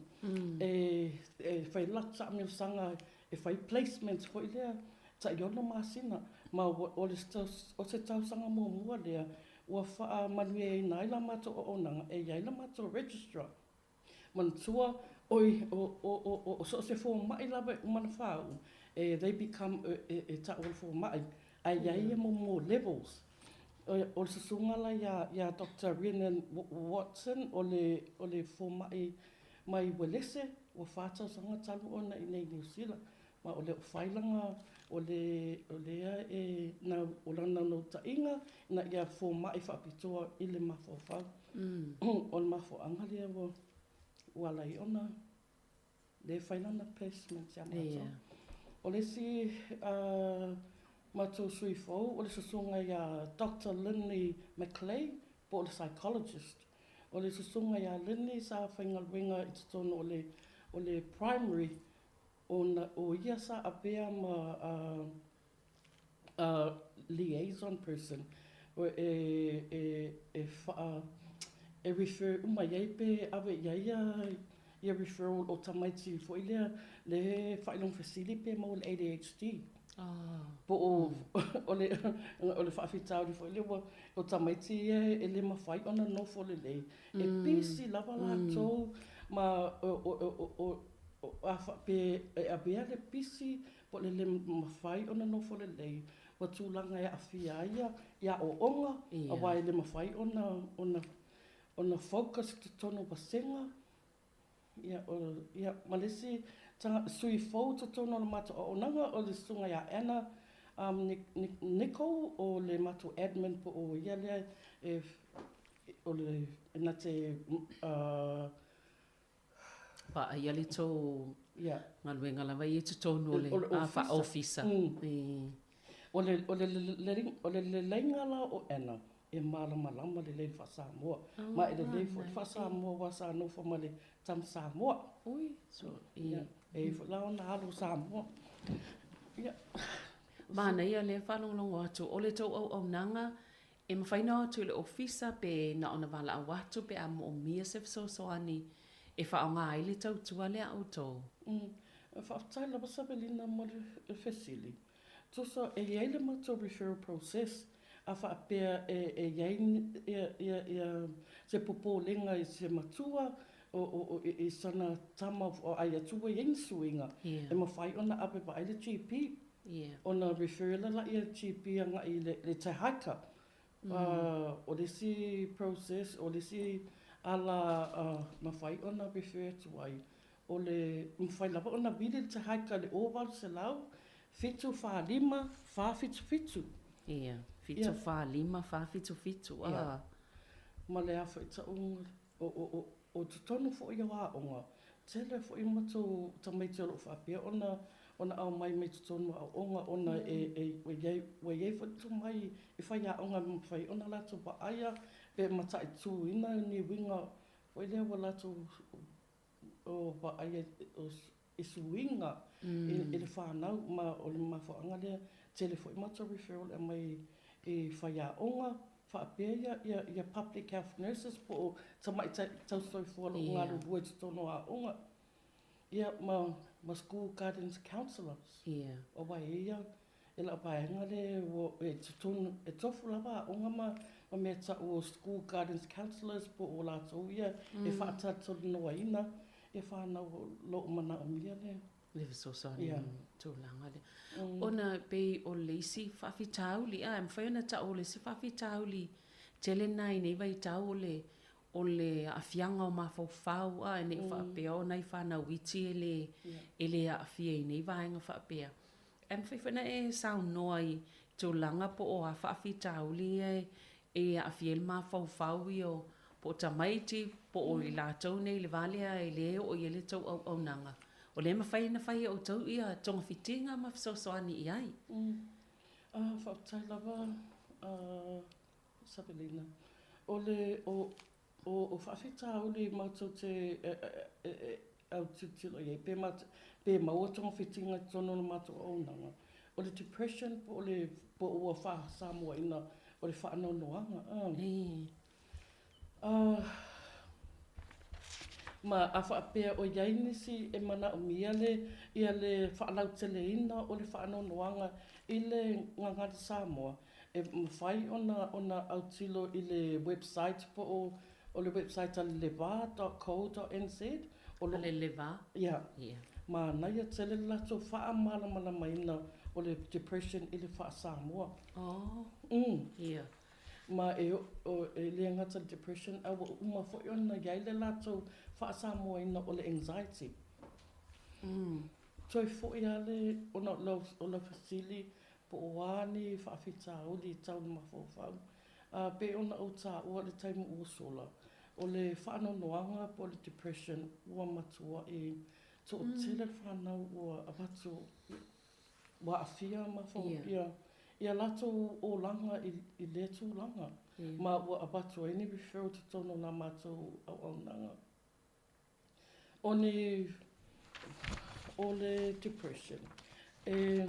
P: e, e fai le latou taamilosaga e fai placements foi lea tai ono masina, ma o le, o se tausaga muamua lea ua faamanuiaina ai la matou auaunaga e i ai la matou registrar. Manatua, oi, o, o, o, o so o se fomai lava e uma ona faauu, e, they become, e, e ta'u o le fomai, ae i ai ia mo levels. O le susuga la ia, ia Doctor Renan Watson, o le, o le fomai mai Uelese, ua fa tausaga talu ona i nei Niu Sila, ma o lea ua fai lana, o le, o lea e, na, o lana naunautaiga ina ia fomai faapitoa i le mafaufau. O le mafuaaga lea ua, ua ala ai ona le fai lana placement ia matou. O le isi matou sui fou, o le susuga ia Doctor Lynley McLay, po o le psychologist. O le susuga ia Lynley sa faigaluega i totonu o le, o le primary, ona o ia sa avea ma liaison person e, e, e whaa, e refer uma i ai pe ave i ai ia, ia referral o tamaiti foi lea le faailoga fesili pe maua le ADHD. Po o, o le, o le faafitauli foi lea ua, o tamaiti ia e le mafai ona nofo lelei. E pisi lava latou ma o, o, o, o, a faapea e avea le pisi po o le le mafai ona nofo lelei, ua tulaga e aafia ai ia i aoaoga, aua e le mafai ona ona ona focus i totonu o vasega, ia o ia ma le isi taga sui fou i totonu o le matou auaunaga o le susuga ia Anna um Nicol o le matou admin po o ia lea e o le na te uh
I: Vaaia le tou galuega lava ia i totonu o le faa-ofisa.
P: O le, o le, o le leleiga la o Anna, e malamalama lelei i le faa-Samoa. Ma e lelei foi le faa-Samoa aua sa nofo ma le tama Samoa.
I: Ui, so,
P: ia. E i ai foi la ona alo Samoa.
I: Ia. Manaia lea faalogologo atu, o le tou auaunaga E mafai ona o atu i le ofisa pe na ona valaau atu pe a moomia se fesoasoani e faaaoga ai le tautua lea a outou.
P: Faafetai lava Savelina mo le fesili. Tusa e i ai le matou referral process. A faapea e e i ai ia ia ia se popolega i se matua o o o i sana tama o ai atu ua i ai ni suiga, e mafai ona ave vaai le GP. Ona refer la laia e le GP agai i le le te hiker. O le isi process, o le isi ala mafai ona refer atu ai, o le mafai lava ona vili le te hiker i le 0800 745 477.
I: Ia, 745 477, ā.
P: Ma le a foi tauga, o, o, o, o totonu foi o aoga, tele foi matou tamaiti o lo o faapea ona, ona aumai mai totonu o aoaoga ona e, e, ua i ai, ua i ai foi le tomai i faiaoga e mafai ona latou vaaia pe mataituina ni uiga foi lea ua latou o vaaia i suiga i le fanau ma o le mafuaaga lea tele foi matou referral e aumai i faiaoga faapea ia ia public health nurses po o tamaitai tausisoifua o lo o galulue i totonu o aoga ia ma ma school guidance counsellors. Aua e ia E lau vaega lea ua e totonu, e tofu lava aoga ma ma mea tau o school guidance counsellors po o latou ia e faatalatalanoaina ia fanau o lo o manaomia le
I: Le fesoasoani i le tulaga lea. Ona e pei o le isi faafitauli, a e mafai ona tau o le isi faafitauli tele lena i nei vaitau o le o le aafiaga o mafaufau, a ne i faapea o nai fanau iti e le e le aafia i nei vaega faapea. Ae mafai foi ona e saunoa i tulaga po o a faafitauli ia e aafia ai le mafaufau ia o po o tamaiti po o i latou nei i le va lea e le oo i ai le tou auaunaga. O lea e mafai ona fai e outou ia togafitiga ma fesoasoani i ai.
P: Faafetai lava Savelina. O le o O faafitauli matou te autilotilo i ai, pe pe maua togafitiga i totonu o le matou auaunaga, o le depression po o le po o ua faa-Samoaina o le faanoanoaga. Ma a faapea o i ai nisi e manaomia le ia le faalauteleina o le faanoanoaga i le Gagana Samoa, E mafai ona ona autilo i le website po o o le website a le leva dot co dot nz
I: o lo. A le Leva?
P: Ia. Ia. Manaia tele le latou faamalamalamaina o le depression i le faa-Samoa.
I: Oh. Ia.
P: Ma e o e le gata i le depression a ua uma foi ona i ai le latou faa-Samoaina o le anxiety. Toe foi lava le ona o lau fesili Po o a ni faafitauli tau le mafaufau, a pei ona ou taua i le taimi ua sola, o le faanoanoaga po o le depression ua matuai toatele le fanau ua avatu, ua aafia mafaufau, ia latou olaga i lea tulaga, ma ua avatu ai ni referral i totonu o la matou auaunaga. O ni, o le depression, e,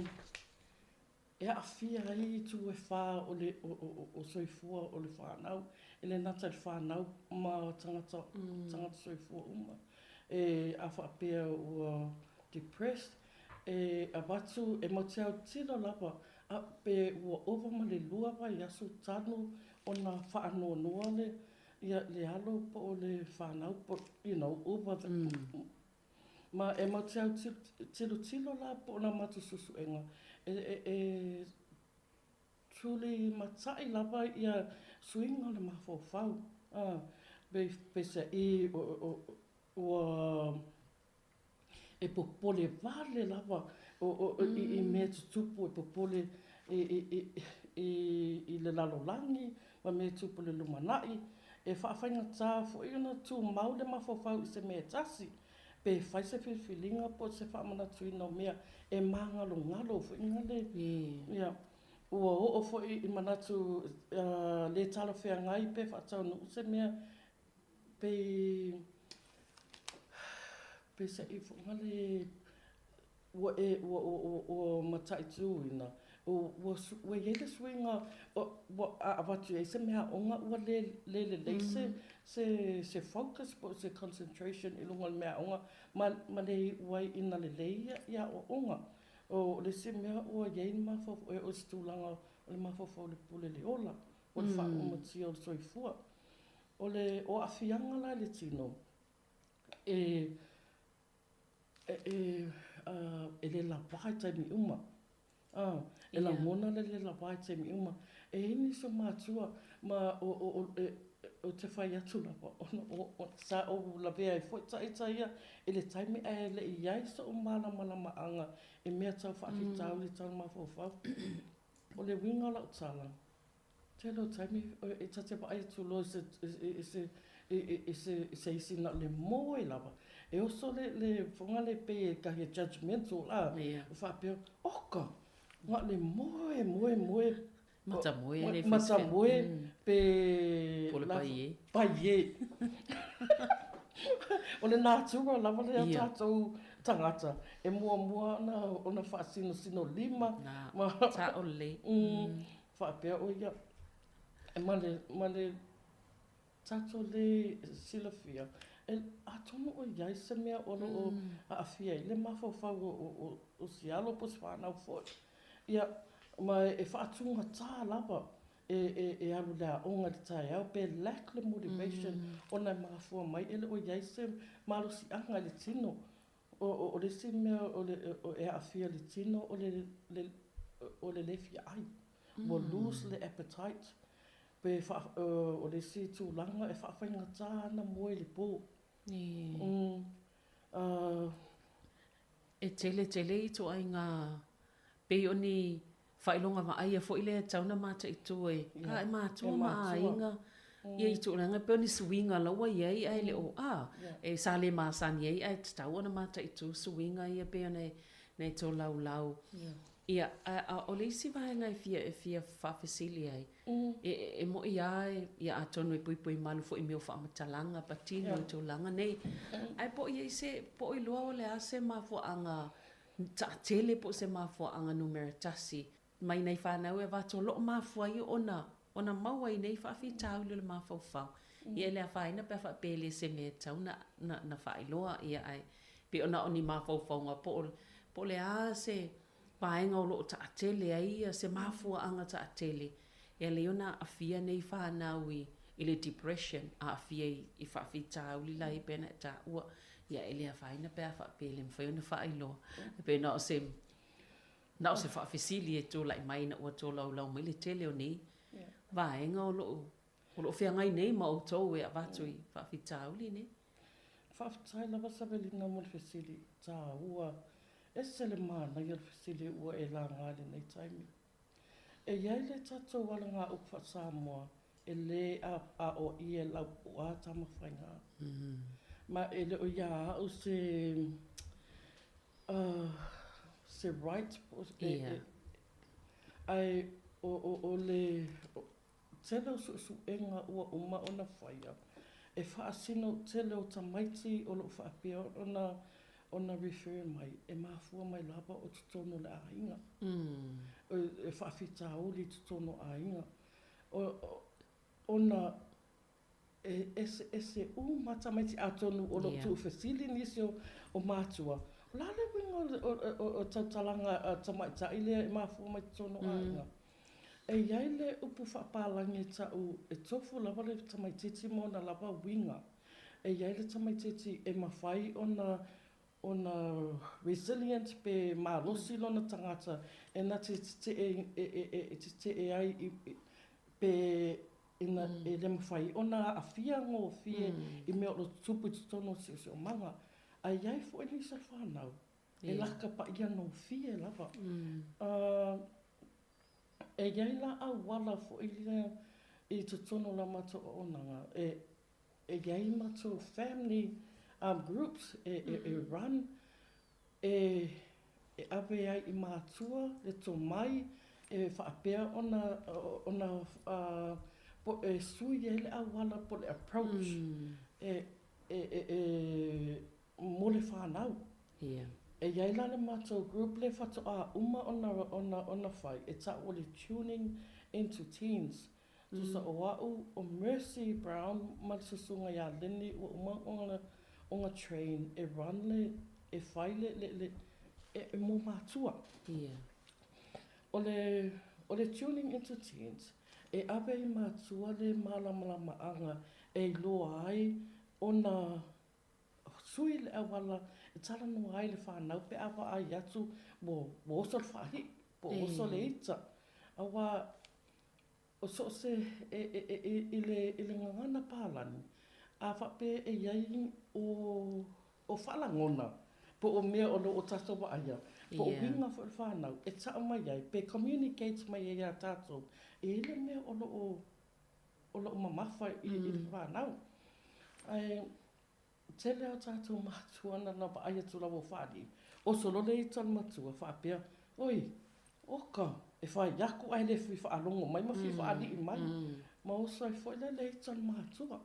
P: e aafia ai itu e whā o le o, o, o soifua o le whānau, e le nata i le whānau ma tangata, tangata soifua uma. E a whaapea ua depressed, e avatu, e mau te autilo lava, a pe ua ova ma le lua vaiaso tanu ona whaanoanoa le, Ia, le alo po o le whanau, po, you know, over the, ma e mau te au tilotilo la po o na matou suesuega, e, e, e tuli matai lava ia suiga o le mafaufau, a, pe, peiseai, o, o, ua, e popole vale lava i mea tutupu, e popole i le lalolagi ma mea tupu i le lumanai. E faafaigata foi ona tumau le mafaufau i se mea e tasi, pe fai se filifiliga po o se faamanatuina o mea e māgalogalo foi le ia. Ua oo foi i manatu le talafeagai pe faataunuu se mea Pei, peiseai foi le ua e, ua, ua, ua mataituina, ua, ua i ai le suiga, ua, a avatu i ai se meaaoga ua le, le lelei se, se, se focus po o se concentration i luga o le meaaoga ma, ma le iu ai ina lelei ia, ia aoaoga. O le isi mea ua i ai le mafaufau, e oo i se tulaga O le mafaufau o le pule i le ola, o le faaumatia o le soifua. O le o aafiaga la i le tino, e e e e le lava i taimi uma. A, e lagona le le lava i taimi uma. E i ai nisi o matua ma o o o e ou te fai atu lava ona o o sa ou lavea ai foi ita ia i le taimi ae le i i ai so'u malamalamaaga i mea tau faafitauli tau mafaufau. O le uiga o lau tala, tele o taimi e ta te vaai atu loa i se i se i se i se isi na o le moe lava. E oso le le foga le pei e kahi e judgemental la. E faapea, oka! Na o le moe, moe, moe.
I: Matamoe e le
P: Matamoe pe
I: Po le paie.
P: Paie. O le natura lava lea o tatou tagata e muamua ona ona faasinosino lima
I: ma Sao lelei.
P: Faapea o ia e ma le ma le tatou le silafia e atonu o i ai se mea o lo o aafia ai le mafaufau o o si alo po o si fanau foi. Ia ma e faatūgatā lava e e e alu i le aoga i le taeao pe lack le motivation ona e mafua mai e le o i ai se malosiaga i le tino. O o o le isi mea o le e aafia i le tino o le le o le lē fia ai. Ua lose le appetite pe faa o le isi tulaga e faafaigatā ana moe i le pō.
I: E tele tele ituaiga pei o ni faailoga vaaia foi lea e tatau ona mataitu e a e matua ma aiga ia i tulaga e pei o ni suiga la ua i ai ae le o a e sa le masani ai ae tatau ona mataitu suiga ia pei ona e tolaulau. Ia, a o le isi vaega e fia e fia faafesili ai, e e mo'i lava e, ia atonu e puipui malu foi i mea o faamatalaga patino i tulaga nei, ae po o i ai se, po o iloa o le a se mafuaaga taatele po o se mafuaaga numera tasi mai nai fanau e avatu o lo o mafua ai ona ona maua i nei faafitauli o le mafaufau. Ia e le afaina pe a faapea e le se mea e tatau na na na faailoa, ia ae pei ona o ni mafaufauga po o po o le a se vaega o lo o taatele ai ia se mafuaaga taatele e ala ai ona aafia nei fanau i i le depression, aafia i i faafitauli la e pei ona e taua. Ia e le afaina pe a faapea e le mafai ona faailoa. E pei na o se Na o se faafesili e tulai mai ina ua tolaulau mai le tele o nei vaega o lo o o lo o feagai nei ma outou e avatu i faafitauli nei.
P: Faafetai lava Savelina mo le fesili taua. Ese le manaia o le fesili ua e laga i lenei taimi. E i ai le tatou alagaupu faa-Samoa e lē aoaia e laupuaa tama faiga. Ma e le o iā au se se right po o se ae o o o le tele o suesuega ua uma ona faia e faasino tele o tamaiti o lo o faapea ona ona refer mai e mafua mai lava o totonu o le aiga. E faafitauli i totonu o aiga. Ona e eseese uma tamaiti atonu o lo o tuufesili nisi o matua, o le a le uiga o le tautalaga a tamaitai lea e mafua mai totonu o aiga? E i ai le upu faapalagi e ta'u e tofu lava le tamaitiiti ma ona lava uiga. E i ai le tamaitiiti e mafai ona ona resilient pe malosi lona tagata e na te tetee e tetee ai i pe ina e le mafai ona aafia gofie i mea o lo o tutupu i totonu o le siosiomaga. Ae i ai foi nisi o fanau e laka paia gofie lava. E i ai la auala foi lea i totonu o la matou auaunaga e E i ai matou family groups e run e ave ai i matua le tomai e faapea ona ona e sui ai le auala po o le approach e mo le fanau. E i ai la le matou group lea faatoa uma ona ona fai e ta'u o le Tuning into Teens. Tusa o a'u, o Mercy Brown ma le susuga iā Lenny ua uma ona ona train e run le, e fai le, le, le, e, e mo matua.
I: Ia.
P: O le, O le Tuning into Teens, e ave i matua le malamalamaaga e iloa ai ona sui le auala e talanoa ai le fanau pe a vaai atu ua oso le faalii po o oso le ita. Aua o so o se i le gagana palani, a faapea e i ai o o faalagona po o mea o lo o tatou vaaia, po o uiga foi o le fanau e tau mai ai pe communicate mai ai ia tatou, e i ai le mea o lo o o lo o mamafa i le fanau. Ae tele lava o tatou matua na ona vaai atu lava o faalii, oso loa le ita o le matua faapea, oi, oka, e fai aku ae le fia faalogo mai ma fia faalii mai. Ma oso ai foi lea le ita o le matua.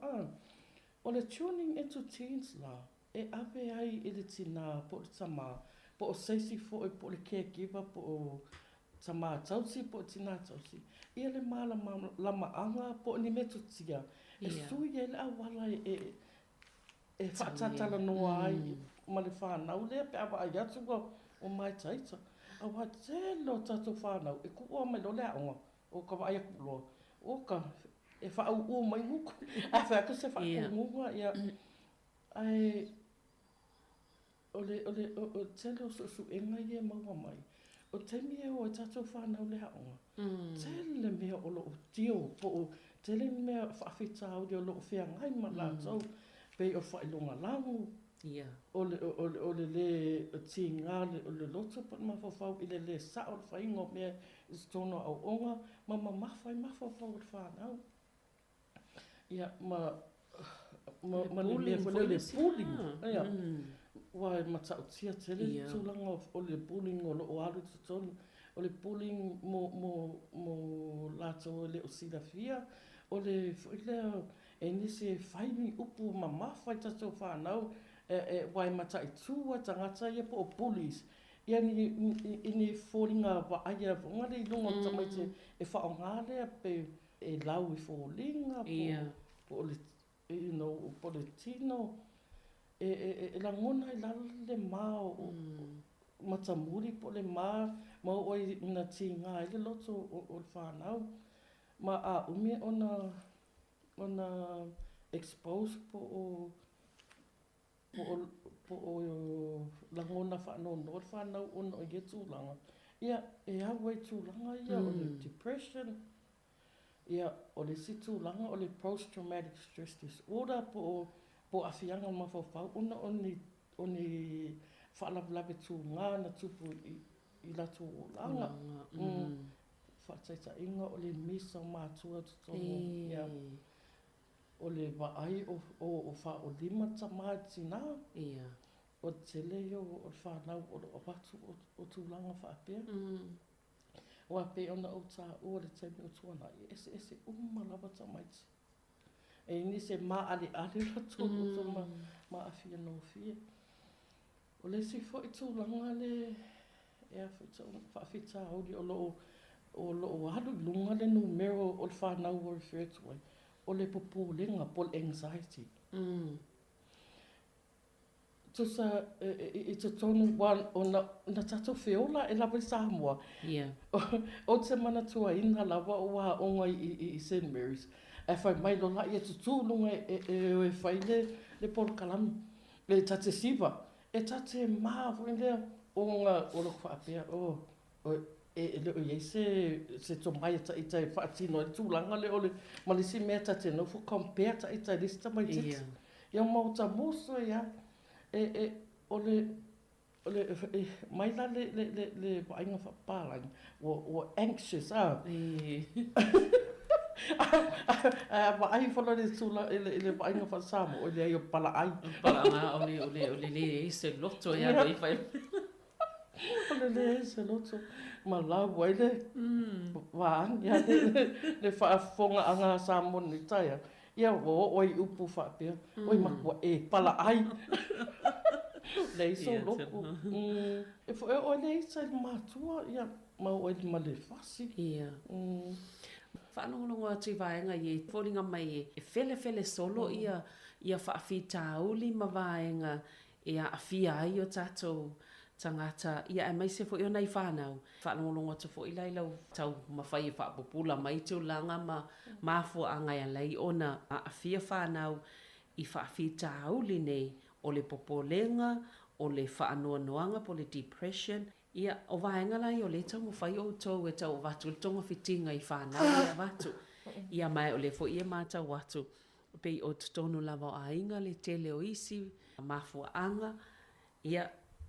P: O le Tuning into Teens la, e ave ai i le tinā po o le tamā, po o se isi foi po o le caregiver po o tamā tausi po o tinā tausi, ia le malamalamaaga po o ni metotia e sui ai le auala e faatalatalanoa ai ma le fanau lea pe a vaai atu ua māitaita. Aua tele o tatou fanau e kuua mai loa le aoga, o ka vaai aku loa, oka, e faaūū mai gugu, ae fai atu se faatumuga, ia, ae o le, o le, o le tele o suesuega ia e maua mai, o le taimi e o ai tatou fanau i le aoga, tele mea o lo o deal po o tele ni mea faafitauli o lo o feagai ma latou, pei o le faailoga lagu, o le, o le, o le lē tiga o le loto po o le mafaufau i le lē sao o le faiga o mea i totonu o aoaoga ma mamafa ai mafaufau o le fanau. Ia, ma, ma, ma le mea foi lea o le bullying. Ia, aua e matautia tele le tulaga o le bullying o lo o alu i totonu. O le bullying mo, mo, mo latou e le o silafia, o le foi lea e nisi e fai ni upu mamafa i tatou fanau, e, e, aua e mataitu lava tagata ia po o bullies Ia ni, i ni foliga vaaia foga le i luga o le tamaiti e faaaoga lea pe e lau i foliga po o le, you know, po o le tino. E, e, e lagona ai lalo le ma o matamuli po o le ma ma oo ai ina tiga ai le loto o le fanau. Ma a umi ona, ona expose po o Po o, po o lagona faanoanoa le fanau ona o ia tulaga, ia, e au ai tulaga ia o le depression, ia, o le isi tulaga o le post traumatic stress disorder po o, po o aafiaga o le mafaufau ona o ni, o ni faalavelave tuga na tupu i, i latou olaga. Faataitaiga o le misa o matua i totonu, ia. O le vaai o faaolima tama i tinā.
I: Ia.
P: O le tele ia o le fanau o lo o avatu o tulaga faapea. Aua pei ona ou taua i le taimi o tuanai, e eseese uma lava tamaiti. E i ai nisi e maaleale o latou loto ma aafia gofie. O le isi foi tulaga le e a foi tau faafitauli o lo o o lo o alu i luga le numera o le fanau ua refer atu ai, o le popolega po o le anxiety. Tusa i totonu aua ona na tatou feola ae lava i Samoa. Ou te manatuaina lava o aoga i Saint Mary's ae fai mai loa laia e tutū i luga e o e fai le polokalame. E ta te siva, e ta te ma foi lea ona o lou faapea, oh, e le o i ai se tomai a ita e faatino ai le tulaga lea o le, ma le isi mea ta te nofo compare ta ita i le isi tamaitiiti. Ia ma o ta muso ai lava. E, o le, O le, mai la le, le, le, le vaaiga faapapalagi, ua, ua anxious, a. Ae a vaai ifo loa i le tula, i le, i le vaaiga faa-Samoa, oi leai o palaai.
I: Palaga, o le, o le, o le leai se loto e alu ai fai.
P: O le leai se loto, ma lau ai le vaagi a le, le, le faafofogaaga a Samoa i lenei taeao. Ia ua oo ai i upu faapea, oi matua e palaai. Leai sou loto. E foi oo ai le ita i le matua, ia ma oo ai ma le fasi.
I: Ia. Faalogologo atu i vaega ia i foliga mai e felefele solo ia faafitauli ma vaega e aafia ai o tatou
P: tagata, ia aemaise foi o nai fanau. Faalogologo atu foi la i lau taumafai e faapupula mai tulaga ma mafuaaga e ala ai ona aafia fanau i faafitauli nei o le popolega, o le faanoanoaga po o le depression. Ia, o vaega la ia o lea e taumafai outou e tau avatu ai le togafitiga i fanau e avatu. Ia ma o lea foi e matau atu, pei o totonu lava o aiga le tele o isi mafuaaga, ia,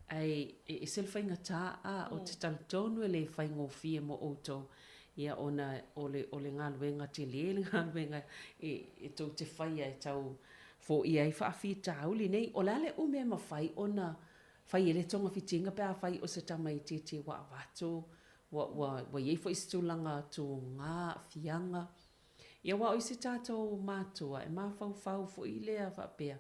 P: ae e ese le faigata, a, ou te talitonu e le faigofie mo outou, ia, ona o le, o le galuega tele le galuega e, e tou te faia e tau foia ai faafitauli nei. O le a le umi e mafai ona fai ai le togafitiga pe afai o se tamaitiiti ua avatu, ua, ua, ua i ai foi se tulaga tuga, aafiaga. Ia aua o isi tatou matua e mafaufau foi lea faapea,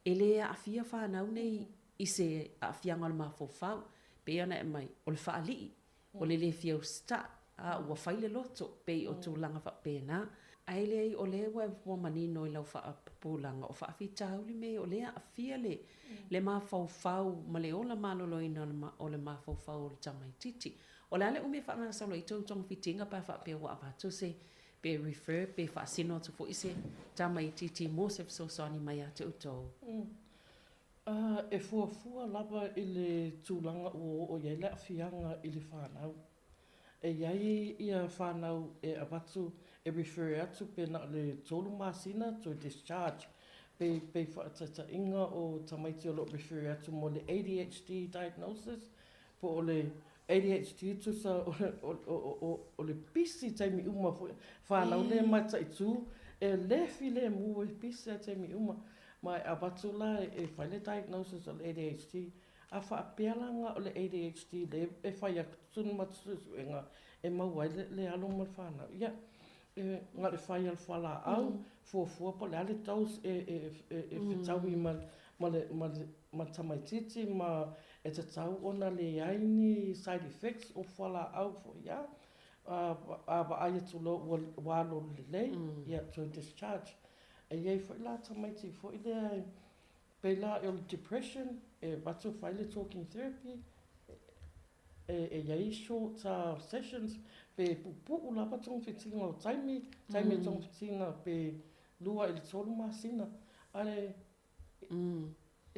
P: e le aafia fanau nei i se aafiaga o le mafaufau. Pei ona e aumai, o le faalii, o le le fia usitai, a ua fai le loto, pei o tulaga faapena. Ae leai, o lea ua manino i lau faapupulaga, o faafitauli mea ia, o lea e aafia le, le mafaufau ma le ola maloloina o le mafaufau o le tamaitiiti. O le a le umi e faagasolo ai tou togafitiga pe a faapea ua avatu se pe refer pe faasino atu foi se tamaitiiti mo se fesoasoani mai ia te outou? E fuafua lava i le tulaga ua oo i ai le aafiaga i le fanau. E i ai ia fanau e avatu e refer atu pe na o le tolu masina toe discharge pe pei faataitaiga o tamaiti o lo o refer atu mo le ADHD diagnosis po o le ADHD tusa o le pisi taimi uma foi, fanau le mataitu e le filemu e pisi a taimi uma ma e avatu la e fai le diagnosis o le ADHD. A faapea la na o le ADHD le e fai atu tonu ma suesuega e maua ai le alo ma le fanau, ia e na o le fai o le fualaau, fuafua po o le a le dose e fetaui ma le ma le tamaitiiti ma e tatau ona leai ni side effects o fualaau foi a, a vaai atu loa ua alualu lelei, ia toe discharge. E i ai foi la tamaiti foi lea pei la o le depression e avatu fai le talking therapy, e i ai short sessions pe puupuu lava togafitiga o taimi, taimi e togafitiga pe 2 i le 3 masina, ae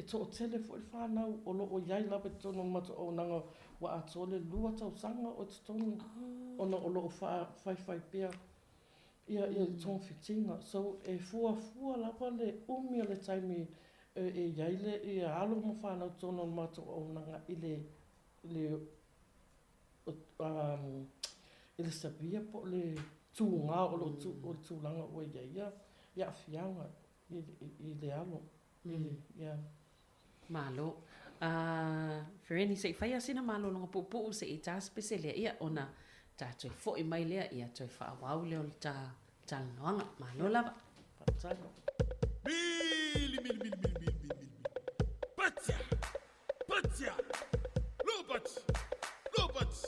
P: E toatele foi le whanau o lo o i ai lava i totonu o le matou auaunaga ua atoa le 2 tausaga o i totonu ona o lo o faifai pea ia ia togafitiga. So e fuafua lava le umi o le taimi e i ai le ia alo ma fanau i totonu o le matou auaunaga i le le i le severe po o le tuga o lo o le tulaga ua i ai ia aafiaga i le alo, i le, ia. Malo. Fereni, se i fai lava sina malologa puupuu se i ta se pese lea, ia, ona ta toe foi mai lea, ia toe faaauau lea o le ta talanoaga. Malo lava. Faafetai. Mili, mili, mili, mili, mili, mili, mili. Patia! Patia! Lopati! Lopati!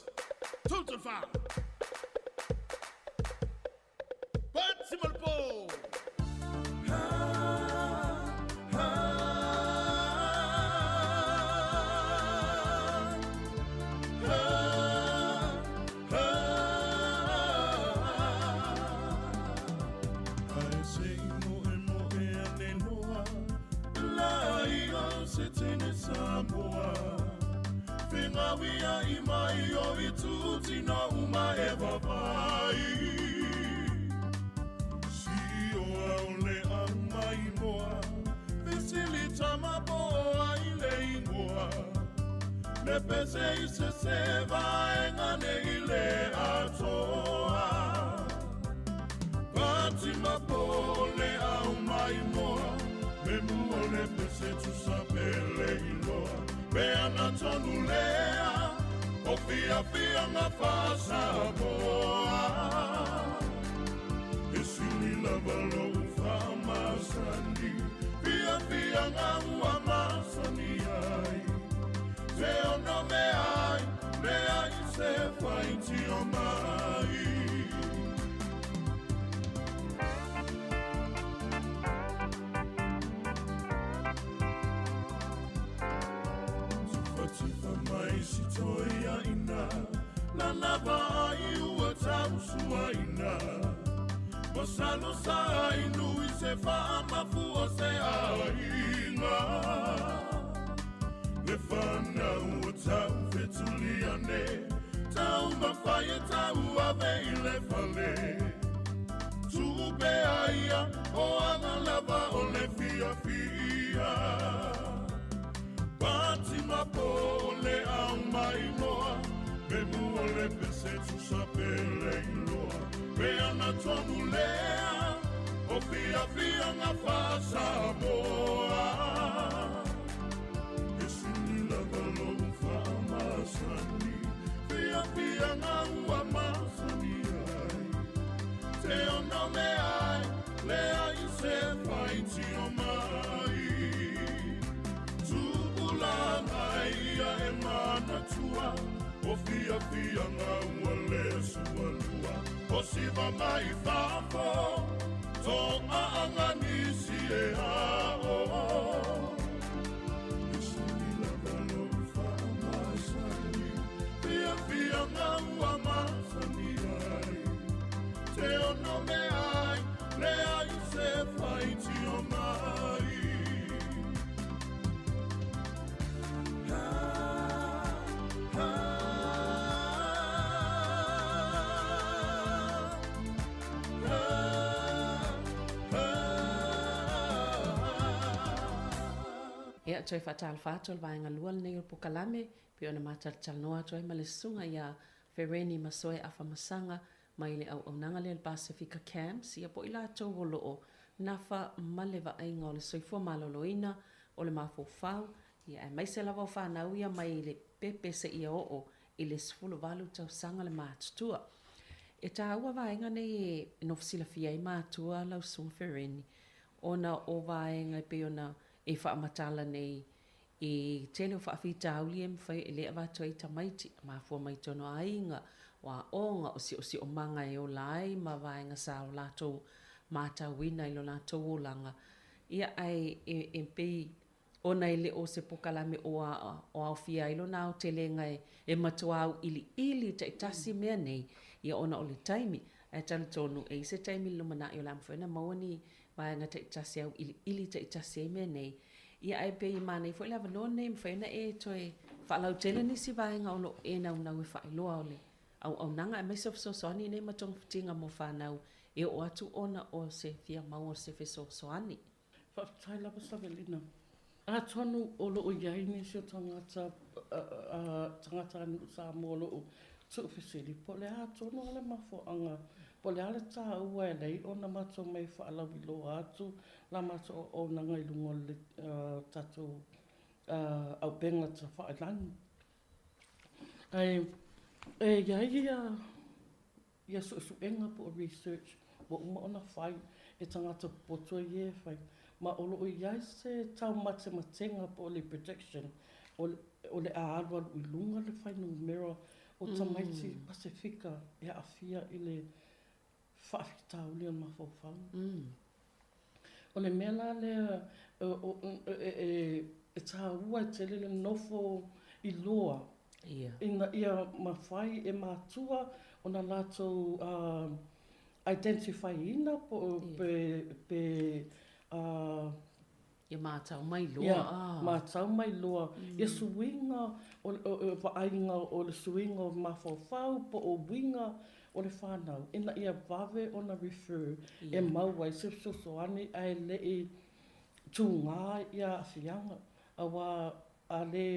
P: Total foul!
Q: si toiaina Lana vaai ua tausuaina Masalo sa inu i se faamafu o se aiga Le fanau o tau fetuliane Tau mafai e tau ave i le fale Tupe aia o aga lava o le fiafia Pati mapo o le au maimoa Me mua le pese tusa pele iloa Pe ana tonu lea O fiafiaga faa-Samoa E sili lava lou faamasani Fiafiaga ua masani ai Te ono me ai Leai se faitio mai Tupulaga ia e manatua O fiafiaga ua lē sualua O siva mai fafo To'aaga nisi e ao E sili lava lou faamasani Fiafiaga ua masani ai Te ono me ai Leai se faitio mai
P: Ia, toe faatalofa atu o le vaega lua lenei o le pokalame, pei ona matalatalanoa atu ai ma le susuga ia Fereni Masoe Afamasaga mai le auaunaga lea le Pasifika CAMS, ia po o i latou o lo o nafa ma le vaaiga o le soifua maloloina o le mafaufau, ia aemaise lava o fanau ia mai le pepe seia oo i le 18 tausaga le matutua. E taua vaega nei e nofo silafia ai matua lau Susuga Fereni, ona o vaega e pei ona e faamatala nei i tele o faafitauli e mafai e le avatu ai tamaiti, mafua mai totonu o aiga, o aoga, o siosiomaga e ola ai ma vaega sa o latou matauina i lo latou olaga. Ia ae e, e pei ona e le o se pokalame o aofia ai lona aotelega e matua auiliili taitasi mea nei, ia ona o le taimi. Ae talitonu e i ai se taimi i le lumanai o le a mafai ona maua ni vaega taitasi e auiliili taitasi ai mea nei. Ia ae pei e manaia foi le avanoa lenei e mafai ona e toe faalautele nisi vaega o lo o e naunau e faailoa o le auaunaga aemaise o fesoasoani nei ma togafitiga mo fanau e oo atu ona o se fia maua o se fesoasoani. Faafetai lava Savelina. Atonu o lo o i ai nisi o tagata tagatanuu Samoa o lo o tuufesili po o le a tonu le mafuaaga po o le a le taua e alai ona matou mai faalauiloa atu la matou auaunaga i luga o le tatou auupega tafailagi. Ae e i ai ia Ia suesuega po o research ua uma ona fai e tagata popoto ia e fai, ma o lo o i ai se taumatematega po o le prediction o le a alualu i luga le fuainumera o tamaiti Pasefika e aafia i le faafitauli o le mafaufau. O le mea la lea e taua ai tele le nofo iloa ina ia mafai e matua ona latou identify ina po o pe Ia matau mai loa. Ia matau mai loa ia suiga o vaaiga o le suiga o mafaufau po o uiga o le fanau ina ia vave ona refer e mau ai se fesoasoani ae le i tugā ia aafiaga auā a le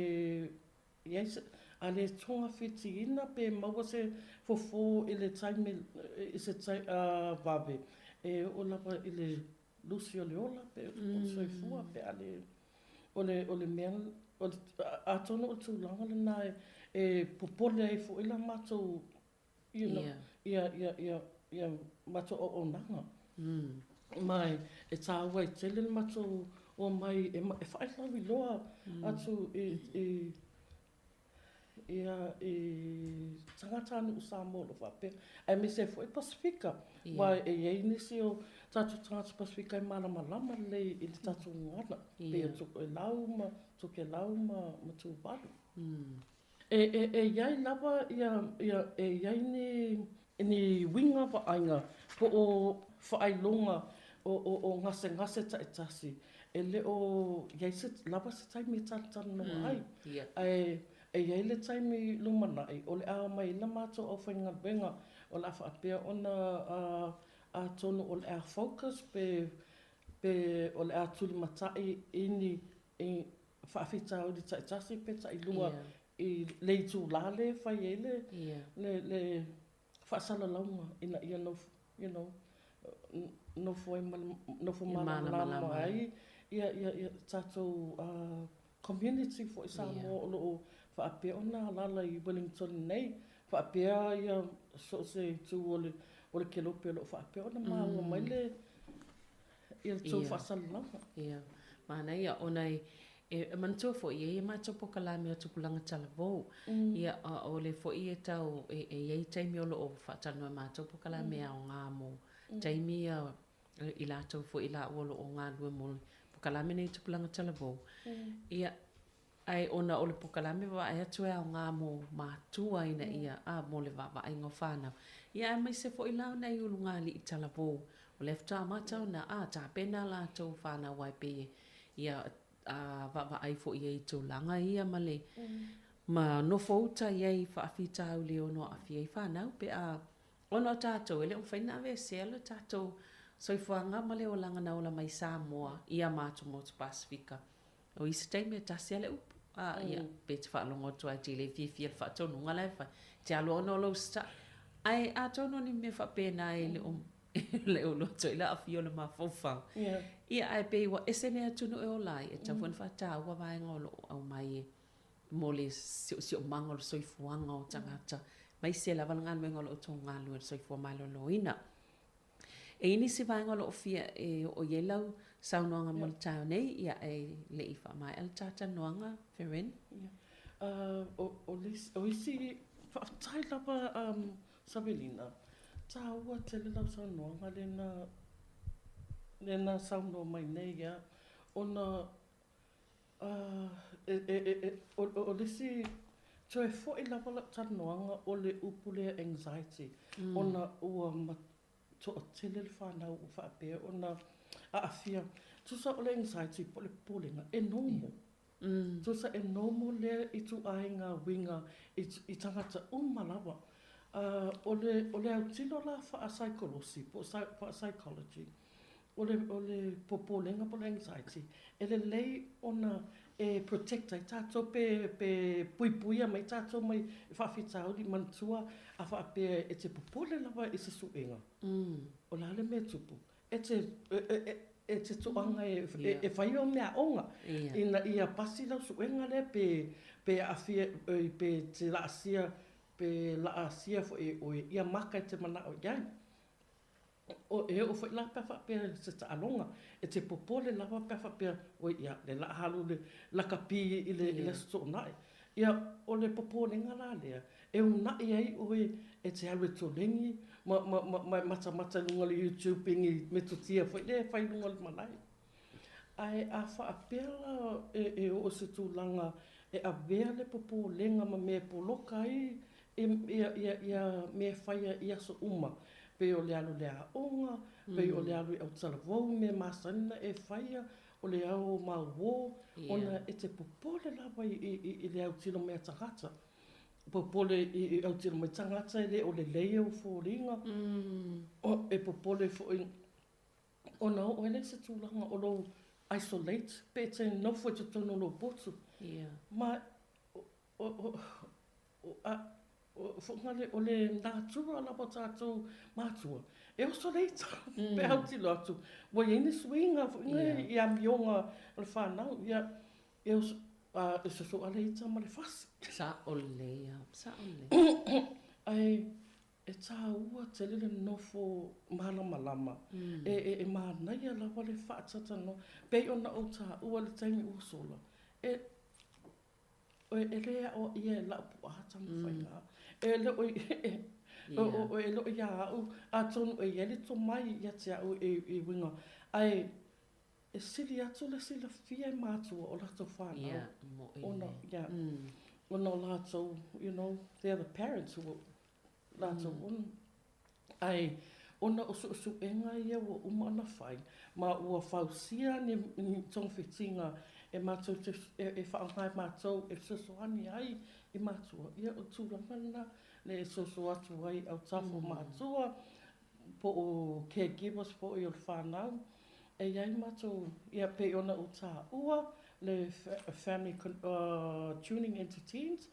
P: i ai se a le togafitiina pe maua se fofo i le taimi i se vave e oo lava i le lusi o le ola pe o le soifua pe a le o le o le mea o le atonu o le tulaga lena e popole ai foi la matou you know ia ia ia ia matou auaunaga ma e taua ai tele le matou omai e faalauiloa atu i i Ia, i tagatanuu Samoa o lo o faapea, aemaise ai foi Pasifika, aua e i ai nisi o tatou tagata Pasifika e malamalama lelei i le tatou gagana, pei o Tokelau ma Tokelau ma Tuvalu. E, e, e i ai lava ia, ia, e i ai ni, ni uiga vaaiga po o faailoga o, o, o gasegase taitasi e le o i ai se, lava se taimi e talatalanoa ai. Ae e i ai le taimi lumanai o le a omai ai la matou aufaigaluega o le a faapea ona atonu o le a focus pe, pe o le a tulimatai i ni i faafitauli taitasi pe tailua i le itulā lea e fai ai le le le faasalalauga ina ia nofo you know nofo ai ma le nofo malamalama ai ia ia ia tatou community foi Samoa o lo o faapea ona alaala i Wellington nei faapea ia so o se itu o le o le kelope o lo o faapea ona maua mai le ia le tou faasalalauga.
I: Ia, manaia, ona e, e manatua foi, e i ai a matou pokalame o Tupulaga Talavou. Ia, o le foi e tau, e, e i ai taimi o lo o faatalanoa e matou pokalame aoga mo taimi ia i latou foi laua o lo o galulue mo le pokalame nei Tupulaga Talavou. Ia, Ae ona o le pokalame vaavaai atu e aoga mo matua ina ia, a, mo le vaavaaiga o fanau. Ia aemaise foi la o nai ulugalii talavou, o lea faatoa amata ona, a, tapena a latou fanau aua e pei e, ia, a, vaavaai foi i ai i tulaga ia ma le, ma nofo uta i ai i faafitauli e ono aafia ai fanau pe a, ona o tatou e le o mafai ona aveesea lo tatou soifuaga ma le olaga na ola mai Samoa i a matou motu Pasefika. O isi taimi e tasi a le upu. A, ia, pe te faalogo atu ai te le fiafia le faatonuga la e fai. Te alu ona o lou star. Ae atonu o ni mea faapena e le o, le o loa toi la aafia o le mafaufau. Ia, ae pei ua ese le atunuu e ola ai, e tatau foi ona faataua vaega o lo o aumai e mo le siosiomaga o le soifuaga o tagata, aemaise lava le galuega o lo o outou galulue i le soifua maloloina. E i ai nisi vaega o lo o fia e oo i ai lau saunoaga mo le taeao nei, ia ae le i faamaea le ta talanoaga, Ferin?
P: Ia. O isi, faafetai lava Savelina, taua tele lau saunoaga lena, lena saunoa mai nei ia, ona O le isi, toe foi lava lau talanoaga o le upu lea anxiety, ona ua toatele le fanau ua faapea ona aafia. Tusa o le anxiety po o le popolega, e normal. Tusa e normal lea ituaiga uiga i tagata uma lava. O le autilo la faa-saikolosi po o faa-psychology, O le, o le popolega po o le anxiety, e lelei ona e protect ai tatou pe, pe puipuia mai tatou mai faafitauli manatua a faapea e te popole lava i se suega, o le a le mea e tupu? E te, e te toaga e, e fai au meaaoga ina ia pasi lau suega lea pe, pe aafia, pe te laasia, pe laasia foi e oe ia maka e te manao i ai. E oo foi la pe a faapea se taaloga, e te popole lava pe a faapea, oi ia, le la alu le lakapi i le i le Aso Toonai. Ia, o le popolega la lea, e uunai ai oe e te alu e tolegi ma ma ma ma e matamata i luga o le YouTube i ni metotia foi lea e fai i luga o le malae. Ae a faapea la e oo i se tulaga e avea le popolega ma mea e poloka ai ia mea e faia i aso uma, pei o le alu i le aoga, pei o le alu i autalavou, mea masani na e faia, o le ao ma uō, ona e te popole lava i le autilo mai a tagata. Popole i autilo mai tagata e le o lelei ou foliga, e popole foi ona oo ai lea i se tulaga o lou isolate, pe e te nofo i totonu o lou potu. Ma O le natura lava o tatou matua, e oso le ita pe autilo atu, ua i ai ni suiga foi nei i amioga o le fanau, ia, e oso, a e sosoa le ita ma le fasi.
I: Sao lelei lava, sao lelei.
P: Ae e taua tele le nofo malamalama, e manaia lava le faatatalanoa, pei ona ou taua i le taimi ua sola, e E le aoaia e la'u puaa taumafaiga. E le o e le o iā a'u, atonu e i ai le tomai ia te a'u e uiga, ae e sili atu le silafia e matua o latou fanau ona, ia. Ona o latou, you know, they are the parents ua latou ona. Ae ona o suesuega ia ua uma ona fai, ma ua fausia ni ni togafitiga e matou te e faaaoga e matou e fesoasoani ai i matua, ia o le tulaga lena le e soso atu ai i autafa o matua, po o caregivers foi o le fanau, e i ai matou, ia pei ona ou taua le family tuning into teens,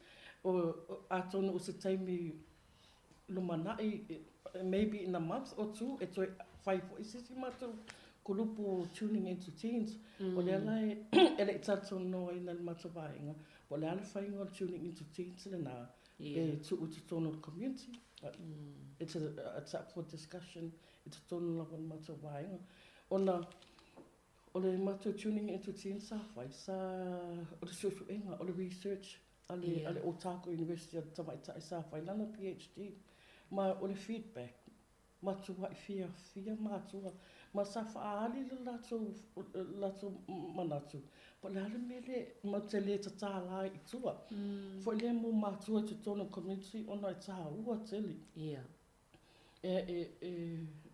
P: atonu o se taimi lumanai, maybe in a month or two e toe fai foi se isi matou kulupu tuning into teens. O lea la e le i talitonuaina e le matou vaega, po o le a le faiga o le tuning into teens lena, e tuu i totonu o le community. It's a, it's up for discussion i totonu lava o le matou vaega. Ona o le matou tuning into teens sa fai, sa, o le suesuega, o le research a le, a le Otago University a le tamaitai sa fai lana PhD. Ma o le feedback, matuai fiafia matua, ma sa faaali le latou, latou manatu, po o le a le mea lea matou te le tatala ai i tua. Foi lea mo matua i totonu o le community ona e taua tele. E, e, e,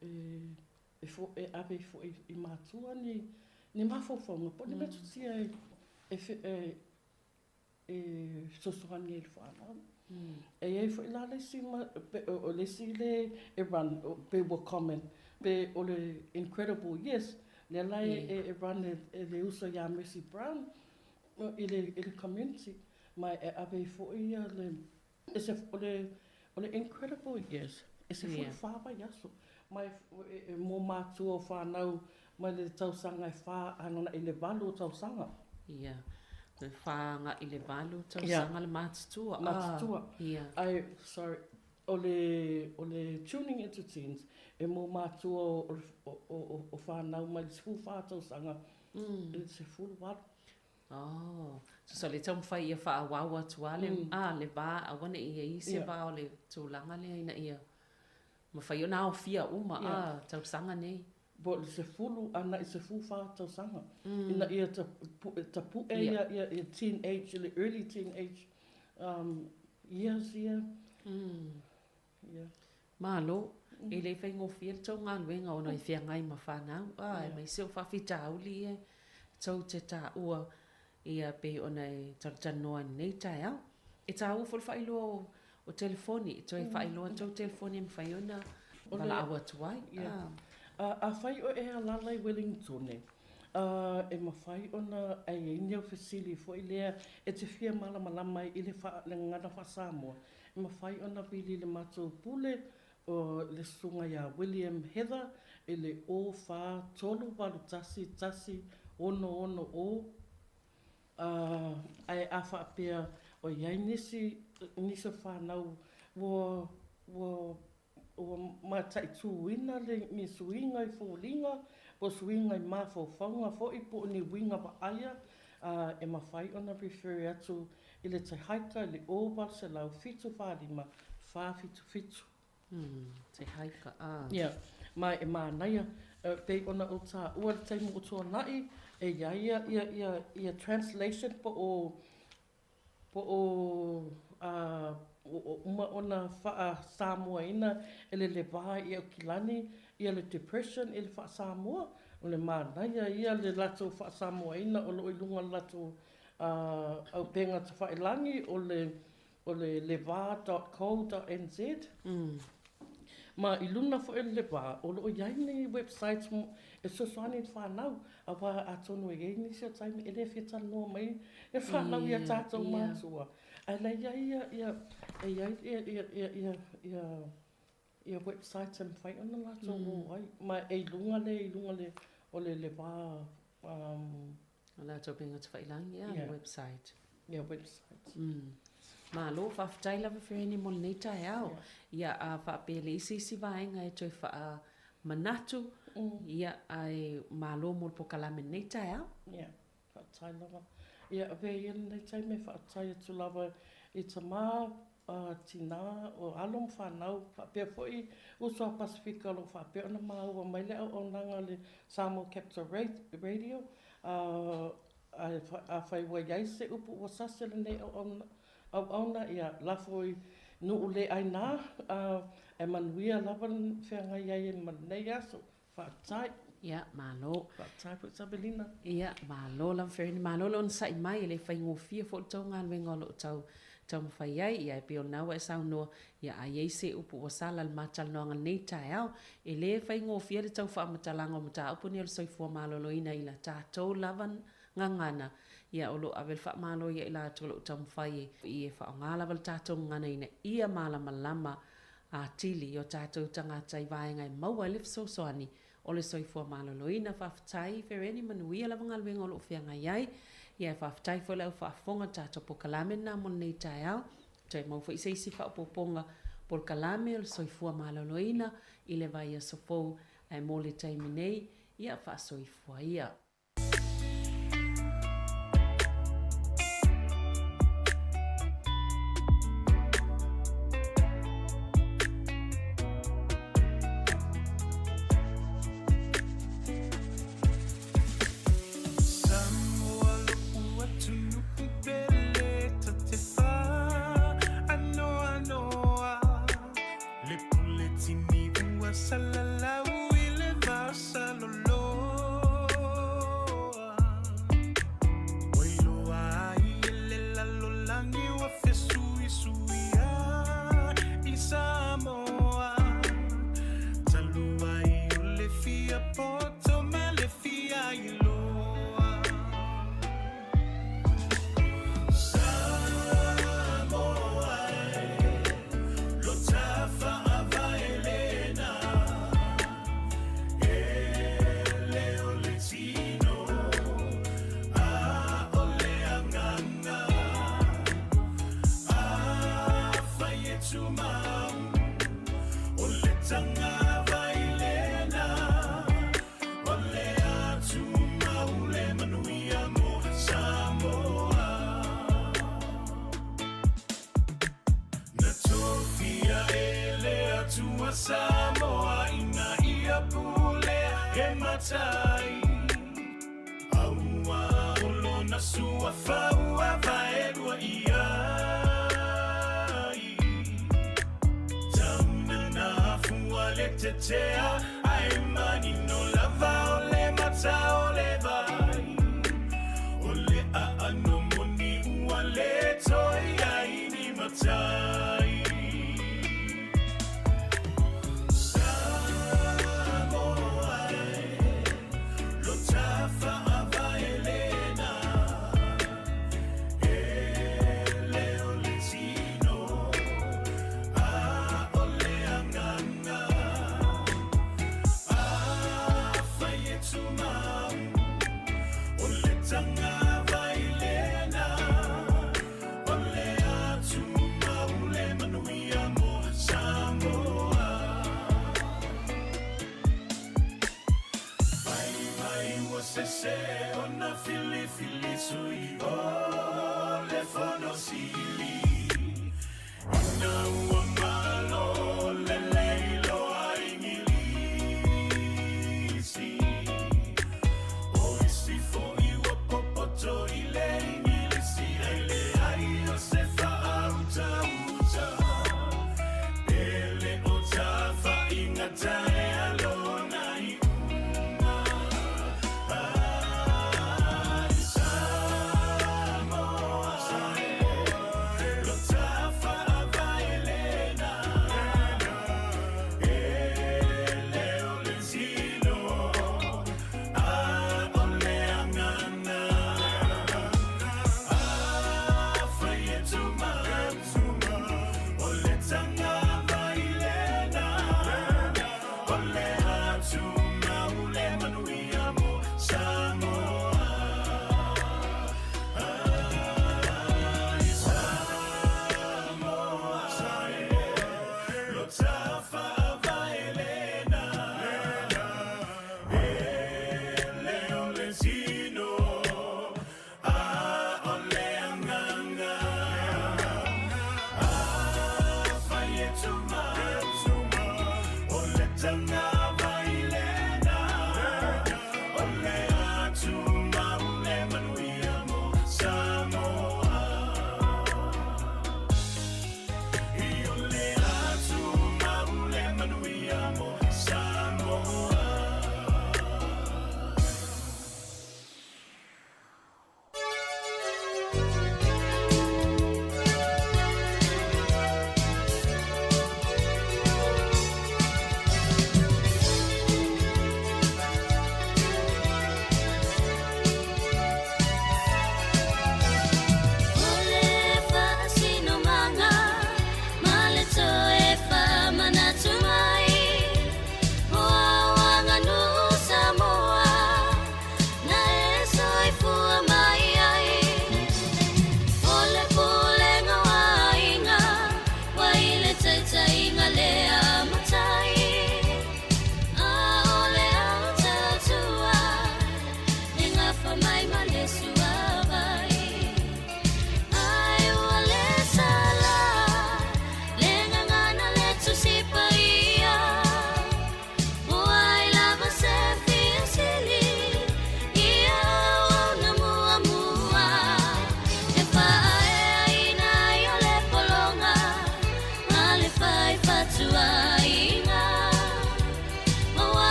P: e, e, fo, e ave foi i matua ni, ni mafaufauga po o ni metotia e, e, e, e fesoasoani ai i le fanau. E i ai foi la le isi, o le isi le e run, pe ua comment, pe o le Incredible Yes, lea la e run e le uso ia Mercy Brown i le community, ma e ave ai foi ia le, e se, o le, o le Incredible Yes, e 14 vaiaso, ma e mo matua o fanau mai le tausaga e 4 agai i le 8 o tausaga.
I: Ia, le 4 agai i le 8 tausaga le matutua.
P: Matutua. Ia. Ae, sorry, o le, o le Tuning into Teens, e mo matua o, o, o, o fanau mai le 14 tausaga i le 18.
I: Oh, tusa o le taumafai ia faaauau atu lava le, a, le va, aua ne i i ai se va o le tulaga lea ina ia mafai ona aofia uma, a, tausaga nei.
P: Po o le 10 agai 14 tausaga ina ia tapue ia teenage, le early teenage years ia.
I: Malo, e le faigofie le tou galuega ona e feagai ma fanau, a, aemaise o faafitauli ia tou te taua ia pei ona e talatalanoa i lenei taeao. E taua foi le faailoa o telefoni, e toe faailoa tou telefoni e mafai ona valaau atu ai.
P: Afai o e alala i Wellingtone, e mafai ona e i ai ni au fesili foi lea e te fia malamalama ai i le gagana faa-Samoa, e mafai ona vili i le matou pule o le Susuga ia William Heather i le 0 4 3 8 1 1 6 6 0, Ae a faapea o i ai nisi, nisi o fanau ua, ua, ua mataituina le, ni suiga i foliga, po o suiga i mafaufauga foi, po o ni uiga vaaia, e mafai ona refer atu i le Te Haika i le 0 800 745 477.
I: Te Haika, ā.
P: Ia, ma e manaia, pei ona ou taua i le taimi ua tuanai, e i ai ia, ia, ia, ia translation po o, po o, ā, ua uma ona faa-Samoaina e le Le Va i Aukilani ia le depression i le faa-Samoa, o le manaia ia le latou faa-Samoaina o lo o i luga o le latou, ā, auupega tafailagi o le o le leva dot co dot nz ma i luna foi o le leva o lo o i ai ni websites e fesoasoani i le fanau aua atonu e i ai nisi o taimi e le fia talanoa mai le fanau ia tatou matua ae la i ai ia ia e i ai ia ia ia ia ia ia websites e mafai ona latou o ai ma e i luga le i luga le o le leva
I: O latou pega tafailangi a le website.
P: Ia website.
I: Malo, faafetai lava Ferene mo lenei taeao. Ia a faapea le isi isi vaega e toe faamanatu, ia ae malo mo le pokalame i lenei taeao.
P: Ia, faafetai lava. Ia avea ia lenei taimi e faafetai atu lava i tama tinā, o alo ma fanau, faapea foi uso a Pasefika o lo o faapea ona māua mai le auaunaga a le Samoa Capital Radio, a afai ua i ai se upu ua sasi o lenei auauna, ia lafo i nuu le aina, ae manuia lava le feagai ai ma lenei aso. Faafetai.
I: Ia, malo.
P: Faafetai foi Savelina.
I: Ia, malo lava Ferini, malo le onosai mai, e le faigofie foi le tou galuega o lo o tau taumafai ai. Ia, e pei o lena ua e saunoa, ia a i ai se upu ua sala i le ma talanoaga i lenei taeao, e le faigofie le tau faamatalaga o mataupu nei o le soifua maloloina i la tatou lava gagana, ia o lo o ave le faamalo ia i latou o lo o taumafai e faaaoga lava le tatou gagana ina ia malamalama atili i o tatou tagata i vaega e maua ai le fesoasoani o le soifua maloloina. Faafetai Fereni, manuia lava galuega o lo o feagai ai. Ia e faafetai foi le au faafofoga i le tatou polokalame lena mo lenei taeao. Toe maua foi se isi faaopoopoga polokalame o le soifua maloloina i le vaiaso fou. Ae mo le taimi nei, ia faasoifua ia.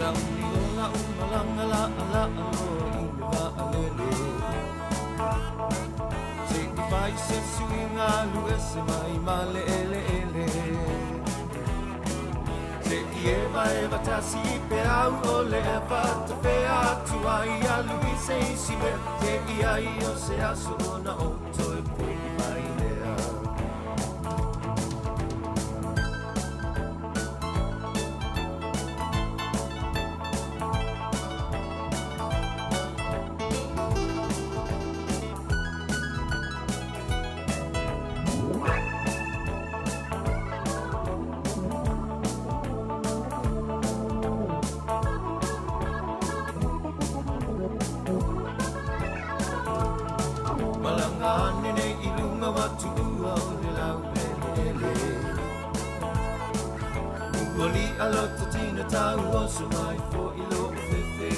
E: Lauli o la'u malaga la'ala'a loa i le va'alele Se'i fai se suiga alu ese mai ma le eleele Se'i evaeva tasi i peau o le ea fa'atafea atu ai alu i se isi mea Se'i ai o se aso ona ou toe fo'i mai lea. Malaga ane nei i luga o atuua o le laueleele Ua li'a lota tina tauoso mai fo'i lo'u fefe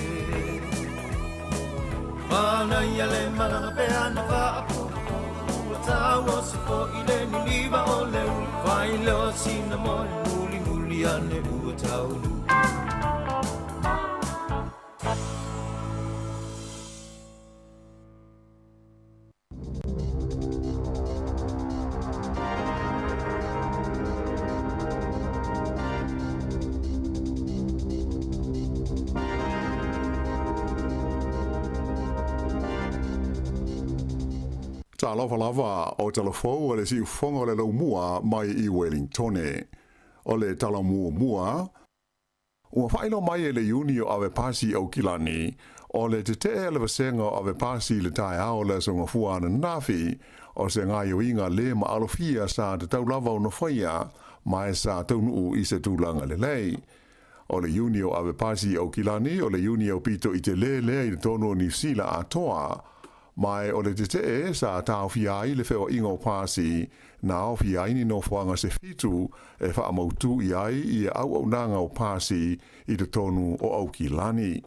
E: Manaia le malaga pea na faapuupuu Ua tauoso fo'i le niniva o le ulu Faailoa sina moe mulimuli ane ua taunuu.
G: Talofa lava, o Talafou o le siufofoga o le laumua mai i Welingtone. O le tala muamua, Ua faailoa mai e le Iuni o Avepasi i Aukilani, o le tetee a le vasega o Avepasi i le taeao o le Aso Gafua ananafi, o se gaioiga le maalofia sa tatau lava ona faia, ma e sa taunuu i se tulaga lelei. O le Iuni o Avepasi i Aukilani, o le Iuni aupito i telē lea i totonu o Niu Sila atoa, Ma e o le tetee sa taofia ai le feoaiga o pasi, na aofia ai ni nofoaga se fitu e faamautū i ai ia auaunaga o pasi i totonu o Aukilani.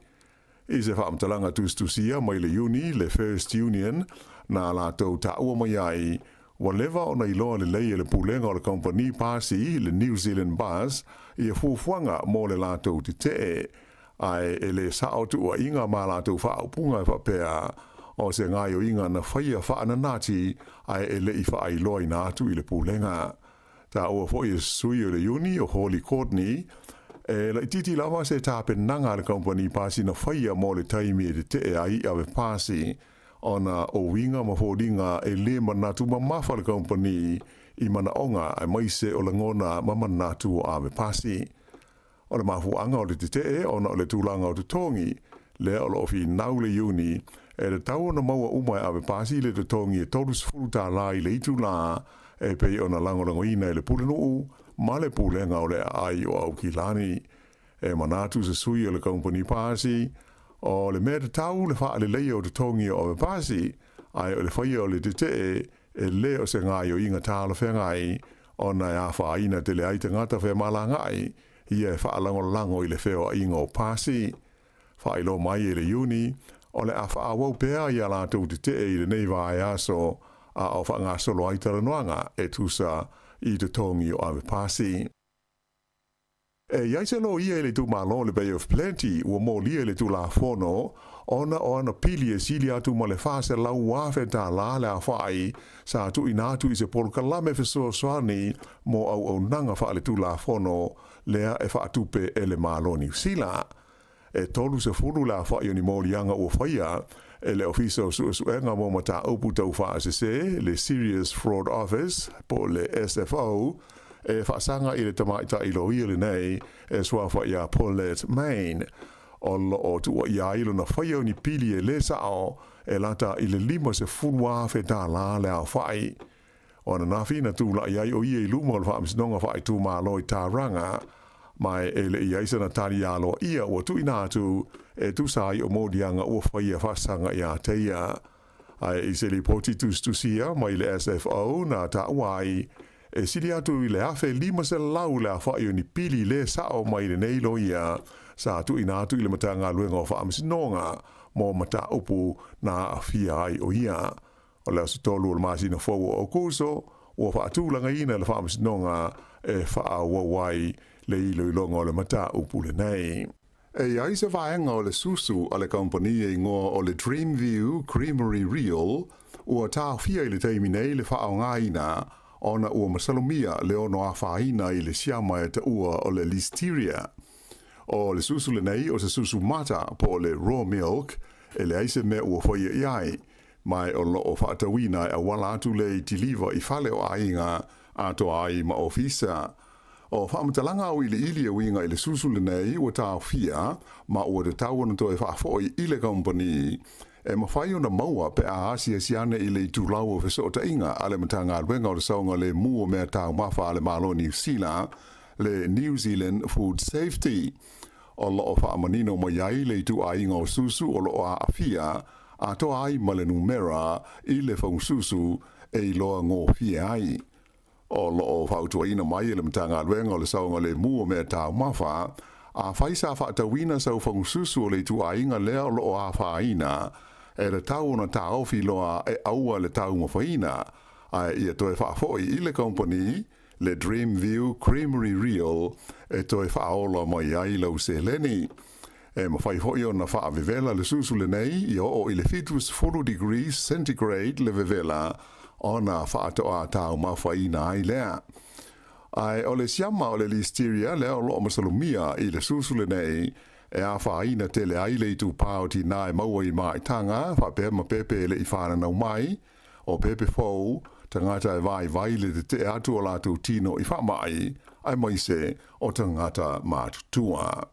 G: I se faamatalaga tusitusia mai le Iuni, le First Union, na latou taua mai ai, ua leva ona iloa lelei e le pulega o le kamupani pasi, le New Zealand Bus, ia fuafuaga mo le latou tetee. Ae e le sao tuuaiga ma latou faaupuga e faapea, o se gaioiga na faia faananati ae e le i faailoaina atu i le pulega. Taua foi e se sui o le Iuni o Holly Courtney, e laitiiti lava se tapenaga a le kamupani pasi na faia mo le taimi e tetee ai i avepasi, ona o uiga ma foliga e le manatu mamafa le kamupani i manaoga aemaise o lagona ma manatu o avepasi. O le mafuaaga o le tetee ona o le tulaga o totogi, lea o lo o finau le Iuni, e tatau ona maua uma e avepasi le totogi e $30 i le itulā, e pei ona lagolagoina e le Pulenuu ma le Pulega o le Aai o Aukilani. E manatu se sui o le kamupani pasi, o le mea tatau le faaleleia o totogi o avepasi, ae o le faia o le tetee e le o se gaioiga talafeagai ona e afaina tele ai tagata femalagaai ia e faalagolago i le feoaiga o pasi. Faailoa mai e le Iuni, o le a faaauau pea ia latou tetee i lenei vaeaso a o faagasolo ai talanoaga e tusa i totogi o avepasi. E i ai se loia i le itumalo o le Bay of Plenty ua molia i le Tulafono ona o ana pili e sili atu ma le $400,000 le afa'i sa tuuina atu i se polokalame fesoasoani mo auaunaga faaletulafono lea e faatupe e le Malo Niu Sila. E 30 le afa'i o ni moliaga ua faia e le Ofisa o Suesuega mo Mataupu Tau Faasese, le Serious Fraud Office, po o le SFO, e faasaga i le tamaitai loia lenei e suafa iā Paulette Main. O lo o tuuaia ai lona faia o ni pili e lē sa'o e lata i le $50,000 le aofa'i. O ananafi na tula'i ai o ia i luma o le Faamasinoga Faaitumalo i Tauranga, ma e le i ai sana tali aloaia ua tuuina atu e tusa ai o moliaga ua faia faasaga iā te ia. Ae i se lipoti tusitusia mai le SFO na taua ai, e sili atu i le 1,500 le afa'i o ni pili lē sa'o mai lenei loia sa tuuina atu i le Matagaluega o Faamasinoga mo mataupu na aafia ai o ia. O le aso 3 o le masina fou o Aokuso, ua faatulagaina le Faamasinoga e faaauau ai le iloiloga o le mataupu lenei. E i ai se vaega o le susu a le kamupani e igoa o le Dreamview Creamery Real ua taofia i le taimi nei le faaaogaina ona ua masalomia le ono afaina i le siama e taua o le Listeria. O le susu lenei o se susu mata po o le raw milk e leai se mea ua faia i ai, ma o lo o faatauina e auala atu lea i tiliva i fale o aiga atoa ai ma ofisa. O faamatalaga auiliili e uiga i le susu lenei ua taofia ma ua tatau ona toe faafoi i le kamupani e mafai ona maua pe a asiasi ane i le itulau o fesootaiga a le Matagaluega o le Saogalemu o Mea Taumafa a le Malo Niu Sila, le New Zealand Food Safety. O lo o faamanino mai ai le ituaiga o susu o lo o aafia atoa ai ma le numera i le faususu e iloa gofie ai. O lo o fautuaina mai e le Matagaluega o le Saogalemu o Mea Taumafa, afai sa faatauina sau faususu o le ituaiga lea o lo o afaina, e tatau ona taofi loa e aua le taumafaina, ae ia toe faafoi i le kamupani, le Dreamview Creamery Real, e toe faaola mai ai lau seleni. E mafai foi ona faavevela le susu lenei ia oo i le 70 degrees centigrade le vevela ona faatoa taumafaina ai lea. Ae o le siama o le Listeria lea o lo o masalomia i le susu lenei e afaina tele ai le itupā o tinā e maua i maitaga faapea ma pepe e le i fananau mai, o pepe fou, tagata e vaivai le tetee atu o latou tino i faamai, aemaise o tagata matutua.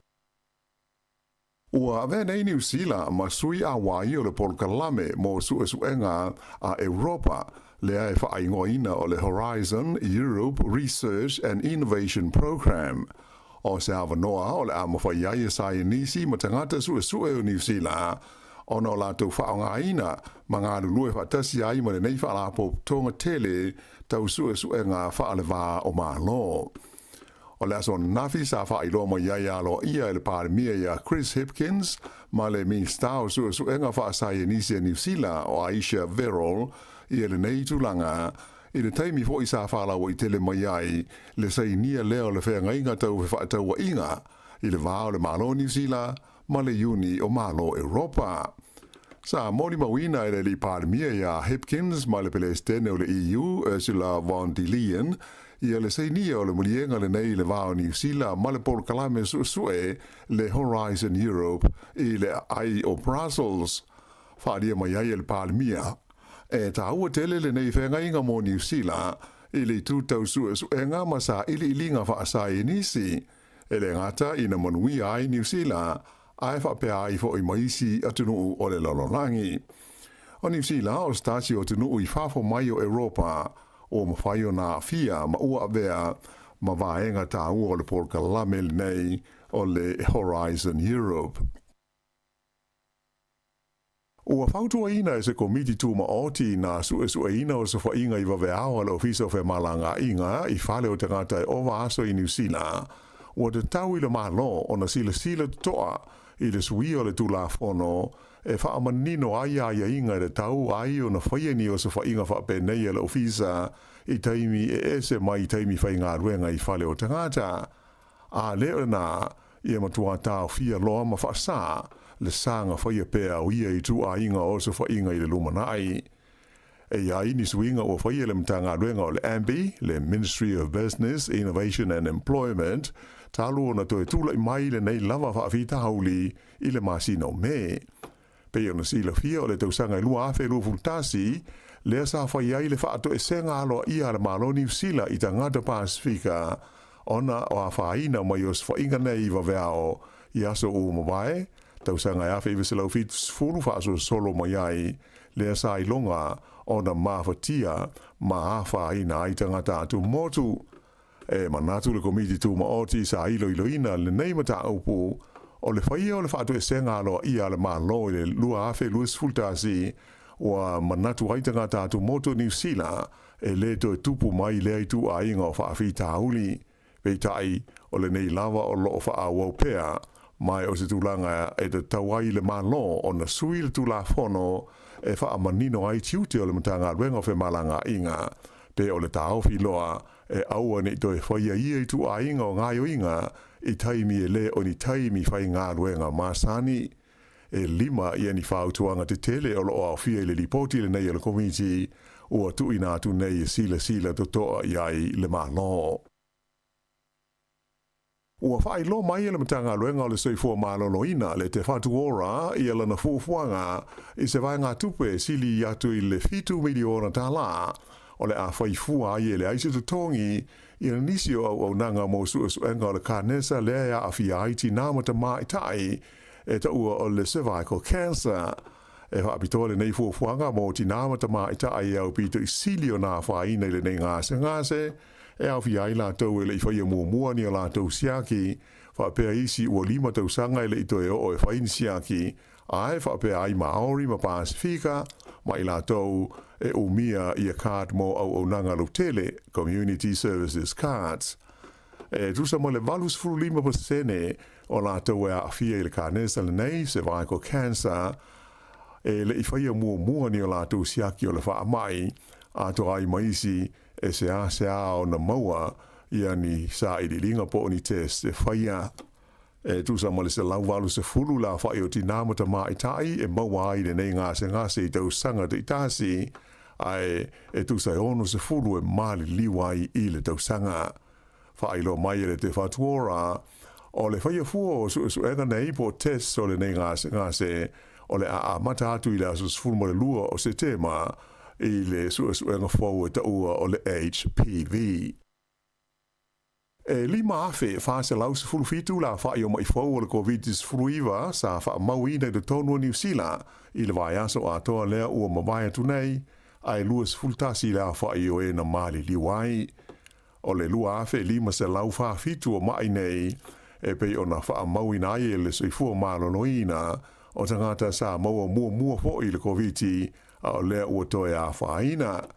G: Ua avea nei Niu Sila ma sui auai o le polokalame mo suesuega a Europa lea e faaigoaina o le Horizon Europe Research and Innovation Programme. O se avanoa o le a mafai ai e saienisi ma tagata suesue o Niu Sila ona o latou faaaogaina ma galulue faatasi ai ma lenei faalapotopotoga tele tau suesuega faalevā o Malo. O le aso ananafi sa faailoa mai ai aloaia e le Palemia ia Chris Hipkins ma le Minisita o Suesuega Faasaienisi a Niu Sila o Ayesha Verrall ia lenei tulaga i le taimi foi sa faalauaitele mai ai le sainia lea o le feagaiga tau fefaatauaiga i le va o le Malo o Niu Sila ma le Iuni o Malo Europa. Sa molimauina e le alii Palemia ia Hipkins ma le Pelesitene o le EU Ursula von der Leyen ia le sainia o le maliega lenei i le va o Niu Sila ma le polokalame suesue le Horizon Europe i le aai o Brussels. Faaalia mai ai e le Palemia, e taua tele lenei feagaiga mo Niu Sila i le itu tau suesuega ma sailiiliga faasaienisi. E le gata ina manuia ai Niu Sila, ae faapea ai foi ma isi atunuu o le lalolagi. O Niu Sila o se tasi o atunuu i fafo mai o Europa ua mafai ona aafia ma ua avea ma vaega taua o le polokalame lenei o le Horizon Europe. Ua fautuaina e se Komiti Tumaoti nā suesueina o Sofaiga i vaveao a le Ofisa o Femalagaaiga i fale o tagata e ova aso i Niu Sila, ua tatau i le Malo ona silasila totoa i le suia o le Tulafono e faamanino ai aiaiga e tatau ai ona faia ni osofaiga faapenei a le Ofisa i taimi e ese mai i taimi faigaluega i fale o tagata. A le o lena, ia matua taofia loa ma faasā le saga faia pea o ia ituaiga o osofaiga i le lumanai. E i ai ni suiga ua faia e le Matagaluega o le MBIE, le Ministry of Business, Innovation and Employment, talu ona toe tulai mai lenei lava faafitauli i le masina o Me. Pei ona silafia o le tausaga e 2021, lea sa fai ai le faatoesega aloaia a le Malo Niu Sila i tagata Pasefika ona o afaina mai osofaiga nei i vaveao i aso ua mavae, tausaga e 1970 faasolosolo mai ai, lea sa iloga ona mafatia ma afaina ai tagata atumotu. E manatu le Komiti Tumaoti sa iloiloina lenei mataupu o le faia o le faatoesega aloaia a le Malo i le 2021, ua manatu ai tagata atumotu o Niu Sila e le toe tupu mai lea ituaiga o faafitauli. Peitai, o lenei lava o lo o faaauau pea, ma o se tulaga e tatau ai i le Malo ona sui le Tulafono e faamanino ai tiute o le Matagaluega o Femalagaaiga, pe o le taofi loa e aua ne i toe faia ia ituaiga o gaoioiga i taimi e lē o ni taimi faigaluega masani. E lima ia ni fautuaga tetele o loo aofia i le lipoti lenei a le Komiti ua tuuina atu nei e silasila totoa i ai le Malo. Ua faailoa mai e le Matagaluega o le Soifua Maloloina le Te Whatu Ora ia lana fuafuaga i se vaegatupe e sili atu i le $7 miliona o le a fai fua ai e leai se totogi ia nisi o auaunaga mo suesuega o le kanesa lea e aafia ai tinā ma tamaitai e taua o le cervical cancer. E faapitoa lenei fuafuaga mo tinā ma tamaitai e aupito i sili ona afaina i lenei gasegase, e aofia ai latou e le i faia muamua ni a latou siaki, faapea isi ua 5 tausaga e le i toe oo e fai ni siaki, ae faapea ai Maori ma Pasifika, ma i latou e umia ia card mo auaunaga lautele, Community Services Cards. E tusa ma le 85% o latou e aafia i le kanesa lenei, cervical cancer, e le i faia muamua ni o latou siaki o le faamai, atoa ai ma isi e seasea ona maua ia ni sailiiliga po o ni test e faia. E tusa ma le 180 le aofai o tinā ma tamaitai e maua ai lenei gasegase i tausaga taitasi, ae e tusa e 60 e maliliu ai i le tausaga. Faailoa mai e le Te Whatu Ora, o le faia fua o suesuega nei po o tests o lenei gasegase o le a amata atu i le aso 12 o Setema i le suesuega fou e taua o le HPV. E 5,417 le aofai o ma'i fou o le Koviti-19 sa faamauina i totonu o Niu Sila i le vaiaso atoa lea ua mavae atu nei, ae 21 le aofai o e na maliliu ai. O le 2,547 o ma'i nei e pei ona faamauina ai e le Soifua Maloloina o tagata sa maua muamua foi i le Koviti a o lea ua toe afaina.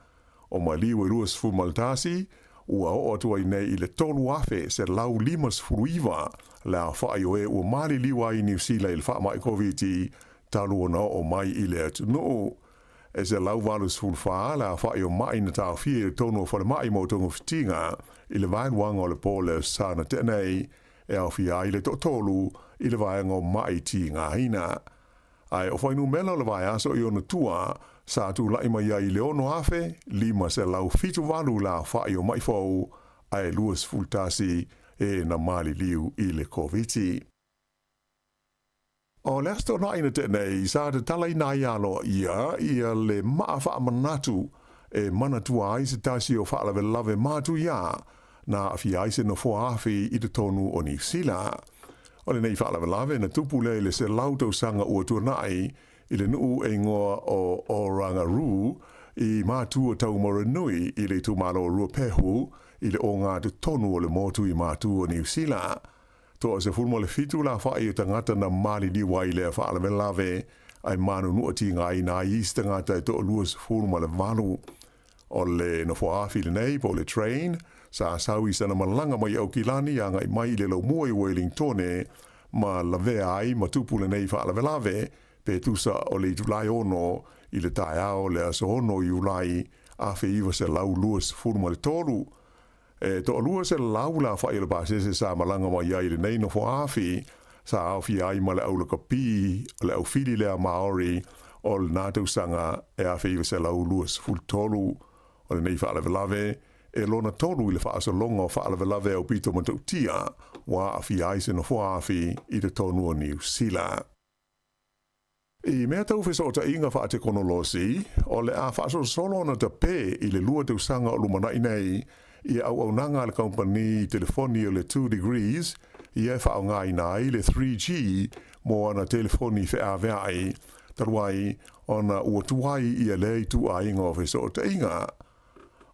G: O maliu e 21, ua oo atu ai nei i le 3,159 le aofai o e ua maliliu ai i Niu Sila i le faamai Koviti talu ona oo mai i le atunuu. E 184 le aofai o ma'i na taofia i totonu o falemai mo togafitiga i le vaeluaga o le po o le Aso Sa na tea nei, e aofia ai le toatolu i le vaega o ma'i tigaina. Ae o fuainumera o le vaiaso i ona tua, sa tulai mai ai i le 6,578 le aofai o ma'i fou, ae 21 e na maliliu i le Koviti. O le Aso Toonai na tea nei, sa tatalaina ai aloaia ia le maa faamanatu e manatua ai se tasi o faalavelave matuia na aafia ai se nofoa afi i totonu o Niu Sila. O lenei faalavelave na tupu lea i le 100 tausaga ua tuanai i le nuu e igoa o Orangaroo i Matua Taumaranui i le itumalo o Ruapehu i le ogatotonu o le motu i Matua o Niu Sila. Toa 17 le aofai o tagata na maliliu ai i lea faalavelave, ae manunua tigaina ai isi tagata e toa 28. O le nofoa afi lenei po o le train, sa sau i sana malaga mai Aukilani agai mai i le laumua i Wellingtone ma lavea ai ma tupu lenei faalavelave pe tusa o le itulai 6 i le taeao o le aso 6 Iulai 1923. E toalua 100 le aofai o le pasese sa malaga mai ai i lenei nofoa afi, sa aofia ai ma le aulakapi o le aufili lea Maori o lena tausaga e 1923. O lenei faalavelave e lona tolu i le faasologa o faalavelave aupito matautia ua aafia ai se nofoa afi i totonu o Niu Sila. I mea tau fesootaiga faatekonolosi, o le a faasolosolo ona tapē i le 2 tausaga o lumanai nei ia auaunaga a le kamupani telefoni o le Two Degrees ia e faaaogaina ai le 3G mo ana telefoni feaveai, talu ai ona ua tuai ia lea ituaiga o fesootaiga.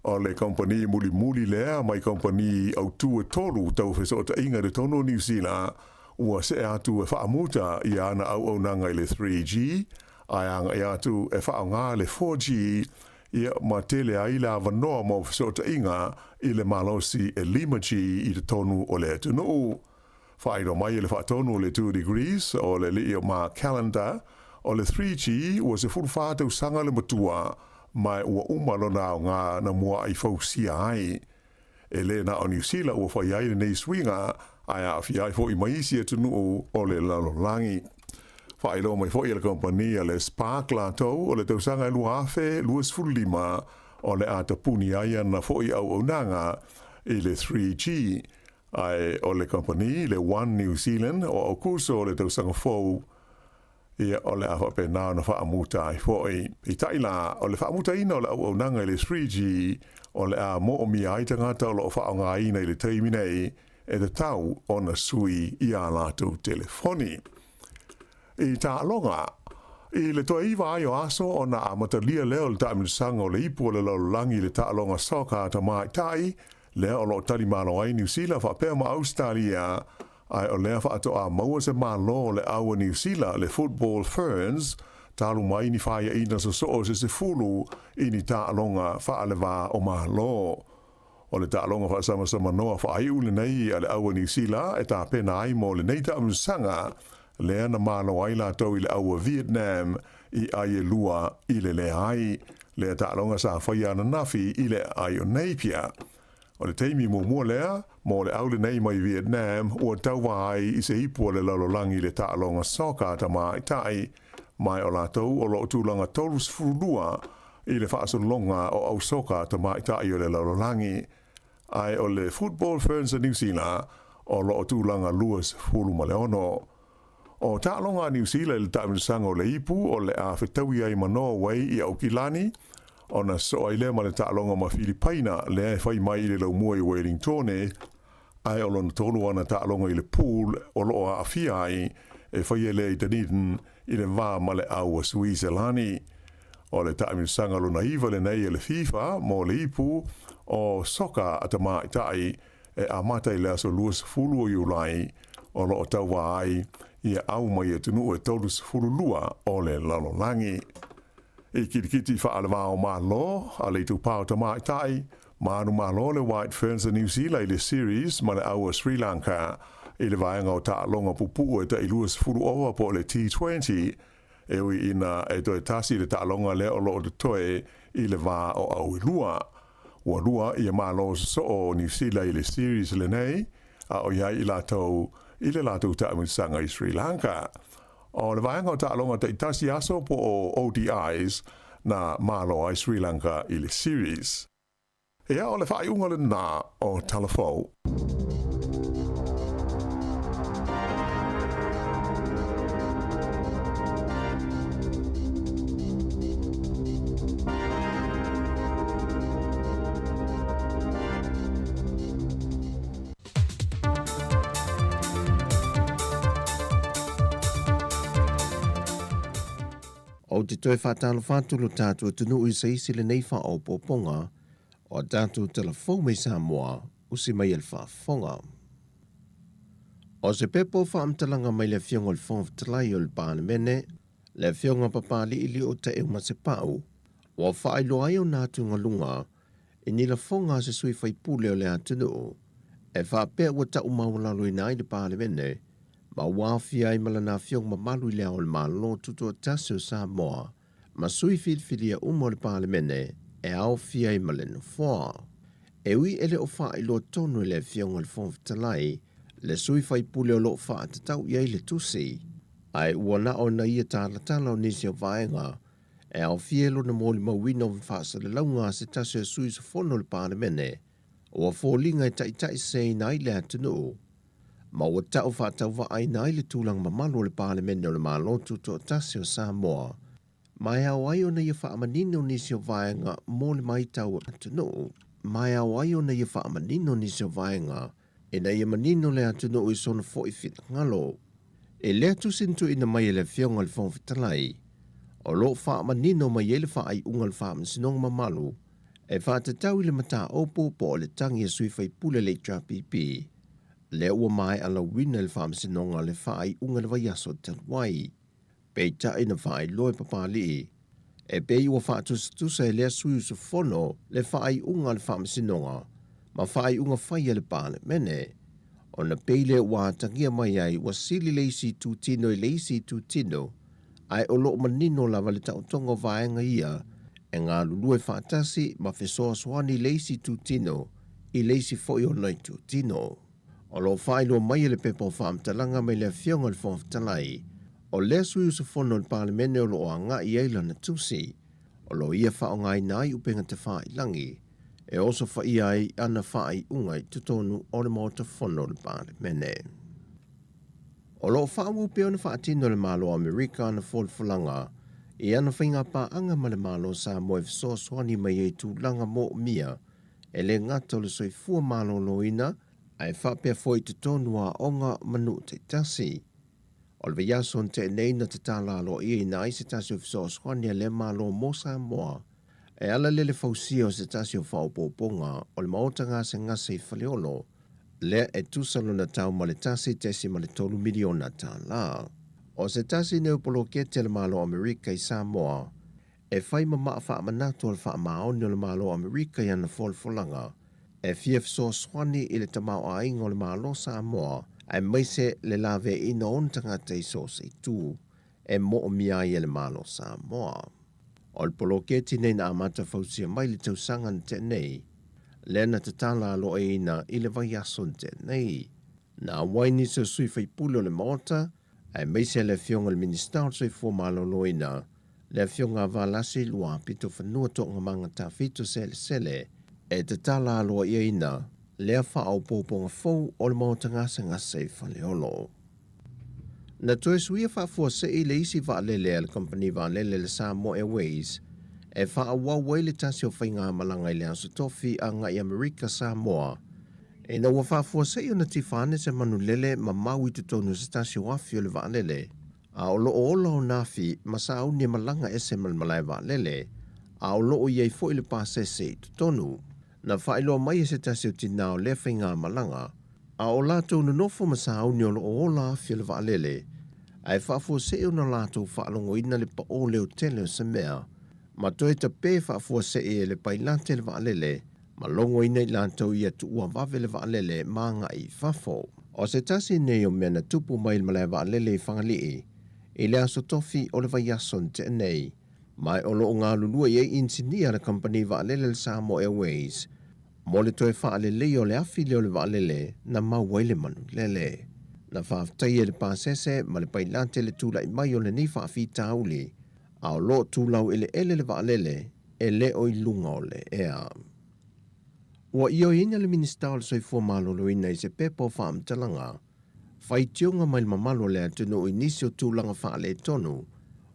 G: O le kamupani mulimuli lea mai kamupani autū e tolu tau fesootaiga i totonu o Niu Sila ua see atu e faamuta ia ana auaunaga i le 3G, ae agai atu e faaaoga le 4G ia ma tele ai le avanoa mo fesootaiga i le malosi e 5G i totonu o le atunuu. Faailoa mai e le faatonu o le Two Degrees o le alii o Mark Callender, o le 3G ua 14 tausaga le matua, ma ua uma lona aoga na muaai fausia ai. E le na o Niu Sila ua fai ai lenei suiga, ae aafia ai foʻi ma isi atunuu o le lalolagi. Faailoa mai foʻi e le kamupani a le Spark latou o le tausaga e 2025 o le a tapuni ai ana foʻi auaunaga i le 3G, ae o le kamupani le One New Zealand o Aukuso o le tausaga fou ia o le a faapena ona faamuta ai foʻi. Peitai la, o le faamutaina o le auaunaga i le 3G o le a moomia ai tagata o loo faaaogaina i le taimi nei e tatau ona sui i ā latou telefoni. I taaloga, i le toe iva ai o aso ona amatalia lea o le taamilosaga o le ipu o le lalolagi i le taaloga soccer a tamaitai, lea o loo talimalo ai Niu Sila faapea ma Ausetalia, ae o lea faatoa maua se malo o le au a Niu Sila, le Football Ferns, talu mai ni faiaina sosoo se 10 i ni taaloga faalevā o Malo. O le taaloga faasamasama faaiu lenei a le au a Niu Sila e tapena ai mo lenei taamilosaga, lea na malo ai latou i le au a Vietnam i ai e 2-0. Lea taaloga sa faia ananafi i le aai o Napier. O le taimi muamua lea mo le au lenei mai Vietnam ua tauva ai i se ipu o le lalolagi i le taaloga soccer a tamaitai, mai o latou o loo tulaga 32 i le faasologa o au soka a tamaitai o le lalolagi, ae o le Football Ferns a Niu Sila o loo tulaga 26. O taaloga a Niu Sila i le taamilosaga o le ipu o le a fetaui ai ma Norway i Aukilani, ona sosoo ai lea ma le taaloga ma Filipaina lea e fai mai i le laumua i Wellingtone, ae o lona tolu ana taaloga i le pool o loo aafia ai e faia lea i Dunedin i le va ma le au a Suiselani. O le taamilosaga lona 9 lenei e le FIFA mo le ipu o soka a tamaitai e amata i le aso 20 o Iulai o loo tauva ai ia au mai atunuu e 32 o le lalolagi. I kirikiti faalevā o Malo a le itupa o tamaitai, manu malo le White Ferns a Niu Sila i le series ma le au a Sri Lanka i le vaega o taaloga pupuu e tai 20 ova po o le T20, e ui ina e toe tasi le taaloga lea o loo totoe i le va o au e lua. Ua lua ia malo sosoo o Niu Sila i le series lenei, a o iai i latou i le latou taamilosaga i Sri Lanka. O le vaega o taaloga taitasi aso po o ODIs na malo ai Sri Lanka i le series. Ia, o le faaiuga lenā o Tala Fou.
F: Ou te toe faatalofa atu lo tatou atunuu i se isi lenei faaopoopoga o a tatou tala fou mai Samoa usi mai e le faafofoga. O se pepa o faamatalaga mai le Afioga o le Fofoga Fetalai o le Palemene, le Afioga Papali'i Liotaeu Masepau, ua faailoa ai ona atugaluga i ni lafoga a se sui faipule o le atunuu e faapea ua tau maualaloina ai le Palemene ma ua aofia ai ma lana afioga mamalu i Le Ao o le Malo Tutoatasi o Samoa ma sui filifilia uma o le Palemene e aofia ai ma le Nofoa. E ui e le o faailoa tonu e le Afioga i le Fofoga Fetalai le sui faipule o lo o faatatau i ai le tusi, ae ua na o na ia talatala o nisi o vaega e aofia i lona molimauina o faasalalauga a se tasi o sui usufono o le Palemene ua foliga e taitaiseseina ai le atunuu ma ua tau faatauvaaina ai le tulaga mamalu o le Palemene o le Malo Tutoatasi o Samoa ma e ao ai ona ia faamanino nisi o vaega mo le maitau a atunuu ma e ao ai ona ia faamanino nisi o vaega ina ia manino le atunuu i sona foi finagalo. I lea tusi na tuuina mai e le Afioga i le Fofoga Fetalai, o lo o faamanino mai ai le faaiuga a le Faamasinoga Mamalu e faatatau i le mataupu po o le tagi a sui faipule le HRPP, lea ua maea lauina e le Faamasinoga le faaiuga i le vaiaso talu ai. Peitai na faailoa e Papalii, e pei ua faatusatusa e lea sui usufono le faaiuga a le Faamasinoga ma faaiuga fai a le Palemene, ona pei lea ua atagia mai ai ua sili le isi itutino i le isi itutino, ae o lo o manino lava le taotoga o vaega ia e galulue faatasi ma fesoasoani le isi itutino i le isi foi ona itutino. O lo o faailoa mai e le pepa o faamatalaga mai le Afioga i le Fofoga Fetalai, o lea sui usufono o le Palemene o lo o agai i ai lana tusi, o lo o ia faaaogaina ai upega tafailagi e osofaia ai ana faaiuga i totonu o le Maota Fono o le Palemene. O lo o faaauau pea ona faatino e le Malo o Amerika ana folafolaga i ana faigapaaga ma le Malo o Samoa e fesoasoani mai ai i tulaga moomia e le gata o le soifua maloloina ae faapea foi i totonu o aoga ma nuu taitasi. O le vaiaso na tea nei na tatala aloaiaina ai se tasi o fesoasoani a lea Malo mo Samoa e ala lea le fausia o se tasi o faaopoopoga o le maota gasegase i Faleolo, lea e tusa lona tau ma le $1.3 miliona. O se tasi nei o poloketi a le Malo o Amerika i Samoa e fai ma maa faamanatu o le faamaoni o le Malo o Amerika i ana folafolaga e fia fesoasoani i le tamaoaiga o le Malo o Samoa aemaise le laveaiina o ona tagata i so o se itu e moomia ai e le Malo o Samoa. O le poloketi nei na amata fausia mai i le tausaga na tea nei, lea na tatala aloaiaina i le vaiaso na tea nei. Na auai nisi o sui faipule o le Maota, aemaise le Afioga i le Minisita o le Soifua Maloloina, le Afioga a Valasi Luapitofanua Toogamaga Tafito Selesele, e tatala aloaiaina lea faaopoopoga fou o le Maota Gasegase i Faleolo. Na toe suia faafuasei le isi vaalele a le kamupani vaalele le Samoa Airways e faaauau ai le tasi o faigamalaga i le Aso Tofi agai Amerika Samoa ina ua faafuasei ona tifa ane se manulele ma mau i totonu o se tasi o afi o le vaalele a o lo o ola ona afi ma sauni e malaga ese ma le malae vaalele a o lo o i ai foi le pasese i totonu. Na faailoa mai e se tasi o tinā o lea faigamalaga, a o latou nonofo ma sauni o lo o ola afi o le vaalele, ae faafuasei ona latou faalogoina le paʻō leotele o se mea, ma toe tapē faafuasei e le pailate le vaalele, ma logoina i latou ia tuua vave le vaalele ma agai i fafo. O se tasi nei o mea na tupu mai i le malae vaalele i Fagalii i le Aso Tofi o le vaiaso na tea nei, ma o lo o galulue i ai inisinia a le kamupani vaalele le Samoa Airways mo le toe faaleleia o le afi lea o le vaalele na mau ai le manulele. Na faafetaia e le pasese ma le pailate le tulai mai o lenei faafitauli, a o lo o tulau eleele le vaalele e le o i luga o le ea. Ua ioeina le Minisita o le Soifua Maloloina i se pepa o faamatalaga faitioga mai le mamalu o le atunuu i nisi o tulaga faaletonu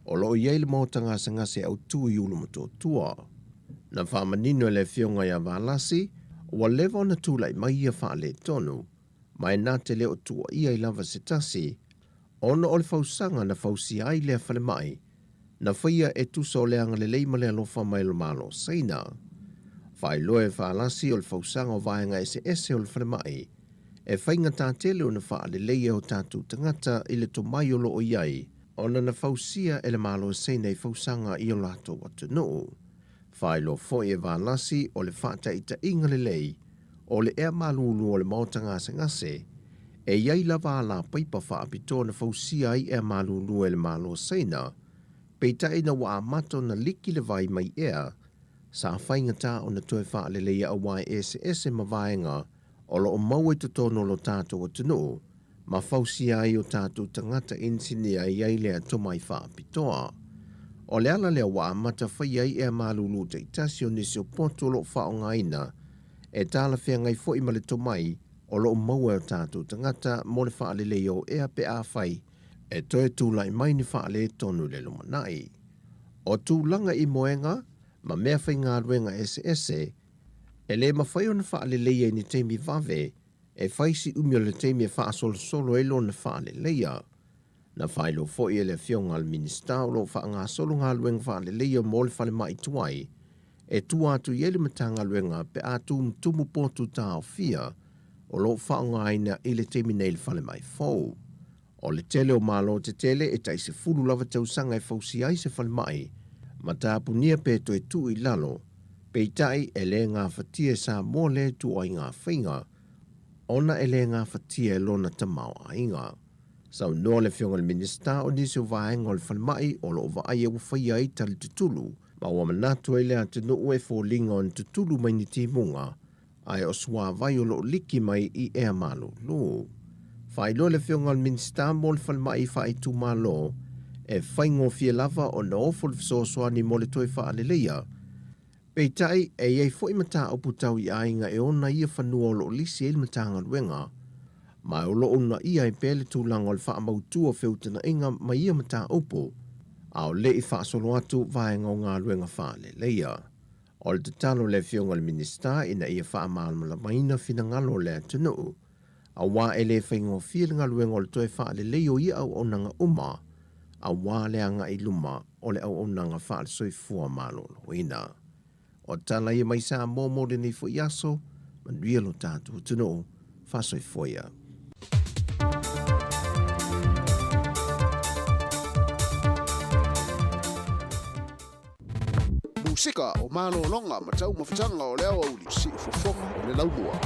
F: o lo o i ai le maota gasegase autu i Ulumotootua. Na faamanino e le Afioga ia Valasi, ua leva ona tulai mai ia faaletonu, ma e na te le o tuuaia ai lava se tasi, ona o le fausaga na fausia ai lea falemai, na faia e tusa o le agalelei ma le alofa mai o le Malo o Saina. Faailoa e Valasi o le fausaga o vaega eseese o le falemai, e faigata tele ona faaleleia o tatou tagata i le tomai o lo o i ai, ona na fausia e le Malo o Saina i fausaga i o latou atunuu. Faailoa foi e Valasi o le faataitaiga lelei o le ea malulu o le maota gasegase, e i ai lava alapaipa faapitoa na fausia ai ea malulu e le Malo o Saina, peitai ina ua amata ona liki le vai mai ea, sa faigata ona toe faaleleia auā e eseese ma vaega o lo o maua i totonu o lo tatou atunuu ma fausia ai o tatou tagata inisinia i ai lea tomai faapitoa. O le ala lea ua amata fai ai ea malulu taitasi o nisi o potu o lo o faaaogaina e talafeagai foi ma le tomai o lo o maua e o tatou tagata mo le faaleleia o ea pe afai e toe tulai mai ni faaletonu i le lumanai. O tulaga i moega ma mea faigaluega eseese E le mafai ona faaleleia i ni taimi vave, e fai si umi o le taimi e faasolosolo ai lona faaleleia. Na faailoa foi e le Afioga a le Minisita o lo o faagasolo galuega faaleleia mo le falemai tuai e tua atu i ai le Matagaluega pe a tumutumu potu taofia o lo o faaaogaina i le taimi nei i le falemai fou. O le tele o Malo tetele e tai 10 lava tausaga e fausia ai se falemai ma tapunia pe toe tuu i lalo, peitai e le gafatia e Samoa lea ituaiga faiga ona e le gafatia e lona tamaoaiga. Saunoa le Afioga i le Minisita o nisi o vaega o le falemai o lo o vaaia ua faia ai tali tutulu ma ua manatu ai le atunuu e foliga ona tutulu mai ni timuga. ae o suāvai o lo o liki mai i ea malūlū. Faailoa le Afioga i le Minisita mo le Falemai Faaitumalo, e faigofie lava ona ofo le fesoasoani mo le toe faaleleia. Peitai, e i ai foi mataupu tau i aiga e ona ia fanua o lo o lisi ai le Matagaluega, ma o lo o uunaia ai pea le tulaga o le faamautu o feutagaiga ma ia mataupu, a o le i faasolo atu vaega o galuega faaleleia. O le tatalo a le Afioga i le Minisita ina ia faamalamalamaina finagalo o le atunuu, aua e le faigofie le galuega o le toe faalelei o ia auaunaga uma, aua le agai i luma o le auaunaga faale-soifua maloloina. O tala ia mai Samoa mo lenei foi aso, manuia lo tatou atunuu, faasoifua ia.
H: Musika o malologa ma taumafataga o le aoauli siufofoga o le laumua.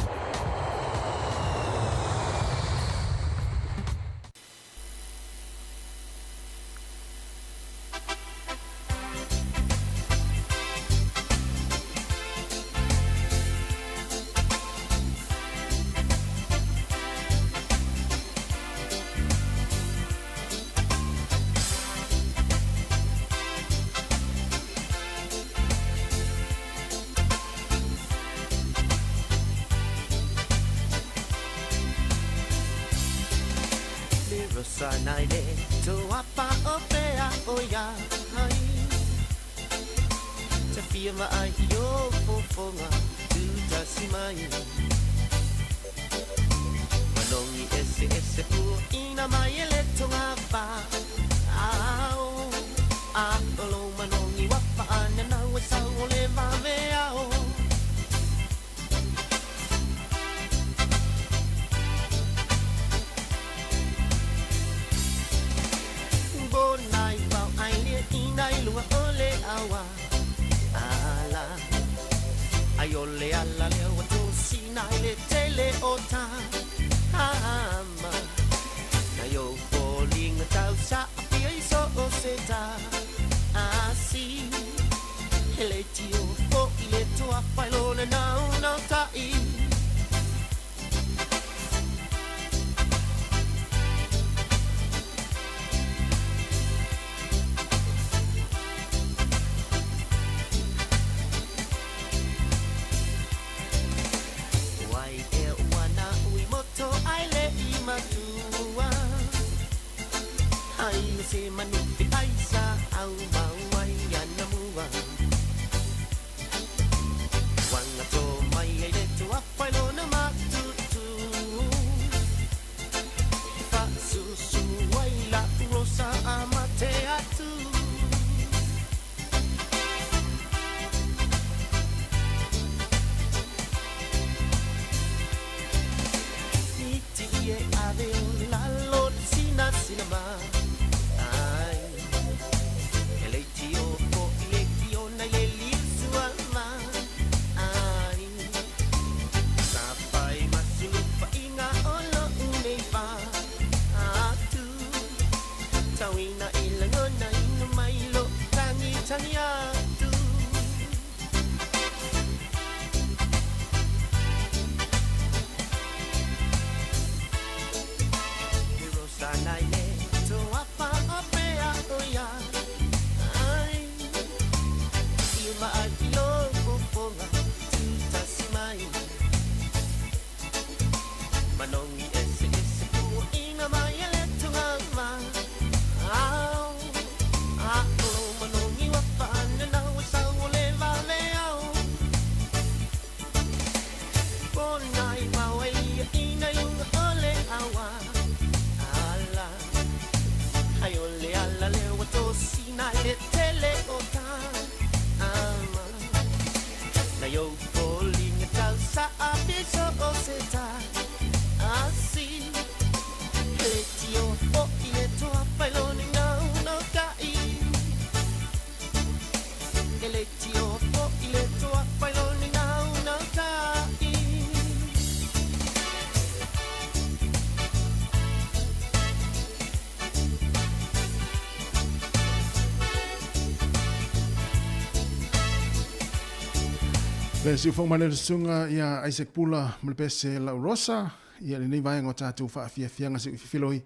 D: Le siufoga mai le susuga ia Isaac Pula ma le pese Lau Rosa ia lenei vaega o tatou faafiafiaga se i fefiloi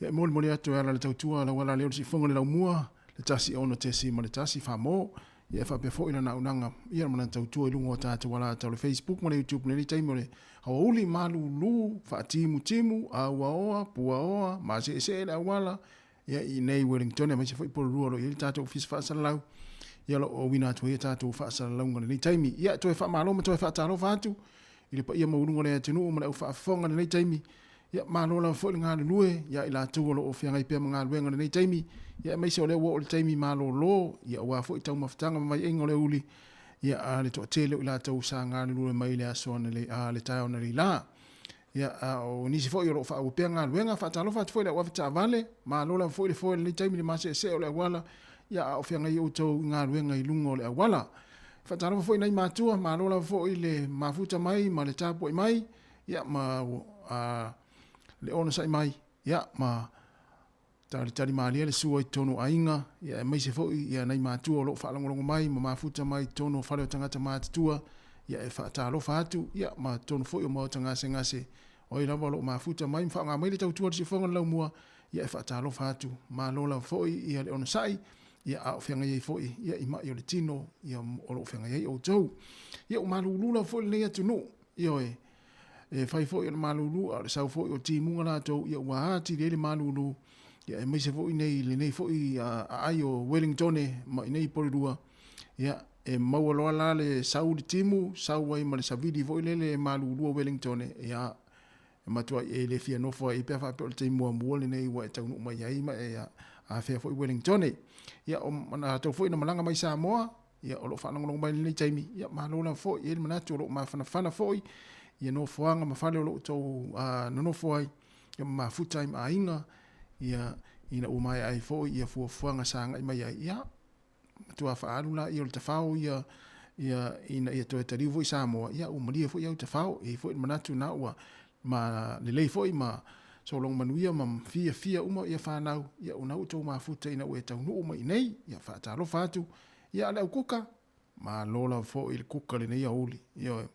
D: ia e molimoli atu e ala le tautua lau ala lea o le siufoga le laumua le 1 6.1 famo ia e faapea foi lana auaunaga ia ma lana tautua i luga o tatou alata o le Facebook ma le YouTube i lenei taimi o le aoauli malulu faatimutimu auaoa puaoa maseesee le auala ia i inei Wellington aemaise foi Porirua o lo o i ai le tatou ofisa faasalalau ia o lo o auina atu ai a tatou faasalalauga i lenei taimi. Ia toe faamalo ma toe faatalofa atu i le paia maualuga o le atunuu ma le au faafofoga i lenei taimi. Ia malo lava foi le galulue ia i latou o lo o feagai pea ma galuega i lenei taimi, ia aemaise o lea ua oo i le taimi malolo, ia aua foi taumafataga ma vaiaiga o le aoauli, ia a le toatele o i latou sa galulue mai i le aso anale, a le taeao analeila. Ia a o nisi foi o lo o faaauau pea galuega, faatalofa atu foi i le au avetaavale, malo lava foi le foe i lenei taimi i le maseesee o le auala, ia a o feagai outou i galuega i luga o le auala. Faatalofa foi i nai matua, malo lava foi le mafuta mai ma le tapuai mai, ia ma a, le onosai mai, ia ma talitali malie le sua i totonu o aiga, ia aemaise foi ia nai matua o lo o faalogologo mai ma mafuta mai i totonu o fale o tagata matutua, ia e faatalofa atu, ia ma totonu foi o maota gasegase, o ai lava o lo o mafuta mai ma faaaoga mai le tautua a le siufofoga o le laumua, ia e faatalofa atu, malo lava foi ia le onosai, ia a o feagai ai foi ia i mai o le tino ia o lo o feagai ai outou. Ia ua malulu lava foi lenei atunuu, ioe, e fai foi o le malulu a o le sau foi o timuga latou ia ua atili ai le malulu ia aemaise foi nei lenei foi aai o Wellingtone ma i nei Porirua ia e maua loa la le sau le timu sau ai ma le savili foi lele e malulu o Wellingtone ia e matuai e le fia nofo ai pe a faapea o le taimi muamua lenei ua e taunuu mai ai ma e afea foi Wellingtone ia o latou foi na malaga mai Samoa ia o lo o faalogologo mai i lenei taimi, ia malo lava foi, e i ai le manatu o lo o mafanafana foi ia nofoaga ma fale o lo o outou nonofo ai, ia ma mafuta ai ma aiga, ia ina ua maea ai foi ia fuafuaga sa agai mai ai, ia matua faaalu laia o le tafao ia ia ina ia toe taliu foi Samoa, ia ua malie foi au tafao, e i ai foi le manatu na ua ma lelei foi ma sologa manuia ma fiafia uma ia fanau, ia ona ua outou mafuta ina ua e taunuu mai i nei, ia faatalofa atu, ia a le au kuka, malo lava foi i le kuka lenei aoauli, ioe.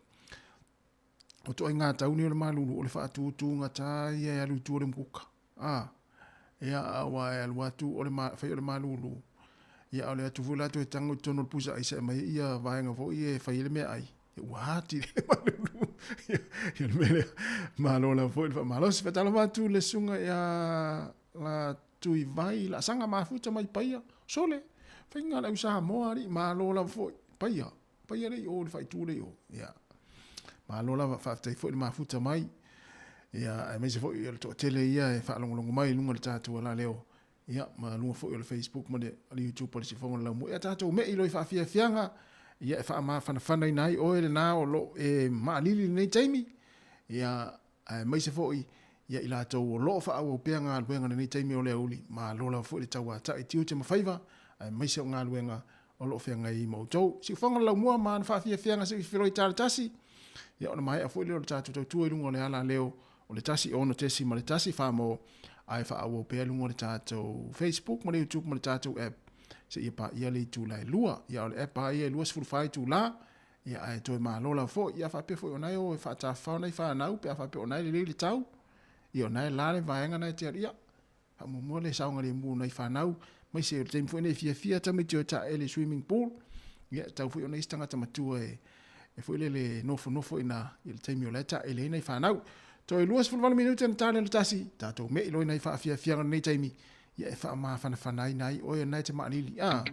D: O toaiga tauni o le malulu o le faatutugata ia e alu i tua o le mukuka. A, ia, aua e alu atu o le fai o le malulu, ia a o le atu foi la toe tago i totonu o le pusa aisa e aumai ai ia vaega foi ia e fai ai le meaai, ia ua atili le malulu. Ia, ia le mea lea, malo lava foi le faamalosi. Faatalofa atu i le susuga ia Latuivai Laasaga Mafuta mai Paia, sole, faiga a le au Samoa alii, malo lava foi, Paia, Paia lea i o, le faaitu lea i o. Ia, malo lava, faafetai foi le mafuta mai. Ia, aemaise foi o le toatele ia e faalogologo mai i luga o le tatou alaleo, ia, ma luga foi o le Facebook ma le YouTube o le Siufofoga o le Laumua. Ia tatou mei loa i faafiafiaga, ia e faamafanafanaina ai oe lena o lo o e maalili i lenei taimi, ia, aemaise foi ia i latou o lo o faaauau pea galuega i lenei taimi o le aoauli, malo lava foi le tauatai tiute ma faiva, aemaise o galuega o lo o feagai ai ma outou. Siufofoga o le Laumua ma ana faafiafiaga se i fefiloi tala tasi, ia ona maea foi lea o le tatou tautua i luga o le ala leo o le 1 6.1 Famo, ae faaauau pea i luga o le tatou Facebook ma le YouTube ma le tatou app seia paia le itula e 2. Ia o le app lava ia e 24 itula, ia ae toe malo lava foi. Ia faapea foi o na e o e faatafafao nai fanau pe a faapea o na e lelei le tau, ia o na e la le vaega na e te alu, ia faamuamua le saogalemu o nai fanau, aemaise o le taimi foi lenei e fiafia tamaiti o e taele i swimming pool, ia e tatau foi ona i ai se tagata matua e e foi lele nofonofo i ina i le taimi o la e taele ai nai fanau. Toe 28 minute na tali le tasi, tatou mei loa i nai faafiafiaga o lenei taimi, ia e faamafanafanaina ai oe na e te maalili. Ah.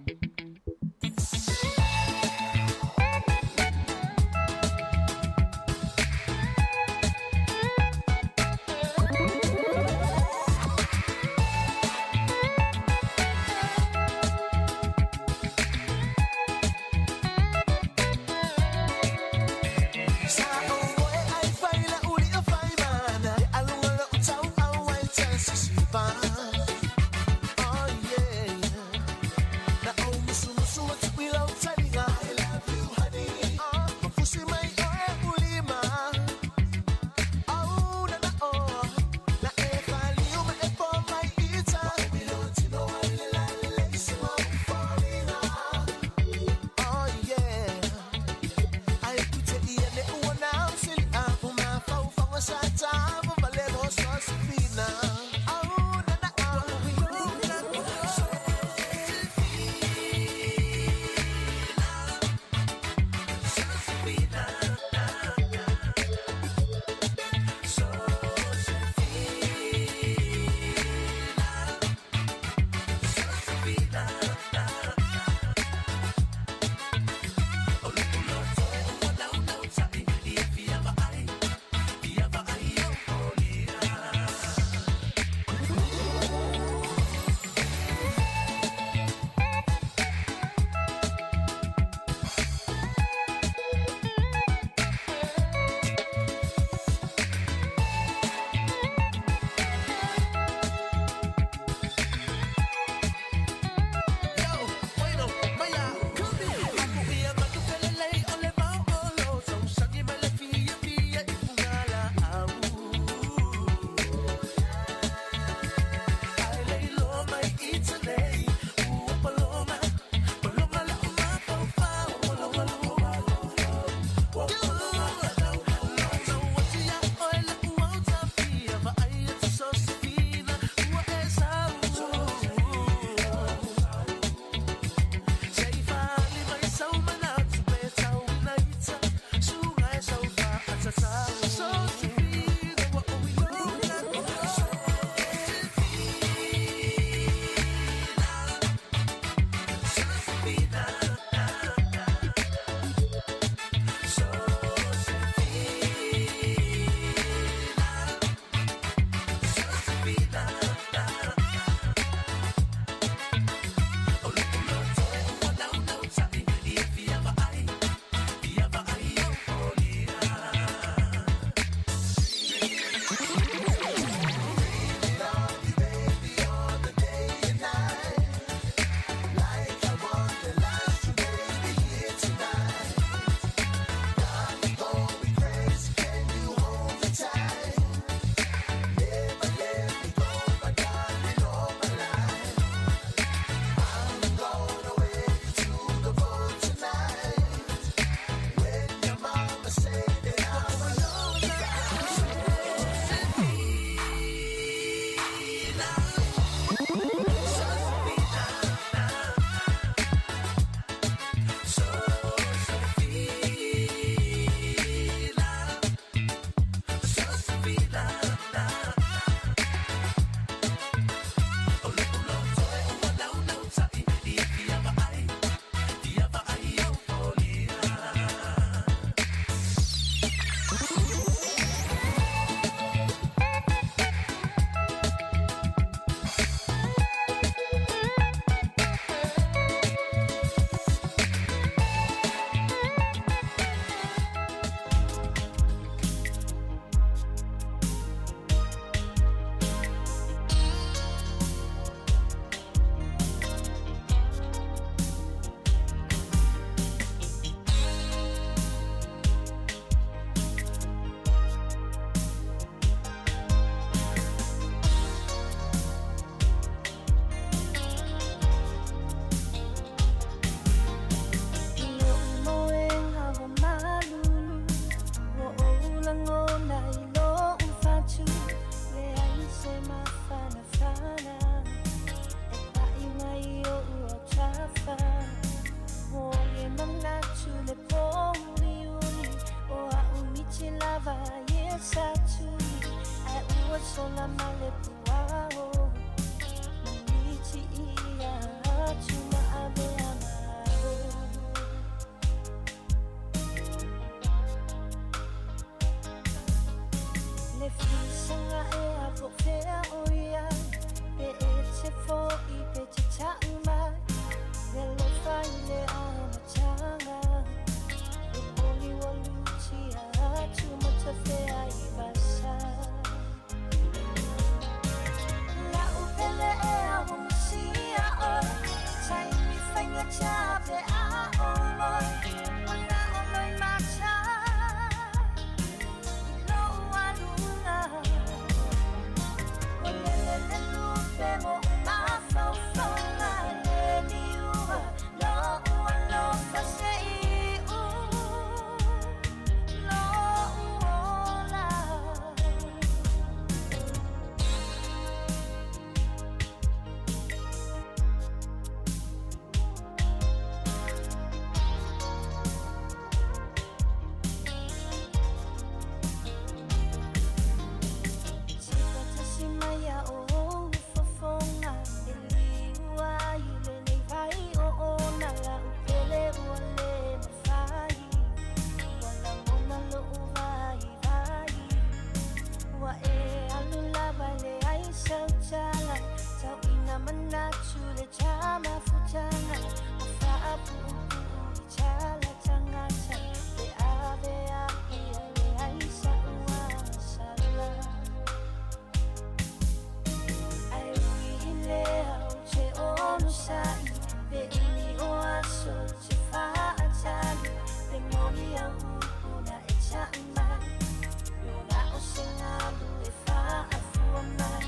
R: Sengalu e fa'afua mai.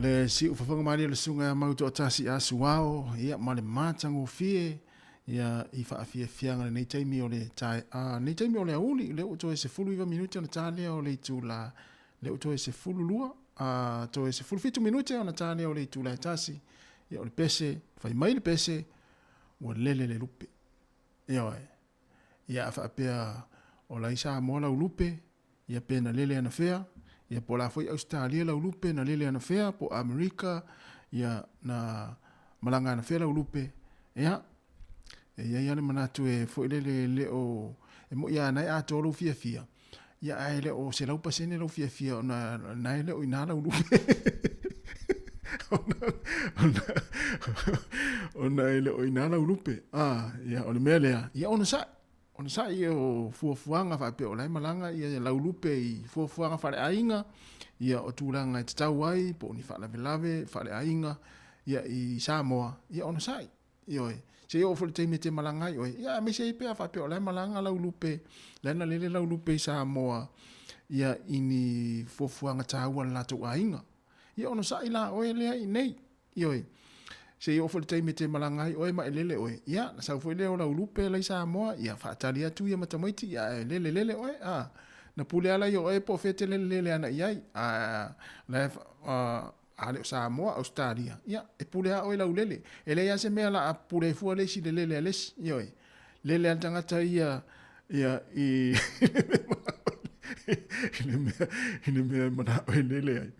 D: Le siufofoga malie o le susuga ia Mautoatasi Asuao, ia, ma le matagofie, ia, i faafiafiaga i lenei taimi o le tae, a, lenei taimi o le aoauli, lea ua toe 19 minute ona ta lea o le itula, lea ua toe 12, a, toe 17 minute ona ta lea o le itula e tasi, ia, o le pese, fai mai le pese, ua lele le lupe. Ioe. Ia, a faapea, o la i Samoa lau lupe, ia pe na lele anafea, ia po o le a foi Ausetalia lau lupe na lele anafea, po o Amerika, ia na malaga anafea lau lupe, ia, e i ai lava le manatu e foi lele e le o, e moni lava na e atoa lou fiafia, ia ae le o 100% lou fiafia ona na e le o i ina lau lupe. ona, ona e le o i ina lau lupe. Ah, ia, o le mea lea, ia onosai. Onosai o fuafuaga faapea o la e malaga ia lau lupe i fuafuaga faaleaiga, ia o tulaga e tatau ai po o ni faalavelave faaleaiga ia i Samoa, ia onosai. Ioe, se i oo foi i le taimi e te malaga ai oe, ia aemaise ai pe a faapea o la e malaga lau lupe, la e na lele lau lupe i Samoa ia i ni fuafuaga taua a le latou aiga. Ia onosai la oe lea i inei. Ioe, se i oo foi i le taimi e te malaga ai oe ma e lele oe, ia, na sau foi lea o lau lupe la i Samoa, ia faatali atu ia ma tamaiti, ia ae lele lele oe, a. Na pule ala ia o oe po o fea e te lele lele ana i ai, a, la e, a, a le o Samoa, Ausetalia, ia, e pule lava oe i lau lele. E leai lava se mea o le a pule ai fua le isi i le lele a le isi, ioe. Lele a le tagata ia, ia, i, i le mea, i le mea e manao e lele ai.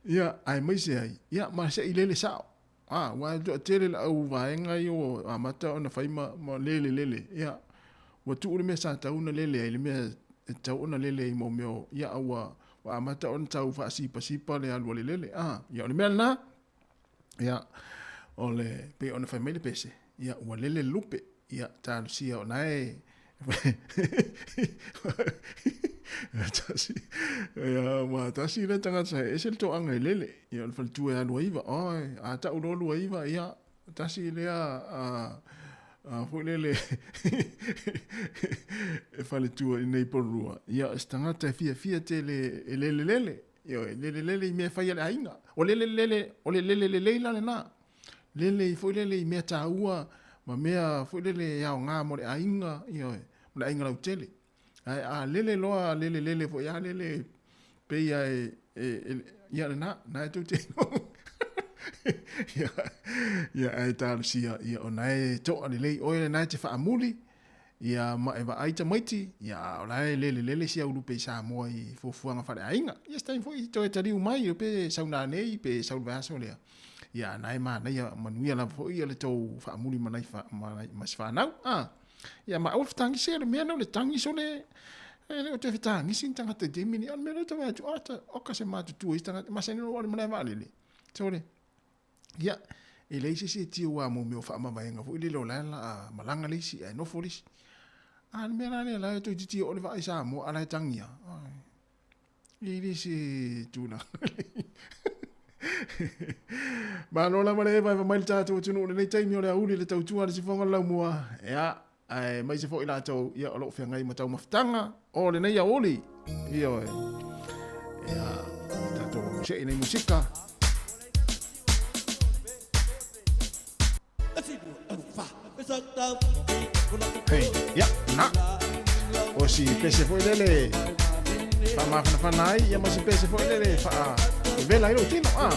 D: Ia, aemaise ai, ia, ma se i lele sao. A, aua e toatele le au vaega ia ua amata ona fai ma, ma lele lele. Ia, ua tuu le mea sa tatau ona lele ai, le mea e tatau ona lele ai mo mea o, ia, a ua, ua amata ona tau faasipasipa le alu a le lele. A, ia, o le mea lena, ia, o le, pei ona fai mai le pese, ia, ua lele le lupe, ia, talosia o na e, tasi, ia, ua tasi le tagata e ese le toaga e lele, ia, o le faletua e alu a iva, oi, a tau loa lua iva, ia, tasi lea, a, a foi lele, e faletua i nei Porirua, ia, o se tagata e fiafia tele e lele lele, Ioe, lele lele i mea e fai a le aiga. O lele lele, o le lele lelei la lena. Lele i foi lele i mea taua ma mea foi lele e aoga mo le aiga, ioe, mo le aiga lautele. Ae a lele loa lele lele foi a lele pei a e, e, e ia lena, na e tou te ia, ia ae talosia, ia ona e toa lelei oe lena e te faamuli, Ia ma e vaai tamaiti, ia a o la e lele lele si au lupe i Samoa i fuafuaga faaleaiga. Ia se taimi foi toe taliu mai pe sau nanei pe sau le vaiaso lea. Ia na e manaia manuia lava foi ia le tou faamuli ma nai ma si fanau. A ia ma aua le fetagisi le mea lea o le tagisi o le e le o toe fetagisi ni tagata i taimi nei. O le mea lea ou te vaai atu, oka, oka se matutua isi tagata, masani loa le malae vaalele. Sole. Ia, e leai se isi e tiu a mo mea o faamavaega foi lele o la e la a malaga le isi ae nofo le isi. A le mea la lea la e toeitiiti oo le vaa i Samoa a la e tagi lava. E le se tulaga. Malo lava le evaeva mai le tatou atunuu i lenei taimi o le aoauli i le tautua a le sifoga o le laumua. Ia, aemaise foi latou ia o lo o feagai ma taumafataga o lenei aoauli. Ioe. Ia, tatou see i nei musika. Hei, ia, na. O si pese foi lele faamafanafana ai, ia ma si pese foi lele faa vela ai lou tino. Ah.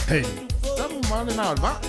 D: Hei, tamu ma le na o le vaa.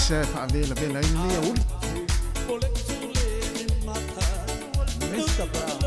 D: Ese faavelavela ai lenei auli.
E: Mr. Brown.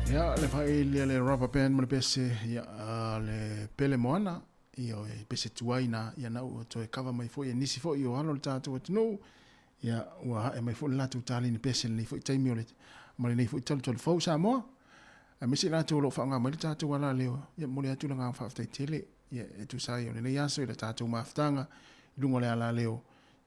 D: Ia, le faailia le rubber band ma le pese, ia, le pele moana, ia, o e pese tuai na, ia, na ua toe kava mai foi e nisi foi o alo le tātou atunuu, ia, ua hae mai foi le latou taleni pese lenei foi taimi o le, ma lenei foi talutalu fou Samoa. Aemaise i latou o lo o faaaoga mai le tātou alaleo, ia, momoli atu le agaga faafetai tele, ia, e tusa ai o lenei aso i le tātou mafutaga i luga o le alaleo,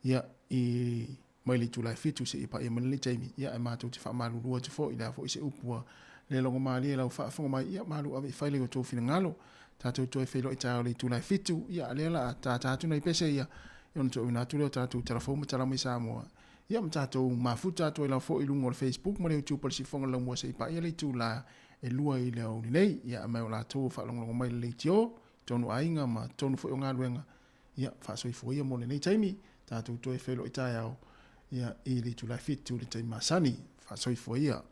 D: ia, i mai le itula e 7 seia paia mai lenei taimi, ia ae matou te faamalulu atu foi i le a foi se upu ua le logomalie i lau faafofoga mai, ia malu ave i fai i outou finagalo. Tatou toe feiloai taeao i le itula e 7, ia a lea la a tātā atu nai pese ia, ia ona toeuna atu lea o tatou tala fou ma tala mai Samoa, ia ma tatou mafuta atu ai lava foi i luga o le Facebook ma le YouTube a le Siufofoga o le Laumua seia paia le itula e 2 i le aoauli nei. Ia ae o latou o faalogologo mai i le leitio, tonu aiga ma tonu foi o galuega, Ia, faasoifua ia mo lenei taimi, tatou toe feiloai taeao, ia, i le itula e 7 i le taimi masani. Faasoifua ia.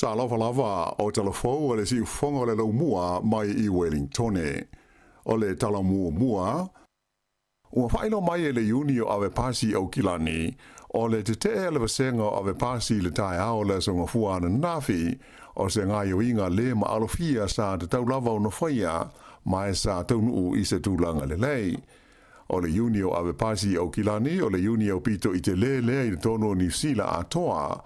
G: Talofa lava o talafou o le siufofoga o le Laumua mai i Welingtone. O le tala muamua, ua faailoa mai e le Iuni o Ave Pasi Aukilani, o le tetee a le vasega o Ave Pasi i le taeao o le Aso Gafua ananafi, o se gaoioiga le maalofia sa tatau lava ona faia, ma e sa taunuu i se tulaga lelei. O le Iuni o Ave Pasi Aukilani o le iuni aupito i telē lea i totonu o Niu Sila atoa.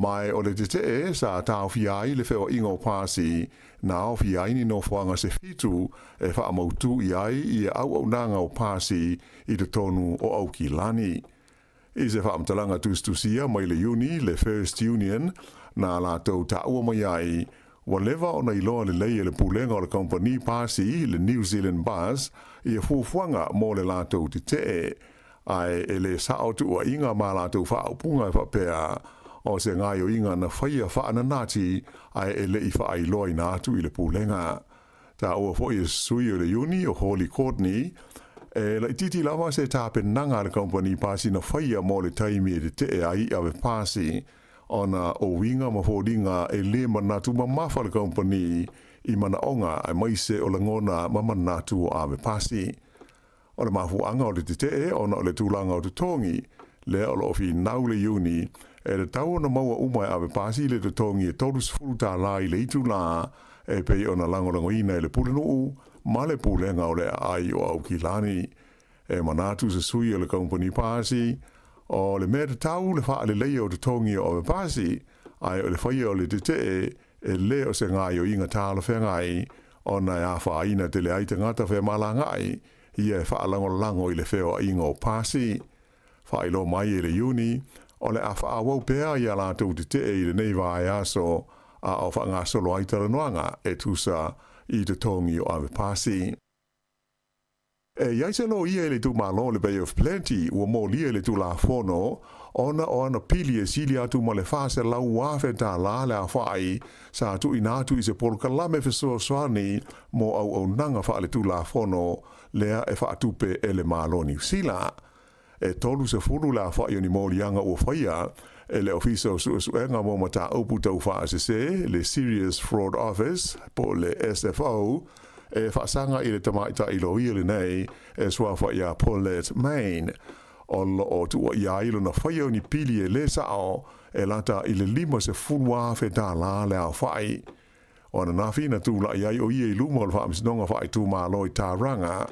G: Ma e o le tetee sa taofia ai le feoaiga o pasi na aofia ai ni nofoaga se fitu e faamautū i ai ia auaunaga o pasi i totonu o Aukilani. I se faamatalaga tusitusia mai le iuni le First Union na latou taua mai ai, ua leva ona iloa lelei e le pulega o le kamupani pasi le New Zealand Bus ia fuafuaga mo le latou tetee, ae e le sao tuuaiga ma latou faaupuga e faapea o se gaoioiga na faia faananati ae e le i faailoaina atu i le pulega. Taua foi e se sui o le iuni o Holly Courtney, e laitiiti lava se tapenaga a le kamupani pasi na faia mo le taimi e tetee ai i ave pasi, ona o uiga ma foliga e le manatu mamafa le kamupani i manaoga aemaise o lagona ma manatu o ave pasi. O le mafuaaga o le tetee ona o le tulaga o totogi, lea o lo o finau le iuni, e tatau ona maua uma e ave pasi le totogi e 30 tālā i le itulā, e pei ona lagolagoina e le pulenuu ma le pulega o le aai o Aukilani. E manatu se sui o le kamupani pasi, o le mea tatau le faaleleia o totogi o ave pasi, ae o le faia o le tetee e le o se gaoioiga talafeagai ona e afaina tele ai tagata femalagaai ia e faalagolago i le feoaiga o pasi. Faailoa mai e le Iuni, o le a faaauau pea ia latou tetee i lenei vaeaso a o faagasolo ai talanoaga e tusa i totogi o ave pasi. E i ai se loia i le itumalo o le Bay of Plenty ua molia i le Tulafono ona o ana pili e sili atu ma le $400,000 tālā le aofai sa tuuina atu i se polokalame fesoasoani mo auaunaga faaletulafono lea e faatupe e le Malo o Niu Sila. E 30 le aofai o ni moliaga ua faia e le Ofisa o Suesuega mo Mataupu Tau Faasese, le Serious Fraud Office, po o le SFO, e faasaga i le tamaitai loia lenei e suafa iā Paulette Main. O lo o tuuaia ai lona faia o ni pili e lē sao e lata i le $50,000 tālā le aofai. O ananafi na tulai ai o ia i luma o le Faamasinoga Faaitumalo i Tauranga,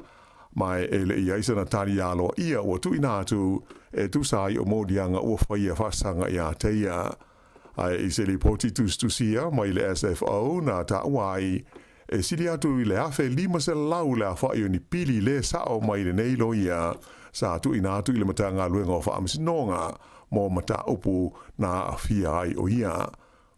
G: ma e le i ai sana tali aloaia ua tuuina atu e tusa ai o moliaga ua faia faasaga iā te ia. Ae i se lipoti tusitusia mai le SFO na taua ai, e sili atu i le 1500 le aofai o ni pili lē sao mai lenei loia sa tuuina atu i le Matagaluega o Faamasinoga mo mataupu na aafia ai o ia.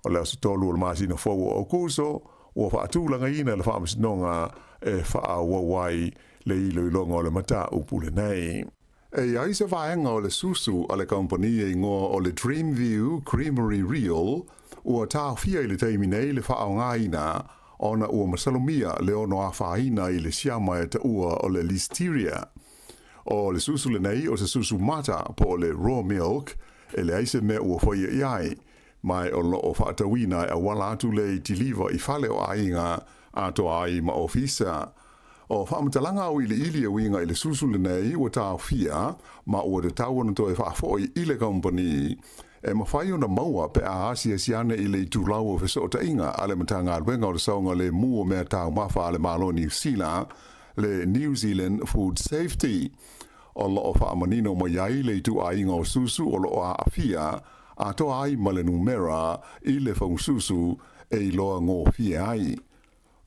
G: O le aso 3 o le masina fou o Aokuso, ua faatulagaina le Faamasinoga e faaauau ai le iloiloga o le mataupu lenei. E i ai se vaega o le susu a le kamupani e igoa o le Dreamview Creamery Real ua taofia i le taimi nei le faaaogaina ona ua masalomia le ono afaina i le siama e taua o le Listeria. O le susu lenei o se susu mata po o le raw milk e leai se mea ua faia i ai, ma o lo o faatauina e auala atu le i tiliva i fale o aiga atoa ai ma ofisa. O faamatalaga auiliili e uiga i le susu lenei ua taofia ma ua tatau ona toe faafoi i le kamupani e mafai ona maua pe a asiasi ane i le itulau o fesootaiga a le Matagaluega o le Saogalemu o Mea Taumafa a le Malo Niu Sila, le New Zealand Food Safety. O lo o faamanino mai ai le ituaiga o susu o lo o aafia atoa ai ma le numera i le faususu e iloa gofie ai.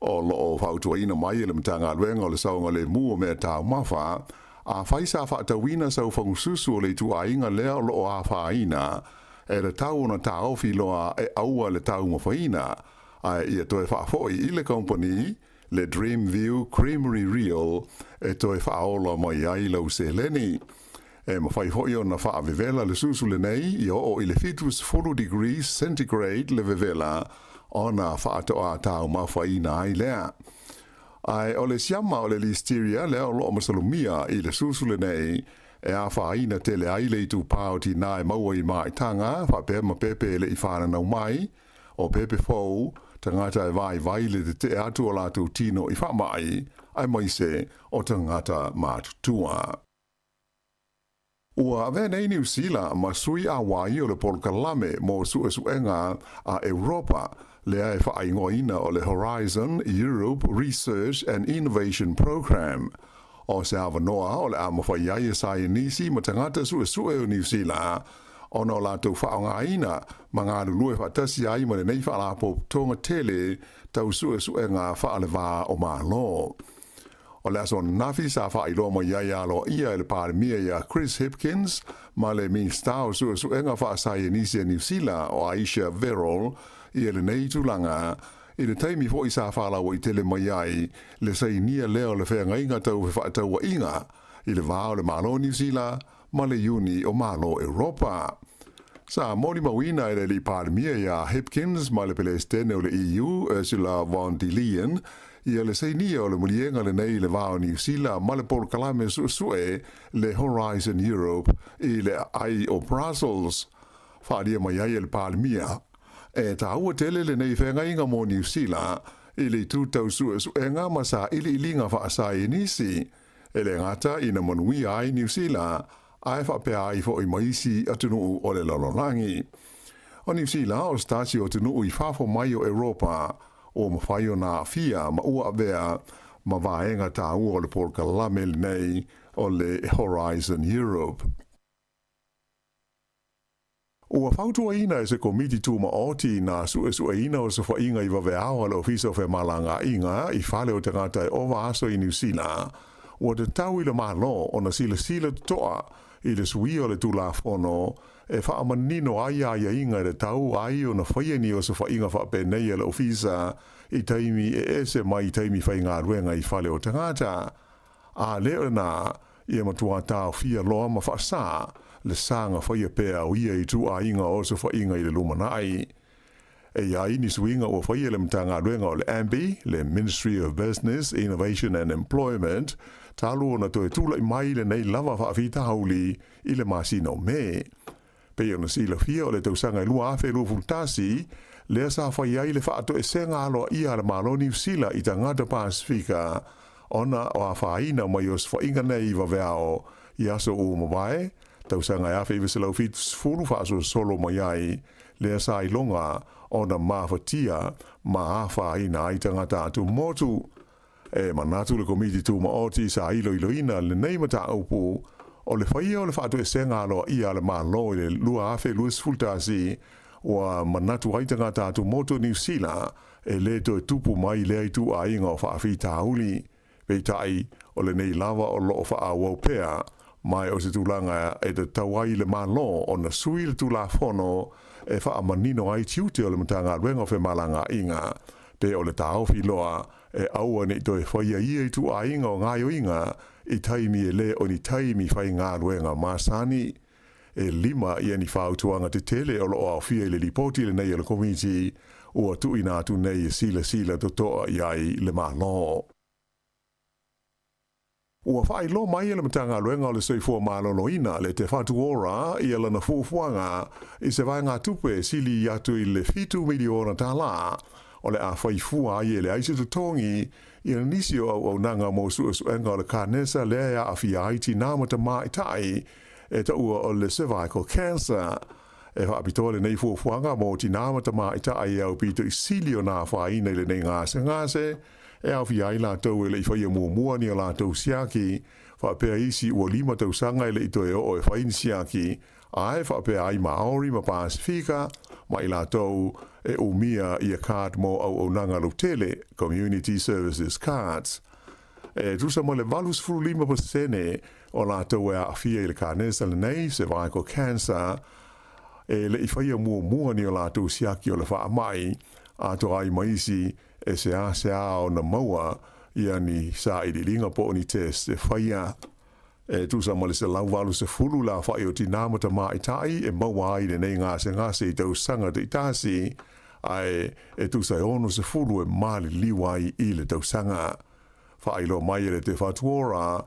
G: O lo o fautuaina mai e le Matagaluega o le Saogalemu o Mea Taumafa, afai sa faatauina sau faususu o le ituaiga lea o lo o afaina, e tatau ona taofi loa e aua le taumafaina, ae ia toe faafoi i le kamupani, le Dreamview Creamery Real, e toe faaola mai ai lau seleni. E mafai foi ona faavevela le susu lenei ia oo i le 70 degrees centigrade le vevela ona faatoa taumafaina ai lea. Ae o le siama o le Listeria lea o lo o masalomia i le susu lenei e afaina tele ai le itupā o tinā e maua i maitaga faapea ma pepe e le i fananau mai, O pepe fou, tagata e vaivai le tete'e atu o latou tino i faamai, aemaise o tagata matutua. Ua avea nei Niu Sila ma sui auai o le polokalame mo su'esu'ega a Europa, lea e faaigoaina o le Horizon Europe Research and Innovation Programme. O se avanoa o le a mafai ai e saienisi ma tagata su'esu'e o Niu Sila ona o latou faaaogaina ma galulue faatasi ai ma lenei faalapotopotoga tele tau su'esu'ega faalevā o Malo. O le aso ananafi sa faailoa mai ai aloaia e le Palemia ia Chris Hipkins ma le Minisita o Suesuega Faasaienisi a Niu Sila o Ayesha Verrall ia lenei tulaga i le taimi foi sa faalauaitele mai ai le sainia lea o le feagaiga tau fefaatauaiga i le va o le Malo o Niu Sila ma le Iuni o Malo Europa. Sa molimauina e le Alii Palemia ia Hipkins ma le Pelesitene o le EU Ursula von der Leyen ia le sainia o le maliega lenei i le va o Niu Sila ma le polokalame suesue le Horizon Europe i le aai o Brussels. Faaalia mai ai e le Palemia, e taua tele lenei feagaiga mo Niu Sila i le itu tau suesuega ma sailiiliga faasaienisi. E le gata ina manuia ai Niu Sila, ae faapea ai foi ma isi atunuu o le lalolagi. O Niu Sila o se tasi o atunuu i fafo mai o Europa ua mafai ona aafia ma ua avea ma vaega taua o le polokalame lenei o le Horizon Europe. Ua fautuaina e se Komiti Tumaoti nā suʻesuʻeina o Sofaʻiga i Vaveao a le Ofisa o Femalagaaiga i fale o tagata e ova aso i Niu Sila, ua tatau i le Malo ona silasila totoʻa i le suia o le Tulafono e faamanino ai aiaiga e tatau ai ona faia ni osofaʻiga faapenei a le Ofisa i taimi e ese mai i taimi faigaluega i fale o tagata. A le o lenā, ia matua taofia loa ma faasā le saga faia pea o ia ituaiga osofaiga i le lumanai. E i ai ni suiga ua faia e le Matagaluega o le MBIE, le Ministry of Business, Innovation and Employment, talu ona toe tulaʻi mai lenei lava faafitauli i le masina o Me. Pei ona silafia o le tausaga e 2021, lea sa fai ai le faatoesega aloaia a le Malo Niu Sila i tagata Pasefika ona o afaina mai osofaiga nei i vaveao i aso ua mavae, tausaga e 1970 faasolosolo mai ai, lea sa iloga ona mafatia ma afaina ai tagata atumotu. E manatu le Komiti Tumaoti sa iloiloina lenei mataupu o le faia o le faatoesega aloaia a le Malo i le 2021, ua manatu ai tagata atumotu o Niu Sila e le toe tupu mai lea ituaiga o faafitauli. Peitai, o lenei lava o lo o faaauau pea, ma o se tulaga e tatau ai i le Malo ona sui le Tulafono e faamanino ai tiute o le Matagaluega o Femalagaaiga, pe o le taofi loa e aua ne i toe faia ia ituaiga o gaoioiga i taimi e le o ni taimi faigaluega masani. E lima ia ni fautuaga tetele o lo o aofia i le lipoti lenei a le Komiti ua tuuina atu nei e silasila totoa i ai le Malo. Ua faailoa mai e le Matagaluega o le Soifua Maloloina le Te Whatu Ora ia lana fuafuaga i se vaegatupe e sili atu i le $7 miliona o le a fai fua ai e leai se totogi ia nisi o auaunaga mo suesuega o le kanesa lea e aafia ai tinā ma tamaitai e taua o le cervical cancer. E faapitoa lenei fuafuaga mo tinā ma tamaitai e aupito i sili ona afaina i lenei gasegase, E aofia ai latou e le i faia muamua ni a latou siaki, faapea isi ua lima tausaga e le i toe oo e fai ni siaki, ae faapea ai Maori ma Pasifika, ma i latou e umia ia card mo auaunaga lautele, Community Services Cards. E tusa ma le 85% o latou e aafia i le kanesa lenei, cervical cancer, e le i faia muamua ni a latou siaki o le faamai, atoa ai ma isi E seasea ona maua ia ni sailiiliga po o ni test e faia. E tusa ma le 180 le aofai o tinā ma tamaitai e maua ai lenei gasegase i tausaga taitasi, ae e tusa e 60 e maliliu ai i le tausaga. Faailoa mai e le Te Whatu Ora,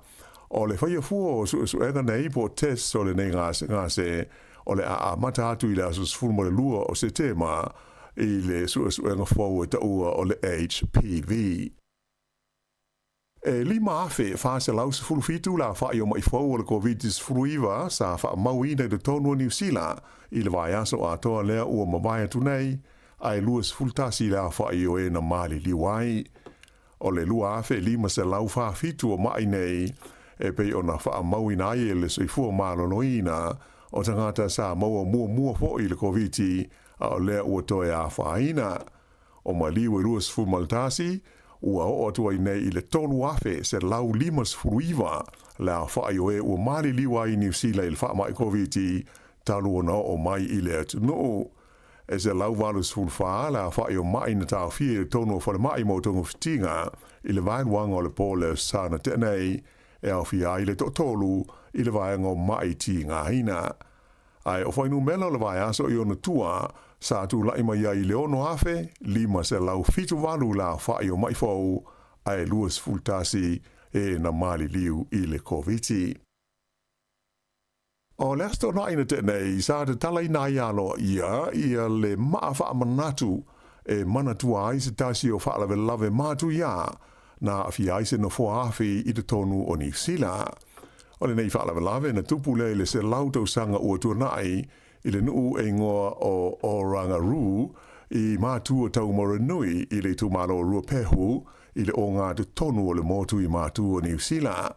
G: o le faia fua o suesuega nei po o tests o lenei gasegase o le a amata atu i le aso 12 o Setema. i le suesuega fou e taua o le HPV. E 5,417 le aofai o ma'i fou o le Koviti-19 sa faamauina i totonu o Niu Sila i le vaiaso atoa lea ua mavae atu nei, ae 21 le aofai o e na maliliu ai. O le 2,547 o ma'i nei e pei ona faamauina ai e le Soifua Maloloina o tagata sa maua muamua foi i le Koviti a o lea ua toe afaina. O maliu e 21, ua oo atu ai nei i le 3,159 le aofai o e ua maliliu ai i Niu Sila i le faamai Koviti talu ona oo mai i le atunuu. E 184 le aofai o ma'i na taofia i totonu o falemai mo togafitiga i le vaeluaga o le po o le Aso Sa na tea nei, e aofia ai le toatolu i le vaega o ma'i tigaina. Ae o fuainumera o le vaiaso i ona tua, sa tulai mai ai i le 6,578 le aofai o ma'i fou, ae 21 e na maliliu i le Koviti. O le Aso Toonai na tea nei, sa tatalaina ai aloaia ia le maa faamanatu e manatua ai se tasi o faalavelave matuia na aafia ai se nofoa afi i totonu o Niu Sila. O lenei faalavelave na tupu lea i le 100 tausaga ua tuanai i le nuu e igoa o Orangaroo i Matua Taumaranui i le itumalo o Ruapehu i le ogatotonu o le motu i Matua o Niu Sila.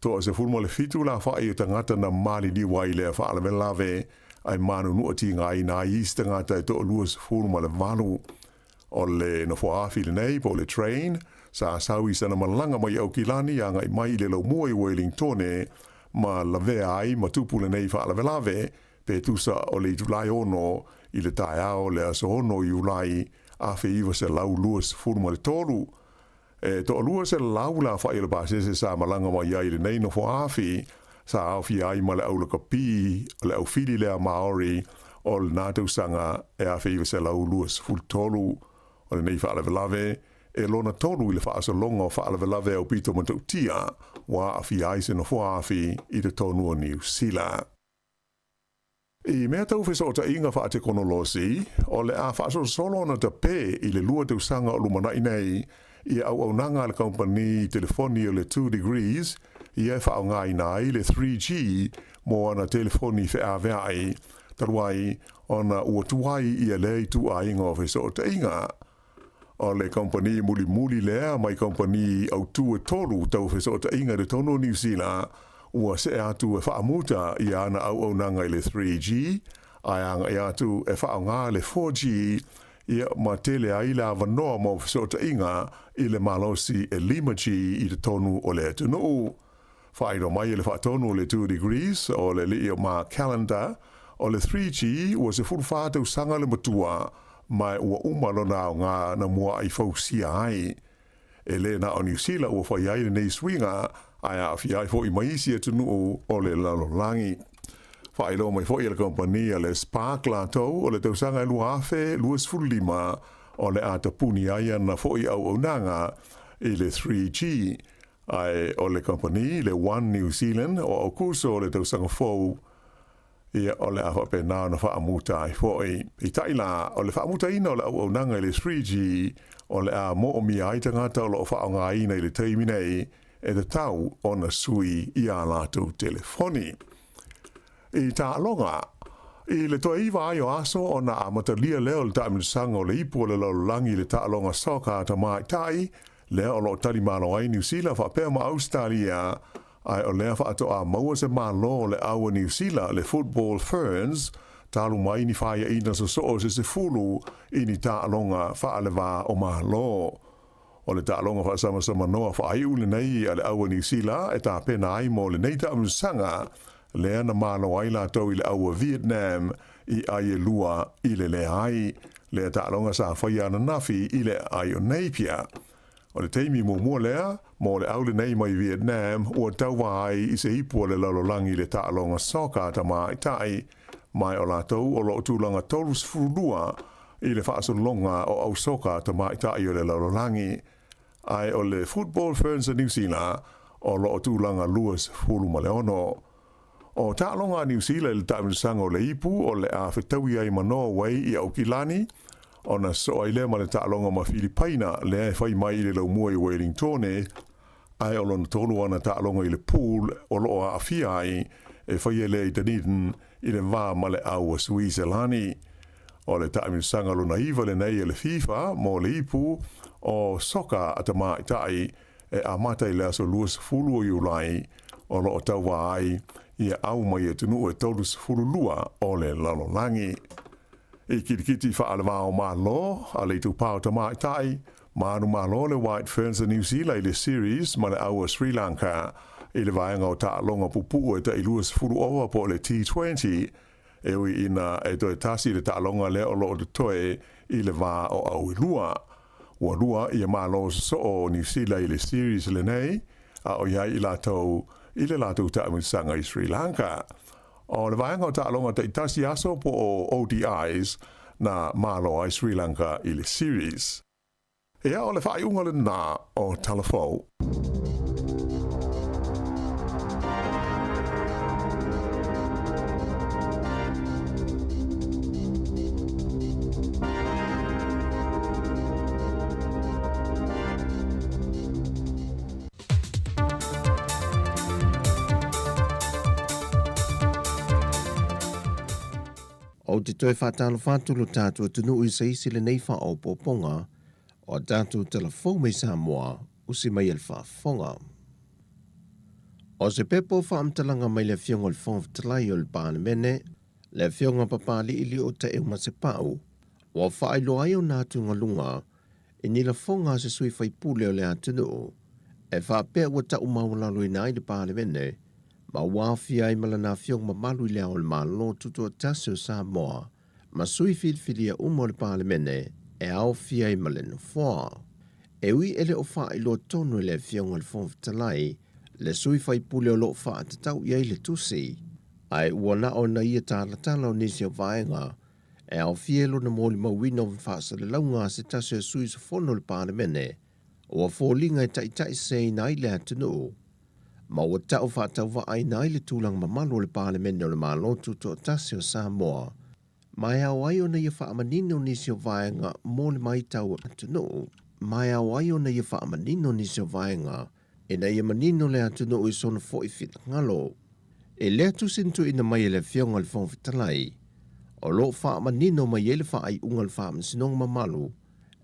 G: Toa 17 le aofai o tagata na maliliu ai i lea faalavelave ae manunua tigaina ai isi tagata e toa 28. O le nofoa-afi lenei po o le train, sa sau i sana malaga mai Aukilani agai mai i le laumua i Welingtone ma lavea ai ma tupu lenei faalavelave pe tusa o le itulai 6 i le taeao o le aso 6 Iulai 1923. E toalua selau le aofai o le pasese sa malaga mai ai i lenei nofoa-afi, sa aofia ai ma le aulakapi o le aufili lea Maori o lena tausaga e 1923. O lenei faalavelave, e lona tolu i le faasologa o faalavelave aupito matautia ua aafia ai se nofoa-afi i totonu o Niu Sila. I mea tau fesootaiga faatekonolosi, o le a faasolosolo ona tapē i le lua tausaga o lumanai nei ia auaunaga a le kamupani telefoni o le Two Degrees ia e faaaogaina ai le 3G mo ana telefoni feaveai, talu ai ona ua tuai ia lea ituaiga o fesootaiga. O le kamupani mulimuli lea mai kamupani autū e tolu tau fesootaiga i totonu o Niu Sila ua see atu e faamuta ia ana auaunaga i le 3G, ae agai atu e faaaoga le 4G ia ma tele ai le avanoa mo fesootaiga i le malosi e 5G i totonu o le atunuu. Faailoa mai e le faatonu o le Two Degrees o le alii o Mark Callender, o le 3G ua 14 tausaga le matua, ma ua uma lona aoga na muaai fausia ai. E le na o Niu Sila ua fai ai lenei suiga, ae aafia ai foi ma isi atunuu o le lalolagi. Faailoa mai foi e le kamupani a le Spark latou o le tausaga e 2025 o le a tapuni ai ana foi auaunaga i le 3G, Ae o le kamupani, le One New Zealand, o Aukuso o le tausaga fou, ia, o le a faapena ona faamuta ai foi. Peitai la, o le faamutaina o le auaunaga i le 3G, o le a moomia ai tagata o lo o faaaogaina i le taimi nei, e tatau ona sui i ā latou telefoni. I taaloga, i le toe iva ai o aso ona amatalia lea o le taamilosaga o le ipu o le lalolagi i le taaloga soccer a tamaitai, lea o lo o talimalo ai Niu Sila faapea ma Ausetalia, ae o lea faatoa maua se malo o le au a Niu Sila, le Football Ferns, talu mai ni faiaina sosoo se 10 i ni taaloga faaleva o Malo. O le taaloga faasamasama faaiu lenei a le au a Niu Sila e tapena ai mo lenei taamilosaga, lea na malo ai latou i le au a Vietnam i ai e lua i le leai. Lea taaloga sa faia ananafi i le aai o Napier. O le taimi muamua lea mo le au lenei mai Vietnam ua tauva ai i se ipu o le lalolagi i le taaloga soccer a tamaitai, ma o latou o lo o tulaga 32 i le faasologa o au soka a tamaitai o le lalolagi, ae o le Football Ferns a Niu Sila o lo o tulaga 26. O taaloga a Niu Sila i le taamilosaga o le ipu o le a fetaui ai ma Norway i Aukilani. Ona sosoo ai lea ma le taaloga ma Filipaina lea e fai mai i le laumua i Welingtone, ae o lona tolu ana taaloga i le pool o loo aafia ai e faia lea i Dunedin i le va ma le au a Suiselani. O le taamilosaga lona iva lenei a le FIFA mo le ipu o soka a tamaitai e amata i le aso 20 o Iulai o loo tauva ai ia au mai atunuu e 32 o le lalolagi. I kitikiti faalevao Malo a le Itupa o Tamaitai, manumalo le White Ferns a Niu Sila i le series ma le au a Sri Lanka i le vaega o taaloga pupuu e tai 20 ova po o le T20, e ui ina e toe tasi le taaloga lea o loo totoe i le va o au e lua. Ua lua ia malo sosoo o Niu Sila i le series lenei, a o i ai i latou i le latou taamilosaga i Sri Lanka. O le vaega o taaloga taitasi aso po o ODIs na malo ai Sri Lanka i le series. Ia, o le faaiuga lena o Tala Fou.
F: Ou te toe faatalofa atu lo tatou atunuu i se isi lenei faaopoopoga o a tatou tala fou mai Samoa, usi mai e le faafofoga. O se pepa o faamatalaga mai le Afioga i le Fofoga Fetalai o le Palemene, le Afioga Papali'i Lio Taeumasepau, ua faailoa ai ona atugaluga i ni lafoga a se sui faipule o le atunuu e faapea ua tau maualaloina ai le Palemene ma ua aofia ai ma lana afioga mamalu i Le Ao o le Malo Tutoatasi o Samoa ma sui filifilia uma o le Palemene e aofia ai ma le Nofoa. E ui e le o faailoa tonu e le Afioga i le Fofoga Fetalai le sui faipule o lo o faatatau i ai le tusi, ae ua na o na ia talatala o nisi o vaega E aofia i lona molimauina o faasalalauga a se tasi o sui usufono o le Palemene, ua foliga e taitaiseseina ai le atunuu, ma ua tau faatauvaaina ai le tulaga mamalu o le Palemene o le Malo Tutoatasi o Samoa, ma e ao ai ona ia faamanino nisi o vaega mo le maitau atunuu, ma e ao ai ona ia faamanino nisi o vaega ina ia manino le atunuu i sona foi finagalo. I lea tusi na tuuina mai e le Afioga i le Fofoga Fetalai, o lo o faamanino mai ai le faaiuga a le Faamasinoga Mamalu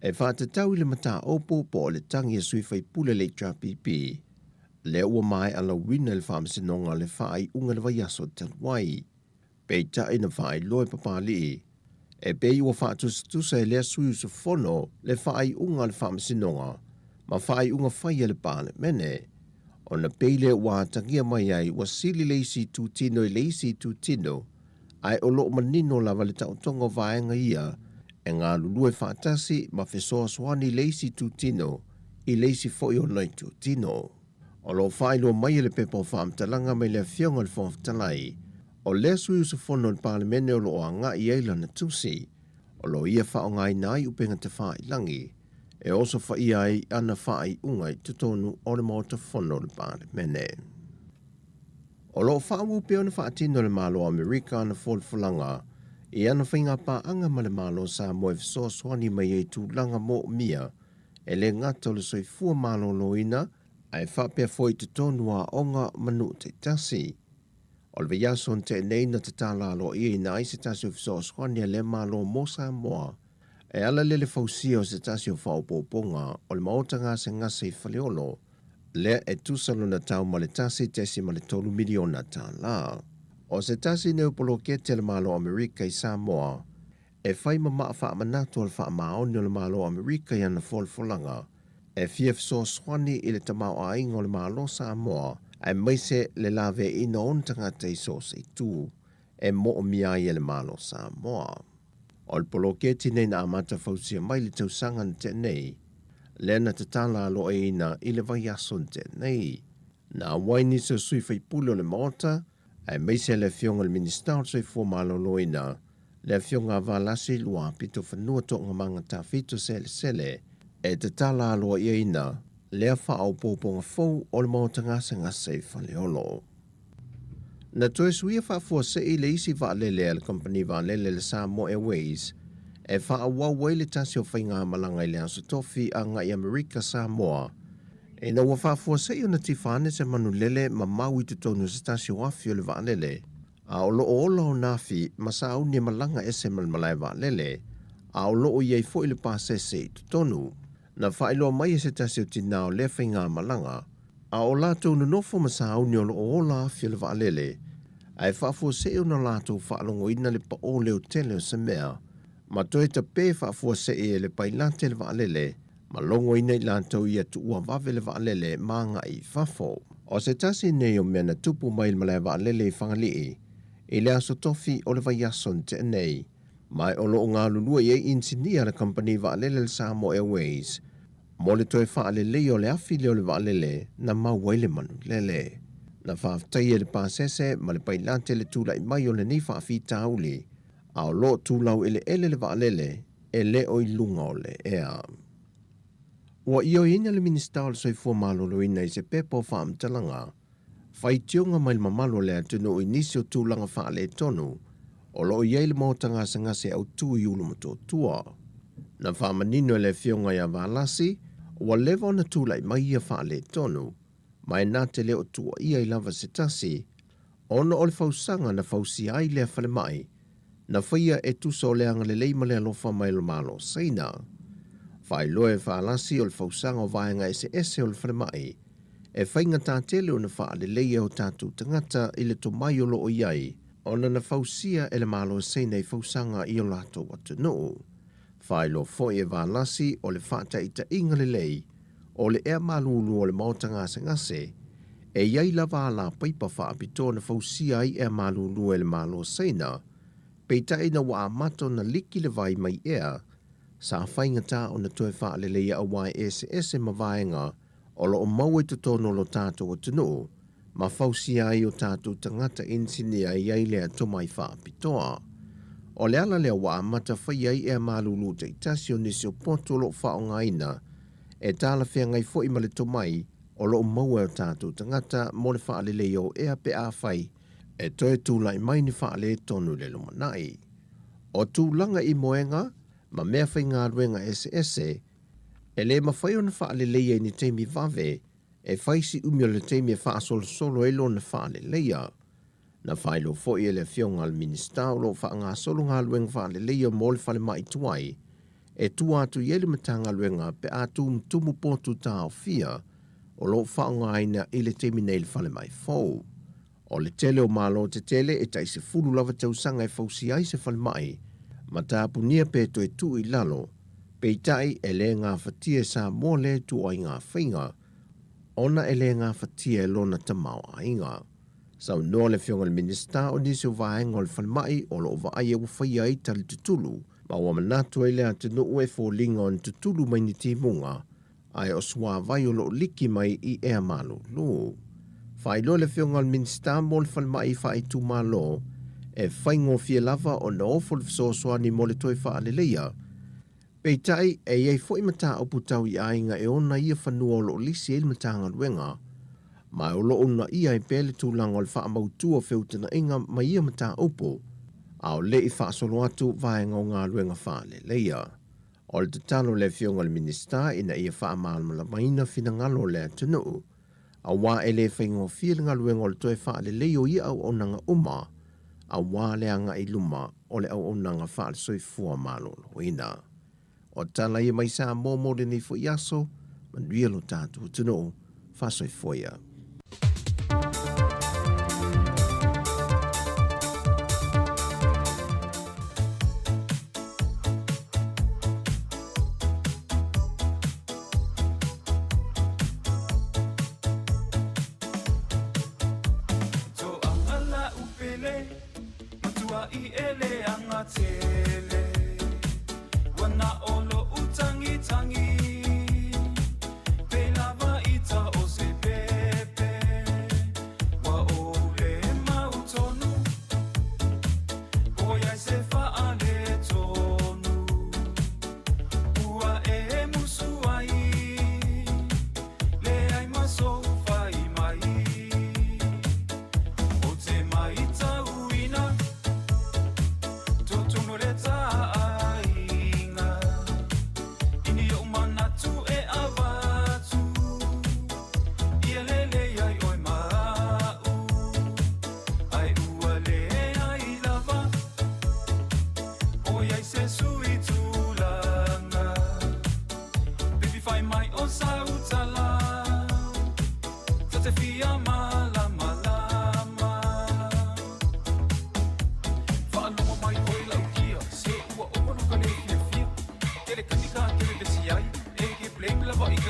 F: e faatatau i le mataupu po o le tagi a sui faipule le HRPP, lea ua maea lauina e le Faamasinoga le faaiuga i le vaiaso talu ai. Peitai na faailoa e Papalii, e pei ua faatusatusa e lea sui usufono le faaiuga a le Faamasinoga ma faaiuga fai a le Palemene, ona pei lea ua atagia mai ai ua sili le isi itutino i le isi itutino, ae o lo o manino lava le taotoga o vaega ia e galulue faatasi ma fesoasoani le isi itutino i le isi foi ona itutino. O lo o faailoa mai e le pepa o faamatalaga mai le Afioga i le Fofoga Fetalai, o lea sui usufono o le Palemene o lo o agai i ai lana tusi, o lo o ia faaaogaina ai upega tafailagi e osofaia ai ana faaiuga i totonu o le Maota Fono o le Palemene. O lo o faaauau pea ona faatino e le Malo o Amerika ana folafolaga i ana faigapaaga ma le Malo o Samoa e fesoasoani mai ai i tulaga moomia e le gata o le soifua maloloina, ae faapea foi i totonu o aoga ma nuu taitasi. O le vaiaso na tea nei na tatala aloaiaina ai se tasi o fesoasoani a lea Malo mo Samoa e ala lea le fausia o se tasi o faaopoopoga o le maota gasegase i Faleolo, lea e tusa lona tau ma le $1.3 miliona. O se tasi nei o poloketi a le Malo o Amerika i Samoa E fai ma maa faamanatu o le faamaoni o le Malo o Amerika i ana folafolaga e fia fesoasoani i le tamaoaiga o le Malo Samoa aemaise le laveaiina o ona tagata i so o se itu e moomia ai e le Malo Samoa. O le poloketi nei na amata fausia mai le tausaga na tea nei, lea na tatala aloaiaina i le vaiaso na tea nei. Na auai nisi o sui faipule o le Maota aemaise le Afioga i le Minisita o le Soifua Maloloina, le Afioga a Valasi Luapitofanua Toogamaga Tafito Selesele, e tatala aloaiaina lea faaopoopoga fou o le Maota Gasegase i Faleolo. Na toe suia faafuasei le isi vaalele a le kamupani vaalele le Samoa Airways e faaauau ai le tasi o faigamalaga i le Aso Tofi agai Amerika Samoa, ina ua faafuasei ona tifa ane se manulele ma mau i totonu o se tasi o afi o le vaalele, a o lo o ola ona afi ma sauni e malaga ese ma le malae vaalele, a o lo o i ai foi le pasese i totonu. Na faailoa mai e se tasi o tinā o lea faigamalaga, a o latou nonofo ma sauni o lo o ola afi o le vaalele, ae faafuasei ona latou faalogoina le paʻō leotele o se mea, ma toe tapē faafuasei e le pailate le vaalele, ma logoina i latou ia tuua vave le vaalele ma agai i fafo. O se tasi nei o mea na tupu mai i le malae vaalele i Fagalii i le Aso Tofi o le vaiaso na tea nei, ma o lo o galulue i ai inisinia a le kamupani vaalele le Samoa Airways mo le toe faaleleia o le afi lea o le vaalele na mau ai le manulele. Na faafetaia e le pasese ma le pailate le tulai mai o lenei faafitauli, a o lo o tulau eleele le vaalele e le o i luga o le ea. Ua ioeina le Minisita o le Soifua Maloloina i se pepa o faamatalaga faitioga mai le mamalu o le atunuu i nisi o tulaga faaletonu o lo o i ai le maota gasegase autū i Ulumotootua. Na faamanino e le Afioga ia Valasi, ua leva ona tulai mai ia faaletonu, ma e na te le o tuuaia ai lava se tasi, ona o le fausaga na fausia ai lea falemai, na faia e tusa o le agalelei ma le alofa mai o le Malo o Saina. Faailoa e Valasi o le fausaga o vaega eseese o le falemai, e faigata tele ona faaleleia e o tatou tagata i le tomai o lo o i ai, ona na fausia e le Malo o Saina i fausaga i o latou atunuu. Faailoa foi e Valasi o le faataitaiga lelei o le ea malūlū o le maota gasegase, e i ai lava alapaipa faapitoa na fausia ai ea malūlū e le Malo o Saina, peitai ina ua amata ona liki le vai mai ea, sa faigata ona toe faaleleia auā e eseese ma vaega o lo o maua i totonu o lo tatou atunuu ma fausia ai o tatou tagata inisinia e i ai lea tomai faapitoa. O le ala lea ua amata fai ai ea malūlū taitasi o nisi o potu o lo o faaaogaina e talafeagai foi ma le tomai o lo o maua e o tatou tagata mo le faaleleia o ea pe afai e toe tulai mai ni faaletonu i le lumanai. O tulaga i moega ma mea faigaluega eseese e le mafai ona faaleleia i ni taimi vave e fai si umi o le taimi e faasolosolo ai lona faaleleia. Na faailoa foi e le Afioga a le Minisita o lo o faagasolo galuega faaleleia mo le falemai tuai e tua atu i ai le Matagaluega pe a tumutumu potu taofia o lo o faaaogaina i le taimi nei i le falemai fou. O le tele o Malo tetele e tai 10 lava tausaga e fausia ai se falemai ma tapunia pe toe tuu i lalo, peitai e le gafatia e Samoa lea ituaiga faiga ona e le gafatia e lona tamaoaiga. Saunoa le Afioga i le Minisita o nisi o vaega o le falemai o lo o vaaia ua faia ai tali tutulu ma ua manatu ai le atunuu e foliga ona tutulu mai ni timuga ae o suavai o lo o liki mai i ea malūlū. Faailoa le Afioga i le Minisita mo le Falemai Faaitumalo e faigofie lava ona ofo le fesoasoani mo le toe faaleleia. Peitai, e i ai foi mataupu tau i aiga e ona ia fanua o lo o lisi ai le Matagaluega, ma o lo o uunaia ai pea le tulaga o le faamautu o feutagaiga ma ia mataupu, a o le i faasolo atu vaega o galuega faaleleia. O le tatalo a le Afioga i le Minisita ina ia faamalamalamaina finagalo o le atunuu, auā e le faigofie le galuega o le toe faalelei o ia auaunaga uma, auā le agai i luma o le auaunaga faale-soifua maloloina. O tala ia mai Samoa mo lenei foi aso, manuia lo tatou atunuu, faasoifua ia.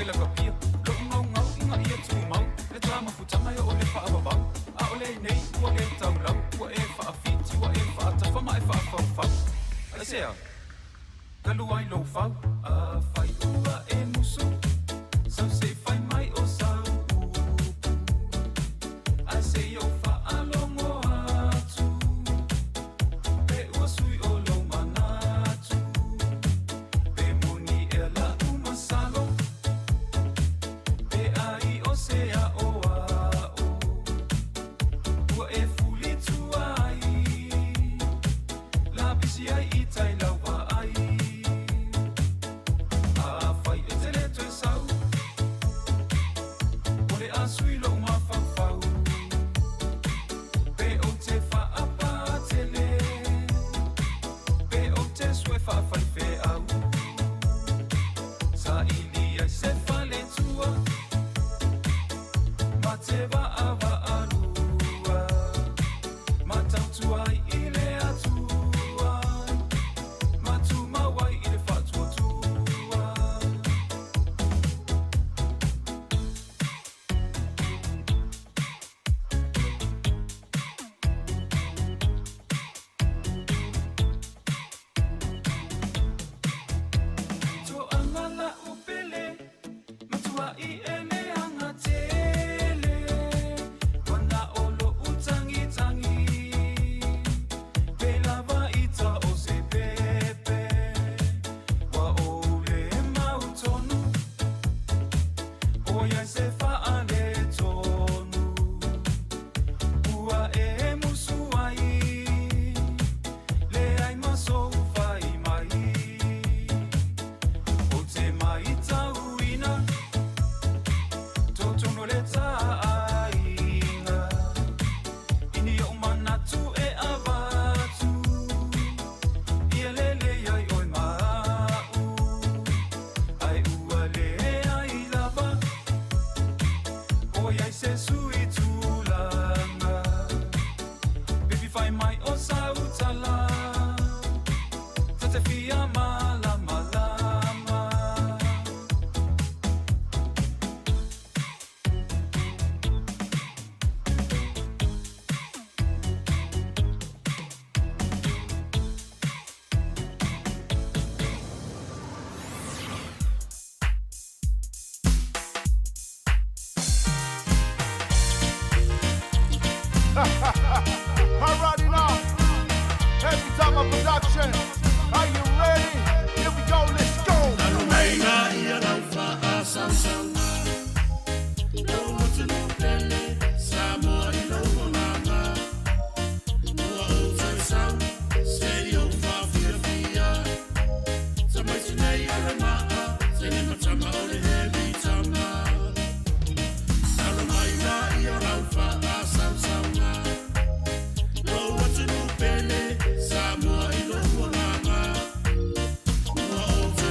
R: Tailakapia Lo'u gaugau ina ia tumau Le tā mafutaga e oo i le faavavau A o lenei ua le taulau Ua e faafiti ua e faatafa ma e faafaufau Aisea? Talu ai lou fau Afai ua e musu Sau se i fai mai o sau upu Ae se i ou faalogo atu Pe ua sui o lou manatu Pe moni ea la'u masalo Pe ai o se a'oa'o Ua e fulitua ai Lapisi ai i tai lau vaai Afai e te le toe sau O le a sui lou mafaufau Pe ou te faapatele Pe ou te sue faafaifeau Saili ai se faletua Ma te vaavaalua Ma tautua ai i le Atua Ma tumau ai i le faatuatua. Toaga la'u pele Matua'i e leaga tele Ua na o lo'u tagitagi Pe lava ita o se pepe Ua ou le mautonu O iai se faaletonu Ua e musu ai Leai ma sou fai mai Ou te maitauina Totonu o le taaiga I ni ou manatu e avatu Ia lelei ai oe ma a'u Ae ua leai lava O iai se sui tulaga Pe fai mai o sau tala Ta te fia malamalama.
Q: Alrighty now. Heavy Tama Production. Are you ready? Here we go, let's go.
E: Talu mai ia lau faasausauga Lou atunuu pele Samoa i lou agaga Ua ou toe sau Se i ou faafiafia Tamaiti nei o le maa Teine ma tama o le Heavy Tama Talu mai ia lau faasausauga Lou atunuu pele Samoa i lou agaga Ua ou toe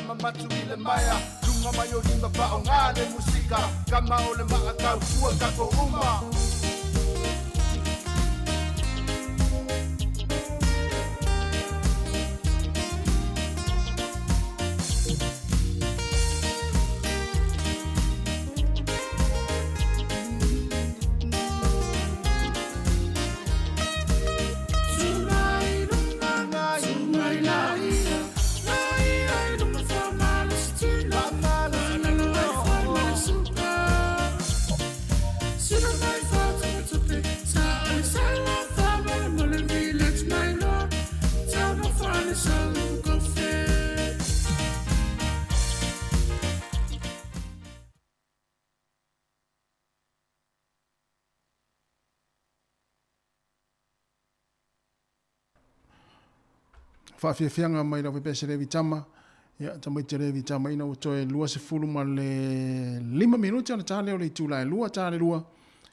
Q: mamatu i le maea Lunga mai o lima whaonga le musika Kama o le maakau tua kako uma.
D: Faafiafiaga mai lau pese Levi Tama. Ia tamaiti Levi Tama ina ua toe 25 minute ona ta lea o le itula e 2 ta le 2.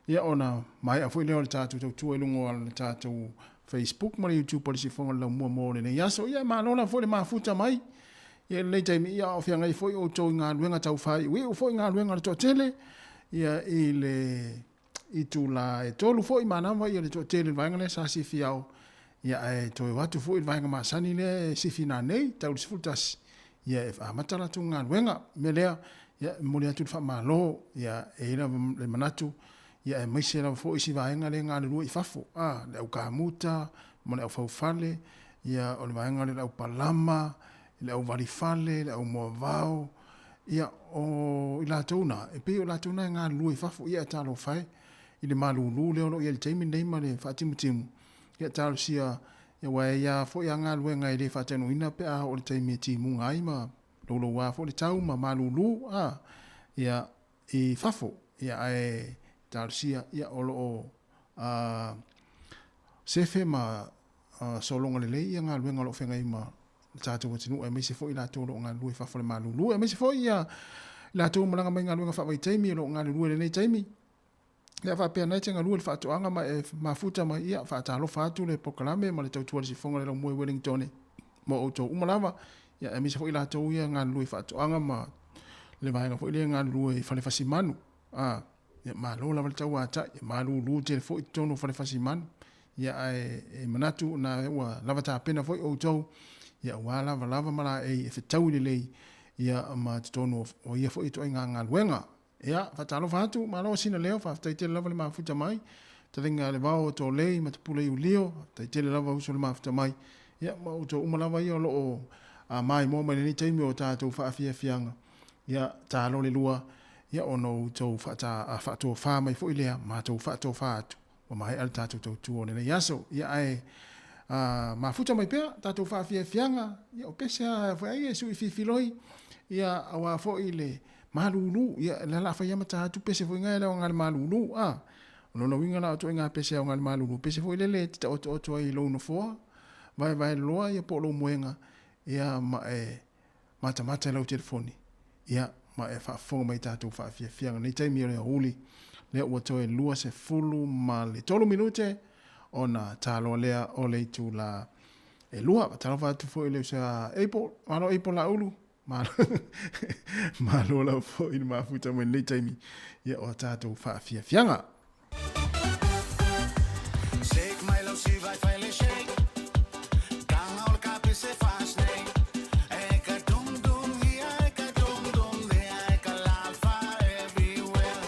D: Ia ona maea foi lea o le tatou tautua i luga o le tatou Facebook ma le YouTube o le Sifoga o le Laumua mo lenei aso. Ia malo lava foi le mafuta mai. Ia i lenei taimi ia o feagai foi outou i galuega taufaaiuiu foi galuega a le toatele. Ia i le itula e 3 foi manava ia le toatele i le vaega lea sa sifi ao. Ia ae toe o atu foi i le vaega masani lea e sifi nanei tau le 11. Ia e amata latou galuega. Mea lea, ia e momoli atu le faamalo, ia e i lava le manatu, ia aemaise lava foi si vaega lea e galulue i fafo, a, le au kamuta ma le au faufale, ia o le vaega lea le au palama, le au valifale, le au moavao, ia o i latou na, e pei o latou na e galulue i fafo, ia e talofa e i le malulu lea o lo o i ai i le taimi lenei ma le faatimutimu, ia talosia, ia aua e i ai foi lava galuega e le faataunuuina pe a oo i le taimi e timuga ai ma louloua foi le tau ma malulu a, ia, i fafo, ia, ae talosia, ia, o lo o a, sefe ma a, sologa lelei ia galuega o lo o feagai ma le tatou atunuu, aemaise foi i latou o lo o galulue i fafo i le malulu, aemaise foi ia i latou o malaga mai i galuega faavaitaimi o lo o galulue i lenei taimi. Ia faapea nei te galue le faatoaga ma e mafuta mai, ia faatalofa atu le polokalame ma le tautua le sifoga le laumua i Wellington mo outou uma lava, ia aemaise foi latou ia galulue i faatoaga ma le vaega foi lea galulue i fale fasimanu. A, ia malo lava le tauatai, e malulu tele foi i totonu o fale fasimanu. Ia ae e manatu na ua lava tapena foi outou, ia aua lava lava ma laei e fetaui lelei ia ma totonu o ia foi ituaiga galuega. Ia, faatalofa atu, malo sina leo, faafetai tele lava le mafuta mai. Talinga le vao o Tolei ma Tapula i Ulio, faafetai tele lava uso le mafuta mai. Ia, ma outou uma lava ia o lo o maimoa mai lenei taimi o tatou faafiafiaga. Ia, talo le lua, ia ona outou faatofa mai foi lea, matou faatofa atu, ua maea le tatou tautua o lenei aso. Ia, ae mafuta mai pea tatou faafiafiaga, ia o pese lava foi ai e sui fifiloi, ia, aua foi le malulu, ia, le la fai ama ta atu pese foi ngai le o malulu, a. O lona uiga la o ituaiga pese ao le malulu, pese foi lele e te taoto'oto ai i lou nofoa, vaevae loa ia po o lou moega, ia ma e matamata i lau telefoni, ia ma e faafofoga mai tatou faafiafiaga. Nei taimi o le aoauli, lea ua toe 23 minute ona taloa lea o le itula e 2. Faatalofa atu foi i le uso a April, malo April Laulu, Malo, malo lava foi i le mafuta mai lenei taimi, ia o a tatou faafiafiaga.
E: Shake mai lau siva e fai le shake Tanga o le kapese fast nei E ka dum dum hia e ka dum dum there E ka lalfa everywhere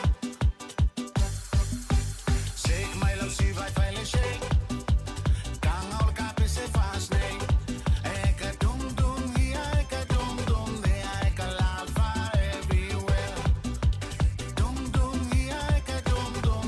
E: Shake mai lau siva e fai le shake Tanga o le kapese fast nei E ka dum dum hia e ka dum dum there E ka lalfa everywhere Dum dum hia e ka dum dum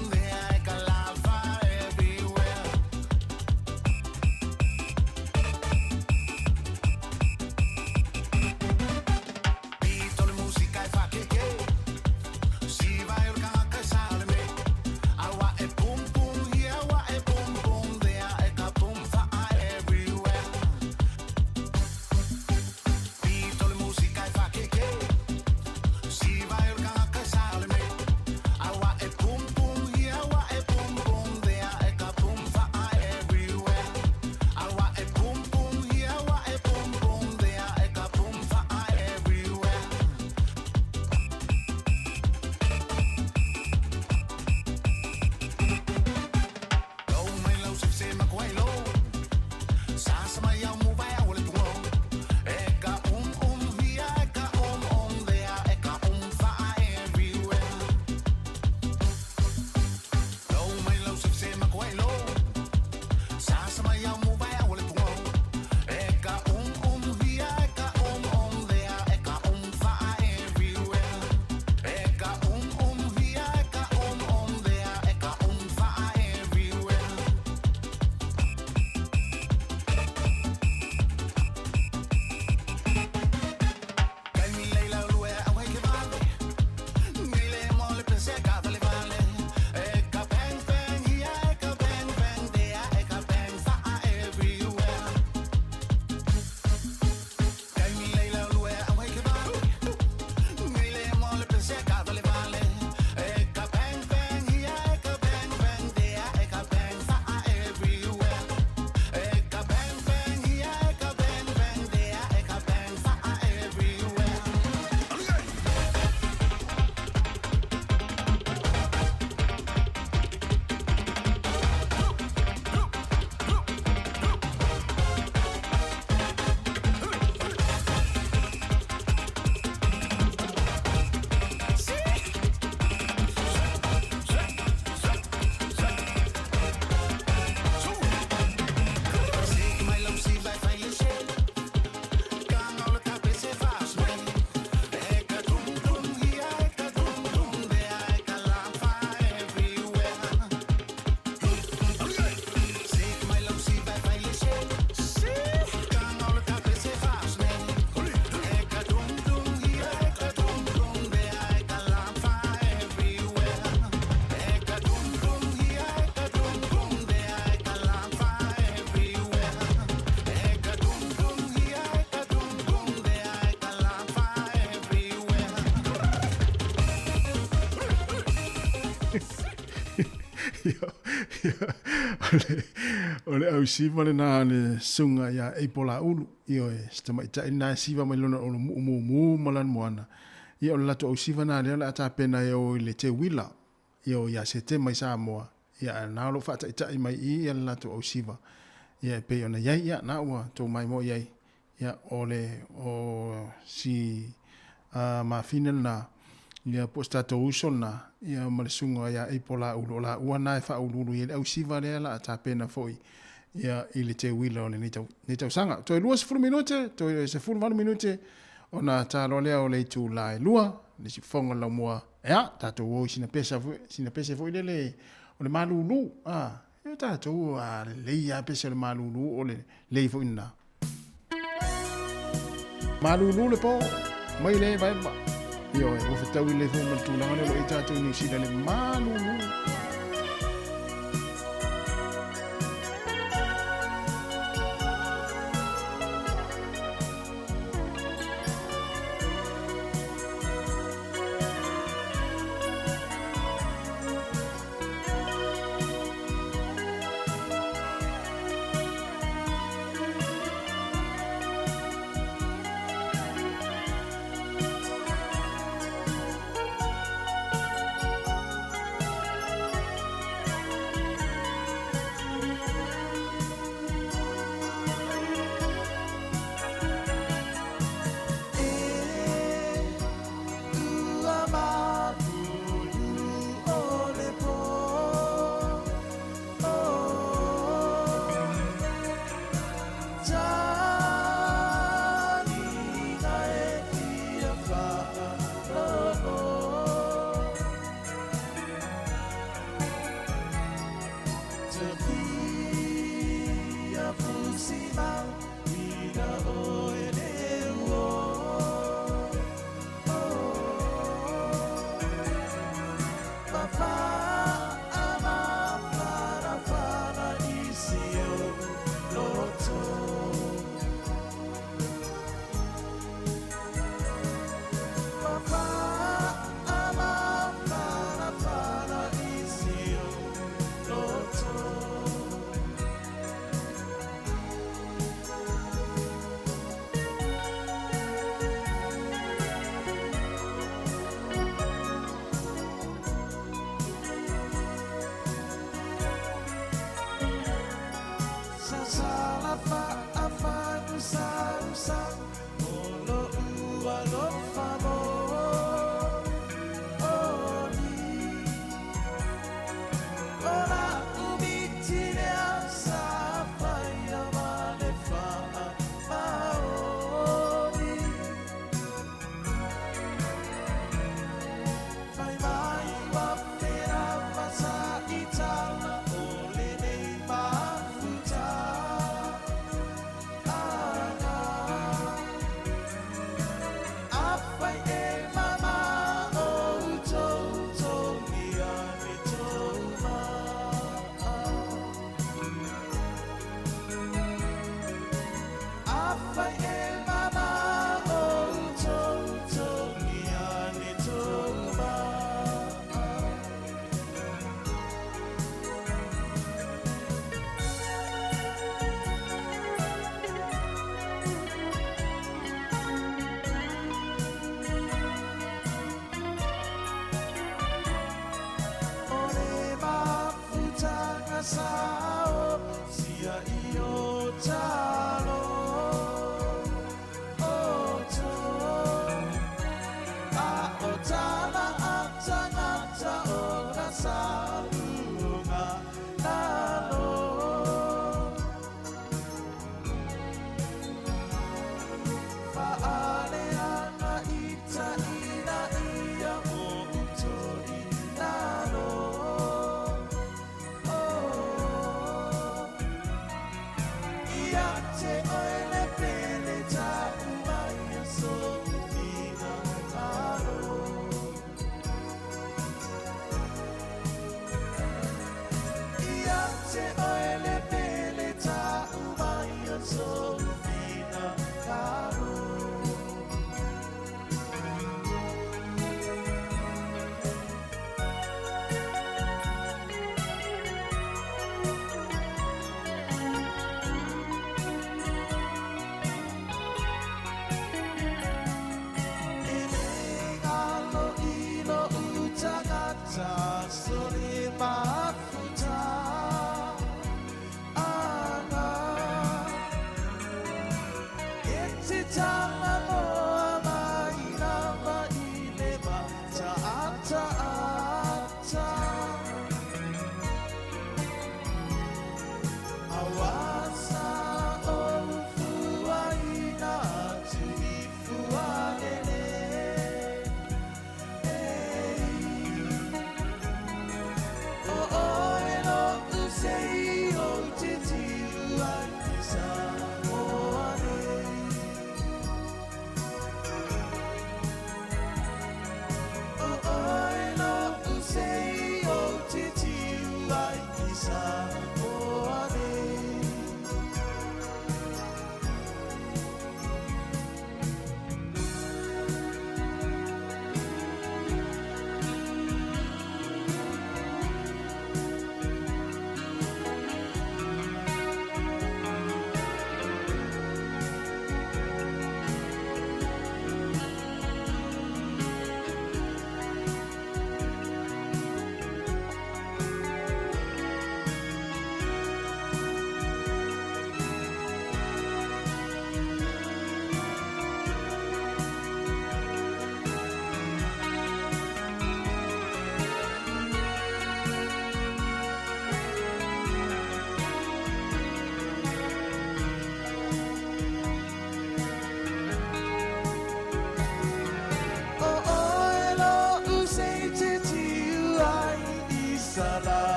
D: O le ausiva lenā a le susuga ia Eipo Laulu, ioe, si tamaitai lenā e siva mai lona olomu'u mumu ma lana moana. Ia o le latou ausiva lena lea o le a tapena e o i le Teuila, ioe, ia Setema i Samoa, ia ae o lena o lo o faata'ita'i mai i i le latou ausiva, ia e pei ona i ai, ia na ua tou maimoa i ai, ia o le o si mafine lenā, ia po o se tatou uso lenā, ia ma le susuga ia Eipo Laulu, o laua na e faauluulu i ai le ausiva lea o le a tapena foi ia i le teuila o lenei tau, lenei tausaga. Toe 20 minute, toe 18 minute, ona ta loa lea o le itula e 2, le siufofoga o le laumua, ia, tatou o i sina pesa foi, sina pese foi lele o le malulu, a, e tatou a lelei lava pese o le malulu, o le lei foi lena. Malulu le po, mai le evaeva. Ioe, ua fetaui lelei foi ma le tulaga lea o lo o i ai tatou i Niu Sila i le malulu.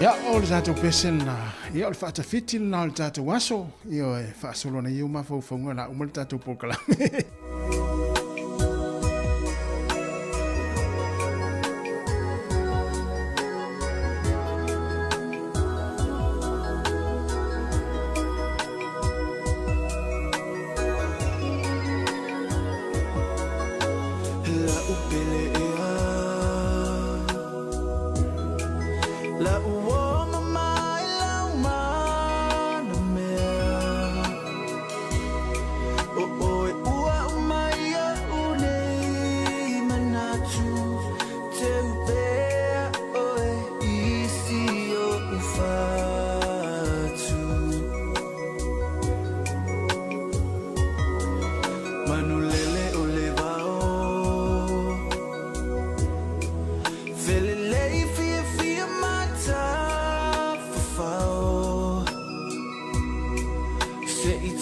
D: Ia, o le tatou pese lena, ia o le faatafiti lena o le tatou aso, ia e faasolo nei ou mafaufauga o le a uma le tatou polokalame.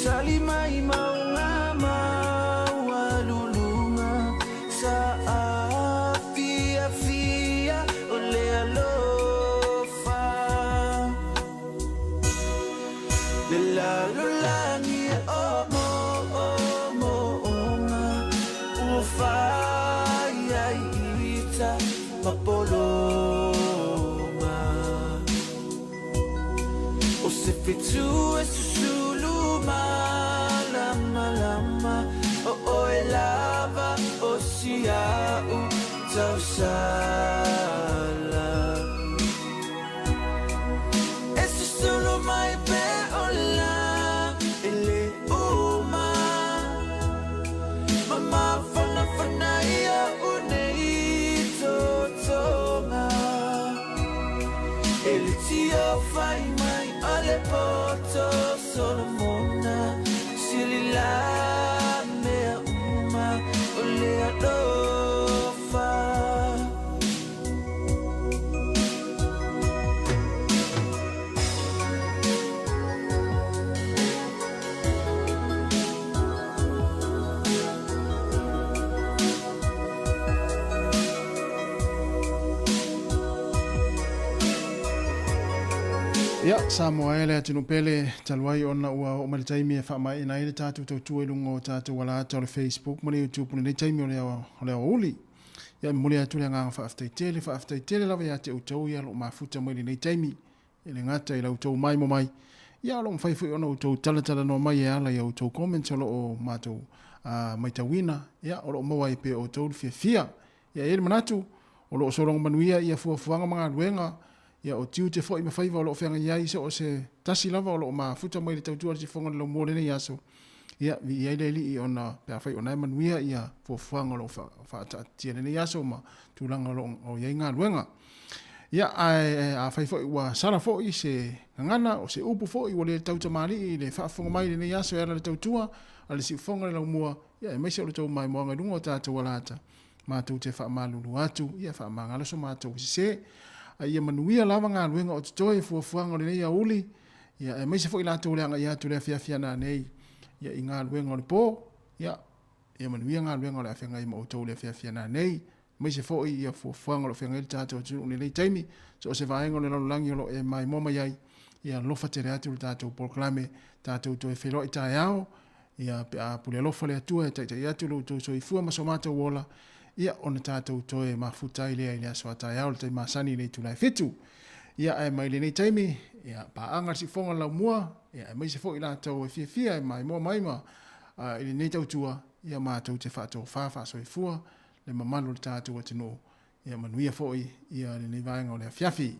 E: Tali mai mauga maualuluga sa afiafia o le alofa. Le lalolagi e omoomoga ua fai ai ita ma pologa. O se fetu e susulu malamalama o oe lava o sia'u tausala. E susulu mai pe ola e le uma. Ma mafanafana ia u nei totoga. E le tio fai mai o le poto Solomona. Sili la mea uma o le alofa.
D: Ia, Samoa e le atunuu pele, talu ai ona ua oo mai le taimi e faamaeaina ai le tatou tautua i luga o tatou alaata o le Facebook ma le YouTube i lenei taimi o le aoauli. Ia, e momoli atu le agaga faafetai tele, faafetai tele lava ia te outou ia o lo o mafuta mai i lenei taimi. E le gata i la outou maimo mai, ia o lo o mafai foi ona outou talatalanoa mai e ala i a outou comments o lo o matou matauina, ia o lo o maua ai pea e outou le fiafia. Ia e i ai le manatu, o lo o sologa manuia ia fuafuaga ma galuega, ia o tiute foi ma faiva o lo o feagai ai so o se tasi lava o lo o mafuta mai i le tautua a le sifoga o le laumua o lenei aso, ia viia ai le Alii ona pe afai o na e manuia ia fuafuaga o lo o faataatitia i lenei aso ma tulaga o lo o i ai galuega. Ia, ae afai foi ua sala foi se gagana, o se upu foi ua le tautamalii i le faafofoga mai i lenei aso e ala i le tautua a le siufofoga o le laumua, ia aemaise o le tou maimoaga i luga o tatou alata, matou te faamalulu atu, ia faamagalo so matou sese. A ia manuia lava galuega o totoe i fuafuaga o lenei aoauli, ia aemaise foi latou le agai atu i le afiafi a nanei, ia i galuega o le po, ia, ia manuia galuega o le a feagai ma outou i le afiafi a nanei. aemaise foi ia fuafuaga o lo o feagai ai le tatou atunuu i lenei taimi, so o se vaega o le lalolagi o lo o e maimoa mai ai, ia alofa tele atu le tatou polokalame, tatou toe feiloai taeao, ia pe a pule alofa le Atua e taitai atu lo outou soifua ma so matou ola, ia ona tatou toe mafuta ai lea i le aso a taeao i le taimi masani i le itula e 7. Ia ae mai lenei taimi, ia paaga le siufofoga o le laumua, ia aemaise foi i latou e fiafia e maimoa mai ma i lenei tautua, ia matou te faatofa faasoifua le mamalu o le tatou atunuu. Ia manuia foi ia lenei vaega o le afiafi.